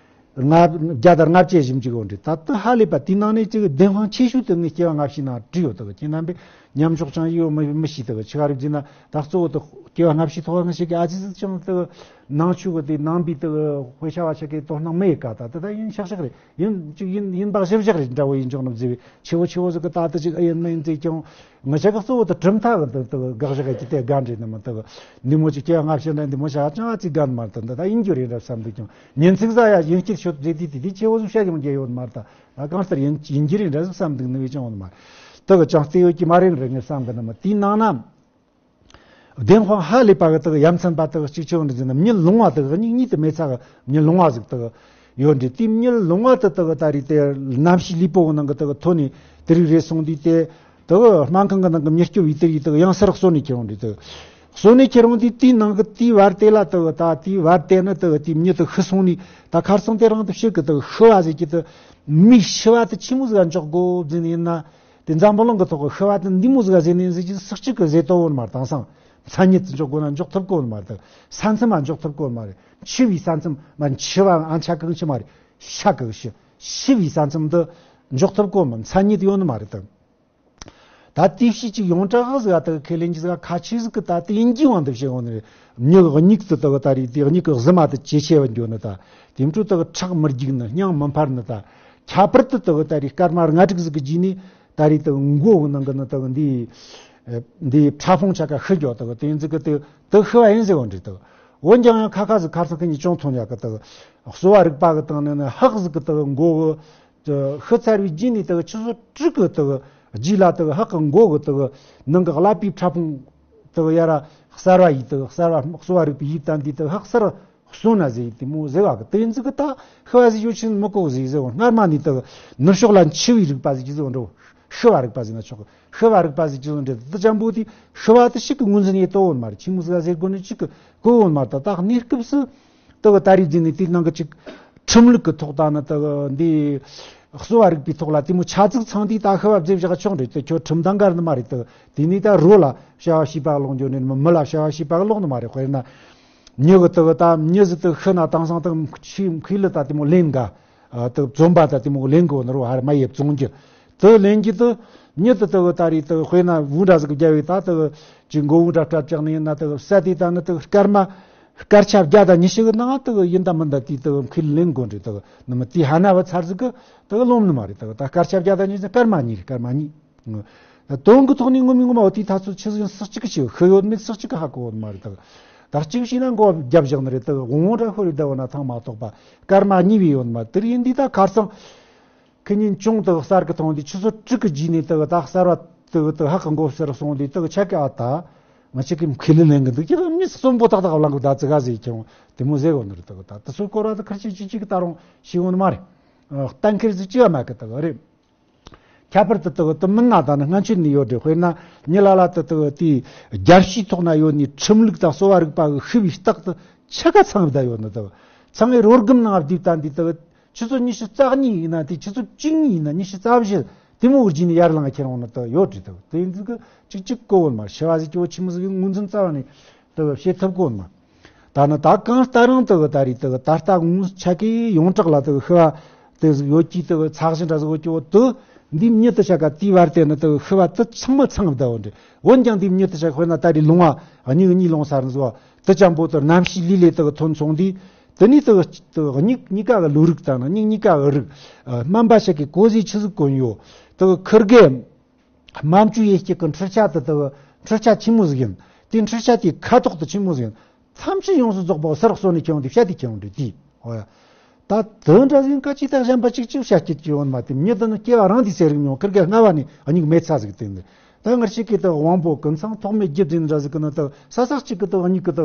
ལྔ་བརྒྱ་དང་ལྔ་བརྒྱ་ཞིབ་འཇུག་ཡོད་འདྲི་ད་ད་ཧ་ལས་པ་དེའི་ནང་ནས་ཅིག་བདེན་དཔང་ཆེ་ཤོས་དེ་ངས་སྐྱེ་བ་སྔ་ཕྱི་ནང་བྲིས་ཡོད་དག་ཁྱེད་རྣམ་པས་མཉམ་འཇོག་ཅང་ཡོད་མི་མི་ཤེས་དག་ཆི་ག་རིགས་ཟེར་ན་ད་གཙོ་བོ་དག་སྐྱེ་བ་སྔ་ཕྱི་ཐོག་ང་ཞིག་གི་ཨ་ཙི་ཙི་ཅང་དག་ནང་ཆོས་གི་དེ་ནང་པའི་དག་དཔེ་ཆ་བ་ཆ་གི་དོ་སྣང་མི་ཡེ་ག་ད་དེ་ད་ཡིན་ཤག་ཤག་རེད། ཡིན་གཅིག་ཡིན་ཡིན་པ་ཞིབ་བཞག་རེད་འདྲ་བོ་ཡིན་ཆོག་ནམ་ཟེར་བའི་ཆེ་བོ་ཆེ་བོ་ཟིག་གི་ད་ལྟ་ཅིག་ཨེ་ཡིན་མིན་ཟེར་ཀྱང་ང་ཅག་གི་གཙོ་བོ་དེ་གྲུབ་མཐའ་གི་འདི་དག་དགག་བཞག་གི་དེ་དགའ་འདྲེ་ནི་མི་དག་འདི་མོ་ཅིག་སྐྱེ་བ་སྔ་ཕྱི་འདྲ་འདི་མོ་བྱ་ཅང་ཨ་ཙི་དགའ་ནི་མ་རེད། ད་འདི་ད་ཡིན་རྒྱུ་རེད་འདྲ་བསམ་འདུག་ཀྱང་ཉིན་ཚིག་ཟ་ཡ་ཡིན་སྐྱིད་ཤོད་ཟེར་དུས་དེ་དེ་ཆེ་བོ་ཟིག་བཤད་ཡོང་རྒྱུ་ཡོད་མ་རེད། ད་གང་ལྟར་ཡིན་ཡིན་རྒྱུ་རེད་འདྲ་ཟིག་བསམ་འདུག་ནི་བས་ཀྱང་ཡོད་མ་རེད། དེ་གི་ཅང་བལྟས་ཡོད་ཀྱི་མ་རེད་རེད་ངས་བསམ་གི་ནི་མི་དེའི་ནང་ན། བདེན་དཔང་ཧ་ལས་པ་གི་དག་ཡ་མཚན་པ་དག་གཅིག་ཆེ་བ་འདི་ཟེར་ན་མྱི་ལོང་བ་དག་གཉིས་གཉིས་དུ་མེད་ཚ་གི་མྱི་ལོང་བ་ཟིག་དག་ཡོད་འདྲི་དེ་མྱི་ལོང་བ་དུ་དག་ད་རེས་དེ་གནམ་གཤིས་ལུས་པོ་གི་ནང་གི་དག་ཐོན་ནས་དེ་རིགས་རེད་སོང་དུས་དེ་དག་སྨན་ཁང་གི་ནང་གི་མྱི་སྐྱོབ་ཡིས་དེ་ཡིས་དག་ཡང་སར་གསོ་ནས་ཁྱེར་འོང་འདྲི་དག་གསོ་ནས་ཁྱེར་འོང་དུས་དེའི་ནང་གི་དེའི་བར་དེ་ལ་དག་ད་དེའི་བར་དེ་ནི་དག་དེའི་མྱི་དག་ཤི་སོང་ནས་ད་ཁར་སང་དེ་རང་དུ་ཕྱིར་གི་དག་ཤི་བ་ཟེར་གྱི་དག་མི་ཤི་བ་དེ་ཆི་མོ་ཟིག་འཇོག་དགོ་ཟེར་ནས་ཡིན་ན། དེ་འཛམ་བུ་གླིང་གི་ཐོག་གི་ཤི་བ་དེ་འདི་མོ་ཟིག་ག་ཟེར་ནས་ཟེར་གྱི་སྲོག་གཅོད་ཀྱི་ཟེར་དོ་བོ་མ་རེད། དེང་སང་མཚན་ཉིད་དུ་འཇོག་དགོས་ན་འཇོག་ཐུབ་གོ་མ་རེད། ས་མཚམས་མ་འཇོག་ཐུབ་གོ་མ་རེད། འཆི་བའི་ས་མཚམས་མ་འཆི་བ་ཨན་ཆ་གང་ཆི་མ་རེད། ཤ་གང་ཤི་འཆི་བའི་ས་མཚམས་འདི་འཇོག་ཐུབ་གོ་མ་མཚན་ཉིད་ཡོད་ནི་མ་རེད་དམ། ད་དེ་ཕྱི་ཅིག་ཡོངས་གྲགས་ཟིག་ཨ་ད་ཁས་ལེན་གྱི་ཟིག་ཁ་ཆེ་ཟིག་གི་ད་དེ་ཡིན་གྱི་དབང་དུ་བྱེད་འོང་ནི་རེད། མྱི་གི་མྱིག་ཏུ་ད་གི་ད་རེད་དེ་མྱིག་གི་གཟི་མ་དུ་ཇེ་ཆེ་བ་འགྱོ་ནི་ད་དེ་འཕྲོ་ད་གི་ཁྲག་མི་རྒྱུག་ནི་སྙིང་མི་འཕར་ནི་ད་ཁྱད་པར་དུ་ད་གི་ད་རེད་སྐར་མ་ལྔ་དྲུག་ཟིག་གི་རྗེས་ནས། ད་རེས་དག་མགོ་གི་ནང་གི་ནི་དག་འདི་འདི་ཕྲ་ཕུང་ཆ་ག་ཤི་རྒྱོ་དག་དེ་ཡིན་ཟིག་གི་དེ་དག་ཤི་བ་ཡིན་ཟེར་བ་འདྲི་དག་འོན་ཀྱང་ཡང་ཁ་ཁ་ཟིག་ཁར་སང་ཁི་ཉིན་ཅུང་ཐོན་ཡག་གི་དག་གསོ་བ་རིག་པ་གི་སྟེང་ནས་ནི་ཧག་ཟིག་གི་དག་མགོ་གི་ཤི་ཚར་བའི་རྗེས་ནས་དག་ཆུ་ཚོད་དྲུག་གི་དག་རྗེས་ལ་དག་ཧག་གི་མགོ་གི་དག་ནང་གི་ཀླད་པའི་ཕྲ་ཕུང་དག་ཡ་ར་གསར་བ་ཡིས་དག་གསར་བ་གསོ་བ་རིག་པའི་ཡིད་དང་འདི་དག་ཧག་གསར་གསོན་ན་ཟེར་དེ་མོ་ཟེར་བ་གི་དེ་ཡིན་ཟིག་གི་ད་ཤི་བ་ཟིག་ཡོད་ཆེན་མི་གོ་ཟིག་ཟེར་བ་སྔར་མ་ནས་དག་ནུབ་ཕྱོགས་ལ་འཆི་བའི་རིག་པ་ཟིག་གི་ཟེར་བ་འགྲོ། ཤི་བ་རིག་པ་ཟིག་ན་ཆོག་གི་ཤི་བ་རིག་པ་ཟིག་ཅི་ཟིག་འདྲ་དུ་ཅམ་པོ་དེ་ཤི་བ་དེ་ཞིག་གི་ངོས་འཛིན་ཡེ་ཏོ་འོན་མ་རེད། ཆི་མོ་ཟིག་ཟེར་དགོས་ནི་ཅིག་གི་གོ་འོན་མ་རེད། ད་ད་གནས་སྐབས་སུ་དེ་གི་ད་རིག་འཛིན་ནི་དེའི་ནང་གི་ཅིག་ཁྲིམས་ལུགས་ཀྱི་ཐོག་ད་ནི་ད་འདི་གསོ་བ་རིག་པའི་ཐོག་ལ་དེ་མོ་ཆ་ཙིག་ཚང་དེ་ད་ཤི་བ་བཟེ་བཞག་ཆོག་འདྲ་དེ་ཁྱོད་ཁྲིམས་དང་འགལ་ནི་མ་རེད། ད་དེ་ནི་ད་རོ་ལ་བྱ་བ་བྱིས་པ་ལོག་འགྱོ་ནི་མི་ལ་བྱ་བ་བྱིས་པ་ལོག་ནི་མ་རེད། དཔེར་ན་མྱི་གི་ད་ད་མྱི་ཟིག་ད་ཤི་ན་དེང་སང་ད་ཆི་མཁས་ལ་ད་དེ་མོ་ལེན་ག་ད་བཙོན་པ་ད་དེ་མོ་ལེན་གོ་ནི་རོ་ཧར་མ་ཡེ་བཙོང་རྒྱུ་ད་ལེན་རྒྱུ་ད་མྱི་ད་ད་ད་རེད། ད་དཔེར་ན་བུ་འདྲ་ཟིག་རྒྱ་བའི་ད་ད་ཅི་མགོ་བུ་འདྲ་སྐྲ་བཅག་ནི་ཡིན་ན་ད་ས་དེ་ད་ནི་ད་སྐར་མ་སྐར་ཆ་བརྒྱ་དང་ཉི་ཤུ་གི་ནང་ད་ཡིན་ད་མིན་ད་དེ་ད་མཁས་ལེན་གོ་འདྲི་ད་ནི་མི་དེ་ཧ་ན་བ་ཚར་ཟིག་གི་ད་ལོམ་ནི་མ་རེད། ད་ད་སྐར་ཆ་བརྒྱ་དང་ཉི་ཤུ་སྐར་མ་གཉིས་རེད། སྐར་མ་གཉིས། དོན་གྱི་ཐོག་ནས་ངོ་མ་ངོ་མ་འོ་དེའི་ཐ་ཚོད་ཆི་ཟིག་ཡིན་སག་ཅིག་གི་ཆེ་ཤི་ཡོད་མེད་སག་ཅིག་གི་ཧ་གོ་ཡོད་མ་རེད། ད་ད་གཅིག་བྱས་ན་མགོ་རྒྱབ་བཞག་ནི་རེད། ད་དབང་བོ་འདྲ་ཤོར་རེད། ད་འོ་ན་ཐང་མ་གཏོགས་པ་སྐར་མ་གཉིས་བས་ཡོད་མ་དེར་ཡིན་འདི་ད་ཁར་སང་ཁི་ཉིན་ཅུང་ད་གསར་གི་ཐོང་འདི་ཆུ་ཚོད་དྲུག་གི་རྗེས་ནས་ད་ད་གསར་བ་ད་ད་ཧ་གི་མགོ་སེར་སོང་འདི་ད་ཆ་གི་ཨ་ད་ང་ཆ་གི་མཁས་ལེན་ལེན་གི་འདུག་ཀྱི་མི་གསོན་པོ་ཏག་ཏག་བླངས་གི་ད་ཙི་ག་ཟེར་ཁྱེར་འོང་དེ་མོ་ཟེར་གོ་ནི་རེད། ད་ད་ད་སོ་སྐོར་བ་ད་ཁར་ཆེ་ཅི་ཅི་གི་ད་རུང་ཤི་འོང་ནི་མ་རེད། གཏན་འཁེལ་ཟིག་ཅི་ཡ་མ་གི་ད་གི་རེད། ཁྱད་པར་དུ་དུ་དུ་མིན་ན་ད་ནི་སྔ་ཕྱིར་ནས་ཡོད་དེ། དཔེར་ན་མྱི་ལ་ལ་དུ་དུ་དེའི་རྒྱལ་སྤྱིའི་ཐོག་ན་ཡོད་ནི་ཁྲིམས་ལུགས་དང་གསོ་བ་རིག་པ་གི་ཤི་བའི་རྟགས་དུ་ཆ་ག་ཚང་བསྡད་ཡོད་ནི་དུ་ཚང་གི་རོ་སྒམ་ནང་བསྡུས་ད་འདི་དུ་ཆུ་ཚོད་ཉི་ཤུ་རྩ་གཉིས་ཡིན་ན་དེ་ཆུ་ཚོད་བཅུ་གཉིས་ཡིན་ན་ཉི་ཤུ་རྩ་བཞི་དེ་མོ་བར་གྱི་ནི་ཡར་ལངས་ཁྱེར་འོང་ནི་དུ་ཡོད་རེད། དུ་དེ་འཛི་གི་ཅིག་ཅིག་གོ་བོ་མ་ཤི་བ་ཟིག་གི་འོ་ཆི་མོ་ཟིག་གི་ངོས་འཛིན་རྩ་བ་ནས་དུ་བྱེད་ཐུབ་གོ་མ། ད་ནི་ད་གང་ལྟར་རང་དུ་གི་ད་རེས་དུ་གི་ད་ལྟ་ངོ་ཆ་གི་ཡོངས་གྲགས་ལ་དུ་གི་ཤི་བ་དུ་ཟིག་ཡོད་ཀྱི་དུ་གི་ཚགས་ཞིང་འདྲ་ཟིག་ཡོད་ཀྱི་འོ་དུ་འདི་མྱི་དུ་ཆ་ག་དེའི་བར་དེ་ནི་དུ་གི་ཤི་བ་དུ་ཚང་མ་ཚང་བསྡད་འོ་འདྲི། འོན་ཀྱང་འདི་མྱི་དུ་ཆ་ག་དཔེར་ན་ད་རེས་ལུང་བ་སྙིང་གཉིས་ལོང་ས་རིང་ཟིག་བ་དུ་ཅམ་པོ་དུ་རྣམ་ཤེས་ལི་ལི་དུ་གི་ཐོན་སོང་དུས་དུ་ནི་དུ་གི་དུ་གི་གཉིས་གཉིས་ཀ་གི་ལོ་རིགས་དང་ནི་གཉིས་གཉིས་ཀ་གི་རིགས་སྨན་པ་ཞིག་གིས་གོ་ཟིག་ཆི་ཟིག་གོན་ཡོད་དུ་གི་ཁིར་གེ། དམར་མཆོད་ཡེ་སྐྱེ་གི་འཕྲུལ་ཆས་དེ་དག་འཕྲུལ་ཆས་ཆི་མོ་ཟིག་ཡིན། དེ་འཕྲུལ་ཆས་དེའི་ཁ་དོག་དེ་ཆི་མོ་ཟིག་ཡིན། ཐམས་ཅད་ཡོངས་སུ་རྫོགས་པ་སར་གསོ་ནས་ཁྱེར་འོང་དེ་བཤད་དེ་ཁྱེར་འོང་དེ་དེ། ཨོ་ཡ། ད་དེ་འདྲ་ཟིག་ག་ཅི་ད་གཞན་པ་གཅིག་གཅིག་བཤད་ཀྱི་ཡོད་མ་དེ་མྱི་དེ་ནི་སྐྱེ་བ་རང་དེ་ཟེར་རིགས་མྱོང་ཁིར་གེ་སྔ་བ་ནས་སྙིགས་མེད་ཚ་ཟིག་དེ་ནི། ད་ངར་ཞིག་གིས་ད་དབང་པོ་ཀུན་ཚང་ཐོག་མེད་རྒྱུ་དེ་འདྲ་ཟིག་གི་ནི་ད་ས་ས་གཅིག་གི་ད་སྙིགས་གི་ད་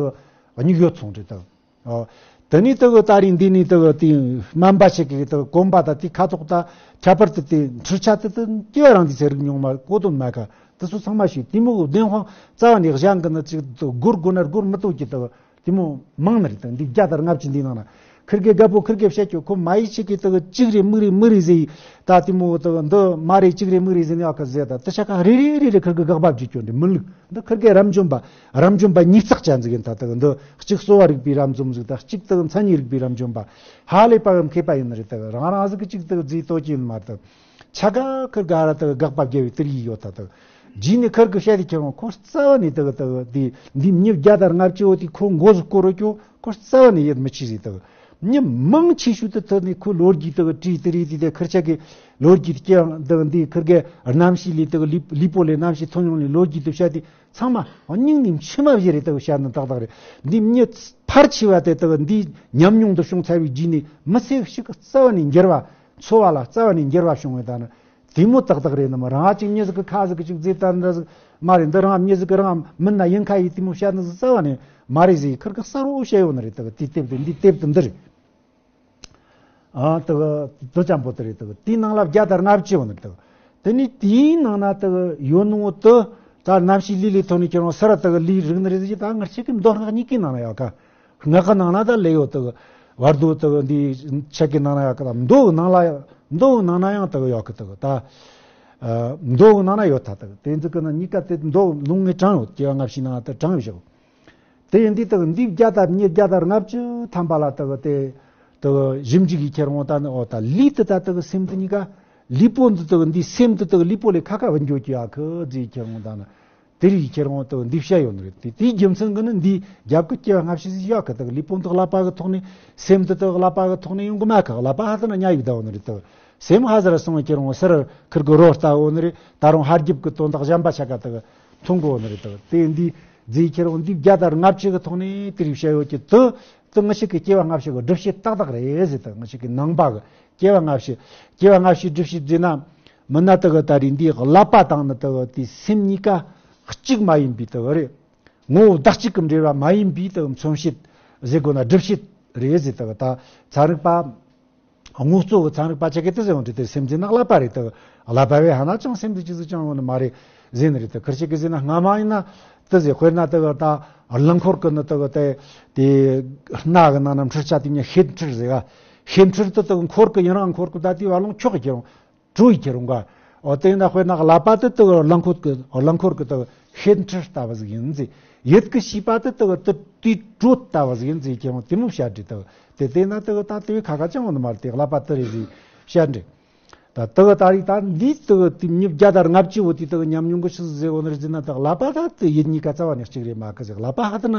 སྙིགས་ཡོད་སོང་རེད་ད། ཨོ། དེ་ནས་དེ་གི་ད་རིང་འདི་ནས་དེ་གི་དེ་སྨན་པ་ཞིག་གིས་དེ་གི་གོན་པ་དང་དེ་ཁ་དོག་དང་ཁྱད་པར་དུ་དེ་འཕྲུལ་ཆས་དེ་དེ་སྐྱེ་བ་རང་དེ་ཟེར་རིགས་མྱོང་མ་གོ་དོན་མ་ག་དེ་ཚོ་ཚང་མ་ཞིག་དེ་མོ་གི་བདེན་དཔང་རྩ་བ་ནས་གཞན་གི་ནི་ཅིག་དེ་སྒོར་དགོས་ན་སྒོར་མི་ཐོག་གི་དེ་གི་དེ་མོ་མང་ནི་རེད། དེ་འདི་བརྒྱ་དང་ལྔ་བཅུ་འདི་ནང་ན་ཁིར་གེ་རྒད་པོ་ཁིར་གེ་བཤད་ཀྱི་ཁོ་མ་ཡི་ཞིག་གིས་དེ་གི་གཅིག་རེད་མིག་རེད་མིག་རེད་ཟེར་ཡི་ད་དེ་མོ་དེ་གི་འདི་མ་རེད་གཅིག་རེད་མིག་རེད་ཟེར་ནས་ཨ་ཁ་ཟེར་ད་དེ་ཆ་ག་རེ་རེ་རེ་རེ་ཁིར་གེ་དགག་པ་བརྗོད་རྒྱུ་འདི་མི་ལུགས། འདི་ཁིར་གེ་རབ་འབྱམས་པ། རབ་འབྱམས་པ་ཉིས་བརྩེགས་ཅན་ཟིག་ཡིན་ད། དག་འདི་གཅིག་གསོ་བ་རིག་པའི་རབ་འབྱམས་ཟིག་དང་གཅིག་དག་མཚན་ཉིད་རིག་པའི་རབ་འབྱམས་པ། ཧ་ལས་པ་གི་མཁས་པ་ཡིན་ནི་རེད། དག་རང་རང་ཟིག་གི་གཅིག་དག་རྫིས་ལྟོ་ཅི་ཡིན་མ་རེད། དག་ཆ་ག་ཁིར་གེ་ཧ་ར་དག་དགག་པ་རྒྱབ་པའི་དེར་ཡིག་ཡོད་ད། དག་རྗེས་ནས་ཁིར་གེ་བཤད་དེ་ཁྱེར་འོང་ཁོ་རྩ་བ་ནས་དག་དག་འདི་འདི་མྱི་བརྒྱ་དང་ལྔ་བཅུ་བོ་དེ་ཁོ་མགོ་ཟིག་སྐོར་རོ་ཀྱོ་ཁོ་རྩ་བ་ནས་ཡིད་མི་ཆེས་ཟིག་དག་མྱི་མང་ཆེ་ཤོས་དེ་ཐོན་ནས་ཁོ་ལོ་རྒྱུས་དག་བྲིས་དེ་རེད། དེ་དེ་ཁིར་ཆ་གི་ལོ་རྒྱུས་དེ་ཀྱང་དག་འདི་ཁིར་གེ་རྣམ་ཤེས་ལས་དག་ལུས་ལུས་པོ་ལས་རྣམ་ཤེས་ཐོན་ཡོང་ནས་ལོ་རྒྱུས་དེ་བཤད་དེ། ཚང་མ་སྙིང་ནས་མཆི་མ་བཞུར་རེ་ལྟ་བུ་བཤད་ནི་ཏག་ཏག་རེད། འདི་མྱི་ཕལ་ཆེ་བ་དེ་ལྟ་བུ་འདིའི་ཉམས་མྱོང་འདི་བྱུང་ཚར་བའི་རྗེས་ནས་མི་ཚེ་ཞིག་གི་རྩ་བ་ནས་འགྱུར་བ། འཚོ་བ་ལ་རྩ་བ་ནས་འགྱུར་བ་བྱུང་བའི་ད་ནི་དེ་མོ་ཏག་ཏག་རེད། ནི་མ་རང་ཅིག་མྱི་ཟིག་གི་ཁ་ཟིག་གི་ཅིག་རྫས་ལྟ་འདྲ་ཟིག་མ་རེད། འདི་རང་མྱི་ཟིག་གི་རང་མིན་ན་ཡིན་ཁ་ཡིས་དེ་མོ་བཤད་ནི་ཟིག་རྩ་བ་ནས་མ་རེད་ཟིག་ཁིར་གི་གསར་བོ་བཤད་ཡོད་ནི་རེད། ད་དེའི་དེབ་དེ་འདིའི་དེབ་དེ་འདི་རེད། ཨ་དེ་གི་དེ་ཅམ་པོ་དེ་རེད། དེ་གི་དེའི་ནང་ལ་བརྒྱ་དང་ལྔ་བཅུ་ཡོད་ནི་རེད། དེ་གི་དེ་ནི་དེའི་ནང་ན་དེ་གི་ཡོད་ནོ་དེ་ད་རྣམ་ཤེས་ལུས་ལས་ཐོན་ནས་ཁྱེར་འོང་སི་ར་དེ་གི་ལུས་རིག་ནི་རེད་ཟེར། ད་ངར་ཆེ་གི་མདོ་སྔགས་གཉིས་ཀའི་ནང་ན་ཡོད་ཀ། སྔགས་ཀྱི་ནང་ན་ད་ལས་ཡོད། དེ་གི་བར་དོ་དེ་གི་འདི་ཆ་གི་ནང་ན་ཡོད་ཀ། ད་མདོ་གི་ནང་ལ་མདོ་གི་ནང་ན་ཡང་དེ་གི་ཡོད་ཀ། དེ་གི་ད་ཨ་མདོ་གི་ནང་ན་ཡོད་ད། དེ་གི་དེ་ཚོ་གི་ནང་གཉིས་ཀ་དེ་མདོ་ལུང་ངེ་དྲངས་ཡོད། སྐྱེ་བ་སྔ་ཕྱིའི་ནང་ན་དེ་དྲངས་ཡོད་བཞག་དེ་ཡིན་དུས་དག་འདི་བརྒྱ་དང་མྱི་བརྒྱ་དང་ལྔ་བཅུ་ཐམ་པ་ལ་དག་དེ་དག་ཞིབ་འཇུག་གིས་ཁྱེར་འོང་ད་ནི། འོ་ད་ལུས་དེ་ད་དག་སེམས་དེ་གཉིས་ཀ་ལུས་པོ་འདི་དག་འདི་སེམས་དེ་དག་ལུས་པོ་ལས་ཁ་ཁ་བུད་འགྱོ་རྒྱུ་ཡ་ཁི་ཟིག་ཁྱེར་འོང་ད་ནི་དེ་རིགས་ཁྱེར་འོང་དག་འདི་བཤད་ཡོད་ནི་རེད། དེ་དེའི་རྒྱུ་མཚན་གི་ནི་འདི་རྒྱབ་ཀྱི་སྐྱེ་བ་སྔ་ཕྱི་ཟིག་ཡོད་ཁི། དག་ལུས་པོ་འདི་ཀླད་པ་གི་ཐོག་ནས་སེམས་དེ་དག་ཀླད་པ་གི་ཐོག་ནས་ཡོང་གི་མ་ཁི། ཀླད་པ་ཧ་ད་ན་ཉལ་ཡོད་ད་འོ་ནི་རེད། དག་ སེམས་ཧ་ཟར་སོང་བའི་ཁྱེར་འོང་སར་ཁིར་གི་རོ་ལྟ་འོ་ནི་རེད། ད་རུང་ཧར་རྒྱབ་ཀྱི་དོན་དག་གཞན་པ་ཆ་ག་དག་མཐོང་གི་འོ་ནི་རེད་དག། དེ་འདི་རྫས་ཁྱེར་འོང་འདི་བརྒྱ་དང་ལྔ་བཅུ་གི་ཐོག་ནས་དེ་རིགས་བཤད་ཡོད་ཀྱི་དུ་དུ་ངི་ཞིག་གི་སྐྱེ་བ་སྔ་ཕྱི་གི་སྒྲུབ་བྱེད་ཏག་ཏག་རེད་ཟེར་དག། ངི་ཞིག་གི་ནང་པ་གི་སྐྱེ་བ་སྔ་ཕྱི་སྐྱེ་བ་སྔ་ཕྱིའི་སྒྲུབ་བྱེད་ཟེར་ན་མི་ན་དག་གི་ད་རིགས་འདི་ཀླད་པ་དང་ནི་དག་གི་དེ་སེམས་གཉིས་ཀ་གཅིག་མ་ཡིན་པའི་དག་གི་རེད། ངོ་བོ་བདག་གཅིག་གི་འབྲེལ་བ་མ་ཡིན་པའི་དག་མཚོན་བྱེད་ཟེར་དགོས་ན་སྒྲུབ་བྱེད་རེད་ཟེར་དག། ད་ཚན་རིག་པ་དངོས་གཙོ་གི་ཚན་རིག་པ་ཆ་གི་དེ་ཟེར་འོང་དུས་དེ་སེམས་ཟེར་ན་ཀླད་པ་རེད་དག། ཀླད་པ་བས་ཧ་ན་ཅང་སེམས་ཟེར་ཅི་ཟིག་ཅང་ཡོང་ནི་མ་རེད་ཟེར་ནི་རེད་དག། ཁིར་ཆ་གི་ཟེར་ན་སྔ་མ་ཡིན་ན་དེ་ཟེར། དཔེར་ན་དག་ད་རླངས་འཁོར་གི་ནི་དག་དེ་དེ་སྣ་གི་ནང་ན་འཕྲུལ་ཆ་དེ་ཉིད་ཤེད་འཕྲུལ་ཟེར་ག། ཤེད་འཕྲུལ་དེ་དག་འཁོར་གི་ཡིན་རང་འཁོར་གི་ད་དེ་བ་ལོང་ཁྱོག་གི་ཁྱེར་འོང་། བྲོ་ཡི་ཁྱེར་འོང་ག། འོ་དེ་ཡིན་ན་དཔེར་ན་ཀླད་པ་དེ་དག་རླངས་འཁོར་གི་རླངས་འཁོར་གི་དག་ཤེད་འཕྲུལ་ལྟ་བུ་ཟིག་ཡིན་ཟེར། ཡིད་ཀྱི་ཤེས་པ་དེ་དག་དེ་དེའི་བྲོ་ལྟ་བུ་ཟིག་ཡིན་ཟེར་ཁྱེར་འོང་དེ་མོ་བཤད་འདྲི་དག། དེ་དེ་ན་དག་ད་དེ་བས་ཁ་ཁ་ཅང་འོང་ནི་མ་རེད། དེ་ཀླད་པ་དེ་རེད་ཟེར་བཤད་འདྲི། ད་དག་ད་རིགས་ད་འདིའི་དག་དེ་མྱི་བརྒྱ་དང་ལྔ་བཅུ་བོ་དེ་དག་ཉམས་མྱོང་གི་ཆི་ཟིག་ཟེར་འོ་ནི་རེད་ཟེར་ན་དག་ཀླད་པ་ད་དེ་ཡིད་གཉིས་ཀ་རྩ་བ་ནས་གཅིག་རེད་མ་གི་ཟེར། ཀླད་པ་ཧ་ཐ་ན་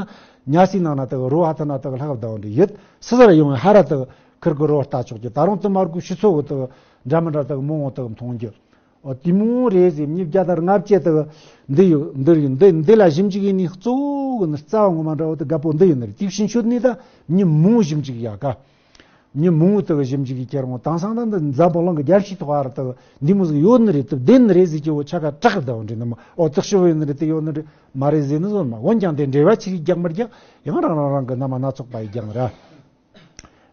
ཉལ་སའི་ནང་ན་དག་རོ་ཧ་ཐ་ན་དག་ལྷག་བསྡད་འོང་འདྲི། ཡིད་སོ་སོར་ཡོང་བའི་ཧ་ར་དག་ཁིར་གི་རོ་ལྟ་ཆོག་གི། ད་རུང་དེ་མར་གོ་ཕྱི་ཚོ་གི་དག་འདྲ་མི་འདྲ་དག་མང་བོ་དག་མཐོང་རྒྱུ། འོ་དེ་མོ་རེད་ཟེར། མྱི་བརྒྱ་དང་ལྔ་བཅུ་དག་འདི་ཡོད་འདི་ཡོད་འདི་འདི་ལ་ཞིབ་འཇུག་ཡིན་ནི་གཙོ་བོ་གི་ནི་རྩ་བ་ངོ་མ་འདྲ་བོ་དེ་དགའ་པོ་འདི་ཡིན་ནི་རེད། དེ་ཕྱིན་ཆོད་ནི་ད་མྱི་མང་བོ་ཞིབ་འཇུག་ཡག་ག། མྱི་མང་བོ་དག་ཞིབ་འཇུག་གི་ཁྱེར་འོང་དེང་སང་ད་འདི་འཛམ་བུ་གླིང་གི་རྒྱལ་སྤྱིའི་ཐོག་ཨ་ར་དག་འདི་མོ་ཟིག་ཡོད་ནི་རེད། དེ་བདེན་ནི་རེད་ཟེར་གྱི་བོ་ཆ་ག་དྲག་གི་ད་འོ་འདྲི་ནི་མ། འོ་དག་ཞིབ་ཡོད་ནི་རེད། དེ་ཡོད་ནི་རེད་མ་རེད་ཟེར་ནི་བཟོ་མ། འོན་ཀྱང་དེ་འགྲེལ་བ་ཆི་རིགས་རྒྱག་མི་རྒྱག་ཡང་རང་རང་རང་གི་རྣམ་པ་སྣ་ཚོགས་པ་ཡི་རྒྱང་ར།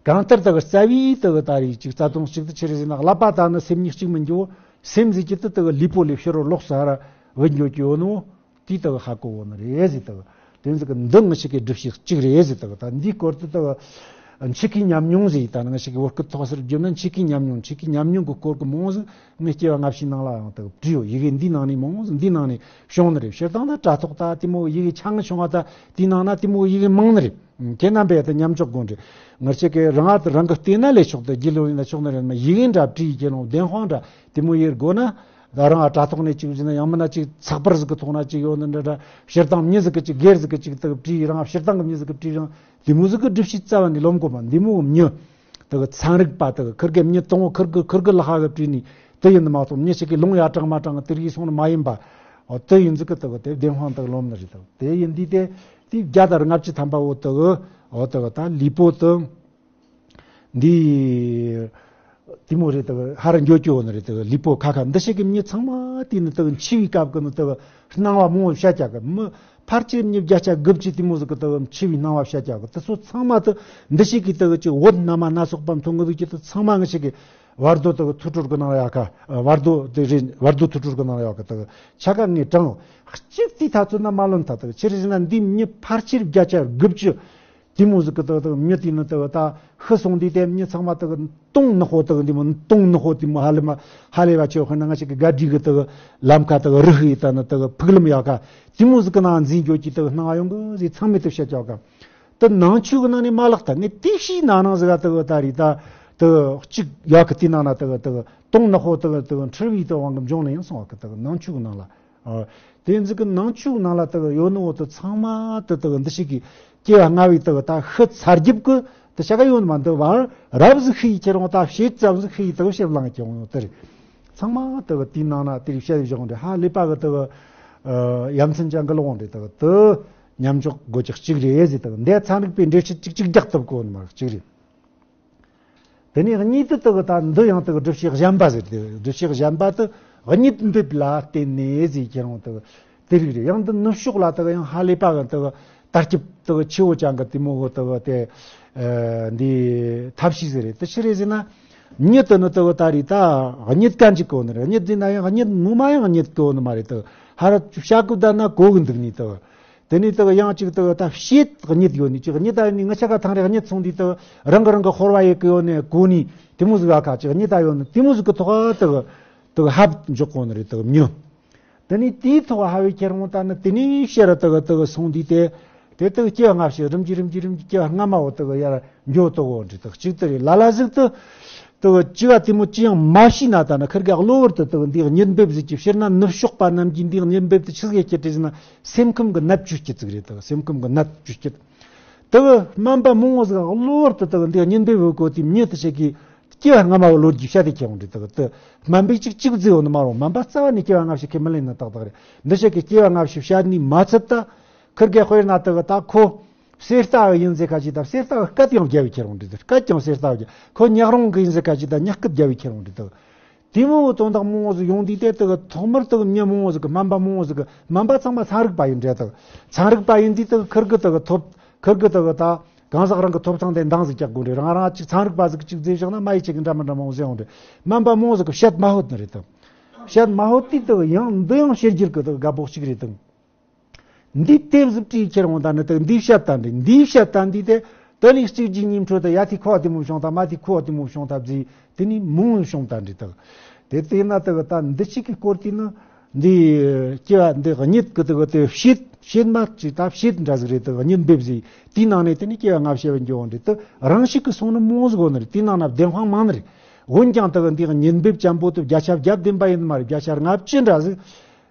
གང་ལྟར་དག་རྩ་བའི་དག་ད་རེས་ཅིག་རྩ་དོན་གཅིག་ཏུ་ཆི་རེད་ཟེར་ན་ཀླད་པ་དང་ནི་སེམས་གཉིས་གཅིག་མིན་རྒྱུ། སེམས་ཟེར་གྱི་དེ་དག་ལུས་པོ་ལས་ཕྱི་རོལ་ལོགས་སུ་ཧ་ར་བུད་འགྱོ་གི་ཡོད་ནོ། དེ་དག་ཧ་གོ་བོ་ནི་རེད་ཟེར་དག། དེ་ཚོ་གི་འདི་ང་ཞིག་གི་སྒྲུབ་བྱེད་གཅིག་རེད་ཟེར་དག། ད་འདིའི་སྐོར་དུ་དག་འཆི་ཁའི་ཉམས་མྱོང་ཟེར་ཡི་ད་ནི་ང་ཞིག་གི་བོད་སྐད་ཐོག་སར་བརྗོད་ན་འཆི་ཁའི་ཉམས་མྱོང་། འཆི་ཁའི་ཉམས་མྱོང་གི་སྐོར་གི་མང་བོ་ཟིག་ངས་སྐྱེ་བ་སྔ་ཕྱིའི་ནང་ལ་ཡང་དག་བྲིས་ཡོད། ཡི་གེ་འདིའི་ནང་ནས་མང་བོ་ཟིག་འདིའི་ནང་ནས་བྱུང་ནི་རེད། སྤྱིར་བཏང་ད་དྲ་ཐོག་ད་དེ་མོ་ཡི་གེ་ཆ་ང་བྱུང་བ་ད་དེའི་ནང་ན་དེ་མོ་ཡི་གེ་མང་ནི་རེད། ཁྱེད་རྣམ་པས་དེ་མཉམ་འཇོག་དགོས་འདྲི། ང་ཅག་གིས་རང་ཨ་རང་གི་བལྟས་ན་ལས་ཆོག་ཏུ་རྒྱུས་ལོན་ཡིན་ན་ཆོག་ནི་རེད། མ་ཡི་གེ་འདྲ་བྲིས་ཀྱི་ལོང་བདེན་དཔང་འདྲ་དེ་མོ་ཡེར་དགོས་ན། ད་རང་ཨ་དྲ་ཐོག་ནས་གཅིག་བྱས་ན་ཡང་མིན་ན་གཅིག་ཚགས་པར་ཟིག་གི་ཐོག་ན་གཅིག་ཡོད་ནི་འདྲ་འདྲ། སྤྱིར་བཏང་མྱི་ཟིག་གི་གཅིག་སྒེར་ཟིག་གི་གཅིག་དག་བྲིས་རང་ཨ་སྤྱིར་བཏང་གི་མྱི་ཟིག་གི་བྲིས་རང་དེ་མོ་ཟིག་གི་སྒྲུབ་བྱེད་རྩ་བ་ནས་ལོན་དགོས་མ། འདི་མོ་མྱི་དག་ཚན་རིག་པ་དག་ཁིར་གི་མྱི་དང་བོ་ཁིར་གི་ཁིར་གི་ལག་ཧ་གི་བྲིས་ནི་དེ་ཡིན་ནི་མ་གཏོགས་མྱི་ཞིག་གི་ལོང་ཡ་དྲང་མ་དྲང་དེ་རིགས་སོང་ནི་མ་ཡིན་པ། འོ་དེ་ཡིན་ཟིག་གི་དག་དེ་བདེན་དཔང་དག་ལོན་ནི་རེད། དག་དེ་ཡིན་དུས་དེ། དེ་བརྒྱ་དང་ལྔ་བཅུ་ཐམ་པ་བོ་དག་འོ་དག་ད་ལུས་པོ་དང་། འདི། དེ་མོ་རེད་དག་ཧ་ར་འགྱོ་སྐྱོ་ནི་རེད་དག་ལུས་པོ་ཁ་ཁ་འདི་ཞིག་གི་མྱི་ཚང་མ་དེ་ནི་དག་འཆི་བའི་སྐབས་ཀྱི་ནི་དག་སྣང་བ་མང་བོ་བཤད་ཀྱག་གི། མི་ཕལ་ཆེར་མྱི་བརྒྱ་ཆ་དགུ་བཅུ་དེ་མོ་ཟིག་གི་དག་འཆི་བའི་སྣང་བ་བཤད་ཀྱག་གི། དེ་ཚོ་ཚང་མ་དག་འདི་ཞིག་གི་དག་ཅིག་བོད་སྣ་མ་སྣ་ཚོགས་པ་མཐོང་གི་འདུག་ཀྱི། དེ་ཚང་མ་ངི་ཞིག་གི་བར་དོ་དག་ཐུགས་སྤྲོ་གི་ནང་ཡག་ག། བར་དོ་དེ་རེད། བར་དོ་ཐུགས་སྤྲོ་གི་ནང་ཡག་གི་དག་ཆ་ག་ངས་དྲངས་གཅིག་དེའི་ཐ་ཚོད་ན་མ་ལོན་ཐ་དག་ཆི་རེད་ཟེར་ན་འདི་མྱི་ཕལ་ཆེར་བརྒྱ་ཆ་དགུ་བཅུ། དེ་མོ་ཟིག་གི་དག་དག་མྱི་དེ་ནི་དག་ད་ཤི་སོང་དུས་དེ་མྱི་ཚང་མ་དག་སྟོང་ནག་པོ་དག་འདི་མོ་སྟོང་ནག་པོ་དེ་མོ་ཧ་ལས་མ་ཧ་ལས་པ་ཆེ་བ་ཁོ་ན་ང་ཞིག་གི་དགའ་སྡིག་གི་དག་ལམ་ཁ་དག་རི་ཧི་ད་ནི་དག་ཕུག་ལམ་ཡག་ག་དེ་མོ་ཟིག་གི་ནང་འཛིན་འགྱོ་ཀྱི་དག་སྣང་ཡོང་གི་ཟིག་ཚང་མས་དག་བཤད་ཀྱག་ག། དེ་ནང་ཆོས་གི་ནང་ནས་མ་ལག་ད་ངས་དེ་ཤི་ན་ནང་ཟིག་ག་དག་ད་རེད་ད་དག་གཅིག་ཡག་གི་དེ་ནང་ན་དག་དག་སྟོང་ནག་པོ་དག་དག་འཁྲུལ་བའི་དག་དབང་གི་འབྱུང་ནས་ཡང་སོང་བ་གི་དག་ནང་ཆོས་གི་ནང་ལ། ཨ། དེ་ཚོ་གི་ནང་ཆོས་ནང་ལ་དག་ཡོད་ནོ་དེ་ཚང་མ་དེ་དག་འདི་ཞིག་གི་སྐྱེ་བ་སྔ་བའི་དག་ད་ཤི་ཚར་རྒྱབ་གི་དེ་ཆ་ག་ཡོད་ནི་མ་འདུག་བར་རབ་ཟིག་ཤི་ཡི་ཁྱེར་འོང་ད་བྱེད་ཙམ་ཟིག་ཤི་ཡི་དག་བྱེད་ལང་ཁྱེར་འོང་དེ་རེད། ཚང་མ་དག་དེའི་ནང་ན་དེ་རིགས་བཤད་བཞག་འདྲ་ཧ་ལས་པ་གི་དག་ཡ་མཚན་ཅན་གི་ལོག་འདྲ་དག་དེ་མཉམ་འཇོག་དགོས་ཀྱི་གཅིག་རེད་ཟེར། དག་འདི་ཚན་རིག་པའི་འགྲེལ་བཤད་གཅིག་གཅིག་རྒྱག་ཐུབ་གོ་ནི་མ་གཅིག་རེད། དེ་ནས་གཉིས་དུ་དག་ད་འདི་ཡང་དག་སྒྲུབ་བྱེད་གཞན་པ་ཟེར་ཏེ། སྒྲུབ་བྱེད་གཞན་པ་དུ་གཉིད་འབེབས་ལ་བརྟེན་ནས་ཟེར་ཁྱེར་འོང་དག་དེ་རིགས་རེད། ཡང་འདི་ནུབ་ཕྱོགས་ལ་དག་ཡང་ཧ་ལས་པ་གི་དག་ད་སྐྱིབས་དག་ཆེ་བོ་ཅན་གི་དེ་མོ་གི་དག་དེ་འདི་ཐབས་ཤེས་ཟེར་རེད། དེ་ཕྱི་རེད་ཟེར་ན་གཉིད་དུ་ནི་དག་ད་རེད་ད་གཉིད་གན་ཅིག་གོ་ནི་རེད། གཉིད་ཟེར་ན་ཡང་གཉིད་ངོ་མ་ཡང་གཉིད་གོ་ནི་མ་རེད། དག་ཧ་ར་བྱ་གི་བསྡད་ན་གོ་གི་འདུག་ནི་དག་དེ་ནས་དག་ཡང་ཅིག་དག་ད་བྱེད་གཉིད་ཡོད་ནི་ཅིག་གཉིད་ད་ཡོད་ནི་ང་ཆ་ག་ཐང་རེ་གཉིད་སོང་དུས་དག་རང་གི་རང་གི་ཧོར་བ་ཡེ་གི་ཡོད་ནི་གོ་ནི་དེ་མོ་ཟིག་ཨ་ཁ་ཅིག་གཉིད་ད་ཡོད་ནི་དེ་མོ་ཟིག་གི་ཐོག་དག་དག་ཧབ་འཇོག་གོ་ནི་རེད་དག་མྱི། དེ་ནས་དེའི་ཐོག་ཧ་བའི་ཁྱེར་འོང་ད་ནི་དེ་ནས་ཤེས་ར་དག་དག་སོང་དུས་དེ་དེ་དག་སྐྱེ་བ་སྔ་ཕྱི་རིམ་གྱིས་རིམ་གྱིས་རིམ་གྱིས་སྐྱེ་བ་སྔ་མ་བོ་དག་ཡར་འགྱོ་དག་འོ་འདྲི་དག་གཅིག་དེ་རེད། ལ་ལ་ཟིག་ཏུ། དུ་ཅི་བ་དེ་མོ་ཅི་ཡང་མ་ཤེས་ན་ད་ནི་ཁིར་གི་གློ་བུར་དུ་དུ་འདི་གཉིད་འབེབས་ཟིག་གི་ཕྱིར་ན་ནུབ་ཕྱོགས་པ་རྣམས་ཀྱིས་འདི་གཉིད་འབེབས་དུ་ཆི་ཟིག་ཡེ་ཁྱེར་ཏེ་ཟིན་ན་སེམས་ཁམས་ཀྱི་ནད་བཅོས་སྐྱིད་ཟིག་རེད། དུ་སེམས་ཁམས་ཀྱི་ནད་བཅོས་སྐྱིད། དུ་སྨན་པ་མང་བོ་ཟིག་གློ་བུར་དུ་དུ་འདི་གཉིད་འབེབས་བུ་གོ་དེ་མྱི་དུ་ཞིག་གིས་ སྐྱེ་བ་སྔ་མ་བོ་ལོ་རྒྱུས་བཤད་དེ་ཁྱེར་འོང་འདྲི་དག་དུ། སྨན་པས་གཅིག་གཅིག་བརྫིས་འོང་ནི་མ་རུང་། སྨན་པ་རྩ་བ་ནས་སྐྱེ་བ་སྔ་ཕྱི་ཁས་མི་ལེན་ནི་ཏག་ཏག་རེད། འདི་ཞིག་གི་སྐྱེ་བ་སྔ་ཕྱི་བཤད་ནི་མ་ཚད་ད། ཁིར་གེ་དཔེར་ན་དག་ད་ཁོ་གསེར་རྟ་ཡིན་ཟེར་ཁ་ཅིག་ད། གསེར་རྟ་སྐད་ཡང་རྒྱབ་བི་ཁྱེར་འོང་འདྲི་དུ། སྐད་ཀྱང་གསེར་རྟ་རྒྱབ། ཁོ་ཉག་རོང་གི་ཡིན་ཟེར་ཁ་ཅིག་ད། ཉག་སྐད་རྒྱབ་བི་ཁྱེར་འོང་འདྲི་དུ། དེ་མོ་བོ་དོན་དག་མང་བོ་ཟིག་ཡོང་དུས་དེ་དག་ཐོག་མར་དག་མྱི་མང་བོ་ཟིག་གི་སྨན་པ་མང་བོ་ཟིག་གི་སྨན་པ་ཚང་མ་ཚན་རིག་པ་ཡིན་འདྲ་དག། ཚན་རིག་པ་ཡིན་དུས་དག་ཁིར་གི་དག་ཐོབ་ཁིར་གི་དག་ད་གང་ཟག་རང་གི་ཐོབ་ཐང་དེ་འདང་ཟིག་རྒྱག་དགོས་འདྲ། རང་རང་གཅིག་ཚན་རིག་པ་ཟིག་གཅིག་བརྫིས་བཞག་ན་མ་ཡི་ཆེ་གི་འདྲ་མི་འདྲ་མང་བོ་ཟིག་ཡོང་འདྲ། སྨན་པ་མང་བོ་ཟིག་གི་བཤད་མ་ཧོད་ནི་རེད་དག། བཤད་མ་ཧོད་དུས་དག་ཡང་འདི་ཡང་ཕྱི་རྒྱལ་གི་དག་དགའ་པོ་གཅིག་རེད་དག། འདི་དེབ་ཟིག་བྲིས་ཁྱེར་འོང་ད་ནི་དག་འདི་བཤད་ད་འདི་འདི་བཤད་ད་འདི་དེ། དེ་ལས་གཅིག་རྗེས་གཉིས་འཕྲོ་དུ་ཡ་དེ་ཁོ་བ་དེ་མོ་བྱུང་ད། མ་དེ་ཁོ་བ་དེ་མོ་བྱུང་ད་བརྫིས། དེ་ནི་མང་བོ་བྱུང་ད་འདྲི་དག། དེ་དེ་ན་དག་ད་འདི་གཅིག་གི་སྐོར་དེ་ནི་འདི་སྐྱེ་བ་འདི་གཉིད་གི་དག་དེ་བཤད་བཤད་མ་ཅིག་ད་བཤད་འདྲ་ཟིག་རེད་དག། གཉིད་འབེབས་ཟིག་དེའི་ནང་ནས་དེ་ནི་སྐྱེ་བ་སྔ་ཕྱི་བ་འགྱོ་འོང་འདྲི་དག། རང་ཤུགས་ཀྱིས་སོང་ནི་མང་ཟིག་འོང་ནི་རེད། དེའི་ནང་ན་བདེན་དཔང་མང་ནི་རེད། འོན་ཀྱང་དག་འདི་གཉིད་འབེབས་ཅན་པོ་དེ་བརྒྱ་ཆ་བརྒྱ་བདེན་པ་ཡིན་ནི་མ་རེད། བརྒྱ་ཆ་ལྔ་བཅུ་འདྲ་ཟིག་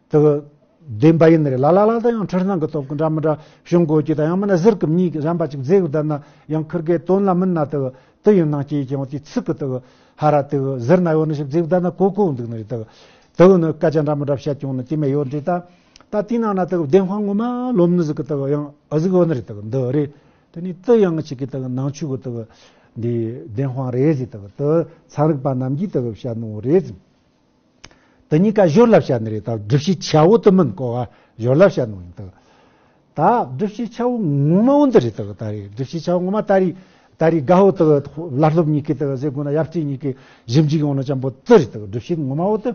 དག་བདེན་པ་ཡིན་ནི་རེད། ལ་ལ་ལ་ད་ཡང་འཁྲུལ་སྣང་གི་སྟོབས་ཀྱིས་འདྲ་མི་འདྲ་བྱུང་དགོས་ཀྱི། ད་ཡང་མིན་ན་ཟུར་གི་མྱི་གཞན་པ་ཅིག་བརྫིས་བསྡད་ན་ཡང་ཁིར་གེ་དོན་ལ་མིན་ན་དག་དེ་ཡིན་ནང་སྐྱེས་ཀྱང་དེ་ཚིག་གི་དག་ཧ་ར་དག་ཟུར་ན་ཡོད་ནི་ཞིག་བརྫིས་བསྡད་ན་གོ་གོ་འདུག་ནི་རེད། དག་དེ་ནི་སྐད་ཆ་འདྲ་མི་འདྲ་བཤད་ཀྱང་ནི་དེ་མེད་ཡོད་འདྲི་ད། ད་དེའི་ནང་ན་དག་བདེན་དཔང་ངོ་མ་ལོབས་ནི་ཟིག་གི་དག་ཡང་ཨ་ཟིག་ཡོད་ནི་རེད། དག་འདི་རེད། དེ་ནི་དེ་ཡང་ཅིག་གི་དག་ནང་ཆོས་གི་དག་འདི་བདེན་དཔང་རེད་ཟེར། དག་དེ་ཚན་རིག་པ་རྣམས་ཀྱིས་དག་བཤད་ནོ་རེད་ཟེར། དེ་གཉིས་ཀ་སྦྱོར་ལ་བཤད་ནི་རེད། ད་སྒྲུབ་བྱེད་ཆ་བོ་དེ་མིན་གོ་བ་སྦྱོར་ལ་བཤད་ནོ་ཡིན་ད། ད་སྒྲུབ་བྱེད་ཆ་བོ་ངོ་མ་བོ་འདི་རེད་ད། ད་རེད་སྒྲུབ་བྱེད་ཆ་བོ་ངོ་མ་ད་རེད། ད་རེད་དགའ་བོ་ད་བླ་སློབ་གཉིས་ཀྱི་ད་ཟེར་དགོས་ན་ཡབ་སྲས་གཉིས་ཀྱི་ཞིབ་འཇུག་ཡོང་ནི་ཅན་པོ་དེ་རེད་ད། སྒྲུབ་བྱེད་ངོ་མ་བོ་དེ།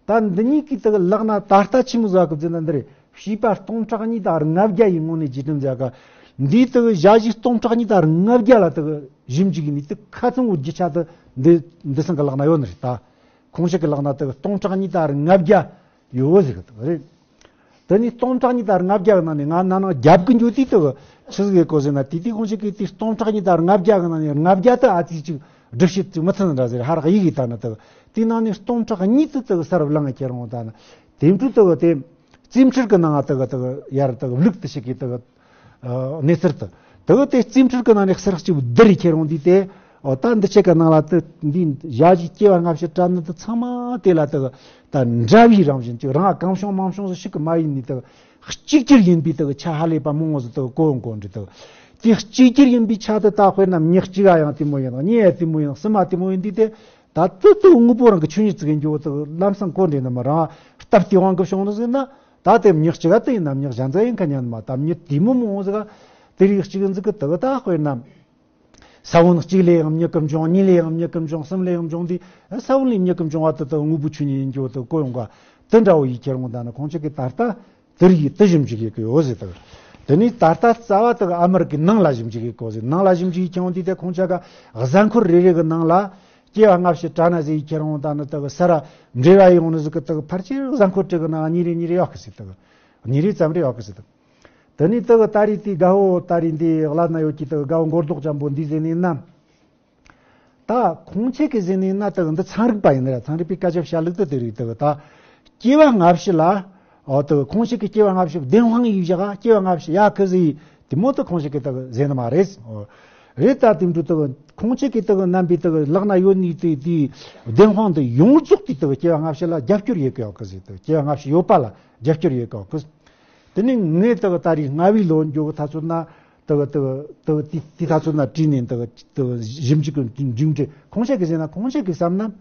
ད་འདི་གཉིས་ཀྱི་ད་ལག་ན་ད་ལྟ་ཆི་མོ་ཟ་གི་ཟེར་ན་འདི་རེད། བྱིས་པ་སྟོང་ཕྲག་གཉིས་དང་ལྔ་བརྒྱ་ཡི་ངོ་ནས་རྗེས་དྲན་མཛད་ག། འདིའི་ད་ཞ་ཞི་སྟོང་ཕྲག་གཉིས་དང་ལྔ་བརྒྱ་ལ་ད་ཞིབ་འཇུག་ནི་ད་ཁ་ཚང་བོ་རྒྱུ་ཆ་ད་འདི་འདི་སང་གི་ལག་ན་ཡོད་ནི་རེད་ད། ཁོང་ཞིག་གི་ལག་ན་དག་སྟོང་ཕྲག་གཉིས་དང་ལྔ་བརྒྱ་ཡོད་ཟེར་གི་དག་རེད། དེ་ནས་སྟོང་ཕྲག་གཉིས་དང་ལྔ་བརྒྱ་གི་ནང་ནས་ང་ན་ནིང་རྒྱབ་གི་འགྱོ་དུས་དག་ཆི་ཟིག་ཡོད་གོ་ཟེར་ན། དེ་དུས་ཁོང་ཞིག་གིས་དེ་སྟོང་ཕྲག་གཉིས་དང་ལྔ་བརྒྱ་གི་ནང་ནས་ལྔ་བརྒྱ་དེ་ཨ་ཙི་ཅིག་སྒྲུབ་བྱེད་ཅིག་མི་ཚང་འདྲ་ཟེར། ཧ་རག་ཡིག་ཡིག་ད་ནི་དག་དེའི་ནང་ནས་སྟོང་ཕྲག་གཉིས་དེ་དག་གསར་བླངས་ཁྱེར་འོང་ད་ནི། དེ་འཕྲོས་དག་དེ་རྩིས་འཕྲུལ་གི་ནང་དག་དག་ཡར་དག་བླུགས་དེ་ཞིག་གིས་དག་ཨ་གནས་ཚུལ་དུ། དེ་གི་དེ་རྩིས་འཕྲུལ་གི་ནང་ནས་གསལ་གཅིག་བསྡུར་རེ་ཁྱེར་འོང་དུས་དེ། འོ་ད་འདི་ཆེ་ག་ནང་ལ་དེ་འདི་ཞ་ཞི་སྐྱེ་བ་སྔ་ཕྱི་དྲན་ནི་དེ་ཚང་མ་དེ་ལ་དེ་ད་འདྲ་བའི་རང་བཞིན་གཅིག་རང་གང་བྱུང་མང་བྱུང་ཟིག་ཞིག་གི་མ་ཡིན་ནི་དེ་གཅིག་གྱུར་ཡིན་པའི་དེ་ཆ་ཧ་ལས་པ་མང་བོ་ཟིག་དེ་གོ་ཡོང་གོ་འདྲི་དེ། དེ་གཅིག་གྱུར་ཡིན་པའི་ཆ་དེ་ད་དཔེར་ན་མྱི་གཅིག་ག་ཡང་དེ་མོ་ཡིན་ནོ། གཉིས་ཡ་དེ་མོ་ཡིན་ནོ། གསུམ་མ་དེ་མོ་ཡིན་དུས་དེ། ད་དེ་དེ་དངོས་པོ་རང་གི་ཆོས་ཉིད་ཅིག་ཡིན་རྒྱུ་བོ་དེ་ལམ་སང་གོ་འདྲི་ནི་མ་རང་སྟབས་དེ་དབང་གི་བྱུང་ནི་ཟིག་ན། ད་དེ་མྱི་གཅིག་ག་དེ་ཡིན་ན་མྱི་གཞན་ཟིག་ཡིན་ཁ་ཉན་མ། ད་མྱི་དེ་མོ་མང་བོ་ཟིག་ག་དེ་རིགས་གཅིག་ཡིན་ཟིག་གི་དེ་གི་ད་དཔེར་ན། ས་བོན་གཅིག་ལས་ཡང་མྱི་གི་འབྱུང་། གཉིས་ལས་ཡང་མྱི་གི་འབྱུང་། གསུམ་ལས་ཡང་འབྱུང་དུས་ས་བོན་ལས་མྱི་གི་འབྱུང་བ་དེ་དག་དངོས་པོའི་ཆོས་ཉིད་ཡིན་རྒྱུ་དེ་གོ་ཡོང་ག། དེ་འདྲ་བོ་ཡིས་ཁྱེར་འོང་ད་ནི་ཁོང་ཆ་གི་ད་ལྟ་དེ་རིགས་དེ་ཞིབ་འཇུག་ཡེད་གི་ཡོད་ཟེར་དག། དེ་ནས་ད་ལྟ་རྩ་བ་དག་ཨ་མི་རི་ཀའི་ནང་ལ་ཞིབ་འཇུག་ཡེད་གོ་ཟེར། ནང་ལ་ཞིབ་འཇུག་ཡེད་ཁྱེར་འོང་དུས་དེ་ཁོང་ཆ་ག་གཟའ་འཁོར་རེ་རེ་གི་ནང་ལ་སྐྱེ་བ་སྔ་ཕྱི་དྲན་ན་ཟེར་ཡེད་ཁྱེར་འོང་ད་ནི་དག་ས་ར་འབྲེལ་བ་ཡོང་ནི་ཟིག་གི་དག་ཕལ་ཆེར་གཟའ་འཁོར་དྲུག་གི་ནང་གཉིས་རེ་གཉིས་རེ་ཡོད་གི་ཟེར་དག། གཉིས་རེ་ཙམ་རེ་ཡོད་གི་ཟེར་དག། དེ་ནས་དེ་གི་ད་རེས་དེའི་དགའ་བོ་ད་རེས་འདི་བླ་ན་ཡོད་ཀྱི་དེ་གི་དགའ་བོ་མགོ་ལྡོག་ཅན་པོ་འདི་ཟེར་ནས་ན། ད་ཁོང་ཆ་གི་ཟེར་ནས་ན་དེ་གི་འདི་ཚན་རིག་པ་ཡིན་ན་ར། ཚན་རིག་པའི་སྐད་ཆ་བཤད་ལུགས་དེ་དེ་རིགས་དེ་གི་ད་སྐྱེ་བ་སྔ་ཕྱི་ལ། འོ་དེ་གི་ཁོང་ཆ་གི་སྐྱེ་བ་སྔ་ཕྱི་བདེན་དཔང་ཡིན་བཞག་ག། སྐྱེ་བ་སྔ་ཕྱི་ཡ་ཁི་ཟིག་ཡིན་དེ་མོ་དེ་ཁོང་ཆ་གི་དེ་གི་ཟེར་ནི་མ་རེད། འོ་རེད། ད་དེ་འདྲ་དེ་གི་ཁོང་ཆ་གི་དེ་གི་རྣམ་པའི་དེ་གི་ལག་ན་ཡོད་ནི་དེ་དེའི་བདེན་དཔང་དེ་ཡོངས་རྫོགས་དེ་དེ་གི་སྐྱེ་བ་སྔ་ཕྱི་ལ་རྒྱབ་སྐྱོར་ཡེད་གི་ཡོད་གི་ཟིག། དེ་གི་སྐྱེ་བ་སྔ་ཕྱི་ཡོད་པ་ལ་རྒྱབ་སྐྱོར་ཡེད་གི་ཡོད་གི། དེ་ནས་ངས་དག་ད་རེས་སྔ་བའི་ལོ་འགྱོ་གི་ཐ་ཚོད་ན་དག་དག་དག་དེ་དེ་ཐ་ཚོད་ན་བྲིས་ནས་དག་དག་ཞིབ་འཇུག་གི་མཇུག་འབྲས་ཁོང་ཆ་གི་ཟེར་ན། ཁོང་ཆ་གི་བསམ་ན་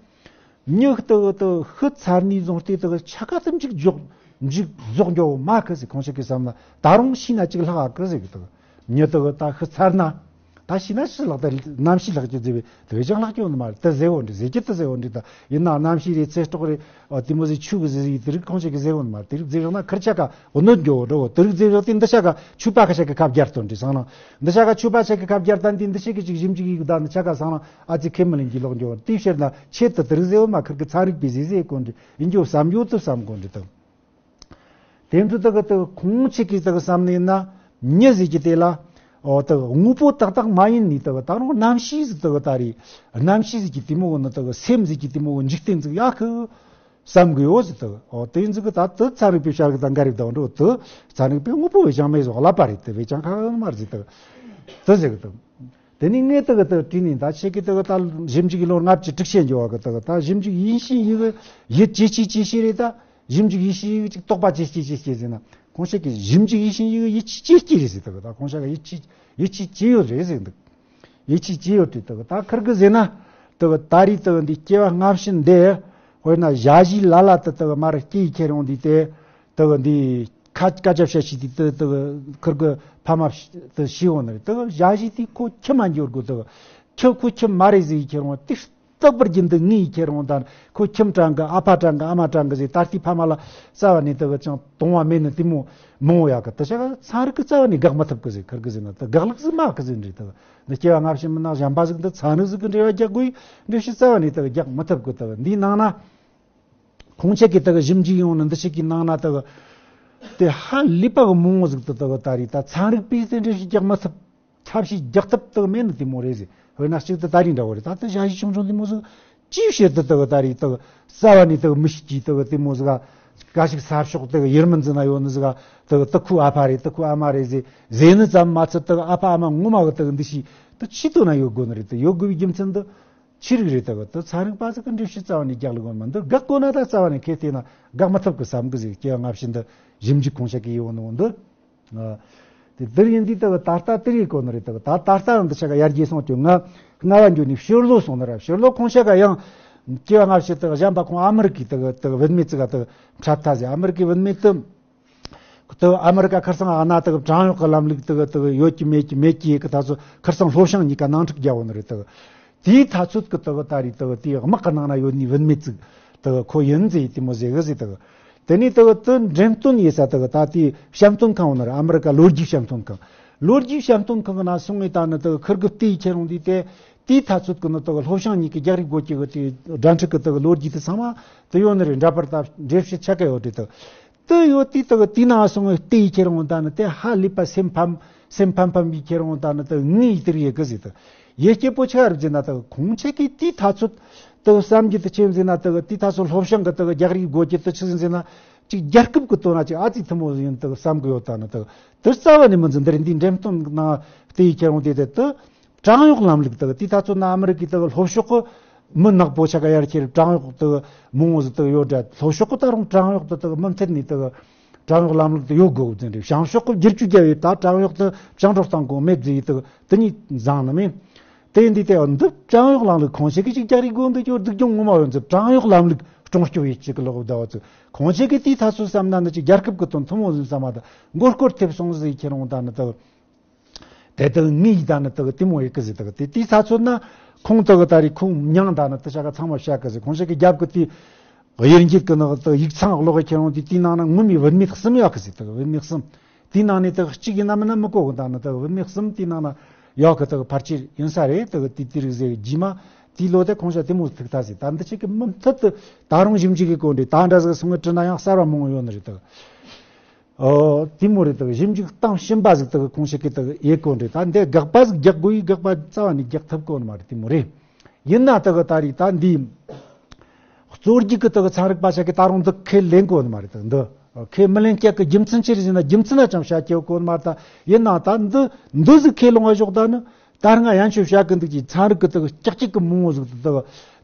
མྱི་དག་དག་ཤི་ཚར་ནས་བཟུང་སྟེ་དག་ཆ་ག་དེ་མཇུག་འཇོག་མཇུག་རྫོགས་འགྱོ་མ་གི་ཟེར། ཁོང་ཆ་གི་བསམ་ན་ད་རུང་ཤི་ན་གཅིག་ལྷག་གི་ཟེར་གི་དག། མྱི་དག་ད་ཤི་ཚར་ན། ད་ཤི་ན་ཤི་ལྷག་ད་རྣམ་ཤེས་ལྷག་གི་ཟེར་བའི་དེ་བས་ཀྱང་ལྷག་གི་ཡོད་ནི་མ་རེད། དེ་ཟེར་བོ་འདྲ་ཟེར་གྱི་དེ་ཟེར་བོ་འདྲ་ད་ཡིན་ན་རྣམ་ཤེས་རེད། ཚེ་སྲོག་རེད། ཨ་དེ་མོ་ཟིག་ཆུ་གི་ཟིག་ཟིག་དེ་རིགས་ཁོང་ཆ་གི་ཟེར་བོ་ནི་མ་རེད། དེ་རིགས་ཟེར་བཞག་ན་ཁིར་ཆ་ག་འོ་གནོད་འགྱོ་བོ་འགྲོ་བོ། དེ་རིགས་ཟེར་བཞག་དེ་འདི་ཆ་ག་ཆུ་པ་ཁ་ཆ་གི་ཁ་བརྒྱར་སྟོན་འདྲ་སང་ན། འདི་ཆ་ག་ཆུ་པ་ཆ་གི་ཁ་བརྒྱར་ད་འདི་འདི་ཆ་གི་ཅིག་ཞིབ་འཇུག་ཡིག་ད་འདི་ཆ་ག་སང་ན་ཨ་ཙི་ཁས་མི་ལེན་གྱི་ལོག་འགྱོ་བོ། དེའི་ཕྱིར་ན་ཆེད་དུ་དེ་རིགས་ཟེར་བོ་མ་ཁིར་གི་ཚན་རིག་པའི་ཟིག་ཟེར་གོ་འདྲ་ཡིན་རྒྱུ་བསམ་རྒྱུ་དེ་བསམ་གོ་འདྲ་དང་། དེ་འདྲ་དག་དག་ཁོང་ཆ་གི་དག་བསམ་ནས་ན་མྱི་ཟེར་གྱི་དེ་ལ། འོ་དག་དངོས་པོ་ཏག་ཏག་མ་ཡིན་ནི་དག་ད་རུང་རྣམ་ཤེས་ཟིག་དག་ད་རེད། རྣམ་ཤེས་ཟིག་གི་དེ་མོ་བོ་ནི་དག་སེམས་ཟིག་གི་དེ་མོ་བོ་འཇིག་རྟེན་ཟིག་ཡ་ཁི་བསམ་གི་ཡོད་ཟིག་དག། འོ་དེ་ཟིག་གི་ད་དེ་ཚན་རིག་པའི་བྱ་རིག་དང་འགལ་རིག་དང་འགྲོ་དེ་ཚན་རིག་པའི་དངོས་པོ་བས་ཀྱང་མེད་ཟོག་ལབ་པ་རེད། དེ་བས་ཀྱང་ཁ་ཁ་མ་རེད་ཟིག་དག་དེ་ཟེར་གི་དག། དེ་ནས་ངས་དེ་གི་དེ་དྲིས་ནས་ད་ཁྱེད་ཀྱིས་དེ་གི་ད་ཞིབ་འཇུག་གི་ལོ་ལྔ་བཅུ་དྲུག་ཅུ་འགྱོ་བ་གི་དེ་གི་ད་ཞིབ་འཇུག་ཡིད་བཞིན་ཡིད་གི་ཡིད་ཇེ་ཆེ་ཇེ་ཆེ་རེད། ད་ཞིབ་འཇུག་ཡིད་བཞིན་ཡིད་གི་ཅིག་དོགས་པ་ཇེ་ཆེ་ཇེ་ཆེ་ཟེར་ན། ཁོང་ཆ་གི་ཞིབ་འཇུག་ཡིད་བཞིན་ཡིད་གི་ཡིད་ཆེས་ཇེ་ཆེ་རེད་ཟེར། དེ་གི་ད་ཁོང་ཆ་གི་ཡིད་ཆེས་ཡིད་ཆེས་ཇེ་ཡོད་རེད་ཟེར་འདུག་ཡིད་ཆེས་ཇེ་ཡོད་དེ་དེ་གི་ད་ཁིར་གི་ཟེར་ན། དེ་གི་ད་རེས་དེ་གི་འདི་སྐྱེ་བ་སྔ་ཕྱི་འདི་དཔེར་ན་ཞ་ཡི་ལ་ལ་དེ་དེ་གི་མར་སྐྱེས་ཁྱེར་ཡོང་དུས་དེ། དེ་གི་འདི་ཁ་སྐད་ཆ་བཤད་ཤེས་དུས་དེ་དེ་གི་ཁིར་གི་ཕ་མ་དེ་ཤི་འོང་ནི་རེད། དེ་གི་ཞ་ཡི་དེ་ཁོ་ཁྱིམ་མ་འགྱོ་དགོས། དེ་གི་ཁྱོད་ཁོ་ཁྱིམ་མ་རེད་ཟེར་ཁྱེར་འོང་དེ། རྟག་པར་རྒྱུན་དུ་ངའི་ཁྱེར་འོང་དང་ཁོ་ཁྱིམ་དྲང་གི་ཨ་ཕ་དྲང་གི་ཨ་མ་དྲང་གི་ཟེར། ད་ལྟའི་ཕ་མ་ལ་རྩ་བ་ནས་དེ་གི་ཅང་དུང་བ་མེད་ནི་དེ་མོ་མང་བོ་ཡོད་གི། དེ་ཆ་ག་ཚན་རིག་གི་རྩ་བ་ནས་དགག་མི་ཐུབ་གི་ཟེར། ཁིར་གི་ཟེར་ན་དེ་དགག་ལུགས་ཟིག་མ་གི་ཟེར་འདྲ་རེད། དེ་གི་འདི་སྐྱེ་བ་སྔ་ཕྱི་མིན་ན་གཞན་པ་ཟིག་འདི་ཚན་རིག་ཟིག་གི་འགྲེལ་བ་རྒྱག་དགོས་ཡི་འགྲེལ་བཤད་རྩ་བ་ནས་དེ་གི་རྒྱག་མི་ཐུབ་གི། དེ་གི་འདིའི་ནང་ན་ཁོང་ཆ་གི་དེ་གི་ཞིབ་འཇུག་ཡོང་ནི་འདི་ཆ་གི་ནང་ན་དེ་གི་དེ་ཧ་ལས་པ་གི་མང་བོ་ཟིག་དེ་དེ་གི་ད་རེད། ད་ཚན་རིག་པས་དེ་འགྲེལ་བཤད་རྒྱག་མི་ཐུབ། ཐབས་ཤེས་རྒྱག་ཐབས་དག་མེད་ནི་དེ་མོ་རེད་ཟེར། དཔེར་ན་གཅིག་ཏུ་ད་རིང་འདྲ་བོ་རེད། ད་ལྟ་ཞ་ཡི་ཆུང་ཆུང་དེ་མོ་ཟིག་ཅིའི་ཕྱིར་དུ་དག་ད་རེས་དག་རྩ་བ་ནས་དག་མི་ཤེས་ཀྱི་དག་དེ་མོ་ཟིག་ག་ཞིག་ས་ཕྱོགས་དག་ཡེར་མི་འཛིན་ན་ཡོད་ནི་ཟིག་ག་དག་དག་ཁོའི་ཨ་ཕ་རེད། དག་ཁོའི་ཨ་མ་རེད་ཟེར་ཟེར་ནི་ཙམ་མ་ཚད་དག་ཨ་ཕ་ཨ་མ་ངོ་མ་གི་དག་འདི་ཤེས་དག་ཆེད་དུ་ན་ཡོད་དགོས་ནི་རེད། དག་ཡོད་དགོས་པའི་རྒྱུ་མཚན་དག་ཆི་རིགས་རེད། དག་དག་ཚན་རིག་པ་ཟིག་གི་འགྲེལ་བཤད་རྩ་བ་ནས་རྒྱག་ལུགས་མ་འདི་དགག་དགོས་ན། ད་རྩ་བ་ནས་ཁས་བལྟས་ན་དགག་མི་ཐུབ་གི་བསམ་གི་ཟིག་སྐྱེ་བ་སྔ་ཕྱི་འདི་ཞིབ་འཇུག་ཁོང་ཆ་གི་ཡོད་ནོ་འདི། ཨ། དེ་དེར་ཡིན་དུས་དག་ད་ལྟ་དེར་ཡེ་གོ་ནི་རེད། དག་ད་ད་ལྟ་འདི་ཆ་ག་ཡར་རྒྱས་སོང་ཀྱང་ང་ལྔ་བ་འགྱོ་ནས་ཕྱི་ལོ་སོང་ནི་ར། ཕྱི་ལོ་ཁོང་ཆ་ག་ཡང་སྐྱེ་བ་སྔ་ཕྱི་དག་གཞན་པ་ཁོང་ཨ་མི་རི་ཀའི་དག་དག་བུད་མེད་ཙི་ག་དག་འཁྲབ་ཐ་ཟེར། ཨ་མི་རི་ཀའི་བུད་མེད་དུ་དག་ཨ་མི་རི་ཀ་ཁར་སང་ཨ་ན་དག་བྲན་གཡོག་གི་ལམ་ལུགས་དག་དག་ཡོད་ཀྱི་མེད་ཀྱི་མེད་ཀྱི་ཡེ་གི་ད་ཚོ་ཁར་སང་ལྷོ་བྱང་གཉིས་ཀ་ནང་འཁྲུག་རྒྱག་འོ་ནི་རེད། དག་དེའི་ཐ་ཚོད་གི་དག་ད་རེས་དག་དེའི་དམག་གི་ནང་ན་ཡོད་ནི་བུད་མེད་ཙི་དག་ཁོ་ཡིན་ཟེར་དེ་མོ་ཟེར་གི་ཟེར། དག་དེ་ནས་དག་དུ་འགྲེམས་སྟོན་ཡེ་ས་དག་ད་དེའི་བཤམས་སྟོན་ཁང་འོ་ན་ར། ཨ་མི་རི་ཀ་ལོ་རྒྱུས་བཤམས་སྟོན་ཁང་། ལོ་རྒྱུས་བཤམས་སྟོན་ཁང་གི་ནང་སོང་ངས་ད་ནི་དག་ཁུར་གི་བལྟས་ཁྱེར་ཡོང་དུས་དེ་དེའི་ཐ་ཚོད་གི་ནི་དག་ལྷོ་བྱང་གཉིས་ཀྱི་རྒྱག་རེས་སྒོ་ཀྱི་གི་དེ་དགྲ་འཁྲུག་གི་དག་ལོ་རྒྱུས་དེ་ཚང་མ་དུ་ཡོད་ནི་རེད། འདྲ་པར་ད་འགྲེལ་བཤད་ཆ་ག་ཡོད་རེད། དག་དུ་ཡོད་དུས་དག་དེའི་ནང་སོང་ངས་བལྟས་ཁྱེར་ཡོང་ད་ནི་དེ་ཧ་ལས་པ་སེམས་ཕམ་སེམས་ཕམ་ཕམ་གྱིས་ཁྱེར་ཡོང་ད་ནི་དག་ངས་དེར་ཡེ་གི་ཟེར། དག་ཡེ་སྐྱེ་པོ་ཆ་རུ་ཟེར་ན་དག་ཁོང་ཆ་གི་དེའི་ཐ་ཚོད་དག་བསམ་རྒྱུ་དུ་ཆེ་ཟེར་ན་དག་དེའི་ཐ་ཚོད་ལྷོ་བྱང་གི་དག་རྒྱག་རེས་སྒོ་ཀྱི་དུ་ཆི་ཟིན་ཟེར་ན། ཅིག་རྒྱལ་ཁབ་ཀྱི་དོན་ན་ཅིག་ཨ་ཙི་ཐུ་མོ་ཡིན་དག་བསམ་གི་ཡོད། ད་ནི་དག་དུ་རྩ་བ་ནས་མི་འཛིན། འདིར་འདིའི་འགྲེམས་སྟོན་ནང་བལྟས་ཁྱེར་ཡོང་དུས་དེ་དུ་བྲན་གཡོག་ལམ་ལུགས་དག་དེའི་ཐ་ཚོད་ན་ཨ་མི་རི་ཀའི་དག་ལྷོ་ཕྱོགས་གི་མི་ནག་པོ་ཆ་ག་ཡར་ཁྱེར་བྲན་གཡོག་དག་མང་བོ་ཟིག་དག་ཡོད་འདྲ། ལྷོ་ཕྱོགས་གི་ད་རུང་བྲན་གཡོག་དུ་དག་མུ་མཐུད་ནས་དག་བྲན་གཡོག་ལམ་ལུགས་དུ་ཡོད་དགོས་ཟེར་རེད། བྱང་ཕྱོགས་གི་བསྒྱུར་བཅོས་རྒྱག་ཡོད། ད་བྲན་གཡོག་དུ་བྱང་འགྲོ་སྟངས་གོ་མེད་ཟེར་ཡི་དག་དེ་གཉིས་བཟང་ནི་མིན། དེ་འདི་དེ་འདི་བྲན་གཡོག་ལམ་ལུགས་ཁོང་ཆ་གི་ཅིག་རྒྱག་རེས་སྒོ་འདི་ཅོ་སྡུག་གྱོང་ངོ་མ་ཡོད་ཚེ་བྲན་གཡོག་ལམ་ལུགས་སྲུང་སྐྱོབ་ཡེ་ཅིག་གི་ལོག་བསྡད་པ་ཚོ་ཁོང་ཆ་གི་དེའི་ཐ་ཚོད་བསམ་ན་ནི་ཅིག་རྒྱལ་ཁབ་ཀྱི་དོན་ཐུན་མོང་ཟིན་བསམ་མ་ད་མགོ་སྐོར་ཐེབས་སོང་ཟིག་ཁྱེར་འོང་ད་ནི་དག་དེ་དག་ངའི་ད་ནི་དག་དེ་མོ་ཡེ་གི་ཟིག་དག་དེ་དེའི་ཐ་ཚོད་ན་ཁོང་དག་ད་རེས་ཁོང་མྱང་ད་ནི་དུ་ཆ་ག་ཚང་མ་བཤད་གི་ཟིག་ཁོང་ཆ་གི་རྒྱབ་གི་དེ་གཡེར་འགྱེད་གི་ནི་དག་ཡིག་ཚང་ཀློག་གི་ཁྱེར་འོང་དེ་དེའི་ནང་ན་ངོ་མའི་བུད་མེད་གསུམ་ཡོད་གི་ཟིག་དག་བུད་མེད་གསུམ། དེའི་ནང་ནས་དག་གཅིག་ཡིན་ན་མིན་ན་མི་གོ་གི། ད་ནི་དག་བུད་མེད་གསུམ་དེའི་ནང་ན་ཡོད་གི། དག་ཕལ་ཆེར་ཡིན་ས་རེད། དག་དེ་དེ་རིགས་ཟེར་རྗེས་མ་དེའི་ལོ་དེ་ཁོང་ཆ་དེ་མོ་ཐུག་ཐ་ཟེར། ད་འདི་ཆེ་གི་མུ་མཐུད་དུ་ད་རུང་ཞིབ་འཇུག་གི་སྐོར་འདི་ད་འདྲ་ཟིག་སོང་ངས་དྲི་ན་ཡང་གསར་བ་མང་བོ་ཡོད་ནི་རེད། དག་ཨོ་དེ་མོ་རེད། དག་ཞིབ་འཇུག་གཏམ་ཕྱིན་པ་ཟིག་དག་ཁོང་ཆ་གི་དག་ཡེ་སྐོར་འདི་ད་འདི་དགག་པ་ཟིག་རྒྱག་དགོས་ཡི་དགག་པ་རྩ་བ་ནས་རྒྱག་ཐུབ་གོ་ནི་མ་རེད། དེ་མོ་རེད། ཡིན་ན་དག་ད་རེས་ད་འདི་གཙོ་རྒྱུག་གི་དག་ཚན་རིག་པ་ཆ་གི་ད་རུང་འདི་ཁས་ལེན་གོ་ནི་མ་རེད། དག་འདི་ཁས་མི་ལེན་རྒྱུ་གི་རྒྱུ་མཚན་ཆི་རེད་ཟེར་ན་རྒྱུ་མཚན་ན་ཅང་བཤད་རྒྱུ་གོ་ནི་མ་རེད། ད་ཡིན་ན་ད་འདི་འདི་ཟིག་ཁས་ལོང་བ་ཞོག་ད་ནི་ད་སྔ་ཡན་ཆོད་བཤད་གི་འདུག་ཅིག་ཚན་རིག་གི་དག་ཀྱག་ཀྱག་གི་མང་བོ་ཟིག་དག་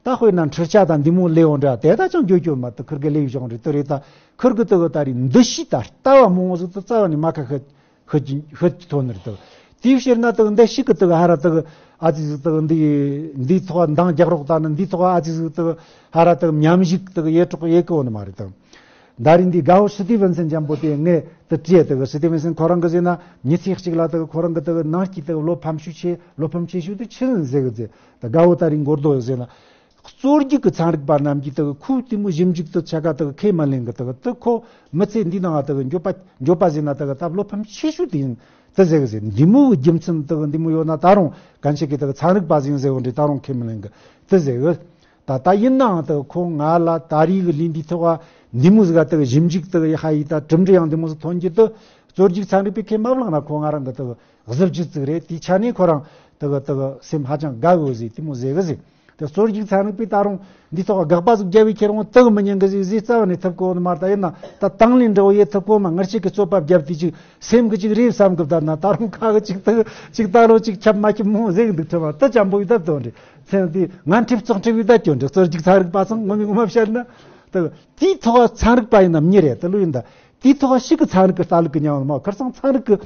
ད་དཔེར་ན་འཕྲུལ་ཆས་དང་འདི་མོ་ལས་འོང་འདྲ་དེ་ད་ཅང་འགྱོ་རྒྱུ་མ་དག་ཁུར་གི་ལས་བཞག་རེད། དེ་རེད། ད་ཁུར་གི་དག་ད་རེས་འདི་ཤི་ད་ལྟ་བ་མང་བོ་ཟིག་དག་རྩ་བ་ནས་མ་ཁ་ཤི་ཤོད་ཀྱི་ཤོད་ཀྱི་ཐོན་ནི་རེད་དོ། དེའི་ཕྱིར་ན་དག་འདི་ཞིག་གི་དག་ཧ་ར་དག་ཨ་ཙི་ཟིག་དག་འདི་འདིའི་ཐོག་འདང་རྒྱག་རོགས་ད་ནི་འདིའི་ཐོག་ཨ་ཙི་ཟིག་དག་ཧ་ར་དག་མཉམ་ཞུགས་དག་ཡེ་གྲོགས་ཡེ་གི་འོ་ནི་མ་རེད་དོ། ད་རིང་འདི་དགའ་བོ་སི་ཏི་ཝན་སན་འཇམ་པོ་དེ་ངས་དུ་དྲིས་དག་སི་ཏི་ཝན་སན་ཁོ་རང་གི་ཟེར་ན་མི་ཚེ་གཅིག་ལ་དག་ཁོ་རང་གི་དག་ནང་གི་དག་བློ་ཕམ་ཤུགས་ཆེ་བློ་ཕམ་ཆེ་ཤོས་དེ་ཆི་ཟིག་ཟེར་གི་ཟེར། ད་དགའ་བོ་ད་རིང་མགོ་རྡོ་ཟེར་ན། གཙོ་རྒྱུག་གི་ཚན་རིག་པ་རྣམས་ཀྱིས་དག་ཁོའི་དེ་མོ་ཞིབ་འཇུག་དུ་ཆ་ག་དག་ཁས་མ་ལེན་གི། དག་དུ་ཁོ་མི་ཚེ་འདི་ནང་དག་འགྱོད་པ་འགྱོད་པ་ཟེར་ན་དག་ད་བློ་ཕམ་ཆེ་ཤོས་དེ་ཡིན་དུ་ཟེར་གི་ཟེར། འདི་མོ་གི་རྒྱུ་མཚན་དག་འདི་མོ་ཡོད་ན་ད་རུང་གན་ཆེ་གི་དག་ཚན་རིག་པ་ཟིན་ཟེར་བ་འདྲི་ད་རུང་ཁས་མི་ལེན་གི་དུ་ཟེར་གི། ད་ད་ཡིན་ནའང་དག་ཁོ་ང་ལ་ད་རེས་གི་ལས་འདི་ཐོག་ག་འདི་མོ་ཟིག་ག་དག་ཞིབ་འཇུག་དག་ཡ་ཧ་ཡི་ད་གྲུབ་འབྲས་ཡང་འདི་མོ་ཟིག་ཐོན་གི་དུ་གཙོ་རྒྱུག་ཚན་རིག་པས་ཁས་མ་བླངས་ན་ཁོ་ང་རང་གི་དག་གཟི་བརྗིད་ཟིག་རེད། དེའི་ཆ་ནས་ཁོ་རང་དག་དག་སེམས་ཧ་ཅང་དགའ་གི་ཟིག་དེ་མོ་ཟེར་གི་ཟིག། དེ་རྩོད་རྒྱུགས་ཚན་རིག་པས་ད་རུང་འདི་ཐོག་དགག་པ་ཟིག་རྒྱབ་པའི་ཁྱེར་འོང་དག་མི་ཉན་གི་ཟིག་ཟིག་རྩ་བ་ནས་ཐུབ་གོ་ནི་མ་རེད། ད་ཡིན་ན་ད་དང་ལེན་འདྲ་བོ་ཡེ་ཐུབ་གོ་མ། ངར་ཆེ་གི་རྩོད་པ་བརྒྱབ་དུས་ཅིག་སེམས་གི་ཅིག་རེད་བསམ་གི། ད་ན་ད་རུང་ཁ་གི་ཅིག་ད་ཅིག་ད་རུང་ཅིག་ཁྱབ་མ་ཁྱབ་མོ་ཟེར་གི་འདུག་ཁྲི་བ་ད་ཅམ་པོ་ཡི་ད་དོན་རེད། ཚན་དེ་ང་འཁྲིབ་ཙོག་འཁྲིབ་ཡི་ད་སྐྱོན་རེད། རྩོད་རྒྱུགས་ཚན་རིག་པ་ཚང་ངོ་མི་ངོ་མ་བཤད་ན་ད་དེའི་ཐོག་ཚན་རིག་པ་ཡིན་ན་མྱི་རེད། དེ་ལོས་ཡིན་ད་དེའི་ཐོག་ཞིག་གི་ཚན་རིག་གི་ལྟ་ལུགས་གི་ཉམས་མ་ཁར་སང་ཚན་རིག་གི་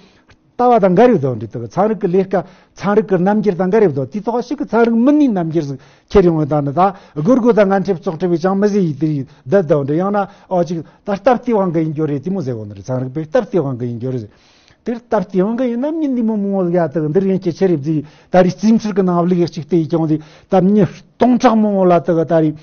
ལྟ་བ་དང་འགལ་རེ་བཟོ་འདྲི་དག་ཚན་རིག་གི་ལས་ཀ་ཚན་རིག་གི་རྣམ་འགྱུར་དང་འགལ་རེ་བཟོ། དེ་ཐོག་ཞིག་གི་ཚན་རིག་མི་སྣའི་རྣམ་འགྱུར་ཟིག་ཁྱེར་ཡོང་བ་དང་ནི་ད་སྒོར་སྒོར་དང་ངན་འཁྲིབ་ཙོག་འཁྲིབ་བའི་ཅང་མི་ཟེར་ཡིས་དེ་ཡིས་བསྡད་བསྡད་འདྲི། ཡང་ན་ཨོ་ཅིག་ད་སྟབས་བདེ་དབང་གི་ཡིན་རྒྱུ་རེད། དེ་མོ་ཟེར་བོ་ནི་རེད། ཚན་རིག་པས་སྟབས་བདེ་དབང་གི་ཡིན་རྒྱུ་རེད། དེར་སྟབས་བདེ་དབང་གི་ཡིན་ན་མྱི་འདི་མོ་མང་བོ་ཟིག་ཡ་དག་འདིར་ཡིན་གྱི་ཆི་རེད་ཟིག་ད་རེས་རྩིས་འཚོལ་གི་ནང་བླུག་ཡག་ཅིག་བལྟས་ཡི་ཀྱང་ཟིག་ད་མྱི་སྟོང་ཕྲག་མང་བོ་ལ་དག་ད་རེས་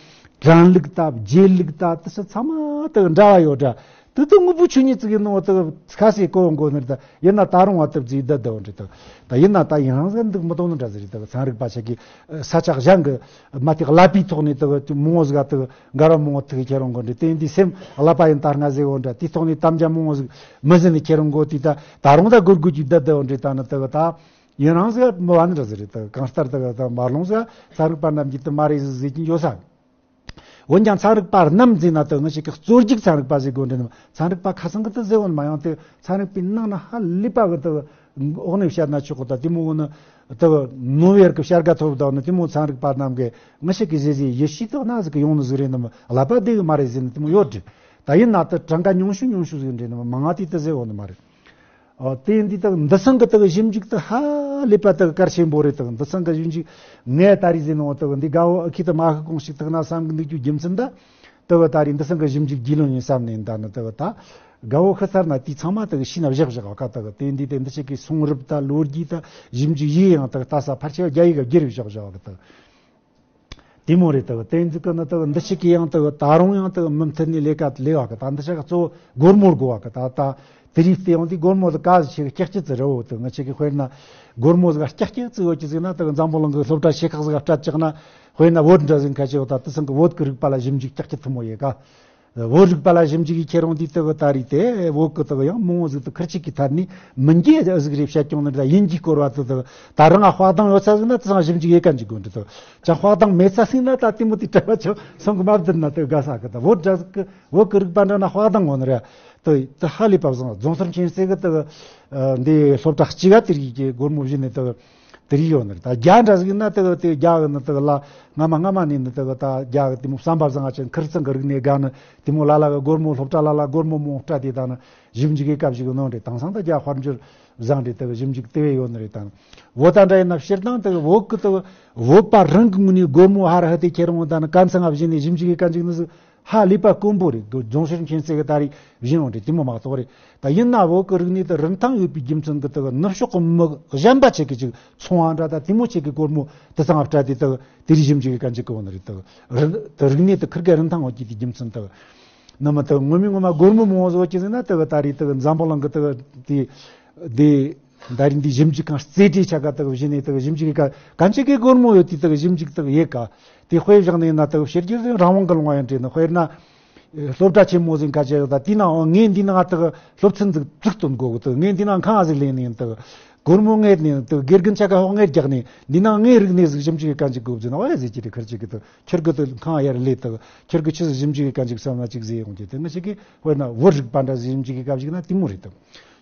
རང་ལུགས་ད་རྗེས་ལུགས་ད་དེ་ཚོ་ཚང་མ་དག་འདྲ་བ་ཡོད་འདྲ། དེ་དུ་དངོས་པོ་ཆོས་ཉིད་ཅིག་ཡིན་ནོ་དེ་ཁ་སེ་གོ་འགོ་ནི་ད་ཡིན་ན་ད་རུང་བ་དེ་བརྩིས་བསྡད་བསྡད་འདྲི་ད། ད་ཡིན་ན་ད་ཡང་ཟེར་འདུག་མི་གཏོང་ནི་འདྲ་ཟེར་ད། ཚན་རིག་པ་ཆ་གི་ས་ཆ་གཞན་གི་མ་ཐེག་ཀླད་པའི་ཐོག་ནས་དེ་མོ་ཟིག་དེ་འགལ་བ་མོ་ཐུག་ཁྱེར་འོང་གི་འདྲི། དེ་འདི་སེམས་ཀླད་པ་ཡིན་ད་སྔ་ཟེར་འོ་འདྲ། དེ་ཐོག་ནས་དམ་བཅའ་མོ་ཟིག་མི་ཟིན་ནི་ཁྱེར་འོང་གོ་དེ་ད་ད་རུང་ད་སྒོར་སྒོར་གྱི་བསྡད་བསྡད་འདྲི་ད་ནི་དེ་ད་ཡིན་རང་ཟིག་མི་བ་ནི་འདྲ་ཟེར་ད། གང་ལྟར་དེ་ད་མ་ལོང་ཟིག་ཚན་རིག་པ་རྣམས་ཀྱི་དེ་མ་རེད་ཟིག་ཟེར་གྱི་འཇོག་ས། འོན་ཀྱང་ཚན་རིག་པ་རྣམས་ཟེར་ན་དེ་ངི་ཞིག་གི་རྩོད་རྒྱུགས་ཚན་རིག་པ་ཟེར་དགོས་འདྲ་ནི། ཚན་རིག་པ་ཁ་སང་གི་དེ་ཟེར་འོང་མ་ཡང་དེ་ཚན་རིག་པའི་ནང་ན་ཧ་ལས་པ་གི་དེ་འོག་ནས་བཤད་ན་ཆོག་གི། ད་དེ་མོ་གི་ནི་དེ་ནོ་བེལ་གི་བྱ་དགའ་ཐོབ་དང་ནི་དེ་མོ་ཚན་རིག་པ་རྣམས་གི་ངི་ཞིག་གི་ཟེར་ཟེར་ཡེ་ཤེས་དེ་ན་ཟིག་གི་ཡོང་ནི་ཟིག་རེད་ནི་མི་ཀླད་པ་བདེ་གི་མ་རེད་ཟེར་ནི་དེ་མོ་ཡོད་འདྲི། ད་ཡིན་ན་དེ་གྲངས་ཀ་ཉུང་ཤོས་ཉུང་ཤོས་ཟིག་འདྲི་ནི་མི་མང་ང་དེ་དེ་ཟེར་འོང་ནི་མ་རེད། ཨོ་དེ་འདི་དག་འདི་སང་གི་དག་ཞིབ་འཇུག་དག་ཧ་ལས་པ་དག་གལ་ཆེན་པོ་རེད། དག་འདི་སང་གི་ཞིབ་འཇུག་ངས་ད་རེས་ཟིན་འོང་དག་འདི་དགའ་བོ་ཨ་ཁི་དག་མ་ཧ་གོང་ཞིག་དག་ན་བསམ་གི་འདུག་རྒྱུ་རྒྱུ་མཚན་ད་དག་ད་རེས་འདི་སང་གི་ཞིབ་འཇུག་རྒྱུས་ལོན་ཡིན་བསམ་ནས་ད་ནི་དག་ད་དགའ་བོ་ཤི་ཚར་ན་དེ་ཚང་མ་དག་ཤི་ན་བཞག་བཞག་ག་དག་དེ་འདི་དེ་འདི་ཞིག་གི་སོང་རབས་ད་ལོ་རྒྱུས་ད་ཞིབ་འཇུག་ཡིན་ཡང་དག་ལྟ་ས་ཕལ་ཆེ་བ་རྒྱ་ཡིག་ག་བསྒྱུར་བཞག་བཞག་ག་དག་དེ་མོ་རེད་དག་དེ་འཛི་གི་ནི་དག་འདི་ཞིག་གི་ཡང་དག་ད་རུང་ཡང་དག་མུ་མཐུད་ནས་ལས་ཀ་ལས་བ་གི་ད་འདི་ཞིག་གཙོ་བོ་སྒོར་མོ་དགོ་བ་གི་ད་ད་དེ་རིགས་དེ་ཡང་དེ་སྒོར་མོ་དག་ག་ཟི་ཆེ་གི་ཀྱག་ཀྱི་ཙི་རེ་བོ་དག་ང་ཆེ་གི་དཔེར་ན་སྒོར་མོ་ཟིག་ཀྱག་ཀྱི་ཙི་ཡོད་ཀྱི་ཟིག་ན་དག་འཛམ་བུ་གླིང་གི་སློབ་གྲྭ་ཆེ་ཁག་ཟིག་སྤྲད་ཅག་ན་དཔེར་ན་བོད་འདྲ་ཟིག་ཁ་ཆེ་བ་ད་དེ་སང་གི་བོད་གི་རིག་པ་ལ་ཞིབ་འཇུག་ཀྱག་ཀྱི་ཐུབ་མོ་ཡེ་ག་བོད་རིག་པ་ལ་ཞིབ་འཇུག་གི་ཁྱེད་རང་འདི་དག་ད་རེས་དེ་བོད་གི་དག་ཡང་མང་བོ་ཟིག་དག་ཁུར་ཆིག་གི་ཐད་ནས་མི་འགྱེད་ཟིག་རེ་བཤད་ཀྱང་ནི་ད་ཡིན་གྱི་སྐོར་བ་དག་དག་ད་རང་ང་དཔག་དང་ཡོད་ས་ཟིག་ན་དེ་སང་ཞིབ་འཇུག་ཡེ་ག་འཇུག་དགོས་འདི་དག་ཅང་དཔག་དང་མེད་ས་ཟིག་ན་ད་དེ་མོ་དེ་གྲྭ་བ་ཆོ་སོང་གི་མ་བསྡད་ན་དག་དགའ་ས་གི་ད་བོད་འདྲ་ཟིག་གི་བོད་གི་རིག་པ་འདྲ་ན་དཔག་དང་ངོ་ནི་རེད་དག་དེ་ཧ་ལས་པ་བཟང་རྫོང་སར་མཁྱེན་སེ་གི་དག་འདི་སློབ་གྲྭ་གཅིག་ག་དེ་རིགས་ཀྱི་སྒོར་མོ་བཞིན་ནས་དག་དེ་རིགས་ཡོད་ནི་རེད། ད་རྒྱ་འདྲ་ཟིག་ཡིན་ན་དེ་གི་དེ་རྒྱ་གི་ནི་དེ་གི་ལ་སྔ་མ་སྔ་མ་ནས་ནི་དེ་གི་ད་རྒྱ་གི་དེ་མོ་བསམ་པ་བཟང་ང་ཅན་ཁིར་ཚང་གི་རིག་གནས་དགའ་ནི་དེ་མོ་ལ་ལ་གི་སྒོར་མོ་སློབ་གྲྭ་ལ་ལ་སྒོར་མོ་མོ་སྤྲད་དེ་ད་ནི་ཞིབ་འཇུག་གི་སྐབས་ཤིག་གི་ནང་རེད། དེང་སང་ད་རྒྱ་དཔལ་འབྱོར་བཟང་རེད། དེ་གི་ཞིབ་འཇུག་དེ་བས་ཡོད་ནི་རེད། ད་ནི་བོད་ད་འདྲ་ཡིན་ན་སྤྱིར་བཏང་དེ་གི་བོད་གི་དེ་གི་བོད་པ་རང་གི་ངོས་ནས་སྒོར་མོ་ཧ་ར་ཧ་དེ་ཁྱེར་འོང་ད་ནི་གན་ཚང་ང་བཞིན་ནས་ཞིབ་འཇུག་གི་གན་ཅིག་ནི་ཟིག་ཧ་ལས་པ་དཀོན་པོ་རེད། རྫོང་སར་མཁྱེན་སེ་གི་ད་རེས་བཞིན་འོང་རེད། དེ་མོ་མ་གཏོགས་རེད། ད་ཡིན་ན་བོད་གི་རིག་གནས་དེ་རིན་ཐང་ཡོད་པའི་རྒྱུ་མཚན་གི་དེ་གི་ནུབ་ཕྱོགས་གི་མི་གཞན་པ་ཆེ་གི་ཅིག་ཚོང་བ་འདྲ་ད་དེ་མོ་ཆེ་གི་སྒོར་མོ་དེ་ཚང་སྤྲད་དེ་དེ་གི་དེ་རིགས་ཞིབ་འཇུག་གི་གན་ཅིག་གི་འོང་ནི་རེད། དེ་གི་རིན་དེ་རིག་གནས་དེ་ཁིར་གི་རིན་ཐང་ཡོད་ཀྱི་དེ་རྒྱུ་མཚན་དེ་གི་ནི་མི་དེ་གི་ངོ་མི་ངོ་མ་སྒོར་མོ་མང་བོ་ཟིག་ཡོད་ཀྱི་ཟིག་ན་དེ་གི་ད་རེས་དེ་གི་འཛམ་བུ་གླིང་གི་དེ་གི་དེ་དེ་ད་རིང་འདི་ཞིབ་འཇུག་ཁང་རྩེ་གྲས་ཆ་ག་དག་བཞིན་ནས་དག་ཞིབ་འཇུག་གི་ག་གང་ཅི་གི་སྒོར་མོ་ཡོད་དེ་དག་ཞིབ་འཇུག་དག་ཡེ་ག་དེ་དཔེ་བཞག་ནས་ན་དག་ཕྱི་རྒྱལ་ཟིན་རང་དབང་གི་ལུང་བ་ཡང་བྲིས་ན་དཔེར་ན་སློབ་གྲྭ་ཆེན་མོ་ཟིན་ཁ་ཆེ་ཡོད་ད་དེ་ན་འོ་ངས་འདི་ན་དག་སློབ་ཚན་ཟིག་བཙུགས་སྟོན་དགོས་གི་དག་ངས་འདི་ན་ཁང་ཟིག་ལེན་ནས་དག་སྒོར་མོ་ངས་ནས་དག་དགེ་རྒན་ཆ་ག་ཧོག་ངས་རྒྱག་ནས་འདི་ན་ངས་རིག་གནས་ཟིག་ཞིབ་འཇུག་གི་ག་ཅིག་དགོས་ཟིན་འོ་ཡ་ཟིག་ཅི་རེད་ཁར་ཅིག་གི་དག་ཁྱེར་གི་དག་ཁང་ཡར་ལས་དག་ཁྱེར་གི་ཆི་ཟིག་ཞིབ་འཇུག་གི་ག་ཅིག་བསམ་ན་ཅིག་ཟིག་ཡོང་གི་དེ་ང་ཞིག་གི་དཔེར་ན་བོད་རིག་པ་འདྲ་ཞིབ་འཇུག་གི་སྐབས་ཤིག་ན་དེ་མོ་རེད་དམ།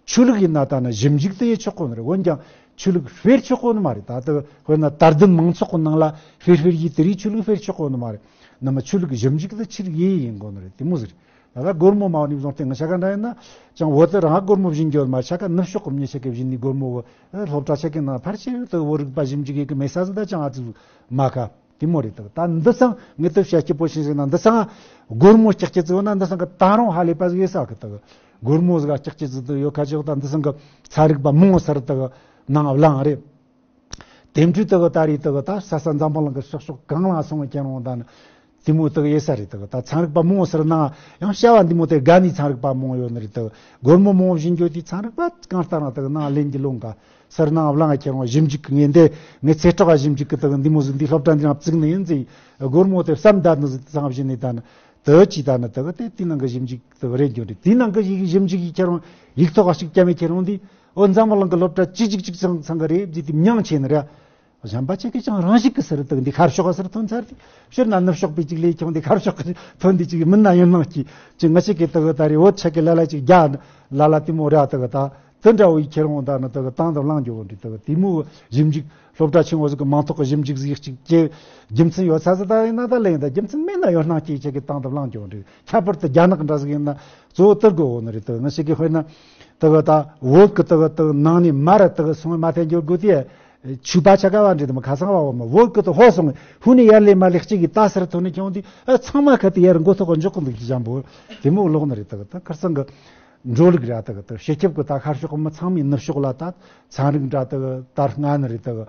ཆོས་ལུགས་ཡིན་ན་ད་ནི་ཞིབ་འཇུག་དེ་ཡེ་ཆོག་གོ་ནི་རེད། འོན་ཀྱང་ཆོས་ལུགས་སྤེལ་ཆོག་གོ་ནི་མ་རེད། ད་ལྟ་དཔེར་ན་དད་ལྡན་མང་ཚོགས་ཀྱི་ནང་ལ་སྤེལ་སྤེལ་གྱིས་དེ་རིགས་ཆོས་ལུགས་སྤེལ་ཆོག་གོ་ནི་མ་རེད། ནི་མི་ཆོས་ལུགས་ཞིབ་འཇུག་དེ་ཆི་རིགས་ཡེ་ཡེ་ཡིན་གོ་ནི་རེད། དེ་མོ་ཟིག་རེད། ད་ལྟ་སྒོར་མོ་མ་ནི་བཟུང་སྟེ་ང་ཆ་ག་འདྲ་ཡིན་ན་ཅང་བོད་དུ་རང་སྒོར་མོ་བཞིན་འགྱོ་མ་ཆ་ག་ནུབ་ཕྱོགས་ཀྱི་མྱི་ཆ་ག་བཞིན་ནི་སྒོར་མོ་བོ་སློབ་གྲྭ་ཆ་གི་ནང་ཕར་ཕྱིར་དུ་བོད་རིག་པ་ཞིབ་འཇུག་གི་མེད་ས་ཟིག་ད་ཅང་ཨ་ཙི་མ་ཁ། དེ་མོ་རེད་དག་ད་འདི་སང་ངས་དེ་བཤད་སྐྱིད་པོ་ཞིག་ཟེར་ན་འདི་སང་སྒོར་མོ་ལྕགས་ཀྱི་བརྩི་བ་ན་འདི་སང་གི་ད་རུང་ཧ་ལས་པ་ཟིག་ཡོད་ས་གི་དག་སྒོར་མོ་ཟིག་ལྕགས་ཀྱི་བརྩི་དུ་ཡོད་ཁ་ཅིག་ད་འདི་སང་གི་ཚན་རིག་པ་མང་སར་དག་ནང་བླངས་རེད། དེ་འཕྲོས་དག་ད་རེས་དག་ད་ས་ས་འཛམ་བུ་གླིང་གི་ཕྱོགས་ཕྱོགས་གང་ལ་སོང་བའི་ཁྱེད་རང་ད་ནི་དེ་མོ་དག་ཡོད་ས་རེད་དག་ད་ཚན་རིག་པ་མང་སར་ནང་ཡང་བྱ་བ་འདི་མོ་དེ་དགའ་ནི་ཚན་རིག་པ་མང་ཡོད་ནི་རེད་དག་སྒོར་མོ་མང་བཞིན་འགྱོ་དུས་ཚན་རིག་པ་གང་ལྟར་ན་དག་ནང་ལེན་གྱི་ལོང་ག་སར་ནང་བླངས་ཁྱེར་འོང་ཞིབ་འཇུག་གི་ངས་འདི་ངས་ཚེ་སྲོག་ག་ཞིབ་འཇུག་གི་དག་འདི་མོ་ཟིག་འདི་སློབ་གྲྭ་འདི་རང་བཙུགས་ནི་ཡིན་ཟིག་སྒོར་མོ་དེ་བསམ་ད་ནི་ཟིག་ཚང་བཞིན་ནི་ད་ནི་དེ་ཅི་ད་ནི་དེ་གི་དེ་དེ་ནང་གི་ཞིབ་འཇུག་དེ་རེད་རྒྱུ་རེད། དེ་ནང་གི་ཞིབ་འཇུག་གི་ཁྱེར་འོང་ཡིག་ཐོག་ག་ཞིག་རྒྱ་མེད་ཁྱེར་འོང་འདི་ཨོ་འཛམ་བུ་གླིང་གི་སློབ་གྲྭ་ཅི་ཅིག་ཅིག་ཚང་ཚང་གི་རེད་ཟིག་དེ་མྱང་ཆེ་ནི་རེད། གཞན་པ་ཆ་གིས་ཀྱང་རང་བཞིན་གྱི་ཟུར་དུ་འདི་ཤར་ཕྱོགས་ཟུར་ཐོན་ཚར་ཏེ། སྤྱིར་ན་ནུབ་ཕྱོགས་པའི་ཅིག་ལས་ཀྱང་འདི་ཤར་ཕྱོགས་ཀྱི་ཐོན་འདི་ཅིག་མིན་ན་ཡིན་སྣང་གི་ཅིག་ང་ཅག་གི་དག་ད་རེ་བོད་ཆ་གི་ལ་ལ་ཅིག་རྒྱ་ལ་ལ་དེ་མོ་ར་དག་ད་དེ་འདྲ་བོའི་ཁྱེར་འོང་ད་ནི་དག་དང་དུ་བླང་རྒྱུ་འདི་དག་དེ་མོ་ཞིབ་འཇུག་སློབ་གྲྭ་ཆེན་མོ་ཟིག་གི་མིང་ཐོག་གི་ཞིབ་འཇུག་ཟིག་ཅིག་ཀྱི་རྒྱུ་མཚན་ཡོད་ས་ཟིག་ད་ཡིན་ན་ད་ལེན་ད་རྒྱུ་མཚན་མེད་ན་ཡོད་སྣང་གི་ཆ་གི་དང་དུ་བླང་རྒྱུ་འདི་ཁྱད་པར་དུ་རྒྱ་ནག་འདྲ་ཟིག་ཡིན་ན་གཙོ་བོ་དེ་དགོས་འོ་ནི་རེད། དག་ང་ཅག་གི་དཔེར་ན་དག་ད་བོད་གི་དག་དག་ནང་ནས་མར་དག་སོང་མ་ཐན་འགྱུར་དགོས་དེ། ཆོས་པ་ཆ་ག་བ་འདྲེ་དམ་ཁ་སང་བ་བ་མ་བོད་ཀྱི་དུ་ཧོ་སོང་ཧུ་ནི་ཡར་ལས་མ་ལས་གཅིག་གིས་ད་སར་ཐོན་ནས་ཀྱང་དེ་ཨ་ཚང་མ་ཁ་དེ་ཡར་མགོ་ཐོག་གི་འཇོག་གི་འདུག་ཅི་ཅམ་པོ་དེ་མོ་ལོག་ནི་རེད། དག་ད་ཁར་སང་གི་འགྲོ་ལུགས་ར་དག་ད་སྤྱི་ཁྱབ་ཀྱི་ད་ཤར་ཕྱོགས་མི་ཚང་མའི་ནུབ་ཕྱོགས་ལ་ད་ཚན་རིག་འདྲ་དག་དར་སྔ་ནི་རེད། དག་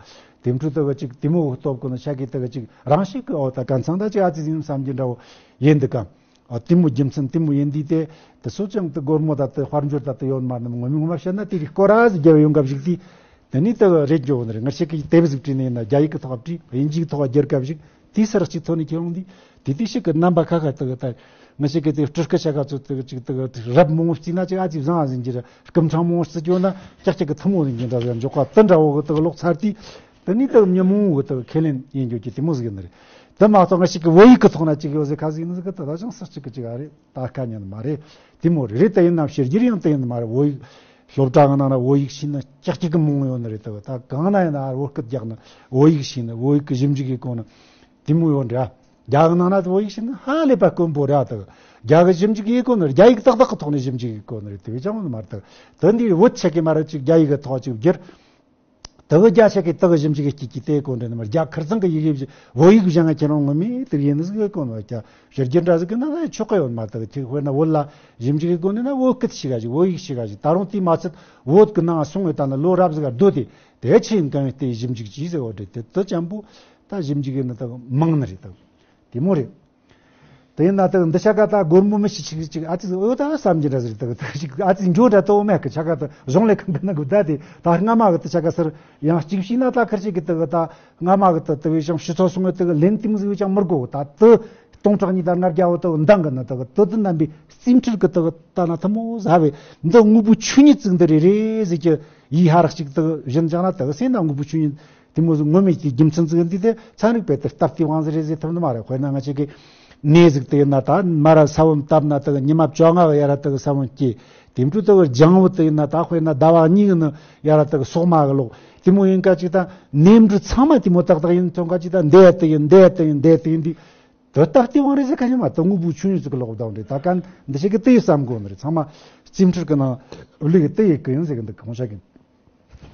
དེ་འཕྲུལ་དག་ཅིག་དེ་མོ་སྟོབས་ཀྱི་ནི་ཆ་གི་དག་ཅིག་རང་ཤེས་ཀྱི་འོ་ད་གན་ཚང་ད་ཅིག་ཨ་ཙི་ཟིན་བསམ་གྱི་འདྲ་བོ་ཡིན་འདུག་གམ། ཨ་དེ་མོ་རྒྱུ་མཚན་དེ་མོ་ཡིན་དུས་དེ་དེ་སོ་ཅང་དེ་སྒོར་མོ་ད་དེ་དཔལ་འབྱོར་ད་དེ་ཡོད་མ་ནི་ངོ་མི་ངོ་མ་བཤད་ན་དེ་རིགས་སྐོར་ར་ཟིག་རྒྱབ་ཡོང་སྐབས་ཤིག་དེ་དེ་ནི་དེ་རེད་འགྱོ་ནི་རེད། ང་ཅག་གིས་དེབ་ཟིག་བྲིས་ནས་ཡིན་ན་རྒྱ་ཡིག་གི་ཐོག་བྲིས་དབྱིན་ཇིའི་ཐོག་བསྒྱུར་སྐབས་ཤིག་དེའི་སར་གཅིག་ཐོན་ནས་ཁྱེར་ཡོང་དུས་དེ་དེ་ཞིག་གི་རྣམ་པ་ཁ་ཁ་དེ་གི་ད་ང་ཅག་གིས་དེ་སྤྲུལ་སྐུ་ཆ་ག་ཚོད་དེ་གཅིག་དེ་གི་རབ་མང་བོ་བརྩིས་ན་ཅིག་ཨ་ཙི་བཟང་ཨ་ཟིན་གྱི་ར་སྐུ་ཕྲེང་མང་བོ་བརྩི་འགྱོ་ན་ཀྱག་ཀྱག་གི་ཐུན་མོང་ཟིན་གྱི་འདྲ་ཟིག་འཇོག་པ་དེ་འདྲ་བོ་གི་དེ་གི་ལོག་ཚར་དུས། དེ་ནི་དག་མི་མང་བོ་དག་ཁས་ལེན་ཡིན་རྒྱུ་གི་དེ་མོ་ཟིག་ཡིན་ནི་རེད། དེ་མ་གཏོགས་ང་ཅག་གི་བོད་ཡིག་གི་ཐོག་ན་ཅིག་ཡོད་ཟེར་ཁ་ཟིག་ཡིན་ཟིག་གི་དེ་ད་ཅང་ས་གཅིག་གི་ཅིག་ཨ་རེད། ད་དཀའ་ཉན་མ་རེད། དེ་མོ་རེད། རེད་ད་ཡིན་ནམ་ཕྱི་རྒྱལ་ཡང་དེ་ཡིན་མ་རེད། བོད་ཡིག་སློབ་གྲྭ་གི་ནང་ན་བོད་ཡིག་ཤེས་ན་ཀྱག་ཀྱག་གི་མང་ཡོད་ནི་རེད། དག་ད་གང་ན་ཡིན་ན་ཨ་བོད་སྐད་རྒྱག་ན་བོད་ཡིག་ཤེས་ན་བོད་ཡིག་གི་ཞིབ་འཇུག་གི་གོ་ན་དེ་མོ་ཡོད་འདྲ། རྒྱ་གི་ནང་ན་བོད་ཡིག་ཤེས་ན་ཧ་ལས་པ་དཀོན་པོ་ར་དག་རྒྱ་གི་ཞིབ་འཇུག་ཡེ་གོ་ནི་རྒྱ་ཡིག་ཏག་ཏག་གི་ཐོག་ནས་ཞིབ་འཇུག་ཡེ་གོ་ནི་རེད། དེ་བས་ཀྱང་ཡོད་ནི་མ་རེད། དག་དེ་འདི་བོད་ཆ་གི་མ་རེད། ཅིག་རྒྱ་ཡིག་གི་ཐོག་ཅིག་བསྒྱུར། དེ་གི་རྒྱ་ཆ་གི་དེ་གི་ཞིབ་འཇུག་གི་སྐྱིད་ཀྱི་དེ་གོ་འདྲ་ནི་མ་རྒྱ་ཁར་ཚང་གི་ཡི་གེ་བཞི་བོད་ཡིག་གཞན་ང་ཁྱེད་རང་ངོ་མི་དེ་ཡིན་ནི་ཟིག་གི་གོ་ནི་རྒྱ་ཕྱི་རྒྱལ་འདྲ་ཟིག་གི་ན་ད་ཆོག་གི་ཡོད་མ་དག་ཁྱེད་དཔེར་ན་བོད་ལ་ཞིབ་འཇུག་གི་གོ་ནི་ན་བོད་སྐད་ཤི་ག་ཞིག་བོད་ཡིག་ཤི་ག་ཞིག་ད་རུང་དེ་མ་ཚད་བོད་གི་ནང་སོང་བའི་ད་ནི་ལོ་རབས་ཟིག་ག་སྡོད་དེ་དེ་ཆི་ཡིན་གང་ཡིན་དེ་ཞིབ་འཇུག་ཅིག་ཟེར་བ་འདྲ་དེ་དེ་ཅམ་པོ་ད་ཞིབ་འཇུག་གི་ནི་ད་མང་ནི་རེད་དག་དེ་མོ་རེད། དེ་ཡིན་ན་དག་འདི་ཆ་ག་ད་སྒོར་མོ་མི་ཤི་ཆིག་ཅིག་ཨ་ཙི་ཨོ་ད་བསམ་གྱི་འདྲ་ཟིག་དག་དག་ཅིག་ཨ་ཙི་འགྱོ་འདྲ་ཏོ་མེད་གི་ཆ་ག་ད་གཞུང་ལས་ཁང་གི་ནང་གི་ད་དེ་ད་སྔ་མ་གི་ད་ཆ་ག་སར་ཡང་གཅིག་ཤི་ན་ད་ཁར་ཅིག་གི་དག་ད་སྔ་མ་གི་ད་དག་བའི་ཞང་ཤི་ཚོ་སོང་གི་དག་ལན་ཏིང་ཟིག་ཅང་མི་དགོ་ད་དུ་སྟོང་ཕྲག་གཉིས་དང་ལྔ་བརྒྱ་བོ་དག་འདང་གི་ན་དག་དུ་དུ་རྣམ་པའི་རྩིས་འཕྲུལ་གི་དག་ད་ན་ཐུ་མོ་ཟ་བས་འདི་དངོས་པོའི་ཆོས་ཉིད་ཟིག་འདི་རེ་རེ་ཟིག་གི་ཡི་ཧ་རག་ཅིག་དག་བཞིན་ཅང་ན་དག་སེ་ན་དངོས་པོའི་ཆོས་ཉིད། དེ་མོ་ཟིག་ངོ་མས་ཀྱི་རྒྱུ་མཚན་ཟིག་འདི་དེ་ཚན་རིག་པས་དེ་སྟབས་བདེ་དབང་ཟིག་རེད་ཟེར་ཐུབ་ནི་མ་རེད། དཔེར་ན་ང་ཅག་གི་ནས་ཟིག་དེ་ཡིན་ན་ད་མ་ར་ས་བོན་བཏབ་ན་དེ་ཉི་མ་བཅོ་ལྔ་གི་ཡ་ར་དེ་ས་བོན་སྐྱེ། དེ་འཕྲོ་དེ་ལྗང་བུ་དེ་ཡིན་ན་ད་དཔེར་ན་ཟླ་བ་གཉིས་གི་ནི་ཡ་ར་དེ་སོག་མ་གི་ལོག་དེ་མོ་ཡིན་ཀ་ཅིག་ད་ནས་འབྲུ་ཚང་མ་དེ་མོ་ཏག་ཏག་ཡིན་ཐོན་ཀ་ཅིག་ད་འདི་ཡ་དེ་ཡིན་འདི་ཡ་དེ་ཡིན་འདི་ཡ་དེ་ཡིན་འདི། དེ་སྟབས་བདེ་དབང་རེད་ཟེར་ཁ་ཉིན་མ་དེ་དངོས་པོའི་ཆོས་ཉིད་ཟིག་གི་ལོག་བཏང་རེད། ད་གན་འདི་ཞིག་གི་དེ་ཡི་བསམ་དགོས་ནི་རེད། ཚང་མ་རྩིས་འཕྲུལ་གི་ནང་བླུགས་གི་དེ་ཡི་གི་ཡིན་ཟེར་གི་འདུག་གོང་ཤ་གི་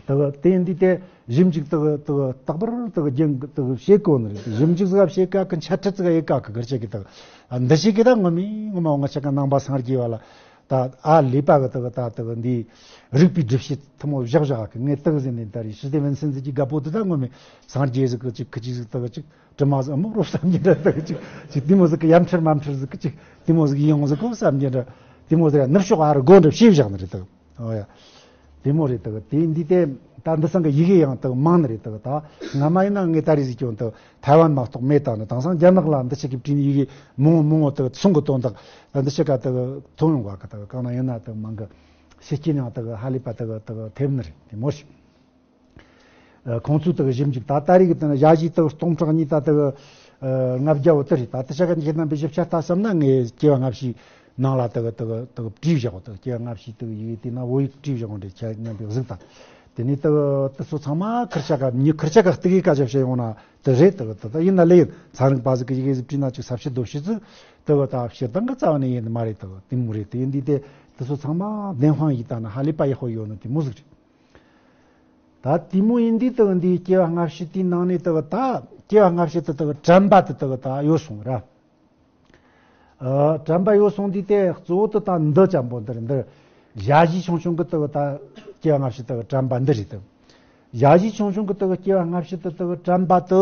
དེ་གི་དེ་འདི་དེ་ཞིབ་འཇུག་དེ་གི་དེ་གི་རྟག་པར་དེ་གི་རྒྱུན་གི་དེ་གི་བྱེད་དགོས་ནི་རེད། ཞིབ་འཇུག་ཟིག་བྱེད་ཀ་གི་འཆད་ཁྲིད་ཟིག་ཡེ་ཀ་གི་གར་བྱེད་གི་དེ་གི་འདི་ཞིག་གི་ད་ངོ་མི་ངོ་མ་ང་ཆ་ག་ནང་པ་སངས་རྒྱས་བ་ལ་ད་ཨ་ལས་པ་གི་དེ་གི་ད་དེ་གི་འདི་རིག་པའི་སྒྲུབ་བྱེད་ཐུན་མོང་བཞག་བཞག་གི་ངས་དེ་གི་ཟིན་ནས་ད་རེས་ཞི་བདེ་བན་སེན་ཟིག་གི་དགའ་པོ་དེ་ད་ངོ་མི་སངས་རྒྱས་ཟིག་གི་ཅིག་ཁི་ཅིག་ཟིག་དེ་གི་ཅིག་དྲི་མ་ཟིག་མོ་རོ་བསམ་གྱི་འདྲ་དེ་གི་ཅིག་ཅིག་དེ་མོ་ཟིག་གི་ཡ་མཁྲེར་མ་མཁྲེར་ཟིག་གི་ཅིག་དེ་མོ་ཟིག་ཡིན་ཡོང་ཟིག་གོ་བསམ་གྱི་འདྲ་དེ་མོ་ཟིག་ཡ་ནུབ་ཕྱོགས་ཨ་རུ་སྒོ་འདྲ་ཕྱེ་བཞག་ནི་རེད་དེ་གི་ཨོ་ཡ། དེ་མོ་རེད་དག་དེ་འདི་དེ་ད་འདི་སང་གི་ཡི་གེ་ཡང་དག་མང་ནི་རེད་དག་ད་སྔ་མ་ཡིན་ན་ངས་ད་རེས་ཟིག་ཀྱང་དག་ཐའེ་ཝན་མ་གཏོགས་མེད་ད་ནི། དེང་སང་རྒྱ་ནག་ལ་འདི་ཆ་གི་བྲིས་ནི་ཡི་གེ་མང་བོ་མང་བོ་དག་གསུང་གི་དོན་དག་ད་འདི་ཆ་ག་དག་ཐོན་ཡོང་བ་གི་དག་གང་ན་ཡིན་ན་དག་མང་གི་ཤེས་ཀྱི་ཡང་དག་ཧ་ལས་པ་དག་དག་ཐེབས་ནི་རེད། དེ་མོ་ཞིག་ཁོང་ཚོའི་དག་ཞིབ་འཇུག་ད་ད་རེས་གི་དེ་ནི་ཞ་ཞི་དག་སྟོང་ཕྲག་གཉིས་ད་དག་ལྔ་བརྒྱ་བོ་དེ་རེད། ད་དེ་ཆ་ག་འདི་རྣམ་པའི་ཞིབ་ཆ་ལྟ་བསམ་ན་ངས་སྐྱེ་བ་སྔ་ཕྱི་ནང་ལ་དག་དག་དག་བྲིས་བཞག་དག་སྐྱེ་བ་སྔ་ཕྱི་དག་ཡི་གེ་དེ་ན་བོད་ཡིག་བྲིས་བཞག་འདྲ་ཆ་མཉམ་པའི་གཟུགས་དང་། དེ་ནས་དག་དེ་ཚོ་ཚང་མ་ཁུར་ཆ་ག་མྱི་ཁུར་ཆ་ག་གཏུག་གི་བཀའ་རྒྱ་བྱས་ཡོང་ན་དེ་རེད། དག་དག་ད་ཡིན་ན་ལས་ཡིན་ཚན་རིག་པ་ཟིག་གི་ཡི་གེ་ཟིག་བྲིས་ན་ཅིག་ས་བཤད་རྡོ་བཤད་ཟིག་དག་ད་ཕྱིར་བཏང་གི་རྩ་བ་ནས་ཡིན་ནི་མ་རེད། དག་དེ་མོ་རེད། དེ་ཡིན་དུས་དེ་དེ་ཚོ་ཚང་མ་བདེན་དཔང་ཡིན་ད་ན་ཧ་ལས་པ་ཡག་པོ་ཡོད་ནི་དེ་མོ་ཟིག་རེད། ད་དེ་མོ་ཡིན་དུས་དག་འདིའི་སྐྱེ་བ་སྔ་ཕྱི་དེའི་ནང་ནས་དག་ད་སྐྱེ་བ་སྔ་ཕྱི་དེ་དག་དྲན་པ་དེ་དག་ད་ཡོད་སོང་ར། ཨ་དྲན་པ་ཡོད་སོང་དུས་དེ་གཙོ་བོ་དེ་ད་འདི་ཅམ་པོ་འདིར་འདིར་ཞ་ཞི་ཆུང་ཆུང་གི་དག་ད་སྐྱེ་བ་སྔ་ཕྱི་དག་དྲན་པ་འདི་རེད་དེ། ཞ་ཞི་ཆུང་ཆུང་གི་དག་སྐྱེ་བ་སྔ་ཕྱི་དེ་དག་དྲན་པ་དེ་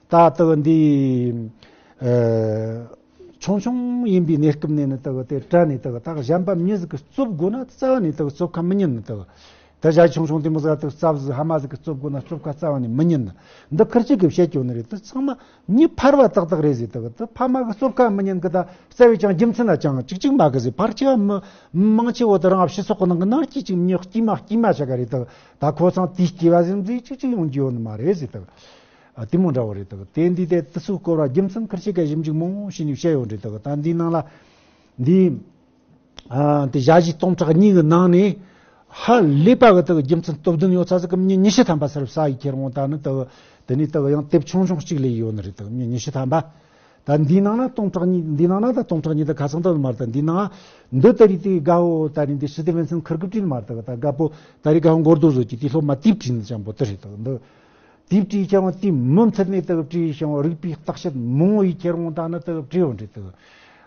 ད་དག་འདི་ཨ་ཆུང་ཆུང་ཡིན་པའི་གནས་སྐབས་ནས་ནི་དག་དེ་དྲན་ནས་དག་ད་གཞན་པ་མྱི་ཟིག་གིས་རྩོབ་དགོས་ན་རྩ་བ་ནས་དག་རྩོབ་ཁ་མི་ཉན་ནི་དག་ད་ཞ་ཡི་ཆུང་ཆུང་དེ་མོ་ཟིག་ཏུ་རྩ་བཟི་ཧ་མ་ཟིག་གི་རྩོབ་དགོས་ན་རྩོབ་ཁ་རྩ་བ་ནས་མི་ཉན་ནི། འདི་ཁིར་ཆོ་གི་བཤད་རྒྱུ་ནི་རེད། དེ་ཚང་མ་མྱི་ཕལ་བ་ཏག་ཏག་རེད་ཟེར། དེ་གི་དེ་ཕ་མ་གི་རྩོབ་ཁ་མི་ཉན་གི། ད་རྩ་བའི་ཅང་རྒྱུ་མཚན་ན་ཅང་ཅིག་ཅིག་མ་གི་ཟེར། ཕར་ཆེ་བ་མི་མང་ཆེ་བོ་དེ་རང་སྤྱི་ཚོགས་གི་ནང་གི་ནང་སྐྱིད་ཅིག་མྱི་སྐྱིད་མ་སྐྱིད་མ་ཆ་ག་རེད། དེ་ད་ཁོ་ཚང་དེའི་སྐྱེ་བ་ཟིན་ཟིག་ཅིག་ཅིག་ཡོང་རྒྱུ་ཡོད་ནི་མ་རེད་ཟེར། དེ་ཨ་དེ་མོ་འདྲ་བོ་རེད། དེ་གི་དེ་འདི་དེ་དེ་ཚོའི་སྐོར་བ་རྒྱུ་མཚན་ཁིར་ཆོ་ག་ཞིབ་འཇུག་མང་བོ་བྱས་ནས་བཤད་ཡོད་རེད། དེ་གི་ད་འདིའི་ནང་ལ་འདི། ཨ། དེ་ཞ་ཡི་སྟོང་ཕྲག་གཉིས་ཀྱི་ནང་ནས་ཧ་ལས་པ་གི་དེ་གི་རྒྱུ་མཚན་སྟོབས་ལྡན་ཡོད་ས་ཟིག་གི་མྱི་ཉི་ཤུ་ཐམ་པ་ཟེར་ས་ཡི་ཁྱེར་འོང་ད་ནི། དེ་གི་དེ་ནས་དེ་གི་ཡང་དེབ་ཆུང་ཆུང་གཅིག་ལས་ཡོད་ནི་རེད། དེ་གི་མྱི་ཉི་ཤུ་ཐམ་པ། ད་འདིའི་ནང་ན་སྟོང་ཕྲག་གཉིས། འདིའི་ནང་ན་ད་སྟོང་ཕྲག་གཉིས་དེ་ཁ་སང་དེ་མ་རེད། ད་འདིའི་ནང་འདི་ད་རེས་དེ་དགའ་བོ་ད་རེས་འདི་ཞི་བདེ་བན་སན་ཁིར་གི་བྲིས་མ་རེད། དེ་གི་ད་དགའ་པོ་ད་རེས་དགའ་བོ་མགོ་རྡོ་བཟོ་གི་དེ་སློབ་མ་དེབ་བྲིས་ནི་ཅང་པོ་དེ་རེད། དེ་གི་འདི། དེབ་བྲིས་ཀྱང་དེ་མུ་མཐུད་ནས་དེ་བྲིས་ཤིང་རིག་པའི་བརྟག་དཔྱད་མང་བོ་ཡི་ཁྱེར་འོང་ད་ནི་དེ་བྲིས་འོང་འདྲི། དེ་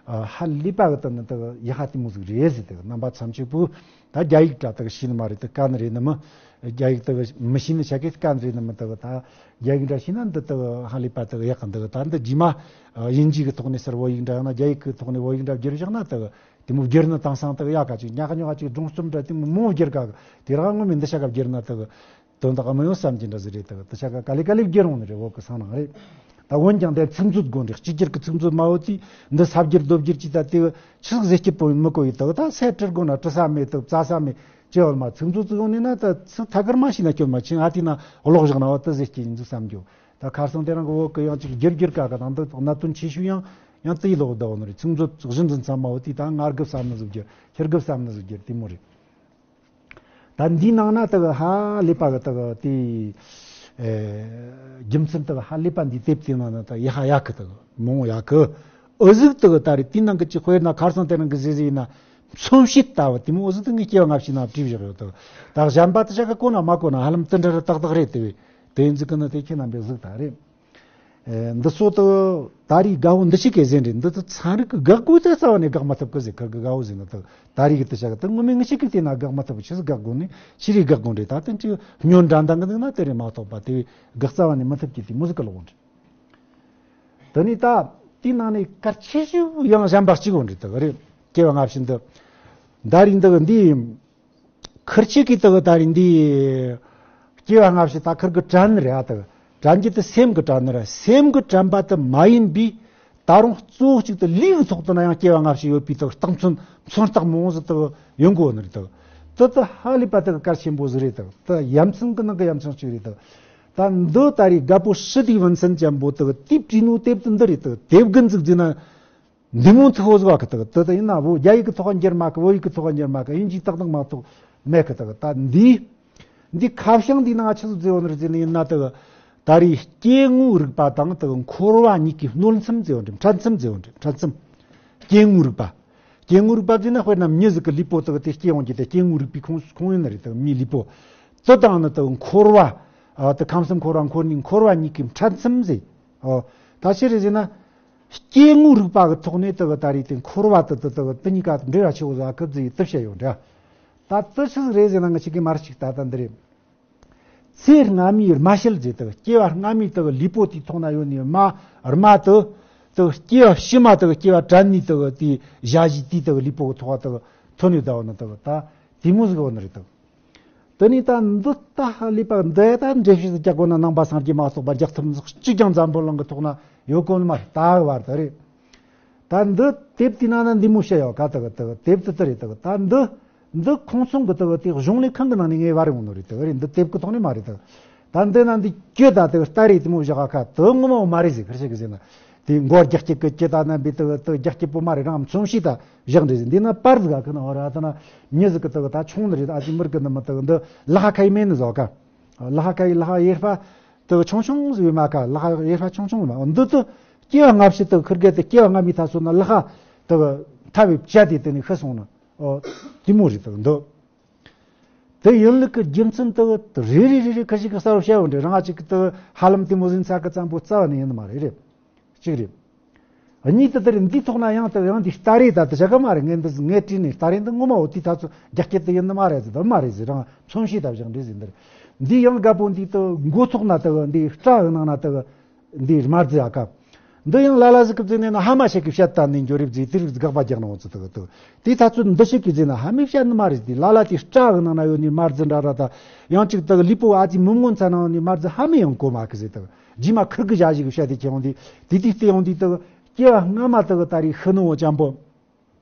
ཧ་ལས་པ་གི་དེ་ནི་དེ་ཡག་ཧ་དེ་མོ་ཟིག་རེད་ཟེར། དེ་རྣམ་པ་ཐམས་ཅད་པོས་ད་རྒྱ་ཡིག་འདྲ་དེ་ཤེས་ནི་མ་རེད། དེ་དཀའ་ནི་རེད་ནི་མི། རྒྱ་ཡིག་དེ་མི་ཤེས་ནི་ཆ་གས་དཀའ་ནི་རེད་ནི་མི། དེ་ད་རྒྱ་ཡིག་འདྲ་ཤེས་ན་འདི་དེ་ཧ་ལས་པ་དེ་ཡག་གི། འདི་ད་འདི་རྗེས་མ་དབྱིན་ཇི་གི་ཐོག་ནས་ཟེར་བོད་ཡིག་འདྲ། ཡང་ན་རྒྱ་ཡིག་གི་ཐོག་ནས་བོད་ཡིག་འདྲ་བསྒྱུར་བཞག་ན་དེ་དེ་མོ་བསྒྱུར་ནི་དེང་སང་དེ་ཡག་ག་ཅིག་ཉག་ཉོག་ཅིག་སྒྲུང་རྩོམ་འདྲ་དེ་མོ་མང་བོ་བསྒྱུར་ག་གི། དེ་རང་ངོ་མའི་འདི་ཆ་ག་བསྒྱུར་ན་དེ་དོན་དག་མི་ཡོང་བསམ་གྱི་འདྲ་ཟིག་རེད། དེ་དེ་ཆ་ག་ག་ལེ་ག་ལེ་བསྒྱུར་འོང་ནི་རེད། བོད་གི་སང་ནང་རེད། ད་འོན་ཀྱང་དེ་ཚིག་མཛོད་དགོས་རེད། གཅིག་གྱུར་གི་ཚིག་མཛོད་མ་ཡོད་དུས་འདི་ས་བསྒྱུར་རྡོ་བསྒྱུར་གྱིས་ད་དེ་ཆི་ཟིག་ཟེར་སྐྱིད་པོ་ཡིན་མི་གོ་ཡི། དེ་ད་སེ་བྲི་དགོས་ན་བྲི་ས་མེད། དེ་བཙལ་ས་མེད། ཅི་ཡོད་མ། ཚིག་མཛོད་ཅིག་ཡོང་ནི་ན་ད་ཚིག་ཐད་ཀར་མ་ཤེས་ན་སྐྱོན་མ་ཆེ། ང་དེ་ན་ཀློག་བཞག་ན་བ་དེ་ཟེར་སྐྱིད་ཡིན་ཟིག་བསམ་རྒྱུ། ད་ཁ་སང་དེ་རིང་གི་བོད་གི་ཡང་ཅིག་བསྒྱུར་བསྒྱུར་ག་གི་དང་འདི་གནད་དོན་ཆེ་ཤོས་ཡང་ཡང་དེ་ཡི་ལོག་བསྡད་ཡོད་ནི་རེད། ཚིག་མཛོད་གཞི་འཛིན་ཚང་མ་བོ་དེ་ད་སྔར་གི་བསམ་ནི་ཟིག་བསྒྱུར། ཁྱེར་གི་བསམ་ནི་ཟིག་བསྒྱུར་དེ་མོ་རེད། ད་འདིའི་ནང་ན་དག་ཧ་ལས་པ་གི་དག་དེ་ཨེ་རྒྱུ་མཚན་དག་ཧ་ལས་པ་འདི་དེབ་དེ་ནང་ན་ད་ཡག་ཡག་གི་དག་མང་ཡག་གི། ཨུ་ཟིག་དག་ད་རེས་དེའི་ནང་གི་ཅིག་དཔེར་ན་ཁ་སང་དེ་རིང་གི་ཟེར་ཟེར་ཡིན་ན་མཚོན་བྱེད་ལྟ་བུ་དེ་མོ་ཨུ་ཟིག་དག་ངས་སྐྱེ་བ་སྔ་ཕྱི་ན་བྲིས་བཞག་ཡོད་དག། ད་གཞན་པ་དེ་ཆ་ག་གོ་ན་མ་གོ་ན་ཧ་ལམ་དེ་འདྲ་ར་ཏག་ཏག་རེད། དེ་བས་དེ་ཡིན་ཟིག་གི་ནི་དེ་ཁྱེད་རྣམ་པས་གཟིགས་ད་རེད། ཨེ། འདི་ཚོ་དག་ད་རེས་དགའ་བོ་འདི་ཞིག་གི་ཟེར་རེད། འདི་དག་ཚན་རིག་གི་འགག་སྒོ་དེ་རྩ་བ་ནས་འགག་མ་ཐུབ་གི་ཟེར། ཁིར་གི་དགའ་བོ་ཟེར་ན་དག་ད་རེས་གི་དེ་ཆ་གི་དག་ངོ་མའི་ངི་ཞིག་གི་དེ་ན་འགག་མ་ཐུབ་གི། ཆི་ཟིག་འགག་དགོ་ནི། ཆི་རེད་འགག་དགོ་རེད། ད་དེ་ཅི་སྨྱོན་འདྲ་འདང་གི་འདུག་ན་དེ་རེད་མ་གཏོགས་པ་དེ་འགག་རྩ་བ་ནས་མི་ཐུབ་ཀྱི་དེ་མོ་ཟིག་གི་ལོག་འདྲི། དེ་ནས་ད་དེའི་ནང་ནས་གལ་ཆེ་ཤོས་ཡང་གཞན་པ་གཅིག་འོང་འདྲི། དག་རེད། སྐྱེ་བ་སྔ་ཕྱི་འདི་ད་རེས་འདི་འདི་ཁིར་ཆོ་གི་དག་ད་རེས་འདི་སྐྱེ་བ་སྔ་ཕྱི་ད་ཁིར་གི་དྲན་ནི་རེད། ཨ། དག་དྲན་རྒྱུ་དེ་སེམས་གི་དྲན་ནི་རེད། སེམས་གི་དྲན་པ་དེ་མ་ཡིན་པའི་ད་རུང་གཙོ་བོ་གཅིག་ཏུ་ལུས་གི་ཐོག་ཏུ་ན་ཡང་སྐྱེ་བ་སྔ་ཕྱི་ཡོད་པའི་དག་རྟགས་མཚོན་མཚོན་རྟགས་མང་བོ་ཟིག་དག་ཡོང་གི་ཡོད་ནི་རེད། དག་དེ་དེ་ཧ་ལས་པ་དག་གལ་ཆེན་པོ་ཟིག་རེད། དག་དེ་ཡ་མཚན་གི་ནང་གི་ཡ་མཚན་གཅིག་རེད། དག་ད་འདི་ད་རེས་རྒད་པོ་ཞི་བདེ་བན་སན་ཅན་པོ་དག་དེབ་བྲིས་ནོ་དེབ་དེ་འདི་རེད། དག་དེབ་གི་འཛུགས་རྒྱུ་ན། འདི་མོ་ཐུག་ཧོ་ཟིག་བ་གི་དག་དེ་དེ་ཡིན་ན་བོད་རྒྱ་ཡིག་གི་ཐོག་འགྱུར་མ་གི། བོད་ཡིག་གི་ཐོག་འགྱུར་མ་གི། དབྱིན་ཇིའི་ཏག་ཏག་མ་གཏོགས་མེད་གི། དག་ད་འདི་འདི་ཁ་བྱང་འདི་ནང་ཆི་ཟིག་བཟོས་ཡོད་ནི་རེད་ཟེར་ནི་ཡིན་ན། དག་ད་རེས་སྐྱེ་དངོས་རིག་པ་དང་དག་འཁོར་བ་གཉིས་ཀའི་སྣོད་མཚམས་བཟོས་ཡོད་འདྲ། འཕྲལ་མཚམས་བཟོས་ཡོད་འདྲ། འཕྲལ་མཚམས། སྐྱེ་དངོས་རིག་པ། སྐྱེ་དངོས་རིག་པ་ཟེར་ན་དཔེར་ན་མྱི་ཟིག་གི་ལུས་པོ་དག་དེ་སྐྱེ་ཡོང་རྒྱུ་དེ་སྐྱེ་དངོས་རིག་པའི་ཁོངས་ཁོངས་ཡིན་ནི་རེད། དག་མིའི་ལུས་པོ་དེ་དང་ནི་དག་འཁོར་བ། ཨ། དེ་ཁམས་གསུམ་འཁོར་བ་འཁོར་ནི་འཁོར་བ་གཉིས་ཀའི་འཕྲལ་མཚམས་ཟེར། ཨོ། ད་ཆི་རེད་ཟེར་ན། སྐྱེ་དངོས་རིག་པ་གི་ཐོག་ནས་དེ་གི་ད་རེས་དེ་འཁོར་བ་དེ་དེ་དེ་གི་དེ་གཉིས་ཀ་འབྲེལ་བ་ཆེ་བོ་ཟིག་གི་ཟིག་དེ་བཤད་ཡོད་འདྲ། ད་དེ་ཆི་ཟིག་རེད་ཟེར་ན་ང་ཆི་གི་མར་ཞིག་ད་ལྟ་འདི་རེད། ཚེ་སྔ་མའི་རྨ་བྱེད་ཟེར། དེ་གི་སྐྱེ་བ་སྔ་མའི་དེ་གི་ལུས་པོ་དེའི་ཐོག་ན་ཡོད་ནི་རྨ་རྨ་དེ་དེ་གི་སྐྱེ་བ་ཕྱི་མ་དེ་གི་སྐྱེ་བ་དྲན་ནི་དེ་གི་དེའི་ཞ་ཡི་དེའི་དེ་གི་ལུས་པོ་གི་ཐོག་དེ་གི་ཐོན་ནི་ད་བ་ན་དེ་གི་ད་དེ་མོ་ཟིག་ཡོད་ནི་རེད། དེ་གི་དེ་ནས་ད་འདི་ལྟ་ཧ་ལས་པ་འདི་ད་འགྲེལ་བཤད་རྒྱག་དགོས་ན་ནང་པ་སངས་རྒྱས་མ་གཏོགས་པ་རྒྱག་ཐུབ་ནི་གཅིག་ཀྱང་འཛམ་བུ་གླིང་གི་ཐོག་ན་ཡོད་གོ་ནི་མ་རེད། ད་བར་དུ་རེད། ད་འདི་དེབ་དེའི་ནང་ན་འདི་མོ་བཤད་ཡོད་ག། དེ་གི་དེ་གི་དེབ་དེ་དེ་རེད། དེ་གི་ད་འདི་འདི་ཁོང་ཚོང་གི་དེ་གི་དེ་གཞུང་ལས་ཁང་གི་ནང་ནས་ངས་བར་ཡོང་ནི་རེད། དེ་གི་རེད། འདི་དེབ་གི་ཐོག་ནས་མ་རེད། དེ་གི་ད་འདི་ན་འདི་གྱི་ད་དེ་གི་སྟ་རེ་དེ་མོ་བཞག་ག། དེ་ངོ་མ་བོ་མ་རེད་ཟེར། ཁར་ཤེས་གི་ཟེར་ན་དེ་མགོ་རྒྱག་སྐྱེད་གི་གྱི་ད་ན་བི་དེ་གི་དེ་རྒྱག་སྐྱེད་པོ་མ་རེད། རང་མཚོན་བྱེད་ད་བཞག་འདྲ་ཟིག་འདི་ན་པར་ཟིག་ག་ཁི་ན་བ་ར་ད་ན་མྱི་ཟིག་གི་དག་ད་ཆུང་ནི་རེད། ཨ་ཅི་མིར་གི་ནི་མི་དག་འདི་ལ་ཧ་ཁ་ཡི་མེད་ནི་ཟོ་ག། ལ་ཧ་ཁ་ཡི་ལ་ཧ་ཡེར་ཧྥ་དག་ཆུང་ཆུང་ཟིག་ཡོད་མ་ག། ལ་ཧ་ཡེར་ཧྥ་ཆུང་ཆུང་ཡོད་མ། འདི་དུ་སྐྱེ་བ་སྔ་ཕྱི་དག་ཁིར་གེ་དེ་སྐྱེ་བ་སྔ་མའི་ཐ་སོ་ན་ལ་ཧ་དག་ཐ་བའི་བཅད་དེ་དེ་ནི་ཤི་སོང་ན། ཨོ། དེ་མོ་རེད། དག་འདི་དེ་ཡིན་ལུགས་ཀྱི་རྒྱུ་མཚན་དག་རེ་རེ་རེ་རེ་ཁ་ཞིག་གི་གསར་བཤད་འོང་འདྲ། རང་ཅིག་གི་དག་ཧ་ལམ་དེ་མོ་ཟིན་ཚ་གི་ཙམ་པོ་རྩ་བ་ནས་ཡིན་ནི་མ་རེད། རེད། གཅིག་རེད། གཉིས་དེ་དེར་འདིའི་ཐོག་ན་ཡང་དེ་ཡང་འདི་སྟ་རེ་ད་དེ་བྱ་གི་མ་རེད། ངས་འདི་ངས་བྲིས་ནས་སྟ་རེ་འདི་ངོ་མ་འོ་དེ་ཐ་ཚོ་རྒྱ་སྐད་དེ་ཡིན་ནི་མ་རེད་ཟེར། དེ་མ་རེད་ཟེར། རང་མཚོན་བྱེད་ད་བཞག་འདྲི་ཟེར། འདིར་འདི་ཡང་དགའ་པོ་འདི་དེ་མགོ་ཐོག་ན་དེ་འདི་སྐྲ་གི་ནང་ན་དེ་འདི་རྨ་རྫི་ཡ་ཀ། འདི་ཡང་ལ་ལ་ཟིག་གི་བརྫིས་ནས་ན་ཧ་མ་ཤེས་གི་བཤད་ད་ནས་འགྱོ་རེ་བརྫིས་དེ་རིགས་དགག་པ་རྒྱག་ནོ་ཚོ་དག་དག་དེ་ད་ཚོད་འདི་ཤེས་གི་བརྫིས་ན་ཧ་མི་བཤད་ནི་མ་རེད། དེ་ལ་ལ་དེ་སྐྲ་གི་ནང་ན་ཡོད་ནི་དམར་རྫི་འདྲ་ར་ད་ཡང་ཅིག་དག་ལུས་པོ་ཨ་ཙི་མི་མངོན་ཚ་ནང་ནི་དམར་རྫི་ཧ་མི་ཡང་གོ་མ་གི་ཟེར་དག་རྗེས་མ་ཁུར་གི་བཞག་ཞིག་གི་བཤད་དེ་ཁྱེད་ཡོང་དེ་དེ་དེ་སྟེ་ཡོང་དེ་དག་སྐྱེ་བ་སྔ་མ་དག་ད་རེ་ཤི་ནོ་ཅམ་པོ།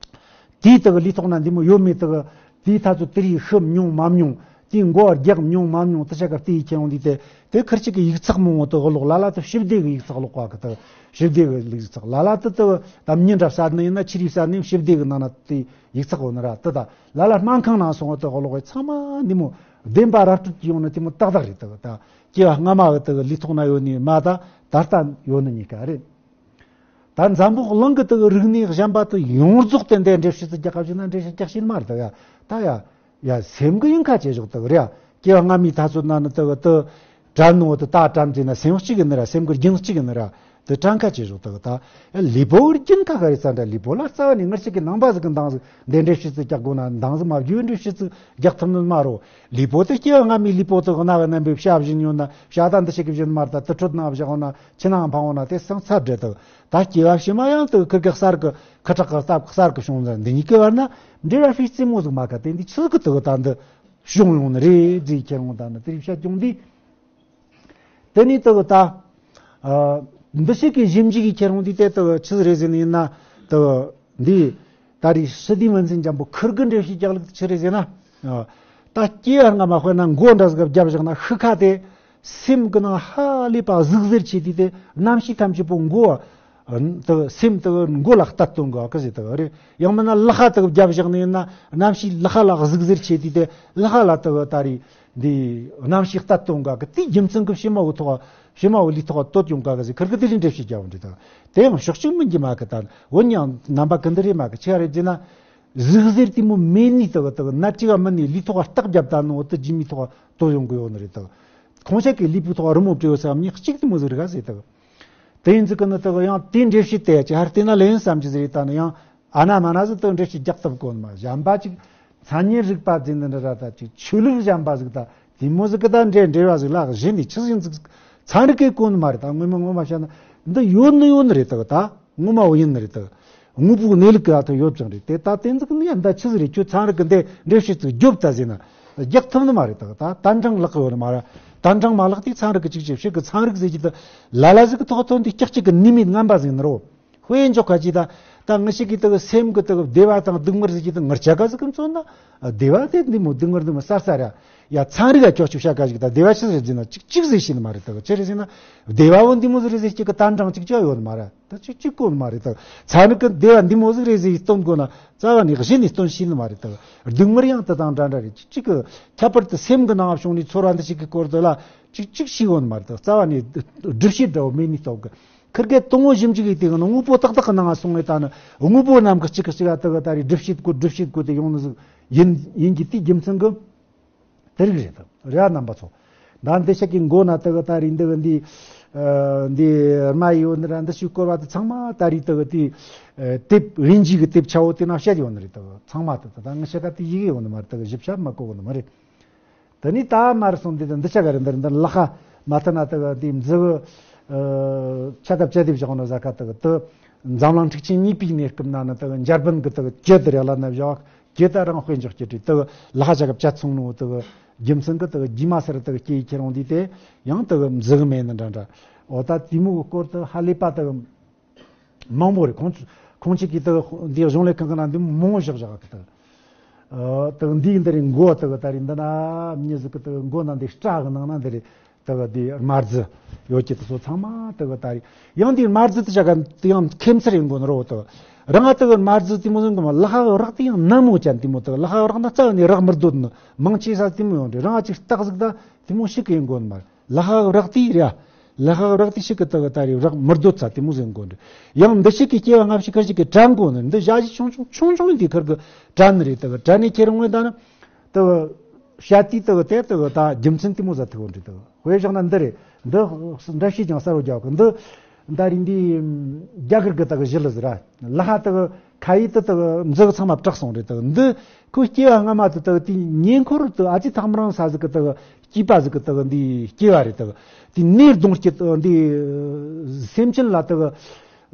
དེའི་དག་ལུས་ཐོག་ན་འདི་མོ་ཡོད་མེད་དག་དེའི་ཐ་ཚོ་དེ་རིགས་ཤི་མྱོང་མ་མྱོང་། དེའི་མགོ་རྒྱག་མྱོང་མ་མྱོང་དེ་ཆ་ག་བལྟས་ཡི་ཁྱེད་ཡོང་དུས་དེ་དེ་ཁིར་གཅིག་གི་ཡིག་ཚགས་མང་བོ་དག་ཀློག་ལ་ལ་དེ་ཞི་བདེ་གི་ཡིག་ཚགས་ཀློག་པ་གི་དག་ཞི་བདེ་གི་ཡིག་ཚགས་ལ་ལ་དེ་དག་དམ་ཉི་འདྲ་བསད་ནི་ཡིན་ན་ཆི་རིགས་བསད་ནི་ཞི་བདེ་གི་ནང་ན་དེ་ཡིག་ཚགས་འོ་ན་ར་དེ་དག་ལ་ལ་སྨན་ཁང་ནང་སོང་བ་དག་ཀློག་པའི་ཚང་མ་འདི་མོ་བདེན་པ་ར་སྤྲོད་ཀྱི་ཡོང་ན་དེ་མོ་ཏག་ཏག་རེད། དག་ད་སྐྱེ་བ་སྔ་མ་གི་དག་ལུས་ཐོག་ན་ཡོད་ནི་མ་ད་ད་ལྟ་ཡོད་ནི་གཉིས་ཀ་རེད། ད་འཛམ་བུ་གླིང་གི་དག་རིག་གནས་གཞན་པ་དུ་ཡོངས་རྫོགས་དེ་འདྲའི་འགྲེལ་བཤད་ཅིག་རྒྱག་ག་བྱེད་ན་འགྲེལ་བཤད་རྒྱག་ཤེས་མ་རེད། ད་ཡ་ད་ཡ་ཡ་སེམས་ཀྱི་ཡིན་ཁ་ཆེ་ཞོག་དག་རེད། ཡ་སྐྱེ་བ་སྔ་མའི་ཐ་ཚོད་ན་ནི་དག་དུ་དྲན་ནོ་དུ་ད་དྲན་ཅེ་ན་སེམས་གཅིག་ཡིན་ནི་ར་སེམས་ཀྱི་རྒྱུན་གཅིག་ཡིན་ནི་ར་དུ་དྲན་ཁ་ཆེ་ཞོག་དག་ད་ཡ་ལུས་པོ་རྒྱུན་ཁ་ཁ་རེད། ས་འདྲ་ལུས་པོ་ལ་རྩ་བ་ནས་ངར་ཅིག་གི་ནང་པ་ཟིག་གི་འདང་ཟིག་འདི་འགྲེལ་བཤད་ཅིག་རྒྱག་དགོས་ན་འདང་ཟིག་མ་བརྒྱུད་འགྲེལ་བཤད་ཅིག་རྒྱག་ཐུབ་ནི་མ་རོ། ལུས་པོ་དུ་སྐྱེ་བ་སྔ་མའི་ལུས་པོ་དུ་རྣ་བའི་རྣམ་པའི་བྱ་བཞིན་ཡོད་ན་བྱ་ད་འདི་ཞིག་གི་བཞིན་མར་ད་དུ་ཁྲོད་ནང་བཞག་འོང་ན་ཆུ་ནང་འཕང་འོང་ན་དེ་སང་ཚར་འདྲེ་དག་ད་སྐྱེ་བ་ཕྱི་མ་ཡང་དུ་ཁིར་གི་གསར་གི་ཁི་ཁྲག་གི་སྟབས་གསར་གི་བྱུང་ཟེར་འདི་གཉིས་ཀི་བར་ན་འབྲེལ་བ་ཧྲིལ་རྩེ་མོ་ཟིག་མ་ག་དེ་འདི་ཆི་ཟིག་གི་དུ་ད་འདི་བྱུང་ཡོང་ནི་རེད་ཟེར་ཁྱེར་འོང་ད་ནི་དེ་རིགས་བཤད་ཀྱང་འདི་དེ་ནི་དུ་ད་འདི་ཞིག་གི་ཞིབ་འཇུག་གི་ཁྱེར་འོང་འདི་དེ་དུ་ཆི་ཟིག་རེད་ཟེར་ནི་ཡིན་ན་དུ་འདི། ད་རེས་སི་ཏི་ཝན་སན་འཇམ་པོ་ཁིར་གི་འགྲེལ་བཤད་རྒྱག་ལུགས་ཆི་རེད་ཟེར་ན། ད་སྐྱེ་བ་སྔ་མ་དཔེར་ན་མགོ་འདྲ་ཟིག་བརྒྱབ་བཞག་ན་ཤི་ཁ་དེ་སེམས་ཀྱི་ནང་ཧ་ལས་པ་གཟུགས་གཟེར་ཆེ་དུས་དེ་རྣམ་ཤེས་ཐམས་ཅད་པོ་མགོ་དུ་སེམས་དུ་མགོ་ལ་གཏད་གཏོང་དགོས་གི་ཟེར་དུ་རེད། ཡང་མིན་ན་ལག་ཁ་དུ་བརྒྱབ་བཞག་ནི་ཡིན་ན་རྣམ་ཤེས་ལག་ཁ་ལ་གཟུགས་གཟེར་ཆེ་དུས་དེ་ལག་ཁ་ལ་དུ་ད་རེས་འདི་རྣམ་ཤེས་གཏད་གཏོང་དགོས་གི་དེའི་རྒྱུ་མཚན་གི་ཕྱི་མ་བོ་ཐོག་ཕྱི་མ་བོ་ལུས་ཐོག་གཏོད་ཡོང་དགོས་གི་ཟེར་ཁིར་གི་དེ་རིང་འགྲེལ་བཤད་རྒྱག་འདྲི་དང་དེ་ཡང་ཕྱོགས་གཅིག་མིན་གྱི་མ་གི་དང་འོན་ཡང་རྣམ་པ་གི་འདི་རེད་མ་གི་ཆི་རེད་ཟེར་ན། གཟུགས་གཟེར་དེ་མོ་མེད་ནི་དག་དག་ནད་ཅིག་མིན་ནི་ལུས་ཐོག་སྟག་བརྒྱབ་ད་ནོ་དུ་ལྗིད་མི་ཐོག་ཏོ་ཡོང་གི་ཡོད་ནི་རེད་དག་ཁོང་ཆ་གི་ལུས་པོའི་ཐོག་རི་མོ་བྲིས་ཡོད་ས་མི་གཅིག་དེ་མོ་ཟིག་རེད་ག་ཟེར་དག་དེ་ཡིན་ཟིག་གི་ནི་དག་ཡང་དེ་འགྲེལ་བཤད་དེ་ཅི་ཧར་དེ་ན་ལེན་བསམ་གྱི་ཟིག་རེད། ད་ནི་ཡང་ཨ་ན་མ་ན་ཟིག་དག་འགྲེལ་བཤད་རྒྱག་ཐུབ་གོ་ནི་མ་གཞན་པ་ཅིག་མཚན་ཉིད་རིག་པ་འཛིན་ནི་འདྲ་ར་ད་ཅིག་ཆོས་ལུགས་གཞན་པ་ཟིག་ད་དེ་མོ་ཟིག་གི་ད་འགྲེལ་འགྲེལ་བ་ཟིག་ལ་གཞི་ནས་ཆི་ཟིག་ཟིག་ཚན་རིག་གི་གོ་ནི་མ་རེད། ད་ངོ་མ་ངོ་མ་བཤད་ན་འདི་ཡོད་ནི་ཡོད་ནི་རེད་དག་ད། ངོ་མ་བོ་ཡིན་ནི་རེད་དག་དངོས་པོའི་གནས་ལུགས་ཀྱི་ཨ་ཐོ་ཡོད་ཅང་རེད་དེ་ད་དེ་ཟིག་ནི་ཡང་ད་ཆི་ཟིག་རེད། ཁྱོད་ཚན་རིག་གི་འདི་འགྲེལ་བཤད་ཅིག་རྒྱོབ་ད་ཟེར་ན་རྒྱག་ཐུབ་ནི་མ་རེད་དག་ད་དན་གྲངས་ལག་གི་ཡོད་ནི་མ་རེད། དན་གྲངས་མ་ལག་དེ་ཚན་རིག་གི་ཅིག་ཅིག་ཕྱི་གི་ཚན་རིག་ཟེར་གྱི་ད་ལ་ལ་ཟིག་གི་ཐོག་ཐོན་དེ་སྐྱག་གཅིག་གི་ནུས་མེད་ངན་པ་ཟིག་ནི་རོ། དཔེ་འཇོག་ཁ་ཅིག་ད་ད་ངི་ཞིག་གི་དག་སེམས་གི་དག་བདེ་བ་དང་སྡུག་བསྔལ་ཟེར་གྱི་དག་ངར་ཆ་ག་ཟིག་གི་མཚོན་ན་བདེ་བ་དེ་འདི་མོ་སྡུག་བསྔལ་འདི་མོ་གསར་གསར་ཡ། ཡ་ཚན་རིག་ཡ་ཁྱོད་ཅིག་བཤད་ཁ་ཅིག་ད་བདེ་བ་ཆི་ཟིག་རེད་ཟེར་ན་ཅིག་ཅིག་ཟེར་ཤེས་ནི་མ་རེད་དག་ཆི་རེད་ཟེར་ན་བདེ་བ་བོ་འདི་མོ་ཟིག་རེད་ཟེར་གྱི་གི་དན་གྲངས་ཅིག་ཅིག་ཡོད་ནི་མ་རེད། ད་ཅིག་ཅིག་གོ་ནི་མ་རེད་དག་ཚན་རིག་གི་བདེ་བ་འདི་མོ་ཟིག་རེད་ཟེར་སྟོན་དགོས་ན་རྩ་བ་ནས་གཞི་ནས་སྟོན་ཤེས་ནི་མ་རེད་དག་སྡུག་བསྔལ་ཡང་དེ་དང་འདྲ་འདྲ་རེད། ཅིག་ཅིག་གི་ཁྱད་པར་དུ་སེམས་གི་ནང་བྱུང་ནས་ཚོར་བ་འདི་ཞིག་གི་སྐོར་དུ་ལ་ཅིག་ཅིག་ཤེས་ཡོད་ནི་མ་རེད་དག་རྩ་བ་ནས་སྒྲུབ་བྱེད་འདྲ་བོ་མེད་ནི་སྟོབས་གི་ཁིར་གེ་དང་བོ་ཞིབ་འཇུག་ཡིན་དེ་གི་ནི་དངོས་པོ་ཏག་ཏག་གི་ནང་ང་སོང་ངེ་ད་ནི་དངོས་པོ་རྣམས་གི་གཅིག་གི་གཅིག་ལ་དེ་གི་ད་རེས་སྒྲུབ་བྱེད་དགོས་སྒྲུབ་བྱེད་དགོས་དེ་ཡོང་ནི་ཟིག་ཡིན་ཡིན་གྱི་དེའི་རྒྱུ་མཚན་གི་དེ་རིགས་རེད་དམ་རེད་རྣམ་པ་ཚོ། ད་འདི་ཞིག་གི་མགོ་ན་དེ་གི་ད་རེས་འདི་གི་འདི་འདི་རྨ་ཡོད་ནི་ར་འདི་ཞིག་བསྐོར་བ་དེ་ཚང་མ་ད་རེས་དེ་གི་དེ་དེབ་རིན་ཇི་གི་དེབ་ཆ་བོ་དེ་ན་བཤད་ཡོད་ནི་རེད། དེ་གི་ཚང་མ་དེ་ད་ད་ངི་ཤ་ཀ་དེ་ཡི་གེ་ཡོད་ནི་མ་རེད། དེ་གི་ཞིབ་ཆ་མ་གོ་གོ་ནི་མ་རེད། དེ་ནས་ད་མར་སོང་འདི་དང་འདི་ཆ་ག་རེ་འདིར་འདིར་ལག་ཁ་མ་ཐུ་ན་དེ་ག་འདི་མཛུ་གུ་ཆ་ཐབས་བཅད་དེ་བཞག་ནོ་ཟ་ཁ་དེ་ག་དེ་འཛམ་གླིང་འཁྲུག་ཆེན་གཉིས་པའི་གནས་སྐབས་ན་ནི་དེ་ག་འཇར་པན་གི་དེ་ག་གྱི་དེ་རེ་ལ་ན་བཞག་གྱི་ད་རང་དཔེ་འཇོག་གྱི་དྲི་དེ་ག་ལག་ཁ་ཆ་ག་བཅད་སོང་ནོ་དེ་ག་རྒྱུ་མཚན་གི་དེ་ག་རྗེས་མ་སར་དེ་ག་སྐྱེ་ཡི་ཁྱེར་འོང་དུས་དེ་ཡང་དེ་ག་མཛུ་གུ་མེད་ནི་འདྲ་འདྲ་འོ་ད་དེ་མོ་གི་སྐོར་དེ་ཧ་ལས་པ་དེ་ག་མང་པོ་རེད། ཁོང་ཚོ་ཁོང་ཅིག་གིས་དག་འདིའི་གཞུང་ལས་ཁང་གི་ནང་འདི་མང་བཞག་བཞག་གི་དག་དག་འདིའི་འདི་རེད་མགོ་དག་ད་རེད་འདི་ན་མྱི་ཟིག་གི་དག་མགོ་ན་འདི་སྐྲ་གི་ནང་ན་འདི་རེད་དག་འདི་དམར་རྫི་ཡོད་ཀྱི་དེ་ཚོ་ཚང་མ་དག་ད་རེད། ཡང་འདི་དམར་རྫི་དེ་བྱ་ག་དེ་ཡང་ཁེམ་ཚར་ཡིན་དགོ་ནི་རོ་དག་རང་ང་དག་དམར་རྫི་དེ་མོ་ཟིག་གི་མ་ལག་ཧ་རག་དེ་ཡང་ནམ་མོ་ཅན་དེ་མོ་དག་ལག་ཧ་རག་ན་རྩ་བ་ནས་རག་མི་སྡོད་ནི་མང་ཆེ་ས་དེ་མོ་ཡོང་རེད། རང་ང་ཅིག་སྟག་ཟིག་ད་དེ་མོ་ཞིག་གི་ཡིན་དགོ་ནི་མ་རེད། ལ་ཧ་རག་དེ་རེད། ལ་ཧ་རག་དེ་ཞིག་གི་དག་ད་རེད་རག་མི་སྡོད་ཚ་དེ་མོ་ཟེར་དགོ་འདྲ། ཡང་འདི་ཞིག་གི་སྐྱེ་བ་སྔ་ཕྱི་ཁར་ཞིག་གི་དྲན་དགོ་ནི་འདི་ཞ་ཞི་ཆུང་ཆུང་ཆུང་ཆུང་འདི་ཁར་གི་དྲན་ནི་རེད། དག་དྲན་ནི་ཁྱེད་རང་ངོས་ད་ནི་དག་བཤད་དེ་དག་དེ་དག་ད་རྒྱུ་མཚན་དེ་མོ་ཟ་ཐུབ་འོ་འདྲ། དག་དཔེ་བཞག་ན་འདི་རེད། འདི་འདྲ་ཤེས་ཀྱང་གསར་བ་རྒྱག་གི་འདི་ད་རེད་འདི་རྒྱ་གར་གི་དག་ཞི་ལི་ཟེར་ར་ལ་ཧ་དག་ཁ་ཡི་དེ་དག་མཛུ་གུ་ཚང་མ་བྲེགས་སོང་རེད། དག་འདི་ཁོ་སྐྱེ་བ་སྔ་མ་དེ་དག་དེ་ཉེ་འཁོར་དུ་ཨ་ཙི་ཐག་མི་རིང་ས་ཟིག་གི་དག་སྐྱེས་པ་ཟིག་གི་དག་འདི་སྐྱེ་བ་རེད། དག་དེ་ནས་གདོང་སྐྱེ་དག་འདི་སེམས་ཅན་ལ་དག་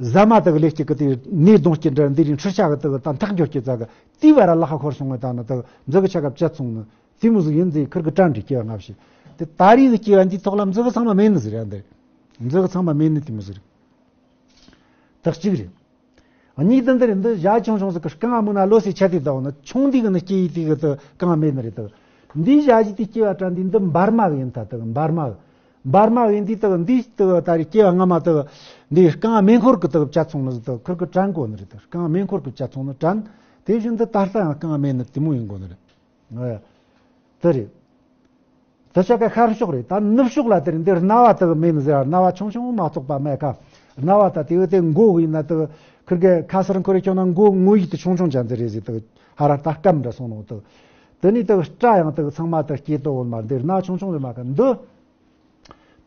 ཟ་མ་དག་ལས་སྐྱེ་གི་དེ་ནས་གདོང་སྐྱེ་འདྲ་འདི་རིང་འཕྲུལ་ཆ་གི་དག་དང་ཐག་འགྱོ་སྐྱེ་ཙ་གི་དེ་བར་ལ་ཁ་འཁོར་སོང་ངེ་ད་ནི་དག་མཛུ་གུ་ཆ་ག་བཅད་སོང་ནི་དེ་མོ་ཟིག་ཡིན་ཟེ་ཁུར་གི་དྲན་འདྲི་སྐྱེ་བ་སྔ་ཕྱི་དེ་ད་རེས་ཟིག་སྐྱེ་བ་འདི་ཐོག་ལ་མཛུ་གུ་ཚང་མ་མེད་ནི་ཟིག་རེད་འདི་མཛུ་གུ་ཚང་མ་མེད་ནི་དེ་མོ་ཟིག་རེད། དག་གཅིག་རེད། གཉིས་དེ་འདི་རེད་འདི་ཞྭ་ཆུང་ཆུང་ཟིག་གི་རྐང་མུ་ན་ལོ་སི་ཆ་དེ་དག་ནི་ཆུང་དེ་གི་ནི་སྐྱེ་ཡི་དེ་གི་དག་རྐང་མེད་ནི་རེད་དག་འདི་ཞྭ་ཞིག་དེ་སྐྱེ་བ་དྲན་འདི་འདི་འབར་མ་གི་ཡིན་ད་དག་འབར་མ་གི་འབར་མ་ཡིན་དུས་དག་འདིས་དག་ད་རེས་སྐྱེ་བ་སྔ་མ་དག་འདིའི་རྐང་མེ་འཁོར་གི་དག་བཅད་སོང་ནི་དག་ཁུར་གི་དྲན་གོ་ནི་རེད་དག་རྐང་མེ་འཁོར་གི་བཅད་སོང་ནི་དྲན། དེ་བཞིན་དུ་ད་ལྟ་ཡང་རྐང་མེད་ནི་དེ་མོ་ཡིན་གོ་ནི་རེད། དེ་རེད། དེ་ཆ་ག་ཤར་ཕྱོགས་རེད། ད་ནུབ་ཕྱོགས་ལ་དེར་འདིར་རྣ་བ་དག་མེད་ནི་ཟེར་རྣ་བ་ཆུང་ཆུང་མ་གཏོགས་པ་མེད་ཀ་རྣ་བ་ད་དེ་བས་དེ་མགོ་ཡིན་ན་དག་ཁུར་གི་ཁ་སར་འཁོར་རེ་ཁྱོད་ན་མགོ་ངོ་ཡིག་དུ་ཆུང་ཆུང་ཅན་ཟེར་རེད་ཟེར་དག་ཧ་ར་ད་སྐམ་འདྲ་སོང་ནོ་དག་དེ་ནས་དག་སྐྲ་ཡང་དག་ཚང་མ་དག་སྐྱེ་དོ་འོལ་མ་འདིར་རྣ་ཆུང་ཆུང་རེད་མ་ཀ་འདི།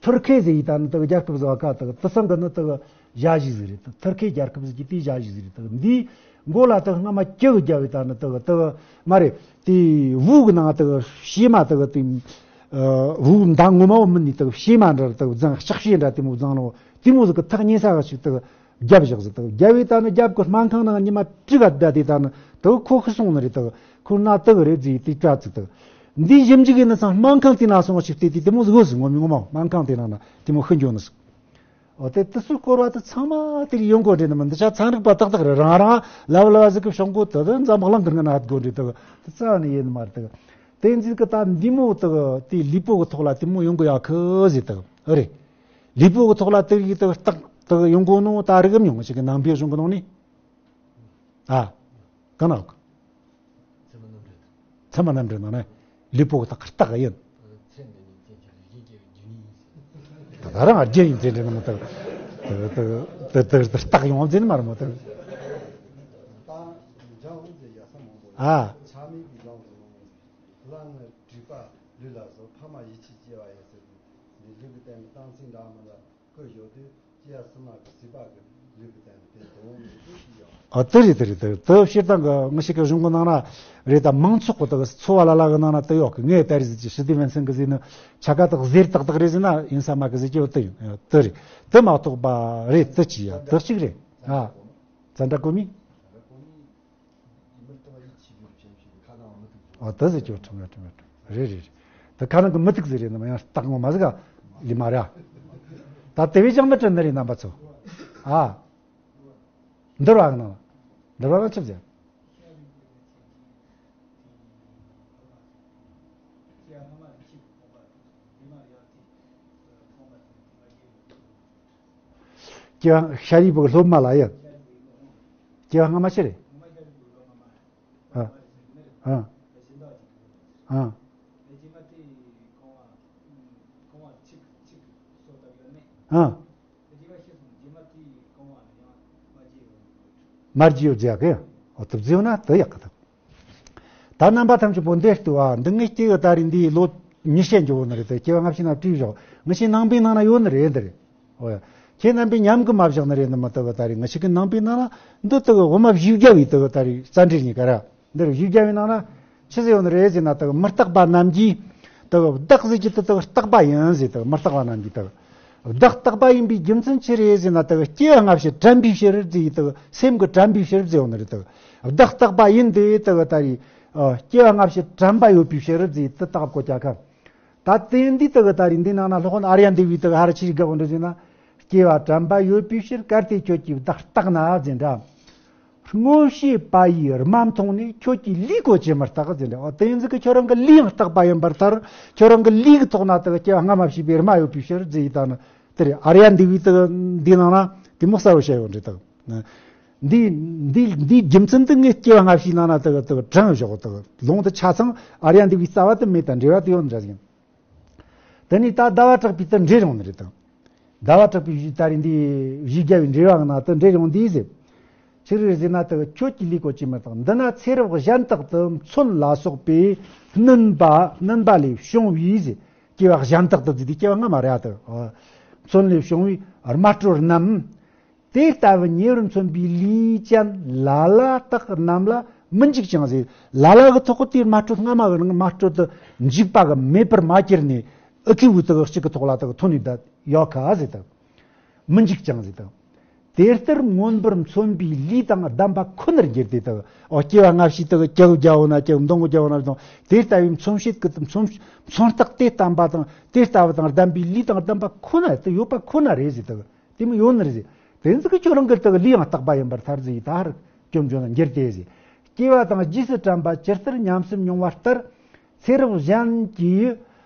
ཐུར་ཁེ་ཟེར་ཡི་ད་ནི་དག་རྒྱལ་ཁབ་ཟེར་བ་ཀ་དག་དུ་སང་གི་ནི་དག་ཞྭ་ཞིག་ཟིག་རེད་དག་ཐུར་ཁེ་རྒྱལ་ཁབ་ཟེར་གི་དེ་ཞྭ་ཞིག་ཟིག་རེད་དག་འདིའི་མགོ་ལ་དག་སྔ་མ་ཀྱི་གི་རྒྱབ་ཡི་ད་ནི་དག་དག་མ་རེད་དེ་བུ་གི་ནང་དག་བྱེ་མ་དག་དེ་བུ་མདའ་ངོ་མ་བོ་མིན་ནི་དག་བྱེ་མ་འདྲ་དག་བརྫངས་ལྕགས་བྱེ་འདྲ་དེ་མོ་བརྫངས་ནོ་དེ་མོ་ཟིག་གི་ཐག་ཉེ་ས་ག་ཞིག་དག་རྒྱབ་བཞག་ཟིག་དག་རྒྱབ་ཡི་ད་ནི་རྒྱབ་གི་སྨན་ཁང་ནང་ཉི་མ་དྲུག་ག་བསྡད་དེ་ད་ནི་དག་ཁོ་ཤི་སོང་ནི་རེད་དག་ཁོ་ན་དག་རེད་ཟིག་དེ་སྐྲ་ཚིག་དག་འདི་ཞིབ་འཇུག་ཡིན་ན་ཚང་སྨན་ཁང་དེ་ན་སོང་ཞིག་དེ་དེ་དེ་མོ་ཟིག་ཟིག་ངོ་མི་ངོ་མ་སྨན་ཁང་དེ་ནང་ན་དེ་མོ་ཤི་འགྱོ་ནི་ཟིག་འོ་དེ་དུ་སུ་སྐོར་བ་དུ་ཚང་མ་དེར་ཡོང་དགོ་འདྲེ་ནི་མི་འདི་ཆ་ཚན་རིག་པ་ཏག་ཏག་རེད། རང་རང་ལབ་ལབ་ཟིག་གི་བྱུང་གོ་དུ་དུ་འཛམ་བུ་གླིང་གི་ངན་ན་ཧད་དགོ་འདྲེ་དུ་དུ་རྩ་ནི་ཡིན་མ་རེད་དུ་དེ་འཛིན་གི་ད་འདི་མོ་དུ་དེ་ལུས་པོ་གི་ཐོག་ལ་དེ་མོ་ཡོང་གི་ཡ་ཁི་ཟིག་དུ་ཨ་རེད། ལུས་པོ་གི་ཐོག་ལ་དེ་ཡི་དུ་རྟག་དུ་ཡོང་གོ་ནོ་ད་རིག་གི་མྱོང་ཞིག་གི་ནང་པའི་གཞུང་གི་ནང་ནི། ཨ། གང་ན། ཚད་མ་རྣམ་འགྲེལ་ནང་ནས་ལུས་པོ་དག་རྟགས་ཡིན། ད་རང་རྒྱུ་ཡིན་ཚེ་འདྲེན་ནམ་དག་དག་རྟགས་ཡོང་བ་ཟེར་ནི་མ་རེད་མོ་དག་ཨ། ཨ་དེ་རེད་དེ་རེད་དེ་རེད། དེ་སྤྱིར་བཏང་གི་ངི་ཞིག་གི་གཞུང་གི་ནང་ན་རེད་ད། མང་ཚོགས་གི་དག་འཚོ་བ་ལ་ལ་གི་ནང་ན་དེ་ཡོད་གི་ངས་ད་རེས་ཟིག་ཞི་བདེ་ཕན་ཚུན་གི་ཟིག་ནི་ཆ་ག་དག་ཟེར་ཏག་ཏག་རེད་ཟིག་ན་ཡིན་ས་མ་གི་ཟིག་གི་དེ་ཡིན་དེ་རེད། དེ་མ་གཏོགས་པ་རེད་དེ་ཅི་ཡ་དེ་གཅིག་རེད་ཨ། ཙན་དྲ་གོ་མི། ཨོ་དེ་ཟེར་གྱི་ཁྲིམས་ཡོད་ཁྲིམས་ཡོད་ཁྲིམས་རེད་རེད་རེད། དེ་ཁ་ནང་གི་མི་ཐུག་ཟེར་རེད་ནམ་ཡང་རྟགས་ངོ་མ་ཟིག་ག་ལི་མ་ར། ད་དེ་བས་ཀྱང་མི་དྲན་ནི་རེད་རྣམ་པ་ཚོ། ཨ། འདིར་བ་གི་ནང་འདིར་བ་ལ་ཆི་ཟེར། སྐྱེ་བ་ཤ་རིའི་བུ་གི་སློབ་མ་ལ་ཡིན། སྐྱེ་བ་སྔ་མ་ཤི་རེད། ཨ། ཨ། ཨ། ཨ། མར་གྱི་ཡོད་ཟེར་གི་ཨོ་ཐུབ་ཟེར་ན་དེ་ཡག་གི། ད་རྣམ་པ་ཐམས་ཅད་པོ་འདིར་ལྟོས་ཨ། འདི་ངས་སྐྱེ་གི་ད་རེས་འདིའི་ལོ་ཉི་ཤུ་འགྱོ་ནི་རེད་དེ་སྐྱེ་བ་སྔ་ཕྱི་ན་བྲིས་བཞག་ངི་ཤེས་ནང་པའི་ནང་ན་ཡོད་ནི་རེད་འདི་རེད། ཨོ་ཡ། ཁྱེད་རྣམ་པས་ཉམས་གི་མ་བཞག་ནི་རེད་ནི་མི་དག་ད་རེས་ངི་ཤེས་གི་ནང་པའི་ནང་ན་འདི་དག་འོ་མ་བཞི་བརྒྱ་བའི་དག་ད་རེས་རྩ་འགྲེལ་གཉིས་ཀ་ར། འདིར་བཞི་བརྒྱ་བའི་ནང་ན་ཆི་ཟེར་ཡོད་ནི་རེད་ཟེར་ན་དག་མི་རྟག་པ་རྣམས་ཀྱིས་དག་བདག་ཟེར་གྱི་དེ་དག་རྟག་པ་ཡིན་ཟེར་དག་མི་རྟག་པ་རྣམས་ཀྱིས་དག་བདག་རྟག་པ་ཡིན་པའི་རྒྱུ་མཚན་ཆི་རེད་ཟེར་ན་དག་སྐྱེ་བ་སྔ་ཕྱི་དྲན་པའི་ཕྱིར་ཟེར་དག་སེམས་ཀྱི་དྲན་པའི་ཕྱིར་ཟེར་ཡོད་ནི་རེད་དག་བདག་རྟག་པ་ཡིན་ཏེ་དག་ད་རེས་སྐྱེ་བ་སྔ་ཕྱི་དྲན་པ་ཡོད་པའི་ཕྱིར་ཟེར་དེ་དག་གོ་ཀྱག་ག་ད་དེ་འདི་དག་ད་རེས་འདི་ནང་ན་སློབ་དཔོན་ཨཱརྱ་དེ་བའི་དག་ཧ་ར་ཆི་ཞིག་དགག་འདྲ་ཟེར་ན། སྐྱེ་བ་དྲན་པ་ཡོད་པའི་ཕྱིར་གལ་ཏེ་ཁྱོད་ཀྱིས་བདག་རྟག་ན་ཟེར་འདྲ། སྔོན་བྱས་པ་ཡིས་རྨ་མཐོང་ནས་ཁྱོད་ཀྱི་ལུས་གོ་ཅི་མི་རྟག་ཟེར་འདྲ། འོ་དེ་ཡིན་ཟིག་གི་ཁྱོད་རང་གི་ལུས་ཡང་རྟག་པ་ཡིན་པར་ཐལ། ཁྱོད་རང་གི་ལུས་ཀྱི་ཐོག་ན་དག་སྐྱེ་བ་སྔ་མ་བྱས་པའི་རྨ་ཡོད་པའི་ཕྱིར་ཟེར་ཡི་ད་ནི་དེ་རེད། ཨཱརྱ་དེ་བའི་དག་འདི་ནང་ན་དེ་མོ་གསལ་བོ་བཤད་ཡོད་འདྲ་དག་འདི་འདི་འདིའི་རྒྱུ་མཚན་དེ་ངས་སྐྱེ་བ་སྔ་ཕྱིའི་ནང་ན་དག་དག་དྲངས་བཞག་དག་ལུང་དེ་ཆ་ཚང་ཨཱརྱ་དེ་བའི་རྩ་བ་དེ་མེད་དང་འབྲེལ་བ་དེ་ཡོད་འདྲ་ཟིག་དེ་ནས་ད་ཟླ་བ་གྲགས་པའི་དེ་འགྲེལ་ཡོང་ནི་རེད་དང་། ཟླ་བ་གྲགས་པའི་ད་རེས་འདི་བཞི་བརྒྱ་བའི་འགྲེལ་བའི་ནང་དུ་འགྲེལ་ཡོང་འདི་ཟེར། ཆི་རེད་ཟེར་ན་དེ་ཁྱོད་ཀྱི་ལུས་གོ་ཅི་མི་རྟག་འདི་ན་ཚེ་རབས་གཞན་དག་ཏུ་མཚོན་ལ་སོགས་པའི་བསྣུན་པ་བསྣུན་པ་ལས་བྱུང་བའི་ཟེར། སྐྱེ་བ་གཞན་དག་ཏུ་ཟེར་དེ་སྐྱེ་བ་སྔ་མ་རེད་དེ། མཚོན་ལས་བྱུང་བའི་རྨ་སྤྲོད་རྣམས། དེ་ལྟ་བུ་ཉེ་བར་མཚོན་པའི་ལུས་ཅན་ལ་ལ་དག་རྣམས་ལ་མི་འཇིགས་ཅིང་ཟེར། ལ་ལ་གི་ཐོག་གི་དེའི་རྨ་སྤྲོད་སྔ་མ་གི་རྨ་སྤྲོད་དུ་འཇིགས་པ་གི་མེད་པར་མ་གྱུར་ནས་ཨི་ཁི་བུ་དག་གཅིག་གི་ཐོག་ལ་དག་ཐོན་ནས་བསྡད་ཡོད་ཁ་ཟེར་དང་། མི་འཇིགས་ཅིང་ཟེར་དང་། དེ་ལྟར་མངོན་པར་མཚོན་པའི་ལུས་དང་ལྡན་པ་ཁོ་ནར་འགྱུར་ཏེ། དག་ཨོ་སྐྱེ་བ་སྔ་ཕྱི་དག་སྐྱེ་བོ་རྒྱལ་བོ་ན་སྐྱེ་བོ་འདོང་གི་རྒྱལ་བོ་ན་འདོང་། དེ་ལྟ་བུའི་མཚོན་བྱེད་ཀྱི་མཚོན་མཚོན་རྟགས་དེ་བསྟན་པ་དང་དེ་ལྟ་བུ་དང་ལྡན་པའི་ལུས་དང་ལྡན་པ་ཁོ་ན་དེ་ཡོད་པ་ཁོ་ན་རེད་ཟེར། དག་དེ་མོ་ཡོད་ནི་རེད་ཟེར། དེ་ཚོ་གི་ཁྱོད་རང་གི་དག་ལུས་ཡང་རྟག་པ་ཡིན་པར་ཐལ་ཟེར། ད་ཧར་སྐྱོན་བརྗོད་ན་འགྱུར་ཏེ་ཟེར། སྐྱེ་བ་དང་རྗེས་སུ་དྲན་པ་ཇི་ལྟར་ཉམས་སུ་མྱོང་བ་ལྟར། ཚེ་རབས་གཞན་གྱི་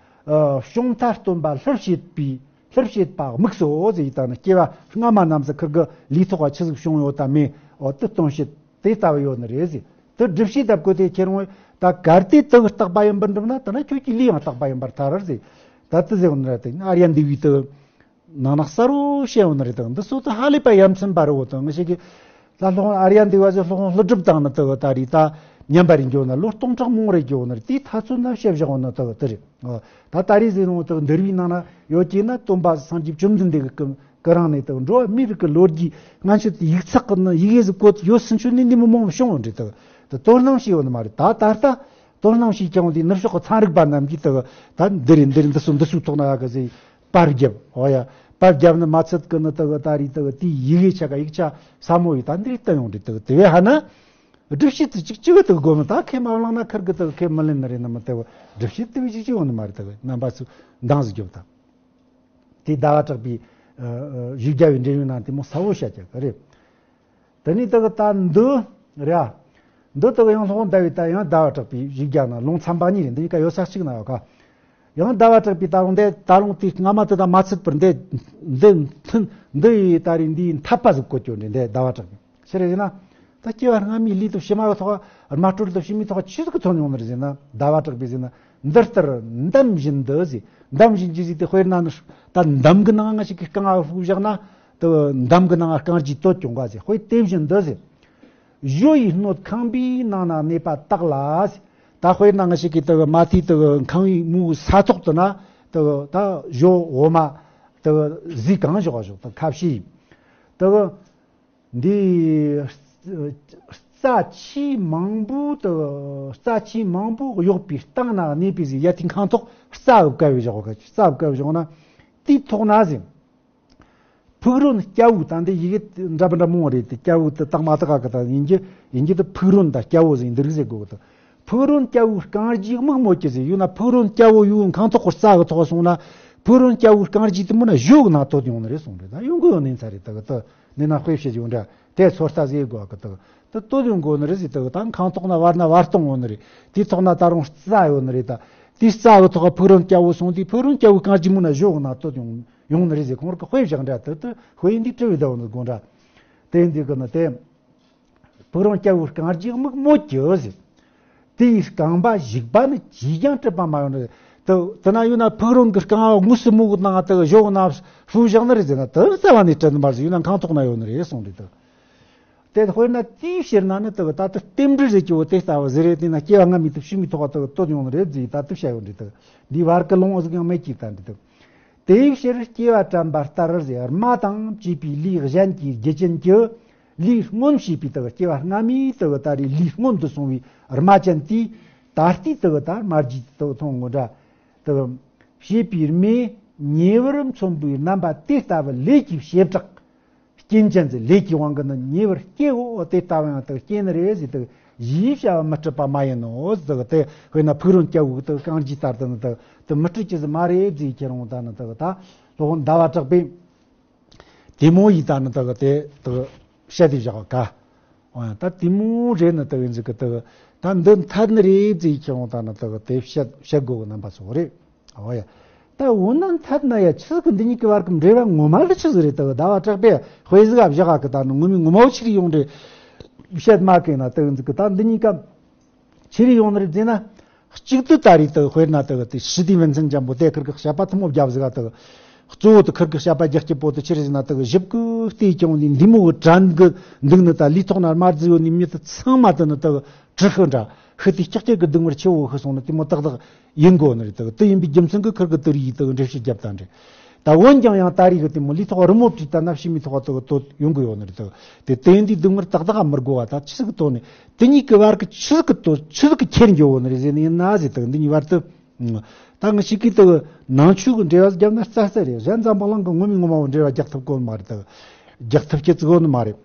ཨ་བྱུང་མཐའ་སྟོན་པ་སླུ་བྱེད་པའི་སླུ་བྱེད་པ་དམིགས་སོ་ཟེར། ཡི་དང་ནི་སྐྱེ་བ་སྔ་མ་རྣམས་སུ་ཁིར་གི་ལུས་ཐོག་ག་ཆི་ཟིག་བྱུང་ཡོད་དམ་མེད། འོ་དེ་སྟོན་བྱེད་དེ་ལྟ་བུ་ཡོད་ནི་རེད་ཟེར། དེ་སྒྲུབ་བྱེད་ལྟ་བུ་དེ་ཁྱེད་རང་ད་གལ་ཏེ་དེ་གི་རྟག་པ་ཡིན་པར་འགྲུབ་ན་དེ་ན་ཁྱོད་ཀྱི་ལུས་ཡང་རྟག་པ་ཡིན་པར་ཐལ་ཟེར། ད་དེ་ཟེར་ཡོད་ནི་རེད། དེ་ཨཱརྱ་འདུལ་བའི་དེ་ནང་ན་གསལ་བོ་བཤད་ཡོད་ནི་རེད། དང་འདི་ཚོ་ད་ཧ་ལས་པ་ཡ་མཚན་པ་རེད། འོ་དང་ངི་ཞིག་གིས་ད་སློབ་དཔོན་ཨཱརྱ་འདུལ་བ་ཟེར། སློབ་དཔོན་ཀླུ་སྒྲུབ་དང་ནི་དེ་གི་ད་རེས་ད་མཉམ་པ་རེད་འགྱོ་ན་ལོ་སྟོང་ཕྲག་མང་རེད་འགྱོ་ནི་རེད། དེའི་ཐ་ཚོད་ན་བཤད་བཞག་ཡོད་ནི་དེ་གི་དེ་རེད། ཨོ། ད་ད་རེས་ཟེར་ནོ་དེ་གི་འདུལ་བའི་ནང་ན་ཡོད་ཀྱི་ན་སྟོན་པ་སངས་རྒྱས་བཅོམ་ལྡན་འདས་ཀྱི་སྐུ་སྐུ་རིང་ནས་དེ་གི་འགྲོ་བ་མིའི་རིགས་ཀྱི་ལོ་རྒྱུས་སྔ་ཕྱི་དེ་ཡིག་ཚགས་ཀྱི་ནི་ཡི་གེ་ཟིག་བཀོད་ཡོད་ཟིན་ཆོད་ནི་འདི་མི་མང་བོ་བྱུང་ཡོད་རེད། དེ་གི་དེ་དོ་སྣང་བྱས་ཡོད་ནི་མ་རེད། ད་ད་ལྟ་དོ་སྣང་བྱས་ཀྱང་དེ་ནུབ་ཕྱོགས་ཀྱི་ཚན་རིག་པ་རྣམས་ཀྱིས་དེ་གི་ད་འདི་རེད་འདི་རེད་འདི་སུ་འདི་སུ་ཐོག་ན་ཡག་གི་ཟེར། པར་བརྒྱབ། འོ་ཡ། པར་བརྒྱབ་ནི་མ་ཚད་ཀི་ནི་དེ་གི་ད་རེས་དེ་གི་དེའི་ཡི་གེ་ཆ་ག་ཡིག་ཆ་ཟབ་མོ་ཡིས་ད་འདིར་བསྟན་ཡོང་རེད། དེ་གི་དེ་བས་ཧ་ན། སྒྲུབ་བྱེད་དེ་གཅིག་གཅིག་གི་དེ་གི་དགོས་མི་ད་ཁས་མ་བླངས་ན་ཁིར་གི་དེ་གི་ཁས་མི་ལེན་ནི་རེད། ནི་མི་དེ་གི་སྒྲུབ་བྱེད་དེ་བས་གཅིག་གཅིག་ཡོང་ནི་མ་རེད། དེ་གི་རྣམ་པ་ཚོ་འདང་ཟིག་རྒྱོབ་དང་། དེ་ཟླ་བ་གྲགས་པའི་ཨ་ཨ་བཞི་བརྒྱ་པའི་འབྲེལ་ཡོད་ནང་དེ་མོ་ཟབ་བོ་བཤད་ཀྱི་རེད། དེ་ནས་དེ་གི་ད་འདི་རེད། འདི་དེ་གི་ཡང་སློབ་དཔོན་ཟླ་བའི་ད་ཡང་ཟླ་བ་གྲགས་པའི་བཞི་བརྒྱ་ན་ལུང་ཚན་པ་གཉིས་རེད། འདི་གཉིས་ཀ་ཡོད་ས་གཅིག་ན་ཡོད་ཀ། ཡང་ཟླ་བ་གྲགས་པའི་ད་ལུང་འདི་ད་ལུང་དེ་སྔ་མ་དེ་དང་མ་ཚུད་པར་འདི་འདི་མཐུན་འདི་ཡི་ད་རེས་འདིའི་འཐད་པ་ཟིག་བཀོད་ཀྱོ་འདྲ། འདི་ཟླ་བ་གྲགས་པའི་ཕྱིར་ཡིན་ན། ད་སྐྱེ་བ་སྔ་མའི་ལུས་དང་ཕྱི་མ་གི་ཐོག་རྨ་སྤྲོད་དང་ཕྱི་མའི་ཐོག་ཆི་ཟིག་གི་ཐོན་ཡོང་ནི་རེད་ཟེར་ན། ཟླ་བ་གྲགས་པས་ཟེར་ན། འདི་ལྟར་འདམ་བཞིན་དུ་ཟེར། འདམ་བཞིན་གྱི་ཟེར་དེ་དཔེར་ན་ནི་ད་འདམ་གི་ནང་ང་ཞིག་གི་རྐང་བ་ཧྲུག་བཞག་ན། དེ་འདམ་གི་ནང་ང་རྐང་རྗེས་དོད་ཀྱོང་ག་ཟེར། དཔེ་དེ་བཞིན་དུ་ཟེར། གཞོ་ཡི་སྣོད་ཁང་པའི་ནང་ན་གནས་པ་དག་ལ་ཟེར། ད་དཔེར་ན་ང་ཞིག་གི་དེ་མ་ཐིག་དེ་ཁང་བའི་མུའུ་ས་ཐོག་ཏུ་ན་དེ་ད་གཞོ་འོ་མ་དེ་ཟས་གང་བཞག་བཞག་དེ་ཁ་ཕྱེ་ཡིན་དེ། འདི་རྩྭ་ཆེས་མང་པོ་དུ་རྩྭ་ཆེས་མང་པོ་གཡོགས་པའི་སྟེང་ན་གནས་པའི་ཟིག་ཡ་དེའི་ཁང་ཐོག་རྩྭ་བབ་ཀ་བའི་བཞག་ག་རྩྭ་བབ་ཀ་བའི་བཞག་ན་དེའི་ཐོག་ན་ཟིག་ཕུག་རོན་སྐྱ་བོ། ད་འདི་ཡི་གེ་འདྲ་པ་འདྲ་མང་བ་རེད། དེ་སྐྱ་བོ་དེ་དག་མ་དག་ག་གི་ད་ཡིན་གྱི་ཡིན་གྱི་དེ་ཕུག་རོན་ད་སྐྱ་བོ་ཟིག་འདི་རིགས་ཟེར་དགོས་གི་ད། ཕུག་རོན་སྐྱ་བོའི་རྐང་རྗེས་མིག་རྨོ་གི་ཟེར་ཡོད་ན། ཕུག་རོན་སྐྱ་བོ་ཡོད་ཁང་ཐོག་གི་རྩྭ་གི་ཐོག་སོང་ན། ཕུག་རོན་སྐྱ་བོའི་རྐང་རྗེས་དེ་མོ་ན་གཞོ་གི་ནང་དོད་ཡོང་ནི་རེད་གསུངས་རེད། ད་ཡོང་གི་ཡོད་ནི་ཚ་རེད། ད་གི་ད་འདི་ན་དཔེ་བཤད་ཡོད་འདྲ། དེ་ཚོད་ལྟ་ཟེར་དགོས་གི་ད་གི་ད་དོད་ཡོང་དགོས་ནི་རེད་ཟེར། ད་གི་ད་ཁང་ཐོག་ན་བར་ན་བར་སྟོང་ཡོད་ནི་རེད། དེའི་ཐོག་ན་ད་རུང་རྩྭ་ཡོད་ནི་རེད། ད་དེའི་རྩྭ་གི་ཐོག་གི་ཕུག་རོན་སྐྱ་བོ་སོང་དུས་ཕུག་རོན་སྐྱ་བོའི་རྐང་རྗེས་མོ་ན་གཞོ་གི་ནང་དོད་ཡོང་ཡོང་ནི་རེད་ཟེར། ཁོང་རང་གི་དཔེ་བཞག་འདྲ། ད་ད་དཔེ་ཡིན་དུས་དྲི་བའི་ཟླ་བོ་ནི་དགོས་འདྲ། དེ་ཡིན་དུས་གི་ན་དེ། ཕུག་རོན་སྐྱ་བོའི་རྐང་རྗེས་མིག་རྨོ་གི་ཟེར། དེའི་རྐང་པ་ཞིག་པ་ནི་ཅིས་ཀྱང་གྲུབ་པ་མ་ཡོང་ནི། དེ་དེ་ན་ཡོད་ན་ཕུག་རོན་གྱི་རྐང་བ་དངོས་སུ་མོ་གི་ནང་དེ་གཞོགས་ན་ཧྲུལ་བཞག་ནི་རེད་ཟེར་ན། དེ་རྩ་བ་ནས་གྲུབ་ནི་མ་རེད་ཟེར། ཡོད་ན་ཁང་ཐོག་ན་ཡོད་ནི་རེད་གསུངས་རེད་དེ། དེ་དཔེར་ན་དེའི་ཕྱིར་ན་ནི་དེ་ད་ལྟ་རྟེན་འབྲེལ་ཟེར་གྱི་བོ་དེ་ལྟ་བུ་ཟེར་རེད། དེ་ན་སྐྱེ་བ་སྔ་མའི་དེ་ཕྱི་མའི་ཐོག་ཏུ་དོད་ཡོང་ནི་རེད་ཟེར་ད་དེ་བཤད་ཡོད་རེད་དེ། འདི་བར་གི་ལུང་ཟིག་ཡང་མེད་ཀྱི་ད་འདི་དེ། དེའི་ཕྱིར་སྐྱེ་བ་དྲན་པ་ལྟར་ཟེར། རྨ་དང་བཅས་པའི་ལུས་གཞན་གྱི་རྒྱུ་ཅན་གྱི་ལུས་མངོན་བྱས་པའི་དག་སྐྱེ་བ་སྔ་མའི་དག་ད་རེས་ལུས་མངོན་དུ་སོང་བའི་རྨ་ཅན་དེས་ད་ལྟའི་དག་ད་རྨ་རྒྱུད་དུ་མཐོང་ངོ་འདྲ། དག་བྱས་པའི་རྨས་ཉེ་བར་མཚོན་པའི་རྣམ་པ་དེ་ལྟ་བུ་ལས་ཀྱི་བྱེ་བྲག་རྐྱེན་ཅན་ཟེར། ལས་ཀྱི་དབང་གིས་ནི་ཉེ་བར་སྐྱེའོ། དེ་ལྟ་བུ་ཡང་དག་སྐྱེ་ནི་རེད་ཟེར། དག་ཞེས་བྱ་བ་མི་སྲིད་པ་མ་ཡིན་ནོ། དག་དེ་དཔེར་ན་ཕུག་རོན་སྐྱ་བོའི་དག་རྐང་རྗེས་ལྟར་དུ་ནི་དག་དེ་མི་སྲིད་ཀྱི་ཟེར་མ་རེད་ཟེར། ཁྱེད་རང་ད་ནི་དག་ད་སློབ་དཔོན་ཟླ་བ་གྲགས་པས་དེ་མོ་ཡིས་ད་ནི་དག་དེ་དག་བཤད་དེ་བཞག་ག། འོ་ཡང་ད་དེ་མོ་རེད་ནི་དག་ཡིན་ཟིག་གི་དག་ད་འདི་འཐད་ནི་རེད་ཟེར། ཁྱེད་རང་ད་ནི་དག་དེ་བཤད་བཤད་དགོས་གི་རྣམ་པ་ཚོ་རེད། འོ་ཡ། ད་འོ་ན་འཐད་ན་ཡ་ཆི་ཟིག་གི་འདི་གཉིས་ཀྱི་བར་གྱི་འབྲེལ་བ་ངོ་མ་ལ་ཆི་ཟིག་རེད། ད་ཟླ་བ་གྲགས་པས་དཔེ་ཟིག་ག་བཞག་གི་ད་ནི་ངོ་མའི་ངོ་མ་བོ་ཆི་རེད་ཡོང་རེད་བཤད་མ་གི་ན། ད་འདི་གི་ད་འདི་གཉིས་ཀ་ཆི་རེད་ཡོང་ནི་རེད་ཟེར་ན། གཅིག་ཏུ་ད་རེས་ད་དཔེར་ན་ད་དེ་ཞི་བདེ་བིན་ཚན་ཅན་པོ་དེ་ཁིར་གི་བཤད་པ་ཐུན་མོང་བརྒྱབ་ཟིག་ག། ད་གཙོ་བོ་དེ་ཁིར་གི་བཤད་པ་རྒྱག་སྐྱིད་པོ་དེ་ཆི་རེད་ཟེར་ན། ད་ཞིབ་གི་བལྟས་ཀྱང་འདི་འདི་མོ་གི་དྲན་གི་འདུག་ནི། ད་ལུས་ཐོག་ན་རྨ་རྫི་ཡོད་ནི་མྱི་དེ་ཚང་མ་དེ་ནི་ད་དྲི་ཤི་འདྲ་ཤི་དེ་ལྕགས་ཀྱི་གི་སྡུག་བསྔལ་ཆེ་བོ་ཤི་སོང་ནི་དེ་མོ་ཏག་ཏག་ཡིན་དགོས་ནི་རེད། དག་དེ་ཡིན་པའི་རྒྱུ་མཚན་གྱིས་ཁིར་གི་དེ་རིགས་ཡིས་དག་འགྲེལ་བཤད་བརྒྱབ་ད་འདྲ། ད་འོན་ཀྱང་ཡང་ད་རེས་གི་དེ་མོ་ལུས་ཐོག་རི་མོ་བྲིས་ད་ན་ཕྱི་མའི་ཐོག་དག་དོད་ཡོང་གི་ཡོད་ནི་རེད། དག་དེ་དེ་ཡིན་དུས་སྡུག་བསྔལ་ཏག་ཏག་མི་དགོས་བ། ད་ཆི་ཟིག་གི་དོད་ནི་དེ་གཉིས་ཀྱི་བར་གི་ཆི་ཟིག་གི་དོད་ཆི་ཟིག་གི་ཁྱེར་འགྱོ་བོ་ནི་རེད་ཟེར་ནི་ཡིན་ན་ཟེར། དག་འདི་གཉིས་བར་དུ་ད་ང་ཞིག་གིས་དག་ནང་ཆོས་གི་འགྲེལ་བ་བརྒྱབ་ན་རྩ་རྩ་རེད། གཞན་འཛམ་བུ་གླིང་གི་ངོ་མའི་ངོ་མ་བོ་འགྲེལ་བ་རྒྱག་ཐུབ་གོ་མ་རེད། དག་ རྒྱག་ཐུབ་ཀྱི་ཙི་གོ་ནི་མ་རེད།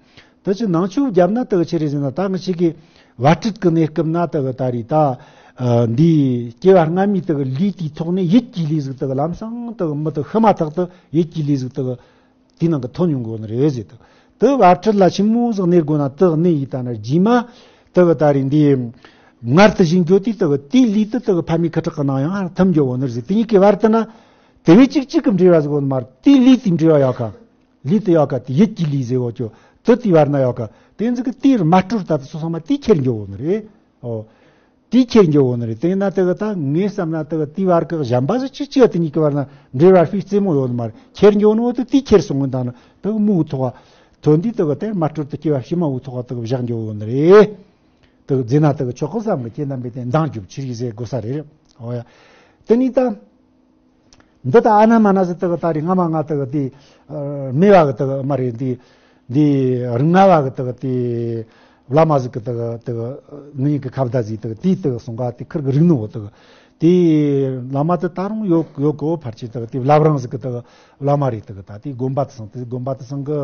ད་ཅི་ནང་ཆོས་བརྒྱབ་ན་དག་ཆི་རེད་ཟེར་ན། ད་ང་ཅིག་གི་བར་སྤྲུལ་གི་གནས་སྐབས་ན་དག་ད་རེད་ད། ཨ། འདི་སྐྱེ་བ་སྔ་མའི་དག་ལས་དེའི་ཐོག་ནས་ཡིད་ཀྱི་ལས་ཟིག་དག་ལམ་སང་དག་མི་དག་ཤི་མ་ཐག་ཏུ་ཡིད་ཀྱི་ལས་ཟིག་དག་དེའི་ནང་གི་ཐོན་ཡོང་གོ་ནི་རེད་ཟེར། དག་དེ་བར་སྤྲུལ་ལ་ཆི་མོ་ཟིག་གནས་དགོས་ན་དག་གནས་ཡིན། ད་ན་རྗེས་མ་དག་ད་རེད་འདི་མངལ་དུ་བཞེས་འགྱོ་དུས་དག་དེའི་ལས་དེ་དག་ཕ་མའི་ཁུ་ཁྲག་གི་ནང་ཡང་ཐིམ་འགྱོ་གོ་ནི་རེད་ཟེར། དེ་གཉིས་ཀའི་བར་དུ་ན་དེ་བས་གཅིག་གཅིག་གི་འབྲེལ་བ་ཟིག་གོ་ནི་མ་རེད། དེའི་ལས་དེའི་འབྲེལ་བ་ཡོད་ག་ལས་དེ་ཡོད་ག་དེ་ཡིད་ཀྱི་ལས་ཟེར་བོ་ཅོ། དེ་དེའི་བར་ན་ཡོད་ག་དེ་ཚིག་གི་དེའི་རྨ་སྤྲུལ་ད་དེ་སོ་སོ་མ་དེ་ཁྱེར་འགྱོ་བོ་ནི་རེད། ཨོ། དེ་ཁྱེར་འགྱོ་བོ་ནི་རེད། དེ་ན་དེ་གི་ད་ངས་བསམ་ན་དེ་གི་དེའི་བར་གི་གཞན་པ་ཟིག་ཅིག་ཅིག་དེ་གཉིས་ཀྱི་བར་ན་འབྲེལ་བ་སྤུས་རྩེ་མོ་ཡོད་ནི་མ་རེད། ཁྱེར་འགྱོ་ནི་བོ་དེ་དེ་ཁྱེར་སོང་གི་ད་ནི་དེ་གི་མོའི་ཐོག་ག་ཐོན་དུས་དེ་གི་དེ་རྨ་སྤྲུལ་དེ་སྐྱེ་བ་ཕྱི་མ་བོའི་ཐོག་ག་དེ་གི་བཞག་འགྱོ་བོ་ནི་རེད། དེ་གི་རྫས་ན་དེ་གི་ཆོག་གི་བསམ་གི་ཁྱེད་རྣམ་པས་དེ་འདང་རྒྱོབ་ཆི་རིགས་ཟེར་དགོས་ས་རེད། ཨོ་ཡ། དེ་ནི་ད། འདི་ད་ཨ་ན་མ་ན་ཟིག་དག་ད་རེད། སྔ་མ་ང་དག་དེ་སྨེ་བ་གི་དག་མ་རེད། འདི་འདི་རིགས་ལྔ་བ་གི་དག་དེ་བླ་མ་ཟིག་གི་དག་དག་ངེད་གཉིས་ཀྱི་ཁ་བརྡ་ཟིག་དག་དེའི་དག་སོང་ག་དེ་ཁིར་གི་རིག་ནོ་དག་དེ་བླ་མ་དེ་ད་རུང་ཡོད་ཡོད་གོ་ཕར་ཆེ་དག་དེ་བླ་བྲང་ཟིག་གི་དག་བླ་མ་རེད། དག་ད་དེ་དགོན་པ་དེ་སང་དེ་དགོན་པ་དེ་སང་གི་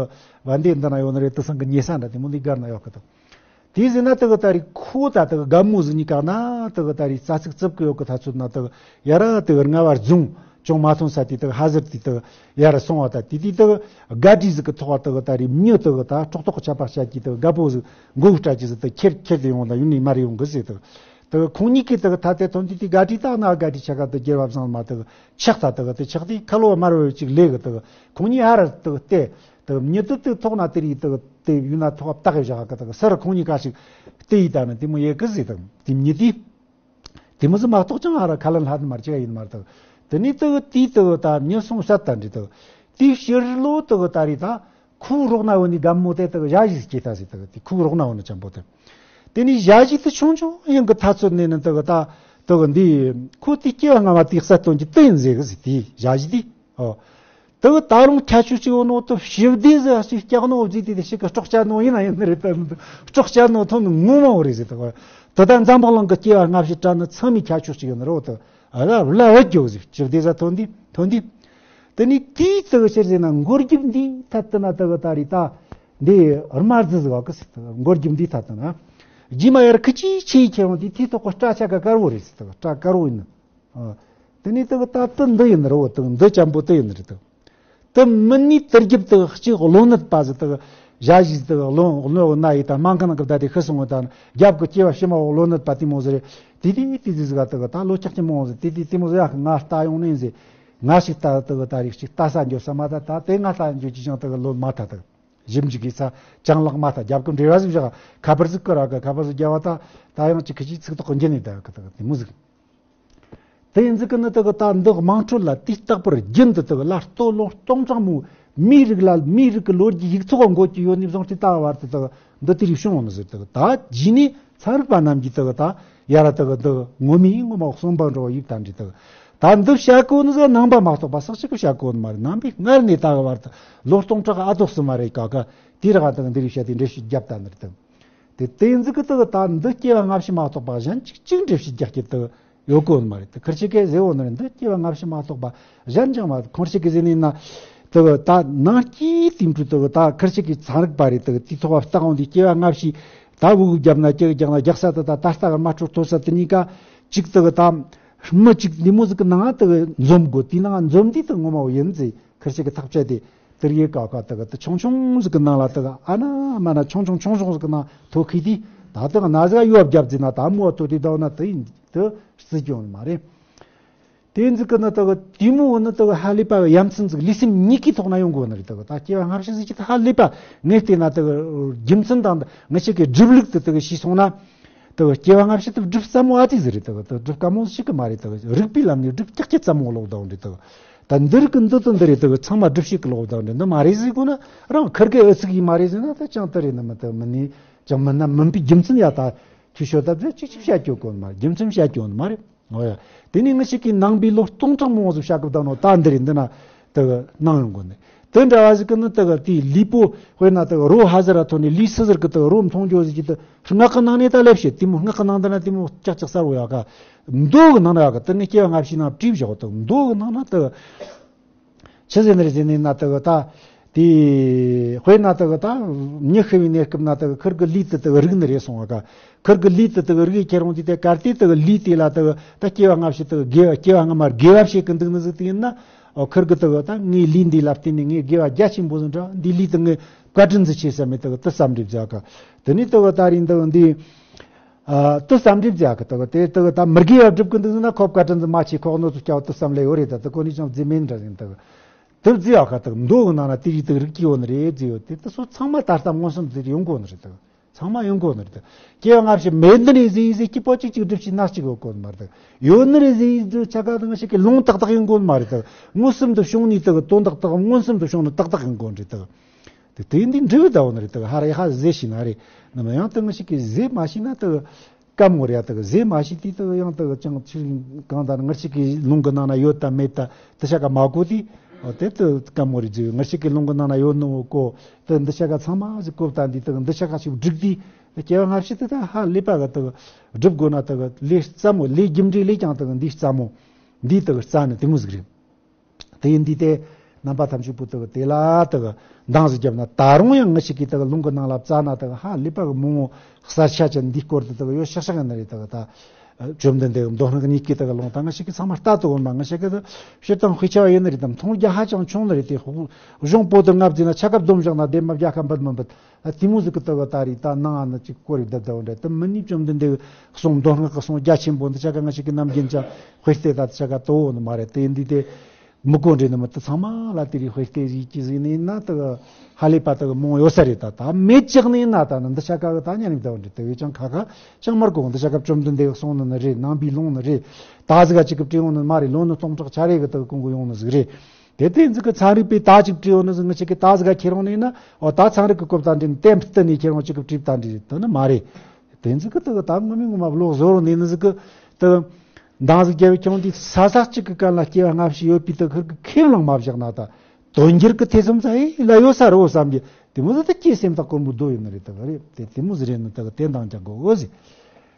བན་དེ་འདི་ན་ཡོད་ནི་རེད། དེ་སང་གི་ཉེ་ས་འདྲ་དེ་མོ་འདི་སྒར་ན་ཡོད་གི་དག་དེ་ཟེར་ན་དེ་གི་ད་རེས་ཁོ་ད་དེ་གི་རྒན་མོ་ཟིག་གཉིས་ཀ་ན་དེ་གི་ད་རེས་རྩ་ཚིག་རྩུབ་གི་ཡོད་གི་ཐ་ཚོད་ན་དེ་གི་ཡ་ར་དེ་གི་རྔ་བར་རྫོང་ཅུང་མ་ཐོན་ས་དེ་དེ་གི་ཧ་ཟེར་དེ་དེ་གི་ཡ་ར་སོང་བ། ད་དེ་དེ་དེ་གི་དགའ་བྲིས་ཟིག་གི་ཐོག་བ་དེ་གི་ད་རེས་མྱི་དེ་གི་ད་ཀྲོག་ཀྲོག་ཆད་པ་བྱ་གི་དེ་གི་རྒད་པོ་ཟིག་མགོ་བོ་སྐྲ་གི་ཟིག་དེ་ཁྱེར་ཁྱེར་དེ་ཡོང་ད་ཡུན་ནི་མར་ཡོང་གི་ཟེར། དེ་གི་དེ་གི་ཁོང་གཉིས་ཀས་དེ་གི་ད་དེ་ཐོན་དེ་དེ་དགའ་བྲིས་ད་ན་དགའ་བྲིས་ཆ་ག་དེ་རྒྱལ་བ་བཟང་མ་དེ་གི་ཆག་ད་དེ་གི་དེ་ཆག་དེ་ཁ་ལོ་དམར་བོ་ཅིག་ལས་གི་དེ་གི་ཁོང་གཉིས་ཧ་ར་དེ་གི་བལྟས། དེ་མྱི་དེ་དེ་ཐོག་ན་དེ་རིགས་དེ་དེ་ཡུལ་ན་ཐོག་བཏགས་བཞག་གི་དེ་སར་ཁོང་གཉིས་ཀ་ཞིག་དེ་ཡི་ད་ནི་དེ་མོ་ཡེ་གི་ཟིག་དང་དེ་མྱི་དེ་དེ་མོ་ཟིག་མ་གཏོགས་ཀྱང་ཨ་ར་ཁ་ལན་ལྷ་དེ་མར་ཅི་ཡིན་མར་དེ་དེ་ནི་དེ་དེ་དེ་ད་མྱི་སོང་བཤད་ད་འདྲི་དེ་དེ་ཕྱིར་ལོ་དེ་ད་རེད། ད་ཁོའི་རོགས་ན་བོ་ནི་རྒན་མོ་དེ་དེ་ཞ་ཞི་སྐྱེས་ད་ཟིག་དེ་དེ་ཁོའི་རོགས་ན་བོ་ནི་ཅམ་པོ་དེ་དེ་ནི་ཞ་ཞི་དེ་ཆུང་ཆུང་ཡིན་གི་ཐ་ཚོད་ནས་ནི་དེ་ད་དེ་འདི་ཁོ་དེ་སྐྱེ་བ་སྔ་མ་དེ་གསལ་སྟོན་གྱི་དེ་ཡིན་ཟེར་གི་ཟིག་དེ་ཞ་ཞི་དེ། ཨོ། དེ་ད་རུང་ཁྱད་ཆོས་གཅིག་ཡོད་ནོ་དེ་ཞི་བདེ་ཟེར་ཞིག་སྐྱག་ནོ་བཟི་དེ་དེ་ཞིག་གི་སྲོག་ཆགས་ནོ་ཡིན་ན་ཡིན་ནི་རེད། དེ་སྲོག་ཆགས་ནོ་ཐོན་ངོ་མ་བོ་རེད་ཟེར། དེ་དེ་ད་འཛམ་བུ་གླིང་གི་སྐྱེ་བ་སྔ་ཕྱི་དྲ་ནི་ཚང་མའི་ཁྱད་ཆོས་གཅིག་ཡོད་ནི་རེད། དེ་ཨ་ལ་བླ་བ་རྒྱོ་ཟེར་ཞི་བདེ་ཟེར་ཐོན་དེ་ཐོན་དེ། དེ་ནི་དེའི་དེ་ཕྱིར་ཟེར་ན་མགོ་རྒྱུབ་འདིའི་ཐད་དུ་ན་དེ་ད་རེད། ད་འདི་རྨ་རྫི་ཟེར་བ་གི་ཟེར། མགོ་རྒྱུབ་འདིའི་ཐད་དུ་ན་རྗེས་མ་ཡར་ཁི་ཆི་ཆི་ཁྱེར་འོང་དེ་དེའི་ཐོག་གི་སྐྲ་ཆ་ག་དཀར་བོ་རེད་ཟེར། དེ་སྐྲ་དཀར་བོ་ཡིན་ནི། ཨ། དེ་ནས་དེ་གི་ད་དེ་འདི་ཡིན་རོ། དེ་འདི་ཅམ་པོ་དེ་ཡིན་རེད། དེ་དེ་མིན་ནི་དེར་རྒྱབ་དེ་གཅིག་བློ་ནད་པ་ཟིག་དེ་ཞ་ཞི་དེ་བློ་བློ་ན་ཡི་ད་སྨན་ཁང་གི་བདའ་དེ་ཤི་སོང་བ། ད་རྒྱབ་གི་སྐྱེ་བ་ཕྱི་མ་བློ་ནད་པ་དེ་མོ་ཟིག་རེད། དེ་དེ་དེ་ཟིག་ཟིག་ག་དེ་གི་ད་ལོ་ཆག་ཅི་མོ་ཟིག་དེ་དེ་དེ་མོ་ཟིག་ཡག་གི་ང་ལྟ་ཡོང་ནས་ཟིག་ང་ཞིག་ད་དེ་གི་ད་རིག་ཅིག་ལྟ་ས་འགྱོ་ས་མ་ད། ད་དེ་ང་ལྟ་འགྱོ་ཅི་ཅང་དེ་གི་ལོ་མ་ད་དེ་གི་ཞིབ་འཇུག་གི་ས་ཅང་ལག་མ་ད། རྒྱབ་གི་འབྲེལ་བ་ཟིག་བཞག་ཁ་པར་ཟིག་བསྐུར་ར་གི་ཁ་པར་ཟིག་རྒྱབ་བ། ད་ད་ཡང་ཅིག་ཁི་ཅིག་ཚིག་ཐོག་གི་འགྱེལ་ནས་ད་གི་དེ་གི་དེ་མོ་ཟིག་དེ་ཡིན་ཟིག་གི་ནི་དེ་གི་ད་འདི་དམངས་ཁྲོད་ལ་དུས་རྟག་པར་རྒྱུན་དུ་དེ་གི་ལ་ལྟོ་ལོ་སྟོང་ཕྲག་མོ་མིའི་རིགས་ལ་མིའི་རིགས་ཀྱི་ལོ་རྒྱུས་ཡིག་ཚོགས་འགོད་ཀྱི་ཡོད་ནི་བཟུང་སྟེ་ད་བར་དུ་དེ་གི་འདི་དེ་རིགས་བྱུང་བ་ནི་ཟིག་དེ་གི་ད་རྗེས་ནས་ཚན་རིག་པ་རྣམས་ཀྱིས་དེ་གི་ད་ཡ་ར་དེ་གི་འདི་ངོ་མའི་ངོ་མ་གསུངས་པ་འགྲོ་བ་ཡིག་ད་འདྲི་དེ་གི་ད་འདི་བྱ་གོ་ནི་ཟིག་ནང་པ་མ་གཏོགས་པ་སག་ཅིག་གི་བྱ་གོ་ནི་མ་རེད། ནང་པའི་སྔར་ནས་ད་གི་བར་དུ་ལོ་སྟོང་ཕྲག་ཨ་ཏོག་སུ་མ་རེད། ཀ་ཀ་དེ་ར་ག་དེ་གི་འདི་རིགས་བྱ་དེ་འགྲེལ་བཤད་རྒྱབ་ད་ནི་རེད་དེ། དེ་དེ་ཟིག་གི་དེ་གི་ད་འདི་སྐྱེ་བ་སྔ་ཕྱི་མ་གཏོགས་པ་གཞན་གཅིག་གཅིག་འགྲེལ་བཤད་རྒྱག་གི་དེ་གི་ཡོད་གོ་ནི་མ་རེད། དེ་ཁིར་ཆེ་གེ་ཟེར་བོ་ནི་རེད། འདི་སྐྱེ་བ་སྔ་ཕྱི་མ་གཏོགས་པ་གཞན་ཅང་མ། ཁོང་ཆེ་གེ་ཟེར་ནི་ན་དེ་གི་ད་ནང་སྐྱེས་དེ་འཕྲོ་དེ་གི་ད་ཁིར་ཆེ་གེ་ཚན་རིག་པ་རེད། དེ་གི་དེའི་ཐོག་བ་བཏགས་འོང་དེ་སྐྱེ་བ་སྔ་ཕྱི་ད་འུ་གུ་རྒྱབ་ན་སྐྱེ་གི་རྒྱག་ན་རྒྱག་ས་དེ་ད་ད་ལྟ་གི་མ་འཕྲོ་ཐོ་ས་དེ་གཉིས་ཀ་གཅིག་དེ་གི་ད་མི་གཅིག་འདི་མོ་ཟིག་གི་ནང་དེ་གི་འཛོམས་དགོས། དེའི་ནང་འཛོམས་དེ་དེ་ངོ་མ་བོ་ཡིན་ཟེར། ཁིར་ཆེ་གེ་ཐག་བཅད་དེ། དེར་ཡེ་ཀ་ཀ་དེ་གི་དེ་ཆུང་ཆུང་ཟིག་གི་ནང་ལ་དེ་གི་ཨ་ན་མ་ན་ཆུང་ཆུང་ཆུང་ཆུང་ཟིག་གི་ནང་ཐོ་ཁི་དེ་ད་དེ་གི་ན་ཟིག་ཡོ་བརྒྱབ་ཟིན་ན་ད་མོ་ཐོ་དེ་ད་ན་དེ་ཡིན་དེ་སྲིད་སྐྱོང་མ་རེད། དེ་ཟིག་གི་ནི་དེ་གི་དེ་མོ་ནི་དེ་གི་ཧ་ལས་པ་ཡ་མཚན་ཟིག་ལུས་སེམས་གཉིས་ཀའི་ཐོག་ན་ཡོང་དགོས་ནི་རེད། དེ་གི་ད་སྐྱེ་བ་སྔ་ཕྱི་ཟིག་ཅི་ད་ཧ་ལས་པ་ངས་བལྟས་ན་དེ་གི་རྒྱུ་མཚན་དང་ངས་ཆེ་གེ་སྒྲུབ་ལུགས་དེ་དེ་གི་ཤེས་སོང་ན། དེ་གི་སྐྱེ་བ་སྔ་ཕྱི་དེ་སྒྲུབ་ཙམ་མོ་ཨ་ཙི་ཟིག་རེད། དེ་གི་དེ་སྒྲུབ་དཀའ་མོ་ཞིག་གི་མ་རེད། དེ་གི་རིགས་པའི་ལམ་ནས་སྒྲུབ་ཀྱག་ཀྱག་ཙམ་མོ་ལོག་དང་རེད། དེ་གི་ད་འདི་རིགས་ཀྱི་འདི་དང་འདི་རེད། དེ་གི་ཚང་མ་སྒྲུབ་བྱེད་ཀྱི་ལོག་དང་རེད། འདི་མ་རེད་ཟེར་དགོས་ན་རང་ཁིར་གེ་ཨུ་ཚུགས་ཡིན་མ་རེད་ཟེར་ན་ད་ཅང་དེ་རེད་ནི་མི་དེ་མིན་ནི་ཅང་མིན་ན་མིན་པའི་རྒྱུ་མཚན་ཡ་ད་ཁྱོད་ཤོད་ད་ཅིག་ཅིག་བཤད་རྒྱུ་གོ་ནི་མ་རེད། རྒྱུ་མཚན་བཤད་རྒྱུ་ནི་མ་རེད། འོ་ཡ། དེ་ནས་ང་ཞིག་གིས་ནང་པའི་ལོ་སྟོང་ཕྲག་མང་བོ་ཟིག་བཤད་གི་བསྡད་ནོ་ད་འདི་རེད། འདི་ན་དེ་གི་སྣང་ཡོང་གོ་ནི། དེ་འདྲ་བ་ཞིག་གི་ནི་དེ་གི་དེའི་ལུས་པོ་དཔེར་ན་དེ་གི་རོ་ཧ་ཟེར་ར་ཐོན་ནས་ལུས་སུ་ཟེར་གི་དེ་གི་རོ་མཐོང་རྒྱུ་ཟིག་གི་དེ་སྔགས་གི་ནང་ནས་ད་ལེབ་བྱེད། དེ་མོ་སྔགས་གི་ནང་འདི་ན་དེ་མོ་ཀྱག་ཀྱག་གསལ་བོ་ཡོད་ག་མདོ་གི་ནང་ན་ཡོད་ག་དེ་ནི་སྐྱེ་བ་སྔ་ཕྱི་ནང་བྲིས་བཞག་གོ་དེ་མདོ་གི་ནང་ན་དེ་གི་ཆི་ཟེར་ནི་རེད་ཟེར་ནས་ན་དེ་གི་ད་ དེ་དཔེར་ན་དག་ད་མྱི་ཤི་བའི་གནས་སྐབས་ན་དག་ཁིར་གི་ལུས་དེ་དག་རིག་ནི་རེད་སོང་བ་ཀ། ཁིར་གི་ལུས་དེ་དག་རིག་ཡི་ཁྱེར་འོང་དུས་དེ་གལ་ཏེ་དག་ལུས་དེ་ལ་དག་ད་སྐྱེ་བ་སྔ་ཕྱི་དག་དགེ་བ་སྐྱེ་བ་སྔ་མ་དགེ་བ་བྱེད་ཀི་འདུག་ནི་ཟིག་དེ་ཡིན་ན། ཨོ་ཁིར་གི་དག་ད་ངའི་ལུས་འདི་ལ་བརྟེན་ནས་ངའི་དགེ་བ་རྒྱ་ཆེན་པོ་ཟིག་འདྲ་འདི་ལུས་དེ་ངས་བཀའ་དྲིན་ཟིག་ཆེ་བསམ་མེད་དག་དུ་བསམ་འདྲི་བྱ་ཀ། དེ་ནས་དག་ད་རིང་དག་འདི་ཨ་དུ་བསམ་འདྲི་བྱ་ཀ། དག་དེ་དག་ད་མི་དགེ་བ་སྒྲུབ་ཀི་འདུག་ཟིག་ན་ཁོ་བཀའ་དྲིན་ཟིག་མ་ཆེ་ཁོག་ནོ་ཚོ་སྐྱ་བ་དུ་བསམ་ལེ་ཡོད་རེད། ད་དུ་གོ་ནི་ཅང་རྫི་མེད་འདྲ་ཟིག་དག་དེ་བརྫི་བ་ཁ་དག་མདོ་གི་ནང་ན་དེ་རིགས་དག་རིགས་ཀྱི་ཡོད་ནི་རེད་བརྫི་ཡོད་དེ་དེ་ཚོ་ཚང་མ་ད་ལྟ་མངོན་སུམ་དུ་ཡོང་གོ་ནི་རེད་དག་ཚང་མ་ཡོང་གོ་ནི་རེད་དག་སྐྱེ་བ་སྔ་ཕྱི་མེད་ནི་རེད་ཟེར་ཡི་ཟེར་སྐྱིད་པོ་གཅིག་གཅིག་སྒྲུབ་བྱེད་ན་གཅིག་ཡོད་གོ་ནི་མ་རེད་དག་ཡོད་ནི་རེད་ཟེར་ཡི་ཟེར་ཆ་ག་དང་ཞིག་གི་ལུང་ཏག་ཏག་ཡོང་གོ་ནི་མ་རེད་དག་མངོན་སུམ་དུ་བྱུང་ནི་དག་དོན་དག་དག་མངོན་སུམ་དུ་བྱུང་ནི་ཏག་ཏག་ཡོང་གོ་ནི་རེད་དག་དེ་དེ་འདི་འབྲས་བུ་ལྟ་བུ་ནི་རེད་དག་ཧ་རེ་ཧ་ཟེར་ཞིག་ན་རེད། ནམ་ཡང་དེ་ང་ཞིག་གིས་ཟེར་མ་ཤེས་ན་དག་སྐམ་ངོ་རེད་དག་ཟེར་མ་ཤེས་དུས་དག་ཡང་དག་ཅང་ཆི་གང་ལྟར་ང་ཞིག་གི་ལུང་གི་ནང་ན་ཡོད་དམ་མེད་ད་དེ་ཤ་ཀ་མ་གོ་དུས་ཨོ་དེ་དག་སྐམ་ངོ་རེད་ཟེར། ང་ཞིག་གི་ལུང་གི་ནང་ན་ཡོད་ནོ་གོ་དེ་འདི་ཤ་ཀ་ཚང་མ་ཟིག་གོ་ད་འདི་དག་འདི་ཤ་ཀ་ཞིག་བསྒྲིགས་དུས་དེ་སྐྱེ་བ་སྔ་ཕྱི་དེ་ད་ཧ་ལས་པ་གི་དག་སྒྲུབ་དགོས་ན་དག་ལས་རྩ་མོ་ལས་རྒྱུ་འབྲས་ལས་ཀྱང་དག་འདི་རྩ་མོ་འདི་དག་རྩ་ནི་དེ་མོ་ཟིག་རེད། དེ་ཡིན་དུས་དེ་རྣམ་པ་ཐམས་ཅད་པོ་དག་དེ་ལ་དག་འདང་ཟིག་བརྒྱབ་ན་ད་རུང་ཡང་ངི་ཞིག་གིས་དག་ལུང་གི་ནང་ལ་བཙལ་ན་དག་ཧ་ལས་པ་གི་མང་བོ་གསར་ཆ་ཅན་འདིའི་སྐོར་དུ་དག་ཡོད་ཤག་ཤག་ཡིན་ནི་རེད། དག་ད་བཅོམ་ལྡན་འདས་མདོ་སྔགས་གཉིས་ཀྱི་དག་ལུང་ད་ངི་ཞིག་གིས་ཚང་མ་ལྟ་དུ་འོང་མ་ངི་ཞིག་གིས་དག་སྤྱིར་བཏང་དཔེ་ཆ་བ་ཡིན་ནི་རེད་དམ་མཐོང་རྒྱ་ཧ་ཅང་ཆུང་ནི་རེད། དེ་གཞུང་པོ་དུ་ལྔ་བརྩིས་ན་ཆ་ཁབ་སྡོམ་བཞག་ན་དེ་མ་བརྒྱ་ཁ་འབུད་མི་འབུད། ཨ་དེ་མོ་ཟིག་གི་ལྟ་བ་ད་རེས་ད་ནང་ཨ་ནི་ཅིག་སྐོར་རེ་བསྡད་བསྡད་བ་འདྲ་དེ་མི་ནི་བཅོམ་ལྡན་འདས་གསུང་མདོ་སྔགས་ཀྱི་གསུང་རྒྱ་ཆེན་པོ་འདི་ཆ་ག་ང་ཞིག་གི་ནམ་རྒྱུན་ཅང་དཔེ་ལྟས་ད་ཆ་ག་དོ་བོ་ནི་མ་རེད། དེ་འདི་དེ་མི་གོ་འདྲེ་ནི་མི་དེ་ཚང་མ་ལ་དེ་རིགས་དཔེ་ལྟས་ཟིག་ཅི་ཟིག་ནི་ན་དེ་ཧ་ལས་པ་དེ་མང་ཡོད་ས་རེད། ད་ད་མེད་ཅག་ནི་ན་ད་ནི་འདི་ཆ་ག་གི་ད་ཉན་ནི་བསྡད་བ་འདྲེ་དེ་བས་ཅང་ཁ་ཁ་ཅང་མར་གོ་འདི་ཆ་ག་བཅོམ་ལྡན་འདས་གསུང་ནི་ནི་རེད། ནང་པའི་ལུང་ནི་རེད། ད་ཟིག་ག་ཅིག་གི་བྲིས་ཡོང་ནི་མ་རེད། ལོ་ནི་སྟོང་ཕྲག་ཆ་རེ་གི་དེ་གོང་གི་ཡོང་ནི་ཟིག་རེད། དེ་དེ་ཚིག་གི་ཚན་རིག་པས་ད་ཅིག་བྲིས་ཡོད་ནི་ཟིག་ང་ཅིག་གི་ད་ཟིག་ག་ཁྱེར་ཡོང་ནི་ན་ཨོ་ད་ཚན་རིག་གི་གོ་བརྡ་འདྲེན་གཏན་བསྟན་ནས་ཁྱེར་ཡོང་ཅིག་གི་བྲིས་བཏང་འདྲི་དེ་ནི་མ་རེད། དེ་ཚིག་གི་དེ་གི་ད་ངོ་མའི་ངོ་མ་བློ་གཟོ་རོ་ནས་ནི་ཟིག་གི་དེ་འདང་ཟིག་རྒྱབ་ཁྱོང་དེ་ས་ས་གཅིག་གི་གན་ལ་སྐྱེ་བ་སྔ་ཕྱི་ཡོད་པའི་དེ་ཁིར་གི་ཁས་བླངས་མ་བཞག་ན་ད་དོན་འགྱུར་གི་ཐེ་ཚོམ་ཚ་ཡི་ལ་ཡོད་ས་རེད་འོ་བསམ་གི་དེ་མོ་ཟིག་ད་ཀྱེ་སེམས་ཐག་གོར་མོ་རྡོ་ཡོད་ནི་རེད། དེ་གི་རེད་དེ་དེ་མོ་ཟིག་རེད་ནི་དེ་གི་དེ་འདང་རྒྱག་དགོས་འོ་ཟིག་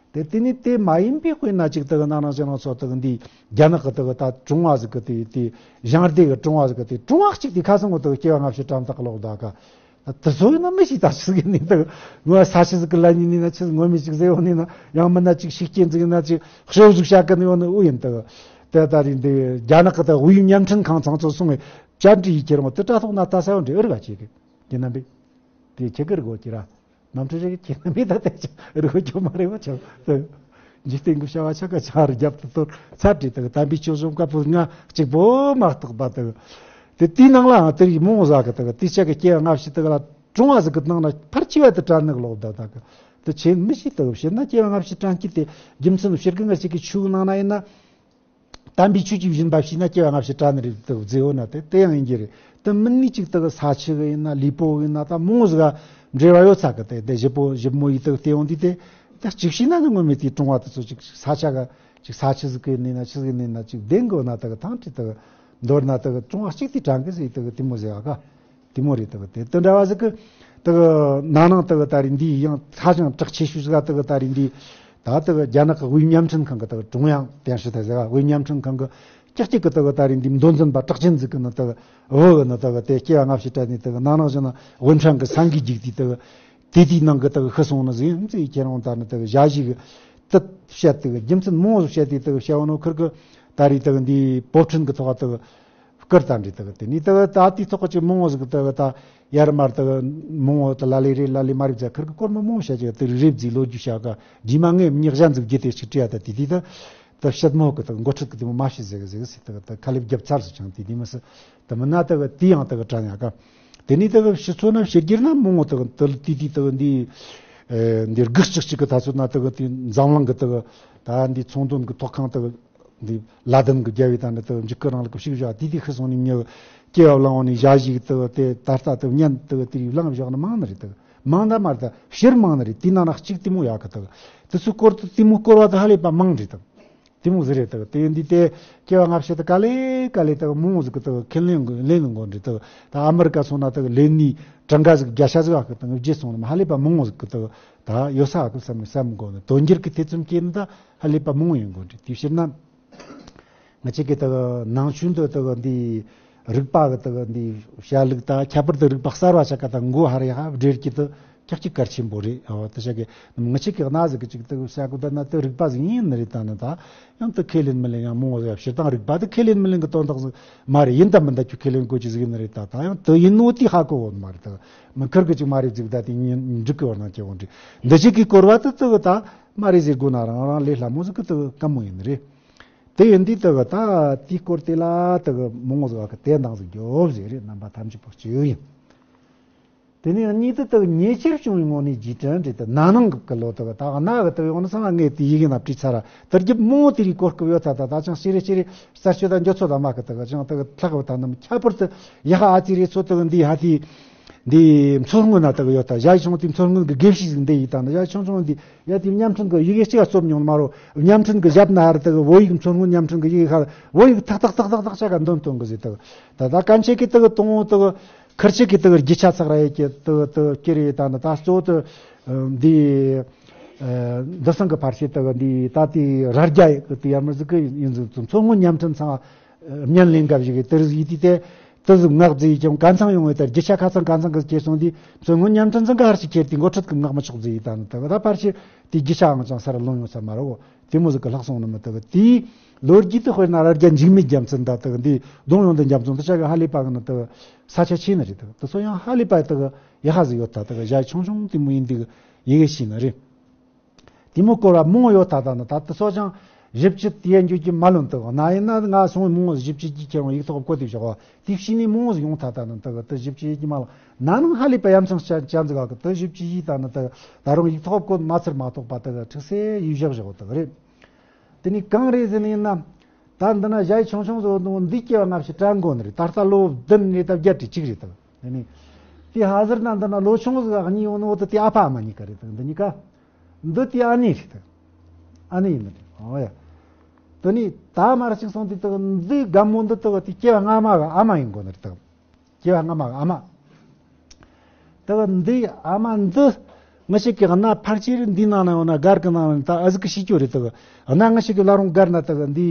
དེ་དེ་ནི་དེ་མ་ཡིན་པའི་དཔེར་ན་ཅིག་དག་ནང་ནང་ཅི་ནང་ཚོ་དག་འདི་རྒྱ་ནག་གི་དག་ད་གྲོང་བ་ཟིག་གི་དེ་དེ་ཞང་སྡེ་གི་གྲོང་བ་ཟིག་གི་དེ་གྲོང་བ་གཅིག་དེ་ཁ་སང་གི་དག་སྐྱེ་བ་སྔ་ཕྱི་དྲན་ཐག་ལོག་ད་ག་དེ་ཚོ་ཡིན་ན་མི་ཞིག་ད་ཆི་ཟིག་ནི་དག་ངོ་ས་ཆི་ཟིག་གི་ལ་ཉིན་ནི་ན་ཆི་ངོ་མི་ཞིག་ཟེར་ཡོང་ནི་ན་ཡང་མིན་ན་ཅིག་ཤིག་རྐྱེན་ཟིག་ན་ཅིག་ཤེའུ་ཟིག་བྱ་གི་ནི་ཡོང་ནི་ཨུ་ཡིན་དག་དེ་ད་རིང་འདི་རྒྱ་ནག་གི་དག་དབུས་བརྙན་འཕྲིན་ཁང་ཚང་ཚོ་སོང་བས་བཅར་འདྲི་ཡི་ཁྱེར་འོང་དེ་དྲ་ཐོག་ན་ལྟ་ས་ཡོང་འདྲི་ཨུ་རི་ག་ཆེ་གི་དེ་རྣམ་པས་དེ་ཁྱེད་གི་རི་གོ་ཁྱེར་ར། ནམ་ཁྲི་རེ་གི་ཁྱེད་རྣམ་པས་ད་ལྟ་ཅི་རི་བོ་ཁྱོད་མ་རེད་བ་ཆོག་འཇིག་རྟེན་གྱི་བྱ་བ་ཆ་ག་ཆ་རུ་རྒྱབ་ཏུ་གཏོར་ཚར་བྲིས་དང་དམ་པའི་ཆོས་གསུམ་བཀའ་པོད་ལྔ་གཅིག་པོ་མ་གཏོགས་པ་དང་། དེ་དེའི་ནང་ལའང་དེ་རིགས་མང་ཟག་གི་དང་དེ་ཆ་གི་སྐྱེ་བ་སྔ་ཕྱི་དག་ལ་གྲོང་བ་ཟིག་གི་ནང་ན་ཕར་ཆེ་བ་དེ་དྲན་ནག་ལོག་ད་དག་དེ་ཆེ་མི་ཤེས་དག་བཤད་ན་སྐྱེ་བ་སྔ་ཕྱི་དྲན་སྐྱེ་དེ་རྒྱུ་མཚན་ཕྱིར་གི་ང་ཞིག་གི་ཆོས་ནང་ན་ཡིན་ན། དམ་པའི་ཆོས་ཀྱི་སྦྱིན་པ་བྱས་ན་སྐྱེ་བ་སྔ་ཕྱི་དྲན་ནི་རེད་དུ་མཛེས་འོ་ན་དེ་དེ་ཡང་ཡིན་གྱི་རེད། དེ་མིན་ནི་གཅིག་དག་ས་ཆི་གི་ཡིན་ན་ལུས་པོ་གི་ཡིན་ན་ད་མོ་ཟིག་ག་འབྲེལ་བ་ཡོད་ཚ་གི་དེ་དེ་བཞི་པོ་བཞི་མོ་ཡི་དག་དེ་ཡོང་དུས་དེ་ད་གཅིག་བྱས་ན་ནི་ངོ་མེད་དེའི་གྲོང་བ་དེ་ཚོ་གཅིག་ས་ཆ་ག་གཅིག་ས་ཆི་ཟིག་གི་ཡིན་ན་ཆི་ཟིག་ཡིན་ན་གཅིག་བདེན་གི་འོ་ན་དག་ཐང་ཁྲི་དག་མདོར་ན་དག་གྲོང་བ་གཅིག་དེ་དྲན་གི་ཟིག་དག་དེ་མོ་ཟིག་ག་ག་དེ་མོ་རེད་དག་དེ་དེ་འདྲ་བ་ཟིག་གི་དག་ན་ནང་དག་ད་རིང་འདི་ཡང་ཧ་ཅང་གྲགས་ཆེ་ཤོས་ཟིག་ག་དག་ད་རིང་འདི་ད་དག་རྒྱ་ནག་གི་དབུས་བརྙན་འཕྲིན་ཁང་གི་དག་ཀྲུང་དབྱང་电视台ཟེར་བ་དབུས་བརྙན་འཕྲིན་ཁང་གི་ཀྱག་ཀྱག་གི་དག་ད་རིང་འདི་མདོ་འཛིན་པ་གྲགས་ཅན་ཟིག་གི་ནི་དག་བུ་གི་ནི་དག་དེ་སྐྱེ་བ་སྔ་ཕྱི་དྲན་ནི་དག་ན་ནང་བཞིན་ན་དབུ་འཕྲང་གི་སང་གི་རྒྱུག་དུས་དག་དེ་དེའི་ནང་གི་དག་ཤི་སོང་ནི་ཟིག་ཡང་ཙི་ཁྱེད་རང་ད་ནི་དག་ཞ་ཞིག་གི་དེ་བཤད་དག་རྒྱུ་མཚན་མང་བོ་ཟིག་བཤད་དེ་དག་བཤད་བ་ནོ་ཁིར་གི་ད་རིང་དག་འདི་པོ་ཁྲིན་གི་ཐོག་དག་བསྐུར་ད་འདྲི་དག་དེ་ནི་དག་ད་དེའི་ཐོག་གི་ཅིག་མང་བོ་ཟིག་དག་ད་ཡར་མར་དག་མང་བོ་དག་ལ་ལས་རེད་ལ་ལས་མ་རེད་ཟེར་ཁིར་གི་སྐོར་མ་མང་བོ་བཤད་ཀྱི་དེ་རེབ་ཟིག་ལོ་རྒྱུས་བཤད་ག་རྗེས་མ་ངས་མྱི་གཞན་ཟིག་བརྒྱུད་དེ་ཅིག་བྲིས་ཡ་ད་དེ་དེ་ད་ད་བཤད་མོ་གི་དག་འགོ་ཁྲིད་གི་དེ་མོ་མ་བཤད་ཟེར་གི་ཟེར་གི་ཟེར་དག་ད་ཁ་ལེབ་རྒྱབ་ཚར་ཟིག་ཅང་དེ་དེ་མི་སྲིད་དེ་མིན་ན་དག་དེ་ཡང་དག་དྲན་ཡ་ག་དེ་ནི་དག་ཕྱི་ཚོ་ན་ཕྱི་རྒྱལ་ན་མང་བོ་དག་དེ་དེ་དེ་དག་འདི་འདི་དགུ་གཅིག་གཅིག་གི་ད་ཚོད་ན་དག་དེ་འཛམ་གླིང་གི་དག་ད་འདི་ཚོང་དོན་གི་ཐོག་ཁང་དག་འདི་ལ་དྭགས་གི་རྒྱལ་བའི་དང་འདི་དག་འཇིགས་སྐུལ་རིང་ལུགས་ཀྱི་ཕྱུགས་བཞག་དེ་དེ་ཤི་སོང་ནས་མྱི་སྐྱེ་བ་བླངས་བ་ནས་ཞ་ཞིག་དག་དེ་ད་ལྟ་དག་བརྙན་དག་དེ་རིགས་བླངས་བཞག་ནི་མང་ནི་རེད་དག་མང་ད་མ་རེད་ད་ཕྱིར་མང་ནི་རེད། དེ་ནང་ན་གཅིག་དེ་མོ་ཡག་གི་དག་དེ་ཚོའི་སྐོར་དུ་དེ་མོ་སྐོར་བ་དག་ཧ་ལས་པ་མང་རེད་དག་དེ་མོ་ཟིག་རེད་དག་དེ་འདི་དེ་སྐྱེ་བ་སྔ་ཕྱི་དག་ག་ལེ་ག་ལེ་དག་མང་བོ་ཟིག་གི་དག་ཁས་ལེན་གི་ལེན་གི་འགོ་འདྲི་དག་ད་ཨ་མི་རི་ཀ་སོང་ན་དག་ལེན་ནི་གྲངས་ཀ་ཟིག་བརྒྱ་ཆ་ཟིག་ཨ་གི་དག་བརྗེད་སོང་ནི་མ་ཧ་ལས་པ་མང་བོ་ཟིག་གི་དག་ད་ཡོད་ས་ཨ་གི་བསམ་ནི་བསམ་གོ་ནི་དོན་འགྱུར་གི་ཐེ་ཚོམ་སྐྱེས་ནི་ད་ཧ་ལས་པ་མང་བོ་ཡིན་གོ་འདྲི་དེ་ཕྱིར་ན། ང་ཅག་གི་དག་ནང་ཆོས་འདི་དག་འདི་ རིག་པ་གི་དག་འདི་བཤད་ལུགས་དང་ཁྱད་པར་དུ་རིག་པ་གསར་བ་ཆ་ག་དང་མགོ་ཧར་ཡ་ཧ་འབྲེལ་གྱི་དུ་ཁྱག་ཅིག་གལ་ཆེན་པོ་རེད། འོ་དེ་ཆ་གི་ང་ཆེ་གི་གནའ་ཟིག་གི་ཅིག་དུ་བཤད་གོ་ད་ན་དུ་རིག་པ་ཟིག་ཡིན་ནི་རེད། ད་ནི་ད་ཡང་དུ་ཁས་ལེན་མི་ལེན་ཡང་མོ་ཟིག་ཕྱིར་བཏང་རིག་པ་དུ་ཁས་ལེན་མི་ལེན་གི་དོན་དག་ཟིག་མ་རེད། ཡིན་ད་མིན་ད་ཁྱོད་ཁས་ལེན་དགོས་ཀྱི་ཟིག་ཡིན་ནི་རེད། ད་ད་ཡང་དུ་ཡིན་ནོ་དེ་ཧ་གོ་བོ་མ་རེད། དུ་མི་ཁུར་གི་ཅིག་མ་རེད་ཟིག་ད་དེ་ཉིན་འགྲིག་གི་བར་ན་ཁྱེད་འོང་འདྲི་འདི་ཅིག་གི་སྐོར་བ་དུ་དུ་གི་ད་མ་རེད་ཟེར་དགོས་ན་རང་རང་ལས་སླ་མོ་ཟིག་གི་དུ་དཀའ་མོ་ཡིན་ནི་རེད། དེ་ཡིན་དུས་དག་ད་དེའི་སྐོར་དེ་ལ་དག་མང་བོ་ཟིག་གི་དེ་འདང་ཟིག་རྒྱོབ་ཟེར་རེད། རྣམ་པ་ཐམས་ཅད་པོ་སྤྱི་ཡོད་ཡིན། དེ་ནས་གཉིས་དུ་དག་ཉེ་ཆར་བྱུང་བའི་ངོ་ནས་རྗེས་དྲན་རེད། དེ་ན་ནིང་གི་ལོ་དག་ད་གནའ་གི་དག་ཡོང་ན་སང་ངས་དེ་ཡི་གེ་ན་བྲིས་ཚར་ར། དེར་རྒྱབ་མང་བོ་དེ་རིགས་གོ་སྐབས་ཡོད་ད། ད་ད་ཅང་ཤེས་རེ་ཤེས་རེ་གསར་ཤོད་ད་འགྱོ་ཚོད་ད་མ་གི་དག་ཅང་དག་ལྷག་གི་ད་ནམ་ཁྱད་པར་དུ་ཡ་ཧ་ཨ་ཙི་རེ་ཚོ་དག་འདི་ཧ་དེ། འདི་མཚོ་སྔོན་ན་དག་ཡོད་ད། ཞ་ཡི་ཆུང་དེ་མཚོ་སྔོན་གི་དགེ་བཤེས་ཟིག་འདི་ཡིན་ད་ནི། ཞ་ཡི་ཆུང་ཆུང་འདི་ཡ་དེ་མཉམ་འཕྲིན་གི་ཡི་གེ་གཅིག་ག་རྩོམ་མྱོང་མ་རོ། མཉམ་འཕྲིན་གི་ཞབས་ན་ཧར་དག་བོད་ཡིག་མཚོ་སྔོན་མཉམ་འཕྲིན་གི་ཡི་གེ་ཧར་བོད་ཡིག་ཐག་ཐག་ཐག་ཐག་ཐག་ཆ་ག་འདོན་ཐོན་གི་ཟིག་དག། ད་ད་གན་ཆེ་གི་དག་དང་དག་ཁར་ཆེ་གི་དག་རྒྱུ་ཆ་ཚག་ར་ཡི་གི་དག་དག་ཀི་རེ་ད་ནི། ད་གཙོ་དུ་འདི་འདི་སང་གི་ཕར་ཆེ་དག་འདི་ད་དེ་ར་རྒྱ་ཡི་གི་དེ་ཡར་མར་ཟིག་གི་ཡིན་ཟིག་མཚོ་སྔོན་མཉམ་འཕྲིན་ཚང་བརྙན་ལེན་འགའ་ཞིག་གི་དེར་ཡིད་དུས་དེ། དེ་ཟིག་ངག་རྫི་ཡིས་ཀྱང་ག་ཚང་ཡོང་བའི་ལྟར་རྒྱུ་ཆ་ཁ་ཚང་ག་ཚང་གི་སྐྱེ་སོང་དུས་མཚོ་སྔོན་མཉམ་འཕྲིན་ཚང་གི་ཧར་ཞིག་ཁྱེར་ཏེ་འགོ་ཁྲིད་ཀྱི་ངག་མི་ཆོག་རྫི་ཡིས་ད་ནི་དག་ད་ཕར་ཕྱིར་དེ་རྒྱུ་ཆའང་ཅང་སར་ལོང་ཡོང་ས་མ་རེད་འོ། དེ་མོ་ཟིག་གི་ལྷག་སོང་ནི་མི་དག་དེའི་ལོ་རྒྱུས་དུ་དཔེར་ན་ར་རྒྱ་འཇིགས་མེད་རྒྱལ་མཚན་ད་དག་འདི་གདོང་ཡོང་དུ་འཇམ་ཚོང་དུ་ཆ་གི་ཧ་ལས་པ་གི་ནི་དག་ས་ཆ་ཆེ་ནི་རེད། དག་དེ་ཚོ་ཡང་ཧ་ལས་པ་དག་ཡ་ཧ་ཟིག་ཡོད་ད། དག་ཞ་ཡི་ཆུང་ཆུང་དེ་མོ་ཡིན་དུས་ཡི་གེ་ཤེས་ནི་རེད། དེ་མོ་སྐོར་བ་མང་ཡོད་ད། ད་ནི་ད་དེ་སོ་ཅང་ཞིབ་ཅིག་དེ་འགྱོ་གི་མ་ལོན་དུ་ན་ཡིན་ན་ང་སོང་མང་ཞིབ་ཅིག་གི་ཁྱེར་ཡོང་ཡིག་ཐོག་བཀོད་དེ་བཞག་བ་དེ་ཤི་ནི་མང་ཡོང་ད། ད་ནི་དུ་དུ་ཞིབ་ཅིག་གི་མ་ལོན་ན་ནང་ཧ་ལས་པ་ཡ་མཚན་ཅན་ཅན་ཟིག་ག་གི་དུ་ཞིབ་ཅིག་ཡིག་ད་ནི་དུ་ད་རུང་ཡིག་ཐོག་བཀོད་མ་ཚར་མ་གཏོགས་པ་དུ་ཁྲིག་སེ་ཡིག་བཞག་བཞག་དུ་རེད། དེ་ནི་གང་རེད་ཟེར་ནི་ཡིན་ན། ད་འདི་ན་ཞ་ཡི་ཆུང་ཆུང་ཟོ་ནོ་འདི་སྐྱེ་བ་སྔ་ཕྱི་དྲན་དགོས་ནི་རེད། ད་ལྟ་ལོ་བདུན་རེད་ད་བརྒྱད་ཅིག་རེད་ད། དེ་ནི་དེ་ཧ་ཟེར་ན་འདི་ན་ལོ་ཆུང་ཟིག་གཉིས་ཡོང་ནོ་དུ་དེ་ཨ་ཕ་ཨ་མ་གཉིས་ཀ་རེད་ད། འདི་གཉིས་ཀ་འདི་དེ་ཨ་ནེ་རེད་ད། ཨ་ནེ་ཡིན་ནི་རེད། ཨོ་ཡ། དེ་ནི་ད་མར་ཅིག་སོང་དུས་དུ་འདི་རྒན་མོ་འདི་དུ་དེ་སྐྱེ་བ་སྔ་མ་གི་ཨ་མ་ཡིན་དགོས་ནི་རེད་ད། སྐྱེ་བ་སྔ་མ་གི་ཨ་མ། དུ་འདི་ཨ་མ་འདི་ང་ཞིག་གི་གནའ་ཕལ་ཆེར་འདི་ནང་ན་ཡོད་ན་སྒར་གི་ནང་ན་ད་ཨ་ཟིག་གི་ཤི་སྐྱོ་རེད་དུ། གནའ་ང་ཞིག་གི་བླ་རུང་སྒར་ན་དུ་འདི་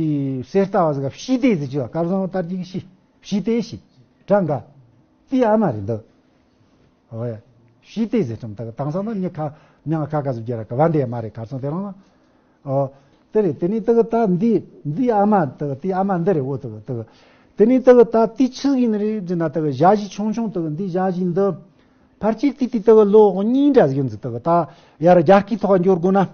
གསེར་རྟ་བ་ཟིག་ག་ཕྱི་དེ་ཟིག་ཅི་བ་སྐལ་བཟང་དར་རྒྱས་ཀྱི་ཤི་ཕྱི་དེ་ཤི་གྲངས་ག་དེ་ཨ་མ་རེད་འདུག། ཨོ་ཡ། ཕྱི་དེ་ཟེར་ཙམ་དག་དེང་སང་ན་མྱི་ཁ་མྱང་ཁ་ཁ་ཟིག་རྒྱ་ར་ག་བ་འདི་མ་རེད། ཁ་སང་དེ་རང་ན། ཨོ། དེ་རེད། དེ་ནས་དག་ད་འདི་འདི་ཨ་མ་དག་དེ་ཨ་མ་འདི་རེད་འོ་དག་དག་དེ་ནས་དག་ད་དེ་ཆི་ཡིན་རེད་ཟེར་ན་དག་ཞ་ཡི་ཆུང་ཆུང་དག་འདི་ཞ་ཡི་འདི་ཕལ་ཆེར་དེ་དེ་དག་ལོ་གཉིས་འདྲ་ཟིག་ཡིན་ཟིག་དག་ད་ཡར་རྒྱ་སྐྱེད་ཐོག་འབྱོར་དགོས་ན།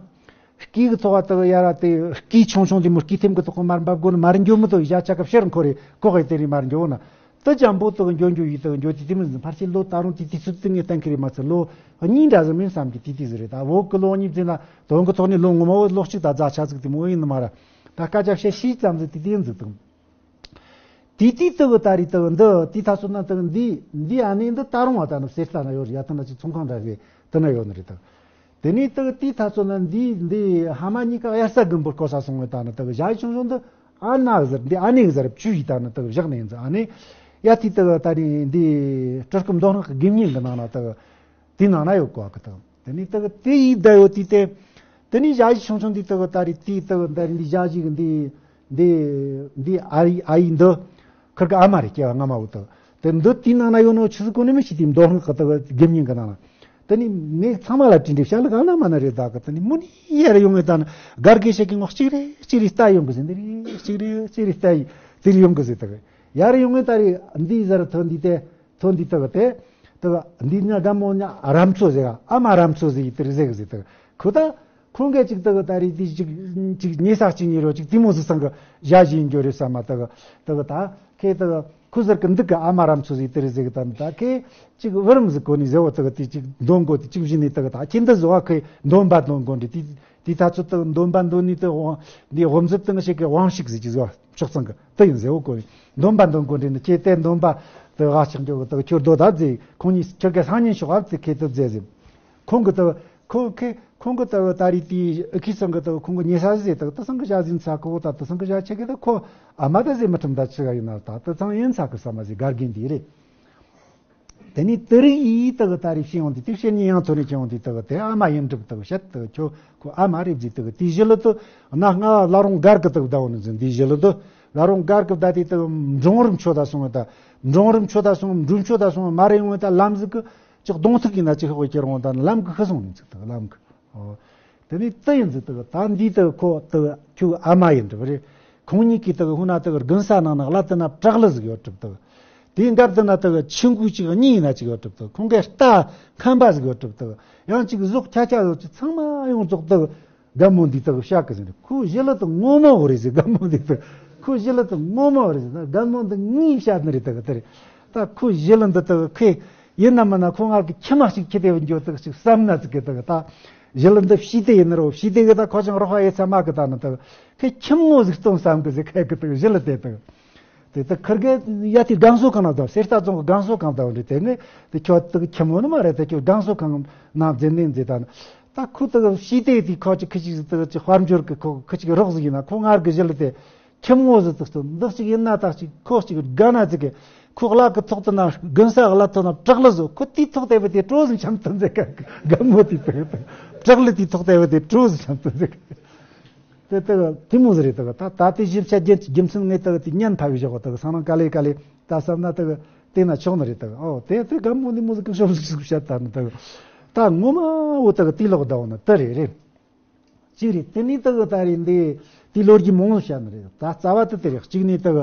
སྐྱེས་གི་ཐོག་དག་ཡར་དེ་སྐྱེས་ཆུང་ཆུང་དེ་མོ་སྐྱེས་ཐེམ་གི་ཐོག་མར་འབབ་དགོས་ན་མར་འགྱོ་མི་ཐུབ། ཞ་ཆ་ག་ཕྱིར་འཁོར་རེ་ཁོག་གི་དེ་རེ་མར་འགྱོ་ན། དུ་ཅང་པོ་དུ་འགྱོ་འགྱོ་ཡི་དུ་འགྱོ་དུས་དེ་མི་ཟིན་ཕར་ཕྱིན་ལོ་ད་རུང་དེ་དུས་ཚོད་དུ་ངས་གཏན་འཁེལ་རེ་མ་ཚད་ལོ་གཉིས་འདྲ་ཟིན་མིན་བསམ་གི་དུས་དུས་ཟིན་རེད། ད་བོད་ཀྱི་ལོ་གཉིས་བརྩིས་ན་དོན་གི་ཐོག་ནས་ལོ་ངོ་མ་བོ་ལོ་གཅིག་དང་རྫ་ཆ་ཚིག་དེ་མོ་ཡིན་ནི་མ་ར། ད་སྐད་ཆ་བཤད་ཤེས་ཙམ་ཟིན་དུས་དུས་ཡིན་ཟིན་དང་། དུས་དུས་དུ་གི་ད་རེས་དུ་འདི་དུས་ཐ་ཚོད་ན་དུ་འདི་འདི་ཨ་ནེ་འདི་ད་རུང་བ་ད་ནི་གསེར་རྟ་ན་ཡོད་རེད། ཡ་ཐ་ན་ཅིག་ཚོང་ཁང་འདྲ་རེད་དུ་ན་ཡོད་ནི་རེད་དུ། དེ་ནས་དག་དེའི་ཐ་ཚོད་ན་འདི་འདི་ཧ་མ་གཉིས་ཀ་དབྱར་ས་དགུན་འབུ་བསྐོར་ས་སོང་བས་ད་ནི་དག་ཞ་ཡི་ཆུང་ཆུང་འདི་ཨ་ན་གི་ཟེར། འདི་ཨ་ནེ་གི་ཟེར་བཅུ་ཡི་ད་ནི་དག་བཞག་ནས་ཡིན་ཟེར། ཨ་ནེ་ཡ་དེ་དག་ད་རེས་འདི་སྤྲུལ་སྐུ་མདོ་སྔགས་ཀྱི་དགེ་བསྙེན་གི་ནང་ན་དག་དེའི་ནང་ན་ཡོད་གོ་གི་དག་དེ་ནས་དག་དེ་ཡི་བསྡད་ཡོད་དུས་དེ། དེ་ནས་ཞ་ཡི་ཆུང་ཆུང་འདི་དག་ད་རེས་དེ་དག་ད་རེས་འདི་ཞ་ཡི་གི་འདི། འདི་འདི་ཨ་ཡི་ཨ་ཡི་འདི་ཁིར་གི་ཨ་མ་རེད། སྐྱེ་བ་སྔ་མ་བོ་དག་དེ་འདི་དེའི་ནང་ན་ཡོད་ནོ་ཆི་ཟིག་གོ་ནི་མི་ཤེས། དེ་མདོ་སྔགས་གི་དག་དགེ་བསྙེན་གི་ནང་ན། དེ་ནི་མི་ཚང་མ་ལ་དྲིན་དྲི་བྱ་ལ་ག་ན་མ་ན་རེད། དག་གི་དེ་ནི་མུ་ནི་ཡར་ཡོང་ངེ་ད་ནི་སྒར་གི་ཤེས་ཀྱི་ངོ་གཅིག་རེ་གཅིག་རེ་ལྟ་ཡོང་གི་ཟེར། འདི་རེ་གཅིག་རེ་གཅིག་རེ་ལྟ་ཡི་དེ་རེ་ཡོང་གི་ཟེར། དག་ཡར་ཡོང་ངེ་ད་རེ་འདི་ཟེར་ཐོན་འདི་དེ། ཐོན་འདི་དག་དེ། དག་འདི་ཉ་དགའ་མོ་ཉ་རམ་ཚོ་ཟེར་ཨ་མ་རམ་ཚོ་ཟེར་ཡི་དེ་རེ་ཟེར་གི་ཟེར། དག་ཁོ་ད། ཁོང་གིས་ཅིག་དག་ད་རེས་དེ་ཅིག་ཅིག་ཉེ་ས་གཅིག་ཉེ་རོ་ཅིག་དེ་མོ་ཟིག་སང་གི་ཞ་ཡི་འགྱོ་རེ་ས་མ་དག་དག་ད་ཁེ་དག་ཁུ་ཟེར་གི་འདུག་གི་ཨ་མ་རམ་ཚོ་ཟིག་དེ་རེ་ཟེར་གི་ད་ད་ཁེ་ཅིག་བུ་རམ་ཟིག་གོ་ནི་ཟེར་བོ་དག་དེ་ཅིག་འདོན་དགོ་དེ་ཅིག་བཞིན་ནི་དག་ད་ཁྱེད་འདི་བཟོ་བ་ཁེ་འདོན་པ་འདོན་དགོ་འདི་དེ་དེ་ད་ཚོད་དག་འདོན་པ་འདོན་ནི་དེ་དབང་འདི་དབང་ཟིག་དང་ཞིག་གི་དབང་ཞིག་ཟིག་ཅིག་བཟོ་ཕྱོགས་ཚང་གི་དེ་ཡིན་ཟེར་བོ་གོ་ནི་འདོན་པ་འདོན་དགོ་འདི་ནི་ཁྱེད་དེ་འདོན་པ་དེ་ཝ་ཆག་འགྱོ་གི་དག་ཁྱོད་རྡོ་ད་ཟེར་ཁོང་གཉིས་ཁྱོད་གི་སང་ཉིན་ཤོག་ཨ་དེ་ཁེ་དེ་ཟེར་ཟེར། ཁོང་གི་ད་ཁོ་ཁེ་ཁོང་གི་ད་ད་རེས་དེ་ཨ་ཁུ་ཚང་གི་ད་ཁོང་གི་ཉེ་ས་ཟེར་ད་ད་ཚང་གི་ཞ་ཟིན་ཚ་ཁོ་ད་ད་ཚང་གི་ཞ་ཆེ་གི་ད་ཁོ་ཨ་མ་ད་ཟེར་མི་ཁྲིམས་ད་ཆི་ག་ཡིན་ན་ད་ད་ཚང་ཡིན་ཚ་གི་ས་མ་ཟེར་གར་གིན་དེ་རེད། དེ་ནས་དེ་རིགས་ཡིས་ད་གི་ད་རེས་ཤེས་ཡོང་དེ་དེ་བཤད་ཉིན་ཡང་ཚོ་རེ་ཁྱེད་ཡོང་དེ་ད་གི་དེ་ཨ་མ་ཡིན་གྲུབ་ད་གི་བཤད་ད་གི་ཁྱོད་ཁོ་ཨ་མ་རེད་ཟེར་ད་གི་དེ་བཞི་ལ་ད་ན་ང་བླ་རུང་སྒར་གི་ད་གི་ད་འོ་ནི་ཟིན་དེ་བཞི་ལ་ད། ད་རུང་སྒར་གི་ད་དེ་ད་འབྲོང་རུ་མཆོད་ད་སོང་བ་ད། འབྲོང་རུ་མཆོད་ད་སོང་། འབྲུ་མཆོད་ད་སོང་། མ་རེད་ཡོང་བ་ད་ལམ་ཟིག་གི་ཅིག་གདོང་ཐུག་ཡིན་ན་ཅིག་ཧོ་ཁྱེར་འོང་ད་ལམ་གི་ཤི་སོང་ནི་ཅིག་ད་ལམ་གི། ཨོ། དེ་ནས་ཙི་ཡིན་ཟིག་ད་ད་འདི་ད་ཁོ་ད་ཁྱོད་ཨ་མ་ཡིན་གྲུབ་རེད། ཁོང་གཉིས་ཀྱི་ད་ཧུ་ན་ད་དགུན་ས་ནང་ན་ལ་ད་ན་བྲག་ལི་ཟིག་ཡོད་གྲུབ་ད། དེའི་འགབ་ད་ན་ད་ཆུ་འགུ་ཅིག་གཉིས་ཡིན་ན་ཅིག་ཡོད་གྲུབ་ད། ཁོང་གི་རྟ་ཁམ་པ་ཟིག་ཡོད་གྲུབ་ད། ཡང་ཅིག་ཟོག་ཁྱ་ཁྱ་ཡོད་ཅིག་ཚང་མ་ཡོང་ཙོག་ད། རྒན་མོ་འདི་དག་བཤད་གི་ཟེར་ནས། ཁོ་ཞི་ལི་དེ་ངོ་མ་བོ་རེད་ཟེར། རྒན་མོ་འདི་དག་ཁོ་ཞི་ལི་དེ་ངོ་མ་བོ་རེད་ཟེར་ན། རྒན་མོ་འདི་ངས་བཤད་ནི་རེད་དག་དེ་རེད། ད་ཁོ་ཞི་ལི་འདི་དག་ཁོས་ཡིན་ན་མིན་ན་ཁོ་ང་གི་ཁྱིམ་མ་ཞིག་ཁྱི་དེ་བ་འགྱོ་དག་ཞིག་བསམ་ན་ཟིག་གི་དག་ད་ཞི་ལི་འདི་བཤད་དེ་ཡིན་ནི་རོ། བཤད་དེ་གི་ད་ཁོ་ཅང་རོགས་ཧ་ཡེ་ཚ་མ་གི་ད་ནི་དག་ཁོས་ཁྱིམ་ངོ་ཟིག་སྟོན་བསམ་གི་ཟིག་ཁ་གི་དག་ཞི་ལི་དེ་དག་དེ་ད་ཁིར་གེ་ཡ་དེ་རྒན་གསོ་ཁང་ན་ད་གསེར་རྟ་རྫོང་གི་རྒན་གསོ་ཁང་ད་བ་འདྲི་དེ་ནི་དེ་ཁྱོད་དག་ཁྱིམ་ངོ་ནི་མ་རེད། དེ་ཁྱོད་རྒན་གསོ་ཁང་ན་འཛིན་ནས་འཛིན་ད་ནི། ད་ཁོ་དག་ཤི་དེ་དེ་ཁོ་ཅིག་ཁི་ཅིག་དག་ཅིག་དཔལ་འབྱོར་གི་ཁོ་ཁི་ཅིག་རོགས་ཟིག་ཡིན་ན། ཁོ་ངར་གི་ཞི་ལི་དེ་ཁྱིམ་ངོ་ཟིག་དག་ཏུ་འདི་ཅིག་ཡིན་ན་ད་ཅིག་ཁོ་ཅིག་དགའ་ན་ཟིག་གི་ཁོ་གླ་གི་ཐོག་ཏུ་ན་དགུན་ས་གླ་ཐོག་ན་བྲག་ལི་བཟོ། ཁོ་དེའི་ཐོག་དེ་བ་དེ་གྲོ་ཟིག་འཆམ་ཐུབ་ཟིག་གི་རྒན་མོ་དེ་དག་བྲག་ལི་དེའི་ཐོག་དེ་བ་དེ་གྲོ་ཟིག་འཆམ་ཐུབ་ཟིག་གི། དེ་དག་དེ་མོ་ཟིག་རེད་དག་ད་ད་དེ་ཞིབ་ཆ་རྒྱུན་རྒྱུ་མཚན་ངས་དག་དེ་ཉན་ཕ་བི་བཞག་དག་སང་ནང་ག་ལེ་ག་ལེ་ད་བསམ་ན་དག་དེ་ན་ཆོག་ནི་རེད་དག་ཨོ་དེ་དེ་རྒན་མོ་འདི་མོ་ཟིག་གི་ཤོབ་ཟིག་ཟིག་བཤད་ད་ནི་དག་ད་ངོ་མ་འོ་དག་དེ་ལོག་ད་འོ་ན་དེ་རེད་རེད། ཅི་རེད། དེ་ནས་དག་ད་རེད་འདི་དེ་ལོ་རྒྱུས་མང་བོ་བཤད་ནི་རེད། ད་རྩ་བ་དེ་དེ་རེད། གཅིག་ནས་དག་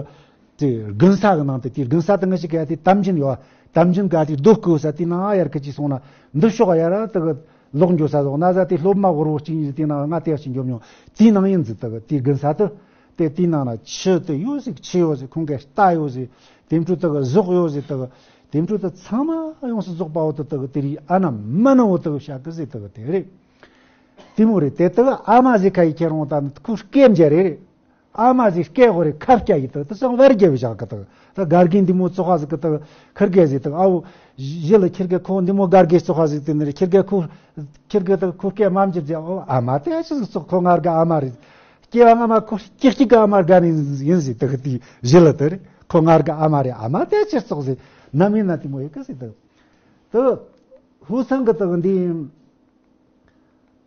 དེ་དགུན་ས་གི་ནང་དུ་དེ་དགུན་ས་དེ་ང་ཞིག་ག་དེ་དམ་ཅན་ཡོད། དམ་ཅན་ག་དེ་རྡོ་བརྐོས་ས་དེ་ནང་ཡར་ཁི་ཅིག་སོང་ན་འདི་ཕྱོགས་ཡར་དག་ལོག་འགྱོ་ས་ཟོག་ན་ཟ་དེ་སློབ་མ་གོར་བོ་གཅིག་ཡིན་ཟིག་དེ་ནང་ང་དེ་ཕྱིན་འགྱོ་མྱོང་། དེའི་ནང་ཡིན་ཟིག་དག་དེ་དགུན་ས་དུ་དེ་དེའི་ནང་ན་ཆུ་དེ་ཡོད་ཟིག་ཆུ་ཡོད་ཟིག་ཁོང་གི་རྟ་ཡོད་ཟིག་དེ་འཕྲོ་དག་ཟོག་ཡོད་ཟིག་དག་དེ་འཕྲོ་དུ་ཚང་མ་ཡོངས་སུ་རྫོགས་པ་འོ་དུ་དག་དེ་རིགས་ཨ་ན་མ་ན་འོ་དག་བཤད་གི་ཟིག་དག་དེ་རེད། དེ་མོ་རེད། དེ་དག་ཨ་མ་ཟིག་ཁ་ཡི་ཁྱེར་འོང་ད་ནི་ཁོ་སྐད་མཇལ་རེ་རེད། ཨ་མ་ཟིག་སྐད་ཧོ་རེ་ཁ་སྐྱ་ཡི་དག་དེ་སང་བར་རྒྱབ་བཞག་གི་དག་ད་གར་གི་འདི་མོ་བཙོག་ཁ་ཟིག་གི་དག་ཁིར་གེ་ཟིག་དག་ཨའུ་ཞི་ལི་ཁིར་གེ་ཁོ་འདི་མོ་གར་གེ་བཙོག་ཁ་ཟིག་དེ་ནི་རེད། ཁིར་གེ་ཁོ་ཁིར་གེ་དག་ཁོ་སྐད་མ་འཇིབ་ཟིག་ཨོ་ཨ་མ་དེ་ཅི་ཟིག་བཙོག་ཁོ་ངར་གི་ཨ་མ་རེད། སྐྱེ་བ་སྔ་མ་ཁོ་སྐྱེ་སྐྱེ་གི་ཨ་མ་དགའ་ནི་ཡིན་ཟིག་དག་དེ་ཞི་ལི་དེ་རེད། ཁོ་ངར་གི་ཨ་མ་རེད། ཨ་མ་དེ་ཅི་བཙོག་ཟིག་ནམ་ཡིན་ན་དེ་མོ་ཡི་གི་ཟིག་དག་དུ་ཧུ་སང་གི་དག་འདི་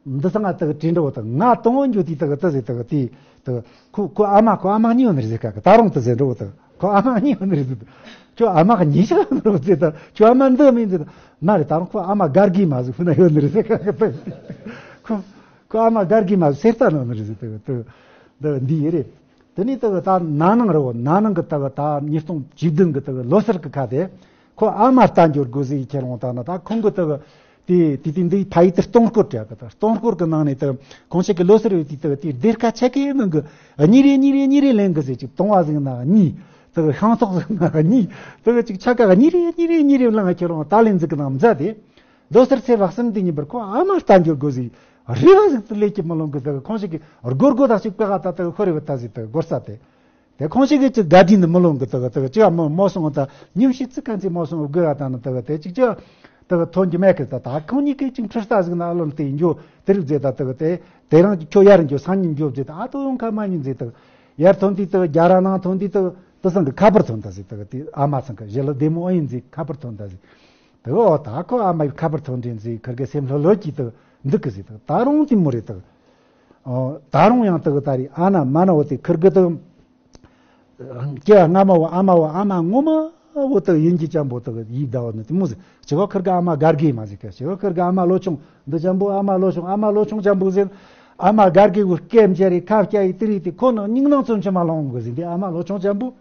འདི་སང་ང་དག་དྲིན་འགྲོ་དག་ང་གཏོང་འཇུ་དེ་དག་དུ་ཟིག་དག་དེ་དག་ཁོ་ཁོ་ཨ་མ་ཁོ་ཨ་མ་གཉིས་ཡོད་ནི་རེད་ཟེར་ག་གི་ད་རུང་དུ་ཟེར་འགྲོ་དག་ཁོ་ཨ་མ་གཉིས་ཡོད་ནི་རེད་ཟེར། ཁྱོད་ཨ་མ་གཉིས་ཤག་ཡོད་ནི་རེད་ཟེར་དག་ཁྱོད་ཨ་མ་འདི་མིན་ཟེར་དག་མ་རེད། ད་རུང་ཁོ་ཨ་མ་གར་གི་མ་ཟིག་ཧུ་ན་ཡོད་ནི་རེད་ཟེར་ག་གི་དག་ཁོ་ཁོ་ཨ་མ་གར་གི་མ་ཟིག་སེར་ད་ནོ་ནི་རེད་ཟེར་དག་དུ་འདི་ཡི་རེད། དེ་ནས་དག་ད་ན་ནིང་རེད་བོ། ན་ནིང་གི་དག་ད་ཉིས་སྟོང་བཅུ་བདུན་གི་དག་ལོ་སར་གི་ཁ་དེ་ཁོ་ཨ་མ་ལྟ་འགྱུར་དགོས་ཟིག་ཁྱེར་འོང་ད་ན་ད་ཁོང་གི་དག་དེ་དེ་དེ་འདི་ཕ་ཡི་དེ་སྟོང་སྐོར་བྲིས་གི་དག་སྟོང་སྐོར་གི་ནང་ནས་དག་ཁོང་ཆ་གི་ལོ་སར་ཡོད་དེ་དག་དེ་སྡེར་ཁ་ཆ་གི་ནང་གི་གཉིས་རེ་གཉིས་རེ་གཉིས་རེ་ལེན་གི་ཟིག་ཅིག་དུང་བ་ཟིག་ན་གཉིས་དག་ཤིང་ཏོག་ཟིག་ན་གཉིས་དག་ཅིག་ཆ་ག་གཉིས་རེ་གཉིས་རེ་གཉིས་རེ་ལེན་ཁྱེར་འོང་ད་ལེན་ཟིག་གི་ནང་མཛད་དེ། ལོ་སར་ཚེས་པ་གསུམ་དེ་ཉིན་པར་ཁོ་ཨ་མ་ལྟ་འགྱུར་དགོས་ཟིག་རེ་བ་ཟིག་ཏུ་ལས་ཀྱི་མི་ལོང་གི་དག་ཁོང་ཞིག་གི་སྒོར་སྒོར་དག་ཅིག་པེ་ག་ད་དག་ཁོ་རེ་བ་ད་ཟིག་དག་སྒོར་ས་དེ། དེ་ཁོང་ཞིག་གི་ཅིག་དགའ་དྲིན་ནི་མི་ལོང་གི་དག་དག་ཅི་ཡ་མོ་མོ་སོང་ད་ཉིམ་ཤི་ཙི་ག་ཚི་མོ་སོང་དགོས་ཡ་ད་ནི་དག་དེ་ཅིག་ཅི་དག་ཐོན་གྱི་མེད་གི་ད་ད་ཁོང་གཉིས་ཀས་ཅིག་འཕྲུལ་རྟ་ཟིག་ན་ཨ་ལོན་དེ་འགྱོ་དེ་རིགས་ཟེ་ད་དག་དེ་དེ་རང་གི་ཁྱོ་ཡར་འགྱོ་སང་ཉིན་འགྱོ་ཟེ་ད་ཨ་ཏོ་ཡོང་ཁ་མ་ཉིན་ཟེ་དག་ཡར་ཐོན་དུས་དག་རྒྱ་ར་ནང་ཐོན་དུས་དག་དུ་སང་གི་ཁ་པར་ཐོན་ད་ཟེ་དག་དེ་ཨ་མ་སང་གི་ཞི་ལི་བདེ་མོ་ཨ་ཡིན་ཟེ་ཁ་པར་ཐོན་ད་ཟེ། དེ་འོ་ད་ཁོ་ཨ་མའི་ཁ་པར་ཐོན་དྲན་ཟིག་ཁིར་གི་སེམས་ལྷོད་ལྷོད་ཀྱིས་དུ་འདུག་གི་ཟིག་དུ་ད་རུང་དེ་མོ་རེད་དུ། ཨོ་ད་རུང་ཡང་དུ་ད་རེད་ཨ་ན་མ་ན་འོ་དེ་ཁིར་གི་དུ། སྐྱེ་བ་སྔ་མ་བོ་ཨ་མ་བོ་ཨ་མ་ངོ་མ་བོ་དུ་ཡིན་གྱི་ཅམ་པོ་དུ་ཡིབ་ད་བ་ནི་དེ་མོ་ཟིག་ཅི་གོ་ཁིར་གི་ཨ་མ་གར་གི་མ་ཟིག་གི་ཅི་གོ་ཁིར་གི་ཨ་མ་ལོ་ཆུང་འདི་ཅམ་པོ་ཨ་མ་ལོ་ཆུང་ཨ་མ་ལོ་ཆུང་ཅམ་པོ་ཟིག་ཨ་མ་གར་གི་བོ་སྐད་མཇལ་རེ་ཁ་སྐྱ་ཡི་དི་རི་དི་ཁོ་ནང་སྙིང་ནང་ཚུན་ཆད་མ་ལོང་གི་ཟིག་འདི་ཨ་མ་ལོ་ཆུང་ཅམ་པོ།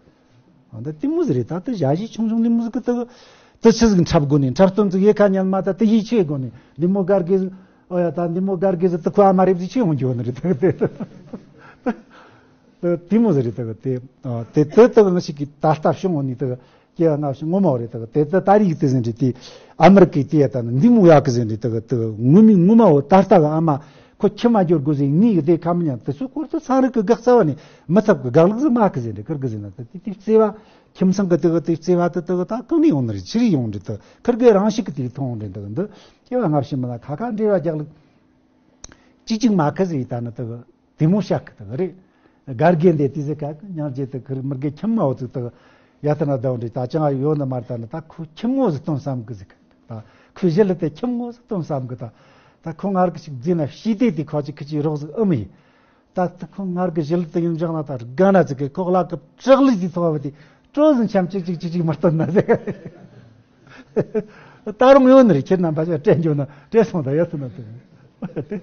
ཨ་འདི་ལྟད་མོ་ཟིག་རེད། ད་ལྟ་ཞ་ཞི་ཆུང་ཆུང་ལྟད་མོ་ཟིག་གི་ད་ད་ཆི་ཟིག་འཁྲབ་དགོས་ནི། འཁྲབ་སྟོན་ཟིག་ཡེ་ཁ་ཉན་མ་ད་ད་ཡིད་ཆེས་དགོས་ནི། འདི་མོ་གར་གི་ཟིག་ཨོ་ཡ་ད་འདི་མོ་གར་གི་ཟིག་ད་ཁོ་ཨ་མ་རེབ་ཟིག་ཆི་ཡོང་རྒྱུ་ནི་རེད། ད་ད་ད་ལྟད་མོ་ཟིག་རེད། ད་དེ་ཨ་དེ་ད་ད་ང་ཞིག་གི་ད་ལྟ་བྱུང་འོང་ནི་ད་སྐྱེ་བ་སྔ་ཕྱི་ངོ་མ་རེད། ད་དེ་ད་ད་རིག་དེ་ཟིན་རེད། དེ་ཨ་མི་རི་ཀའི་དེ་ཡ་ད་ནི་འདི་མོ་ཡག་གི་ཟིན་རེད། ད་ད་ངོ་མི་ངོ་མ་བོ་ད་ལྟ་གི་ཨ་མ། ཁོ་ཁྱི་མ་འགྱུར་དགོས་ཟིན་ངའི་གི་དེ་ཁ་མི་ཉན་དེ་ཚོ་སྐོར་དུ་ཚན་རིག་གི་དགག་རྩ་བ་ནས་མི་ཚབ་གི་དགག་ལུགས་ཟིག་མ་གི་ཟིན་རེད། ཁིར་གི་ཟིན་ན་དེ་དེ་བརྩེ་བ་ཁྱིམ་ཚང་གི་དེ་གི་དེ་བརྩེ་བ་དེ་དེ་གི་ད་གང་ནས་ཡོང་ནི་རེད། ཅི་རིགས་ཡོང་རེད། དེ་ཁིར་གི་རང་ཤུགས་ཀྱི་དེ་མཐོང་རེད། འདི་འདི་སྐྱེ་བ་སྔ་ཕྱི་མི་ལ་ཁ་ཁ་འབྲེལ་བ་རྒྱག་ལུགས་ཅིག་ཅིག་མ་གི་ཟིག་ད་ནི་དེ་གི་དེ་མོ་བཤད་གི་དེ་གི་རེད། གར་གེ་འདི་དེ་ཟིག་ག་གི་མྱང་རྗེས་དེ་ཁིར་མིར་གི་ཁྱིམ་མ་བོ་ཚིག་དེ་གི་ཡ་ད་ན་ད་འདྲི་ད་ཅང་ཡོད་ནི་མ་རེད། ད་ནི་ད་ཁོ་ཁྱིམ་ངོ་ཟིག་སྟོན་བསམ་གི་ཟིག་ད་ཁོས་ཞི་ལི་དེ་ཁྱིམ་ངོ་ཟིག་སྟོན་བསམ་གི་ད་ད་ཁོ་ངར་གི་ཞིག་རྫིས་ན་ཤི་དེ་དེ་ཁོ་ཅིག་ཁི་ཅིག་རོགས་ཟིག་ཨུ་མི་ཡི། ད་ལྟ་ཁོ་ངར་གི་ཞི་ལི་དུ་ཡིན་བཞག་ན་ད་དགའ་ན་ཙི་གི་ཁོག་ལག་གི་བྲག་ལི་ཟིག་ཐོག་བ་དེ་སྤྲོ་ཟིན་འཆམ་ཅིག་ཅིག་ཅིག་ཅིག་མ་སྟོན་ན་ཟེར། ད་རུང་ཡོད་ནི་རེད། ཁྱེད་རྣམ་པ་ཅག་དྲན་འཇོག་ན་དྲན་སོང་ད་ཡོད་ཐུབ་ན་ཐུབ།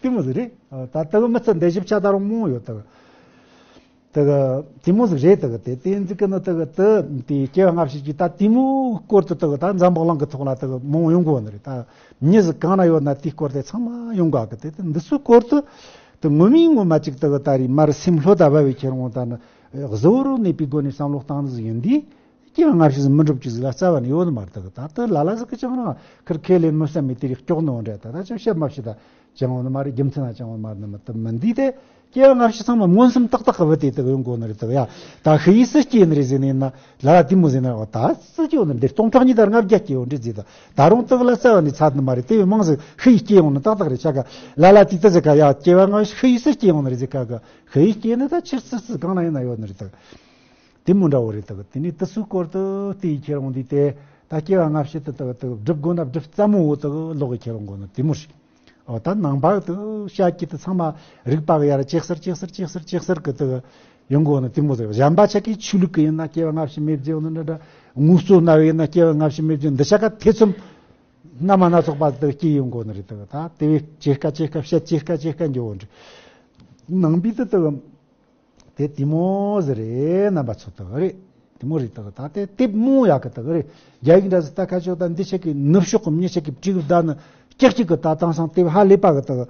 དེ་མོ་ཟིག་རེད། ད་ལྟ་གི་མི་ཚེ་འདི་ཞིབ་ཆ་ད་རུང་མང་ཡོད་ད། དེ་གི་དེ་མོ་ཟིག་རེད། དེ་གི་དེ་དེ་འཛི་གི་ནི་དེ་གི་དེ་དེ་སྐྱེ་བ་སྔ་ཕྱི་གི་ད་དེ་མོ་སྐོར་དུ་དེ་གི་ད་འཛམ་བུ་གླིང་གི་ཐོག་ལ་དེ་གི་མང་ཡོང་གོ་ནི་རེད། ད་མྱི་ཟིག་གང་ན་ཡོད་ན་དེའི་སྐོར་དེ་ཚང་མ་ཡོང་ག་གི་དེ་དེ་འདི་ཚོའི་སྐོར་དུ་དེ་ངོ་མའི་ངོ་མ་ཅིག་དེ་གི་ད་རེས་མར་སེམས་ལྷོད་ད་བབས་པའི་ཁྱེར་འོང་ད་ནི་གཟུ་བོར་གནས་པའི་སྒོ་ནས་བསམ་བློ་བཏང་ནི་ཟིག་ཡིན་དུས། སྐྱེ་བ་སྔ་ཕྱི་ཟིག་མི་འགྲུབ་ཅིག་ཟིག་ལ་རྩ་བ་ནས་ཡོད་ནི་མ་རེད། དེ་གི་ད་དེ་ལ་ལ་ཟིག་གི་ཅང་རང་ཁིར་ཁས་ལེན་མི་བསམ་མི་དེ་རིགས་སྐྱོག་ནོ་འདྲ་ད་ད་ཅང་བཤད་མ་བཤད་ད། ཅང་བོ་ནི་མ་རེད། རྒྱུ་མཚན་ལ་ཅང་བོ་མ་རེད་ནི་མི་དེ་མི་འདི་དེ་སྐྱེ་བ་སྔ་ཕྱི་ཚང་མ་མངོན་སུམ་ཏག་ཏག་གི་བུ་དེ་དག་ཡོང་གོ་ནི་རེད་དག་ཡ། ད་ཤི་ཡིས་སུ་སྐྱེ་ནི་རེད་ཟེར་ནི་ཡིན་ན་ལ་ལ་དེ་མོ་ཟེར་ན་འོ་ད་སུ་སྐྱེ་ཡོང་ནི་འདིར་སྟོང་ཕྲག་གཉིས་དང་ལྔ་བརྒྱ་སྐྱེ་ཡོང་འདྲི་ཟེར་ད་ད་རུང་དག་ལ་རྩ་བ་ནས་ཚར་ནི་མ་རེད། དེ་བས་མང་ཟིག་ཤི་ཡིས་སྐྱེ་ཡོང་ནི་ཏག་ཏག་རེད་ཤ་ག་ལ་ལ་དེ་ད་ཟེར་ག་ཡ་སྐྱེ་བ་སྔ་ཕྱི་ཤི་ཡིས་སུ་སྐྱེ་ཡོང་ནི་རེད་ཟེར་ག་ག་ཤི་ཡིས་སྐྱེ་ནི་ད་ཕྱིར་སུ་སུ་གང་ན་ཡིན་ན་ཡོད་ནི་རེད་དག་དེ་མོ་འདྲ་བོ་རེད་དག་དེ་ནས་དུ་སུའི་སྐོར་དུ་དེ་ཡི་ཁྱེར་འོང་དུས་དེ་ད་སྐྱེ་བ་སྔ་ཕྱི་དུ་དག་དག་སྒྲུབ་དགོས་ན་སྒྲུབ་རྩ་མོ་བོ་དག་ལོག་གི་ཁྱེར་འོང་དགོས་ན་དེ་མོ་རེད། འོ་ད་ནང་པ་དུ་བཤད་ཀྱི་དུ་ཚང་མ་རིག་པ་གི་ཡར་ཅེག་སར་ཅེག་སར་ཅེག་སར་ཅེག་སར་གི་དུ་ཡོང་དགོས་ན་དེ་མོ་ཟེར། གཞན་པ་ཆ་གི་ཆོས་ལུགས་གི་ཡིན་ན་སྐྱེ་བ་སྔ་ཕྱི་མེད་ཟེར་ཡོང་ན་འདྲ་འདྲ། དངོས་གཙོ་ན་བས་ཡིན་ན་སྐྱེ་བ་སྔ་ཕྱི་མེད་ཟེར་འདི་ཆ་ག་ཐེ་ཚོམ་སྣ་མ་སྣ་ཚོགས་པ་དུ་སྐྱེ་ཡོང་དགོས་ནི་རེད་དུ་ད་དེ་བས་ཅེ་ཀ་ཅེ་ཀ་བཤད་ཅེ་ཀ་ཅེ་ཀ་འགྱོ་འོང་འདྲི། ནང་པའི་དུ་དུ་དེ་དེ་མོ་ཟེར་རེད། རྣམ་པ་ཚོ་དག་རེད། དེ་མོ་རེད་དག་ད་དེ་དེབ་མོ་ཡག་གི་དག་རེད། རྒྱ་ཡིག་འདྲ་ཟེར་ད་ཁ་ཕྱོགས་ད་འདི་ཆེ་གི་ནུབ་ཕྱོགས་གི་མྱི་ཆེ་གི་བྲིས་གི་བདག་ནི་ཀྱག་ཀྱག་གི་ད་དེང་སང་དེབ་ཧ་ལས་པ་གི་དག་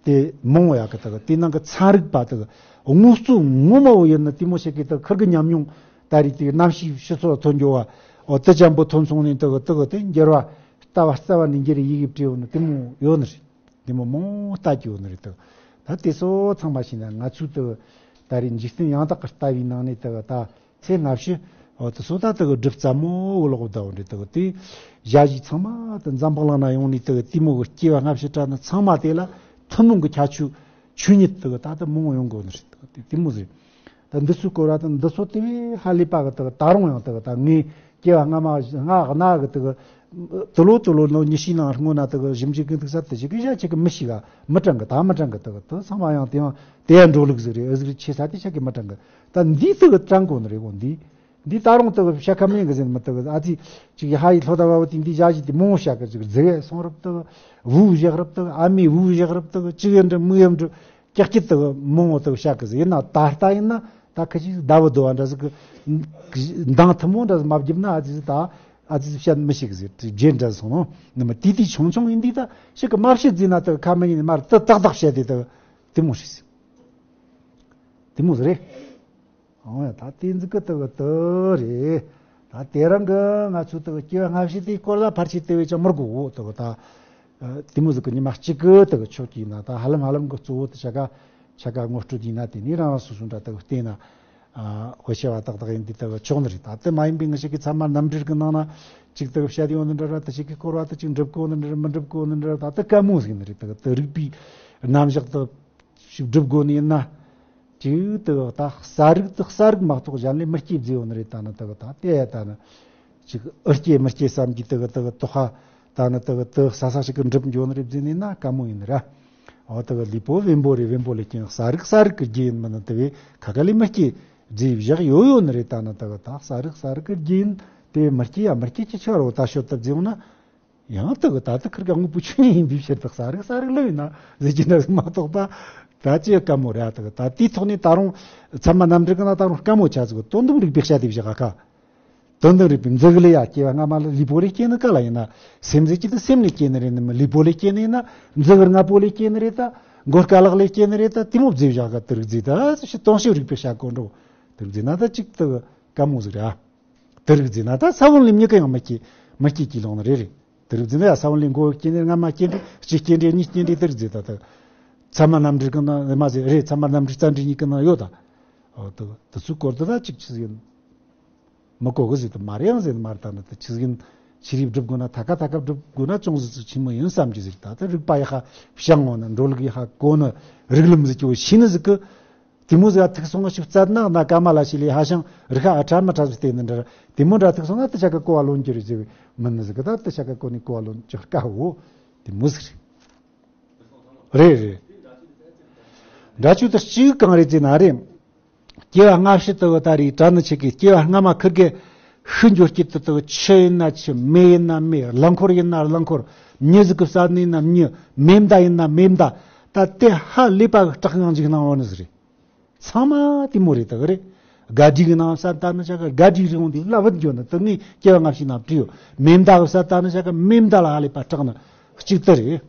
དེ་མོ་ཡག་གི་དག་དེ་ནང་གི་ཚན་རིག་པ་དག་དངོས་གཙོ་ངོ་མ་བོ་ཡིན་ན་དེ་མོ་ཆེ་གི་དག་ཁིར་གི་ཉམས་མྱོང་ད་རེས་དེ་གནམ་གཤིས་སྤྱི་ཚོགས་ཐོན་འགྱོ་བ་འོ་དེ་ཅན་པོ་ཐོན་སོང་ནས་དག་དག་དེ་འགྱུར་བ་ལྟ་བ་རྩ་བ་ནས་འགྱུར་ཡི་གི་བྲིས་ཡོད་ནི་དེ་མོ་ཡོད་ནི་རེད། འདི་མོ་མང་ལྟ་རྒྱུ་ནི་རེད་དོ། ད་དེ་ཚོ་ཚང་མ་ཤེས་ན་ང་ཚོའི་དུ་ད་རེས་འཇིག་རྟེན་ཡང་དག་གི་ལྟ་བའི་ནང་ནས་དུ་ད་ཚེ་སྔ་ཕྱི་འོ་དེ་ཚོ་ད་དུ་གི་སྒྲུབ་རྩ་མོ་ལོག་ད་འོ་འདྲེ་དུ་དེ་ཞ་ཞི་ཚང་མ་དུ་འཛམ་བུ་གླིང་ན་ཡོང་ནས་དུ་དེ་མོ་གི་སྐྱེ་བ་སྔ་ཕྱི་དྲ་ནི་ཚང་མ་དེ་ལ་ཐུན་མོང་གི་ཁྱད་ཆོས་ཆོས་ཉིད་དུ་ད་དུ་མང་ཡོང་དགོ་ནི་རེད་དུ་དེ་དེ་མོ་ཟེར། ད་འདི་ཚོའི་སྐོར་བ་དང་འདི་ཚོ་དེ་བས་ཧ་ལས་པ་གི་དག་ད་རུང་ཡང་དག་ད་ངས་སྐྱེ་བ་སྔ་མ་སྔ་གནའ་གི་དག་དུ་ལོ་དུ་ལོ་ནོ་ཉི་ཤུའི་ནང་སྔོན་ན་དག་ཞིབ་འཇུག་གི་འདུག་ས་དེ་ཞིག་གི་ཡ་ཆེ་གི་མི་ཤིག་ག་མི་གྲངས་གི་ད་མི་གྲངས་གི་དག་དུ་ཚང་མ་ཡང་དེ་ཡང་དེ་ཡང་འགྲོ་ལུགས་ཟིག་རེད། ཨ་ཟིག་རེད་ཆེ་ས་དེ་ཆ་གི་མི་གྲངས་གི་ད་འདི་དག་གྲངས་གོ་ནི་རེད་གོ་འདི་འདི་ད་རུང་དག་བཤད་ཁ་མིན་གི་ཟིན་མི་དག་ཨ་ཙི་ཅིག་ཧ་ཡི་ལྷོ་ད་བ་བ་དེ་འདི་ཞ་ཞི་དེ་མོ་བཤད་གི་ཅིག་རྫི་བས་སོང་རབ་དག་བུ་བཞག་རབ་དག་ཨ་མའི་བུ་བཞག་རབ་དག་ཅི་ཡི་འདྲ་མི་ཡི་འདྲ། ཀྱག་ཀྱི་དུ་མོ་ངོ་དུ་བཤད་གི་ཟིག་ཡིན་ན་ད་ལྟ་ཡིན་ན་ད་ཁ་ཅིག་ཟླ་བུ་དུ་བ་འདྲ་ཟིག་གི་མདང་ཐུ་མོ་འདྲ་ཟིག་མ་བརྒྱབ་ན་ཨ་ཙི་ཟིག་ད་ཨ་ཙི་ཟིག་བཤད་མི་ཤེས་གི་ཟིག་རྗེས་འདྲ་སོང་ནོ་ནི་མ་དེ་དེ་ཆུང་ཆུང་ཡིན་དུས་ད་ཞིག་གི་མ་བཤད་ཟིན་ན་དུ་ཁ་མི་ཉན་མར་དུ་ཏག་ཏག་བཤད་དེ་དུ་དེ་མོ་ཤེས་ཟིག་དེ་མོ་ཟིག་རེད། ཨོ་ཡ་ད་དེ་འཛི་གི་དུ་གི་དུ་རེད། ད་དེ་རང་གི་ང་ཚོ་དུ་གི་སྐྱེ་བ་སྔ་ཕྱི་དེའི་སྐོར་ལ་ཕར་ཆེ་དེ་བས་ཀྱང་མི་དགོ་འོ་དུ་གི་ད། དེ་མོ་ཟིག་གི་ཉི་མ་གཅིག་གི་དུ་གི་ཆོག་གི་ཡིན་ན་ད་ཧ་ལམ་ཧ་ལམ་གི་གཙོ་བོ་དུ་ཆ་ག་ཆ་ག་ངོ་སྤྲོད་ཡིན་ན་དེ་ནི་རང་རང་སོ་སོ་འདྲ་དུ་གི་བལྟས་ན། དཔེ་ཆ་བ་ཏག་ཏག་ཡིན་དུས་དུ་གི་ཆོག་ནི་རེད། ད་དེ་མ་ཡིན་པའི་ང་ཞིག་གི་ཚད་མ་རྣམ་འགྲེལ་གི་ནང་ན་གཅིག་དུ་གི་བཤད་ཡོང་ནི་འདྲ་ར་དུ་ཞིག་གི་སྐོར་བ་དུ་གཅིག་འགྲུབ་གོ་ནི་འདྲ་ར་མི་འགྲུབ་གོ་ནི་འདྲ་ར་ད་དུ་དཀའ་མོ་ཟིག་ནི་རེད། དུ་གི་དུ་རིག་པའི་རྣམ་གཞག་དུ། ཞིག་སྒྲུབ་དགོས་ནི་ཡིན་ན། ཅིག་དུ་ད་གསར་རིག་དུ་གསར་རིག་མ་གཏོགས་གཞན་ལས་མི་སྐྱེ་བརྫི་ཡོད་ནི་རེད། ད་ནི་དུ་ད་དེ་ད་ནི་ཅིག་ཨུ་སྐྱེ་མི་སྐྱེ་བསམ་གྱི་དུ་དུ་དོག་ཁ་ད་ནི་དུ་དུ་ས་ས་ཞིག་གི་འགྲུབ་འགྱོ་ནི་རེད་བརྫི་ནི་ན་དཀའ་མོ་ཡིན་ནི་ར། འོ་དུ་ལུས་པོ་བེམ་པོ་རེད། བེམ་པོ་ལས་ཀྱང་གསར་རིག་གསར་རིག་གི་རྒྱུ་ཡིན་མིན་ནི་དུ་བས་ཁ་ཁ་ལས་མི་སྐྱེ་བརྫི་བཞག་ཡོད་ཡོད་ནི་རེད། ད་ནི་དུ་ད་གསར་རིག་གསར་རིག་གི་རྒྱུ་ཡིན་དེ་བས་མི་སྐྱེ་ཡ་མི་སྐྱེ་ཅི་ཆ་རོ་ད་ཤོད་ད་བརྫི་ཡོང་ན། ཡང་དག་ད་ལྟ་ཁིར་ག་དངོས་པོ་ཆོས་ཉིད་ཡིན་པའི་ཕྱིར་དུ་གསར་རིག་གསར་རིག་ལོས་ཡིན་ན་ཟེར་གྱི་འདྲ་མ་གཏོགས་པ་ད་ཅི་དཀའ་མོ་རེད། ཨ་དག་ད་དེའི་ཐོག་ནས་ད་རུང་ཚད་མ་རྣམ་འགྲེལ་གི་ན་ད་རུང་དཀའ་མོ་ཆ་ཟིག་དོན་དམ་རིག་པའི་བཤད་དེ་བཞག་ག་དོན་དམ་རིག་པའི་མཛུ་གུ་ལས་ཡ་སྐྱེ་བ་སྔ་མ་ལ་ལུས་པོ་ལས་སྐྱེ་ནི་ག་ལ་ཡིན་ན་སེམས་ཟེར་གྱི་དུ་སེམས་ལས་སྐྱེ་ནི་རེད་ནི་མི་ལུས་པོ་ལས་སྐྱེ་ནི་ཡིན་ན་མཛུ་གུ་ལྔ་པོ་ལས་སྐྱེ་ནི་རེད། ད་མགོ་སྐ་ལག་ལས་སྐྱེ་ནི་རེད། ད་དེ་མོ་བརྫི་བཞག་ག་དུ་རིག་བརྫི་ད་ཞི་སྟོང་ཤེའུ་རིག་པའི་བཤད་གོ་འགྲོ་དུ་རིག་བརྫི་ན་ད་ཅིག་དུ་དཀའ་མོ་ཟིག་རེད། ཨ། དེ་རིགས་འཛིན་ན་ད་ས་བོན་ལས་མྱི་ག་ཡང་མི་སྐྱེ། མི་སྐྱེ་གྱི་ལོང་ནི་རེད་རེད། དེ་རིགས་འཛིན་ན་ཡ་ས་བོན་ལས་མགོ་བོ་སྐྱེ་ནི་རྔ་མ་སྐྱེ་འདྲི་ལྕེ་སྐྱེ་འདྲི་གཉིས་སྐྱེ་འདྲི་དེ་རིགས་འཛིན་ད་ད། ཚད་མ་རྣམ་འགྲེལ་གི་ནང་མ་ཟེར་རེད། ཚད་མ་རྣམ་འགྲེལ་རྩ་འགྲེལ་གཉིས་ཀྱི་ནང་ཡོད་ད། འོ་དེ་དེ་ཚོའི་སྐོར་དུ་ད་ཅིག་ཆི་ཟིག་ཡིན། མི་གོ་གི་ཟིག་དུ་མ་རེད་ཡང་ཟེར་ནི་མ་རེད། ད་ནི་དེ་ཆི་ཟིག་ཡིན། ཆི་རིབ་སྒྲུབ་དགོས་ན་ཐ་ཀ་ཐ་ཀ་སྒྲུབ་དགོས་ན་ཅུང་ཟིག་ཚིག་ཆི་མོ་ཡིན་བསམ་གྱི་ཟིག་ད་དེ་རིག་པ་ཡ་ཧ་བྱང་ངོ་ན་འགྲོ་ལུགས་ཡ་ཧ་གོ་ནི་རིགས་ལམ་ཟིག་གི་བོ་ཤེས་ནི་ཟིག་གི་དེ་མོ་ཟིག་ཐུག་སོང་ཞིག་བཙལ་ན་ན་ཀ་མ་ལ་ཤི་ལས་ཧ་ཤང་རི་ཁ་ཨ་ཁྲ་མི་ཁྲ་ཟིག་བལྟས་ནི་འདྲ་དེ་མོ་འདྲ་ཐུག་སོང་ན་དེ་ཆ་ག་གོ་བ་ལོན་གྱི་རེད་ཟེར་བའི་མི་ནི་ཟིག་གི་ད་དེ་ཆ་ག་གོ་ནི་གོ་བ་ལོན་གྱི་དཀའ་བོ་དེ་མོ་ཟིག་རེད། རེད་རེད། འདྲ་ཆུ་དུ་གཅིག་གང་རེད་ཅེ་ན་རེད། སྐྱེ་བ་སྔ་ཕྱི་དུ་ད་རེས་དྲ་ནི་ཆེ་གི་སྐྱེ་བ་སྔ་མ་ཁིར་གི་ཤི་འགྱུར་སྐྱིད་དུ་དུ་ཆུ་ཡིན་ན་ཆུ། མེ་ཡིན་ན་མེ། རླངས་འཁོར་ཡིན་ན་རླངས་འཁོར། མྱི་ཟིག་གི་ས་ནི་ཡིན་ན་མྱི། མེ་མདའ་ཡིན་ན་མེ་མདའ། ད་དེ་ཧ་ལས་པ་གི་སྐྲག་ངང་ཅིག་སྣང་བ་ནི་ཟིག་རེད། ཚང་མ་དེ་མོ་རེད་དག་རེད། དགའ་སྡིག་གི་ནང་ས་ད་ནི་ཆ་ག་དགའ་སྡིག་རིང་དེ་ལ་བུད་འགྱོ་ན་དུ་ངས་སྐྱེ་བ་སྔ་ཕྱི་ན་བྲིས་ཡོད། མེ་མདའ་གི་ས་ད་ནི་ཆ་ག་མེ་མདའ་ལ་ཧ་ལས་པ་སྐྲག་ན་གཅིག་ཏུ་རེད།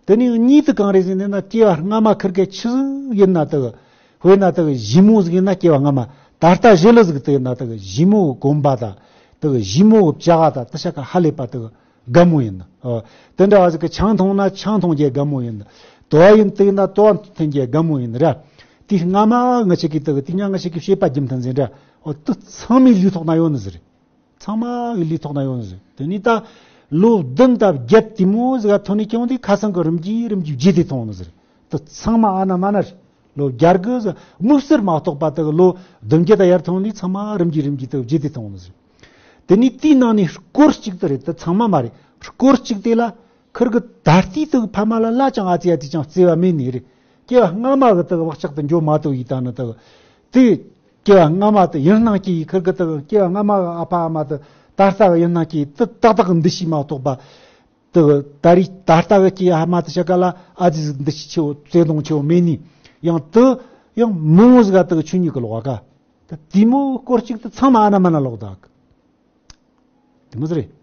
དེ་ནས་གཉིས་དུ་གང་རེད་ཟེར་ནས་ན་སྐྱེ་བ་སྔ་མ་ཁིར་གེ་ཆི་ཟིག་ཡིན་ན་དུ་དཔེར་ན་དུ་ཞི་མོ་ཟིག་ཡིན་ན་སྐྱེ་བ་སྔ་མ་ད་ལྟ་ཞི་ལི་ཟིག་དུ་ཡིན་ན་དུ་ཞི་མོ་གི་གོམ་པ་དང་དུ་ཞི་མོ་གི་བྱ་བ་དང་དུ་ཆ་ག་ཧ་ལས་པ་དུ་དགའ་མོ་ཡིན། ཨོ། དེ་འདྲ་བ་ཟིག་གི་ཆང་འཐུང་ན་ཆང་འཐུང་རྒྱུ་དགའ་མོ་ཡིན། དོ་བ་ཡིན་དེ་ཡིན་ན་དོ་བ་འཐུང་རྒྱུ་དགའ་མོ་ཡིན་ར། དེ་སྔ་མ་ང་ཆ་གི་དུ་དེ་ཉ་ང་ཆ་གི་བཤད་པ་རྒྱུ་མཐུན་ཟིན་ར། ཨོ་དུ་ཚང་མའི་ལུས་ཐོག་ན་ཡོད་ནི་ཟིག་རེད། ཚང་མ་གི་ལུས་ཐོག་ན་ཡོད་ནི་ཟིག་དེ་ནི་ད་ལོ་བདུན་དང་བརྒྱད་དེ་མོ་ཟིག་ག་ཐོན་ནས་ཀྱང་དེ་ཁ་སང་གི་རིམ་གྱིས་རིམ་གྱིས་བརྗེད་དེ་ཐོང་ནི་ཟིག་དུ་ཚང་མ་ཨ་ན་མ་ན་རེད། ལོ་བརྒྱད་དགུ་ཟིག་དམིགས་བསལ་མ་གཏོགས་པ་དུ་ལོ་བདུན་བརྒྱད་དང་ཡར་ཐོན་ནས་ཚང་མ་རིམ་གྱིས་རིམ་གྱིས་དུ་བརྗེད་དེ་ཐོང་ནི་ཟིག་དེ་ནི་དེའི་ནང་ནས་སྐོར་གཅིག་དུ་རེད། དུ་ཚང་མ་མ་རེད། སྐོར་གཅིག་དེ་ལ་ཁིར་གི་ད་ལྟའི་དུ་ཕ་མ་ལ་ལ་ཅང་ཨ་ཙི་ཨ་ཙི་ཅང་བརྩེ་བ་མེད་ནི་རེད། སྐྱེ་བ་སྔ་མ་གི་དུ་བག་ཆགས་དུ་འཇོ་མ་ཐུབ་ཡིན་ད་ནི་དུ་དེ་སྐྱེ་བ་སྔ་མ་དུ་ཡུན་གནང་སྐྱེ་ཡི་ཁིར་གི་དུ་སྐྱེ་བ་སྔ་མ་གི་ཨ་ཕ་ཨ་མ་དུ་ད་ལྟ་གི་ཡུན་གནང་སྐྱེ་ཡི་དུ་ཏག་ཏག་གི་འདུ་ཤེས་མ་གཏོགས་པ། དུ་ད་རེས་ད་ལྟ་གི་སྐྱེ་བ་ཨ་མ་དུ་ཆ་ག་ལ་ཨ་ཙི་ཟིག་འདུ་ཤེས་ཆེ་བོ་བརྩེ་དུང་ཆེ་བོ་མེད་ནི། ཡང་དུ་ཡང་མོ་ཟིག་ག་དུ་ཆོས་ཉིད་གི་ལོག་ག་དུ་དེ་མོ་སྐོར་གཅིག་དུ་ཚང་མ་ཨ་ན་མ་ན་ལོག་ད་གི་དེ་མོ་ཟིག་རེད།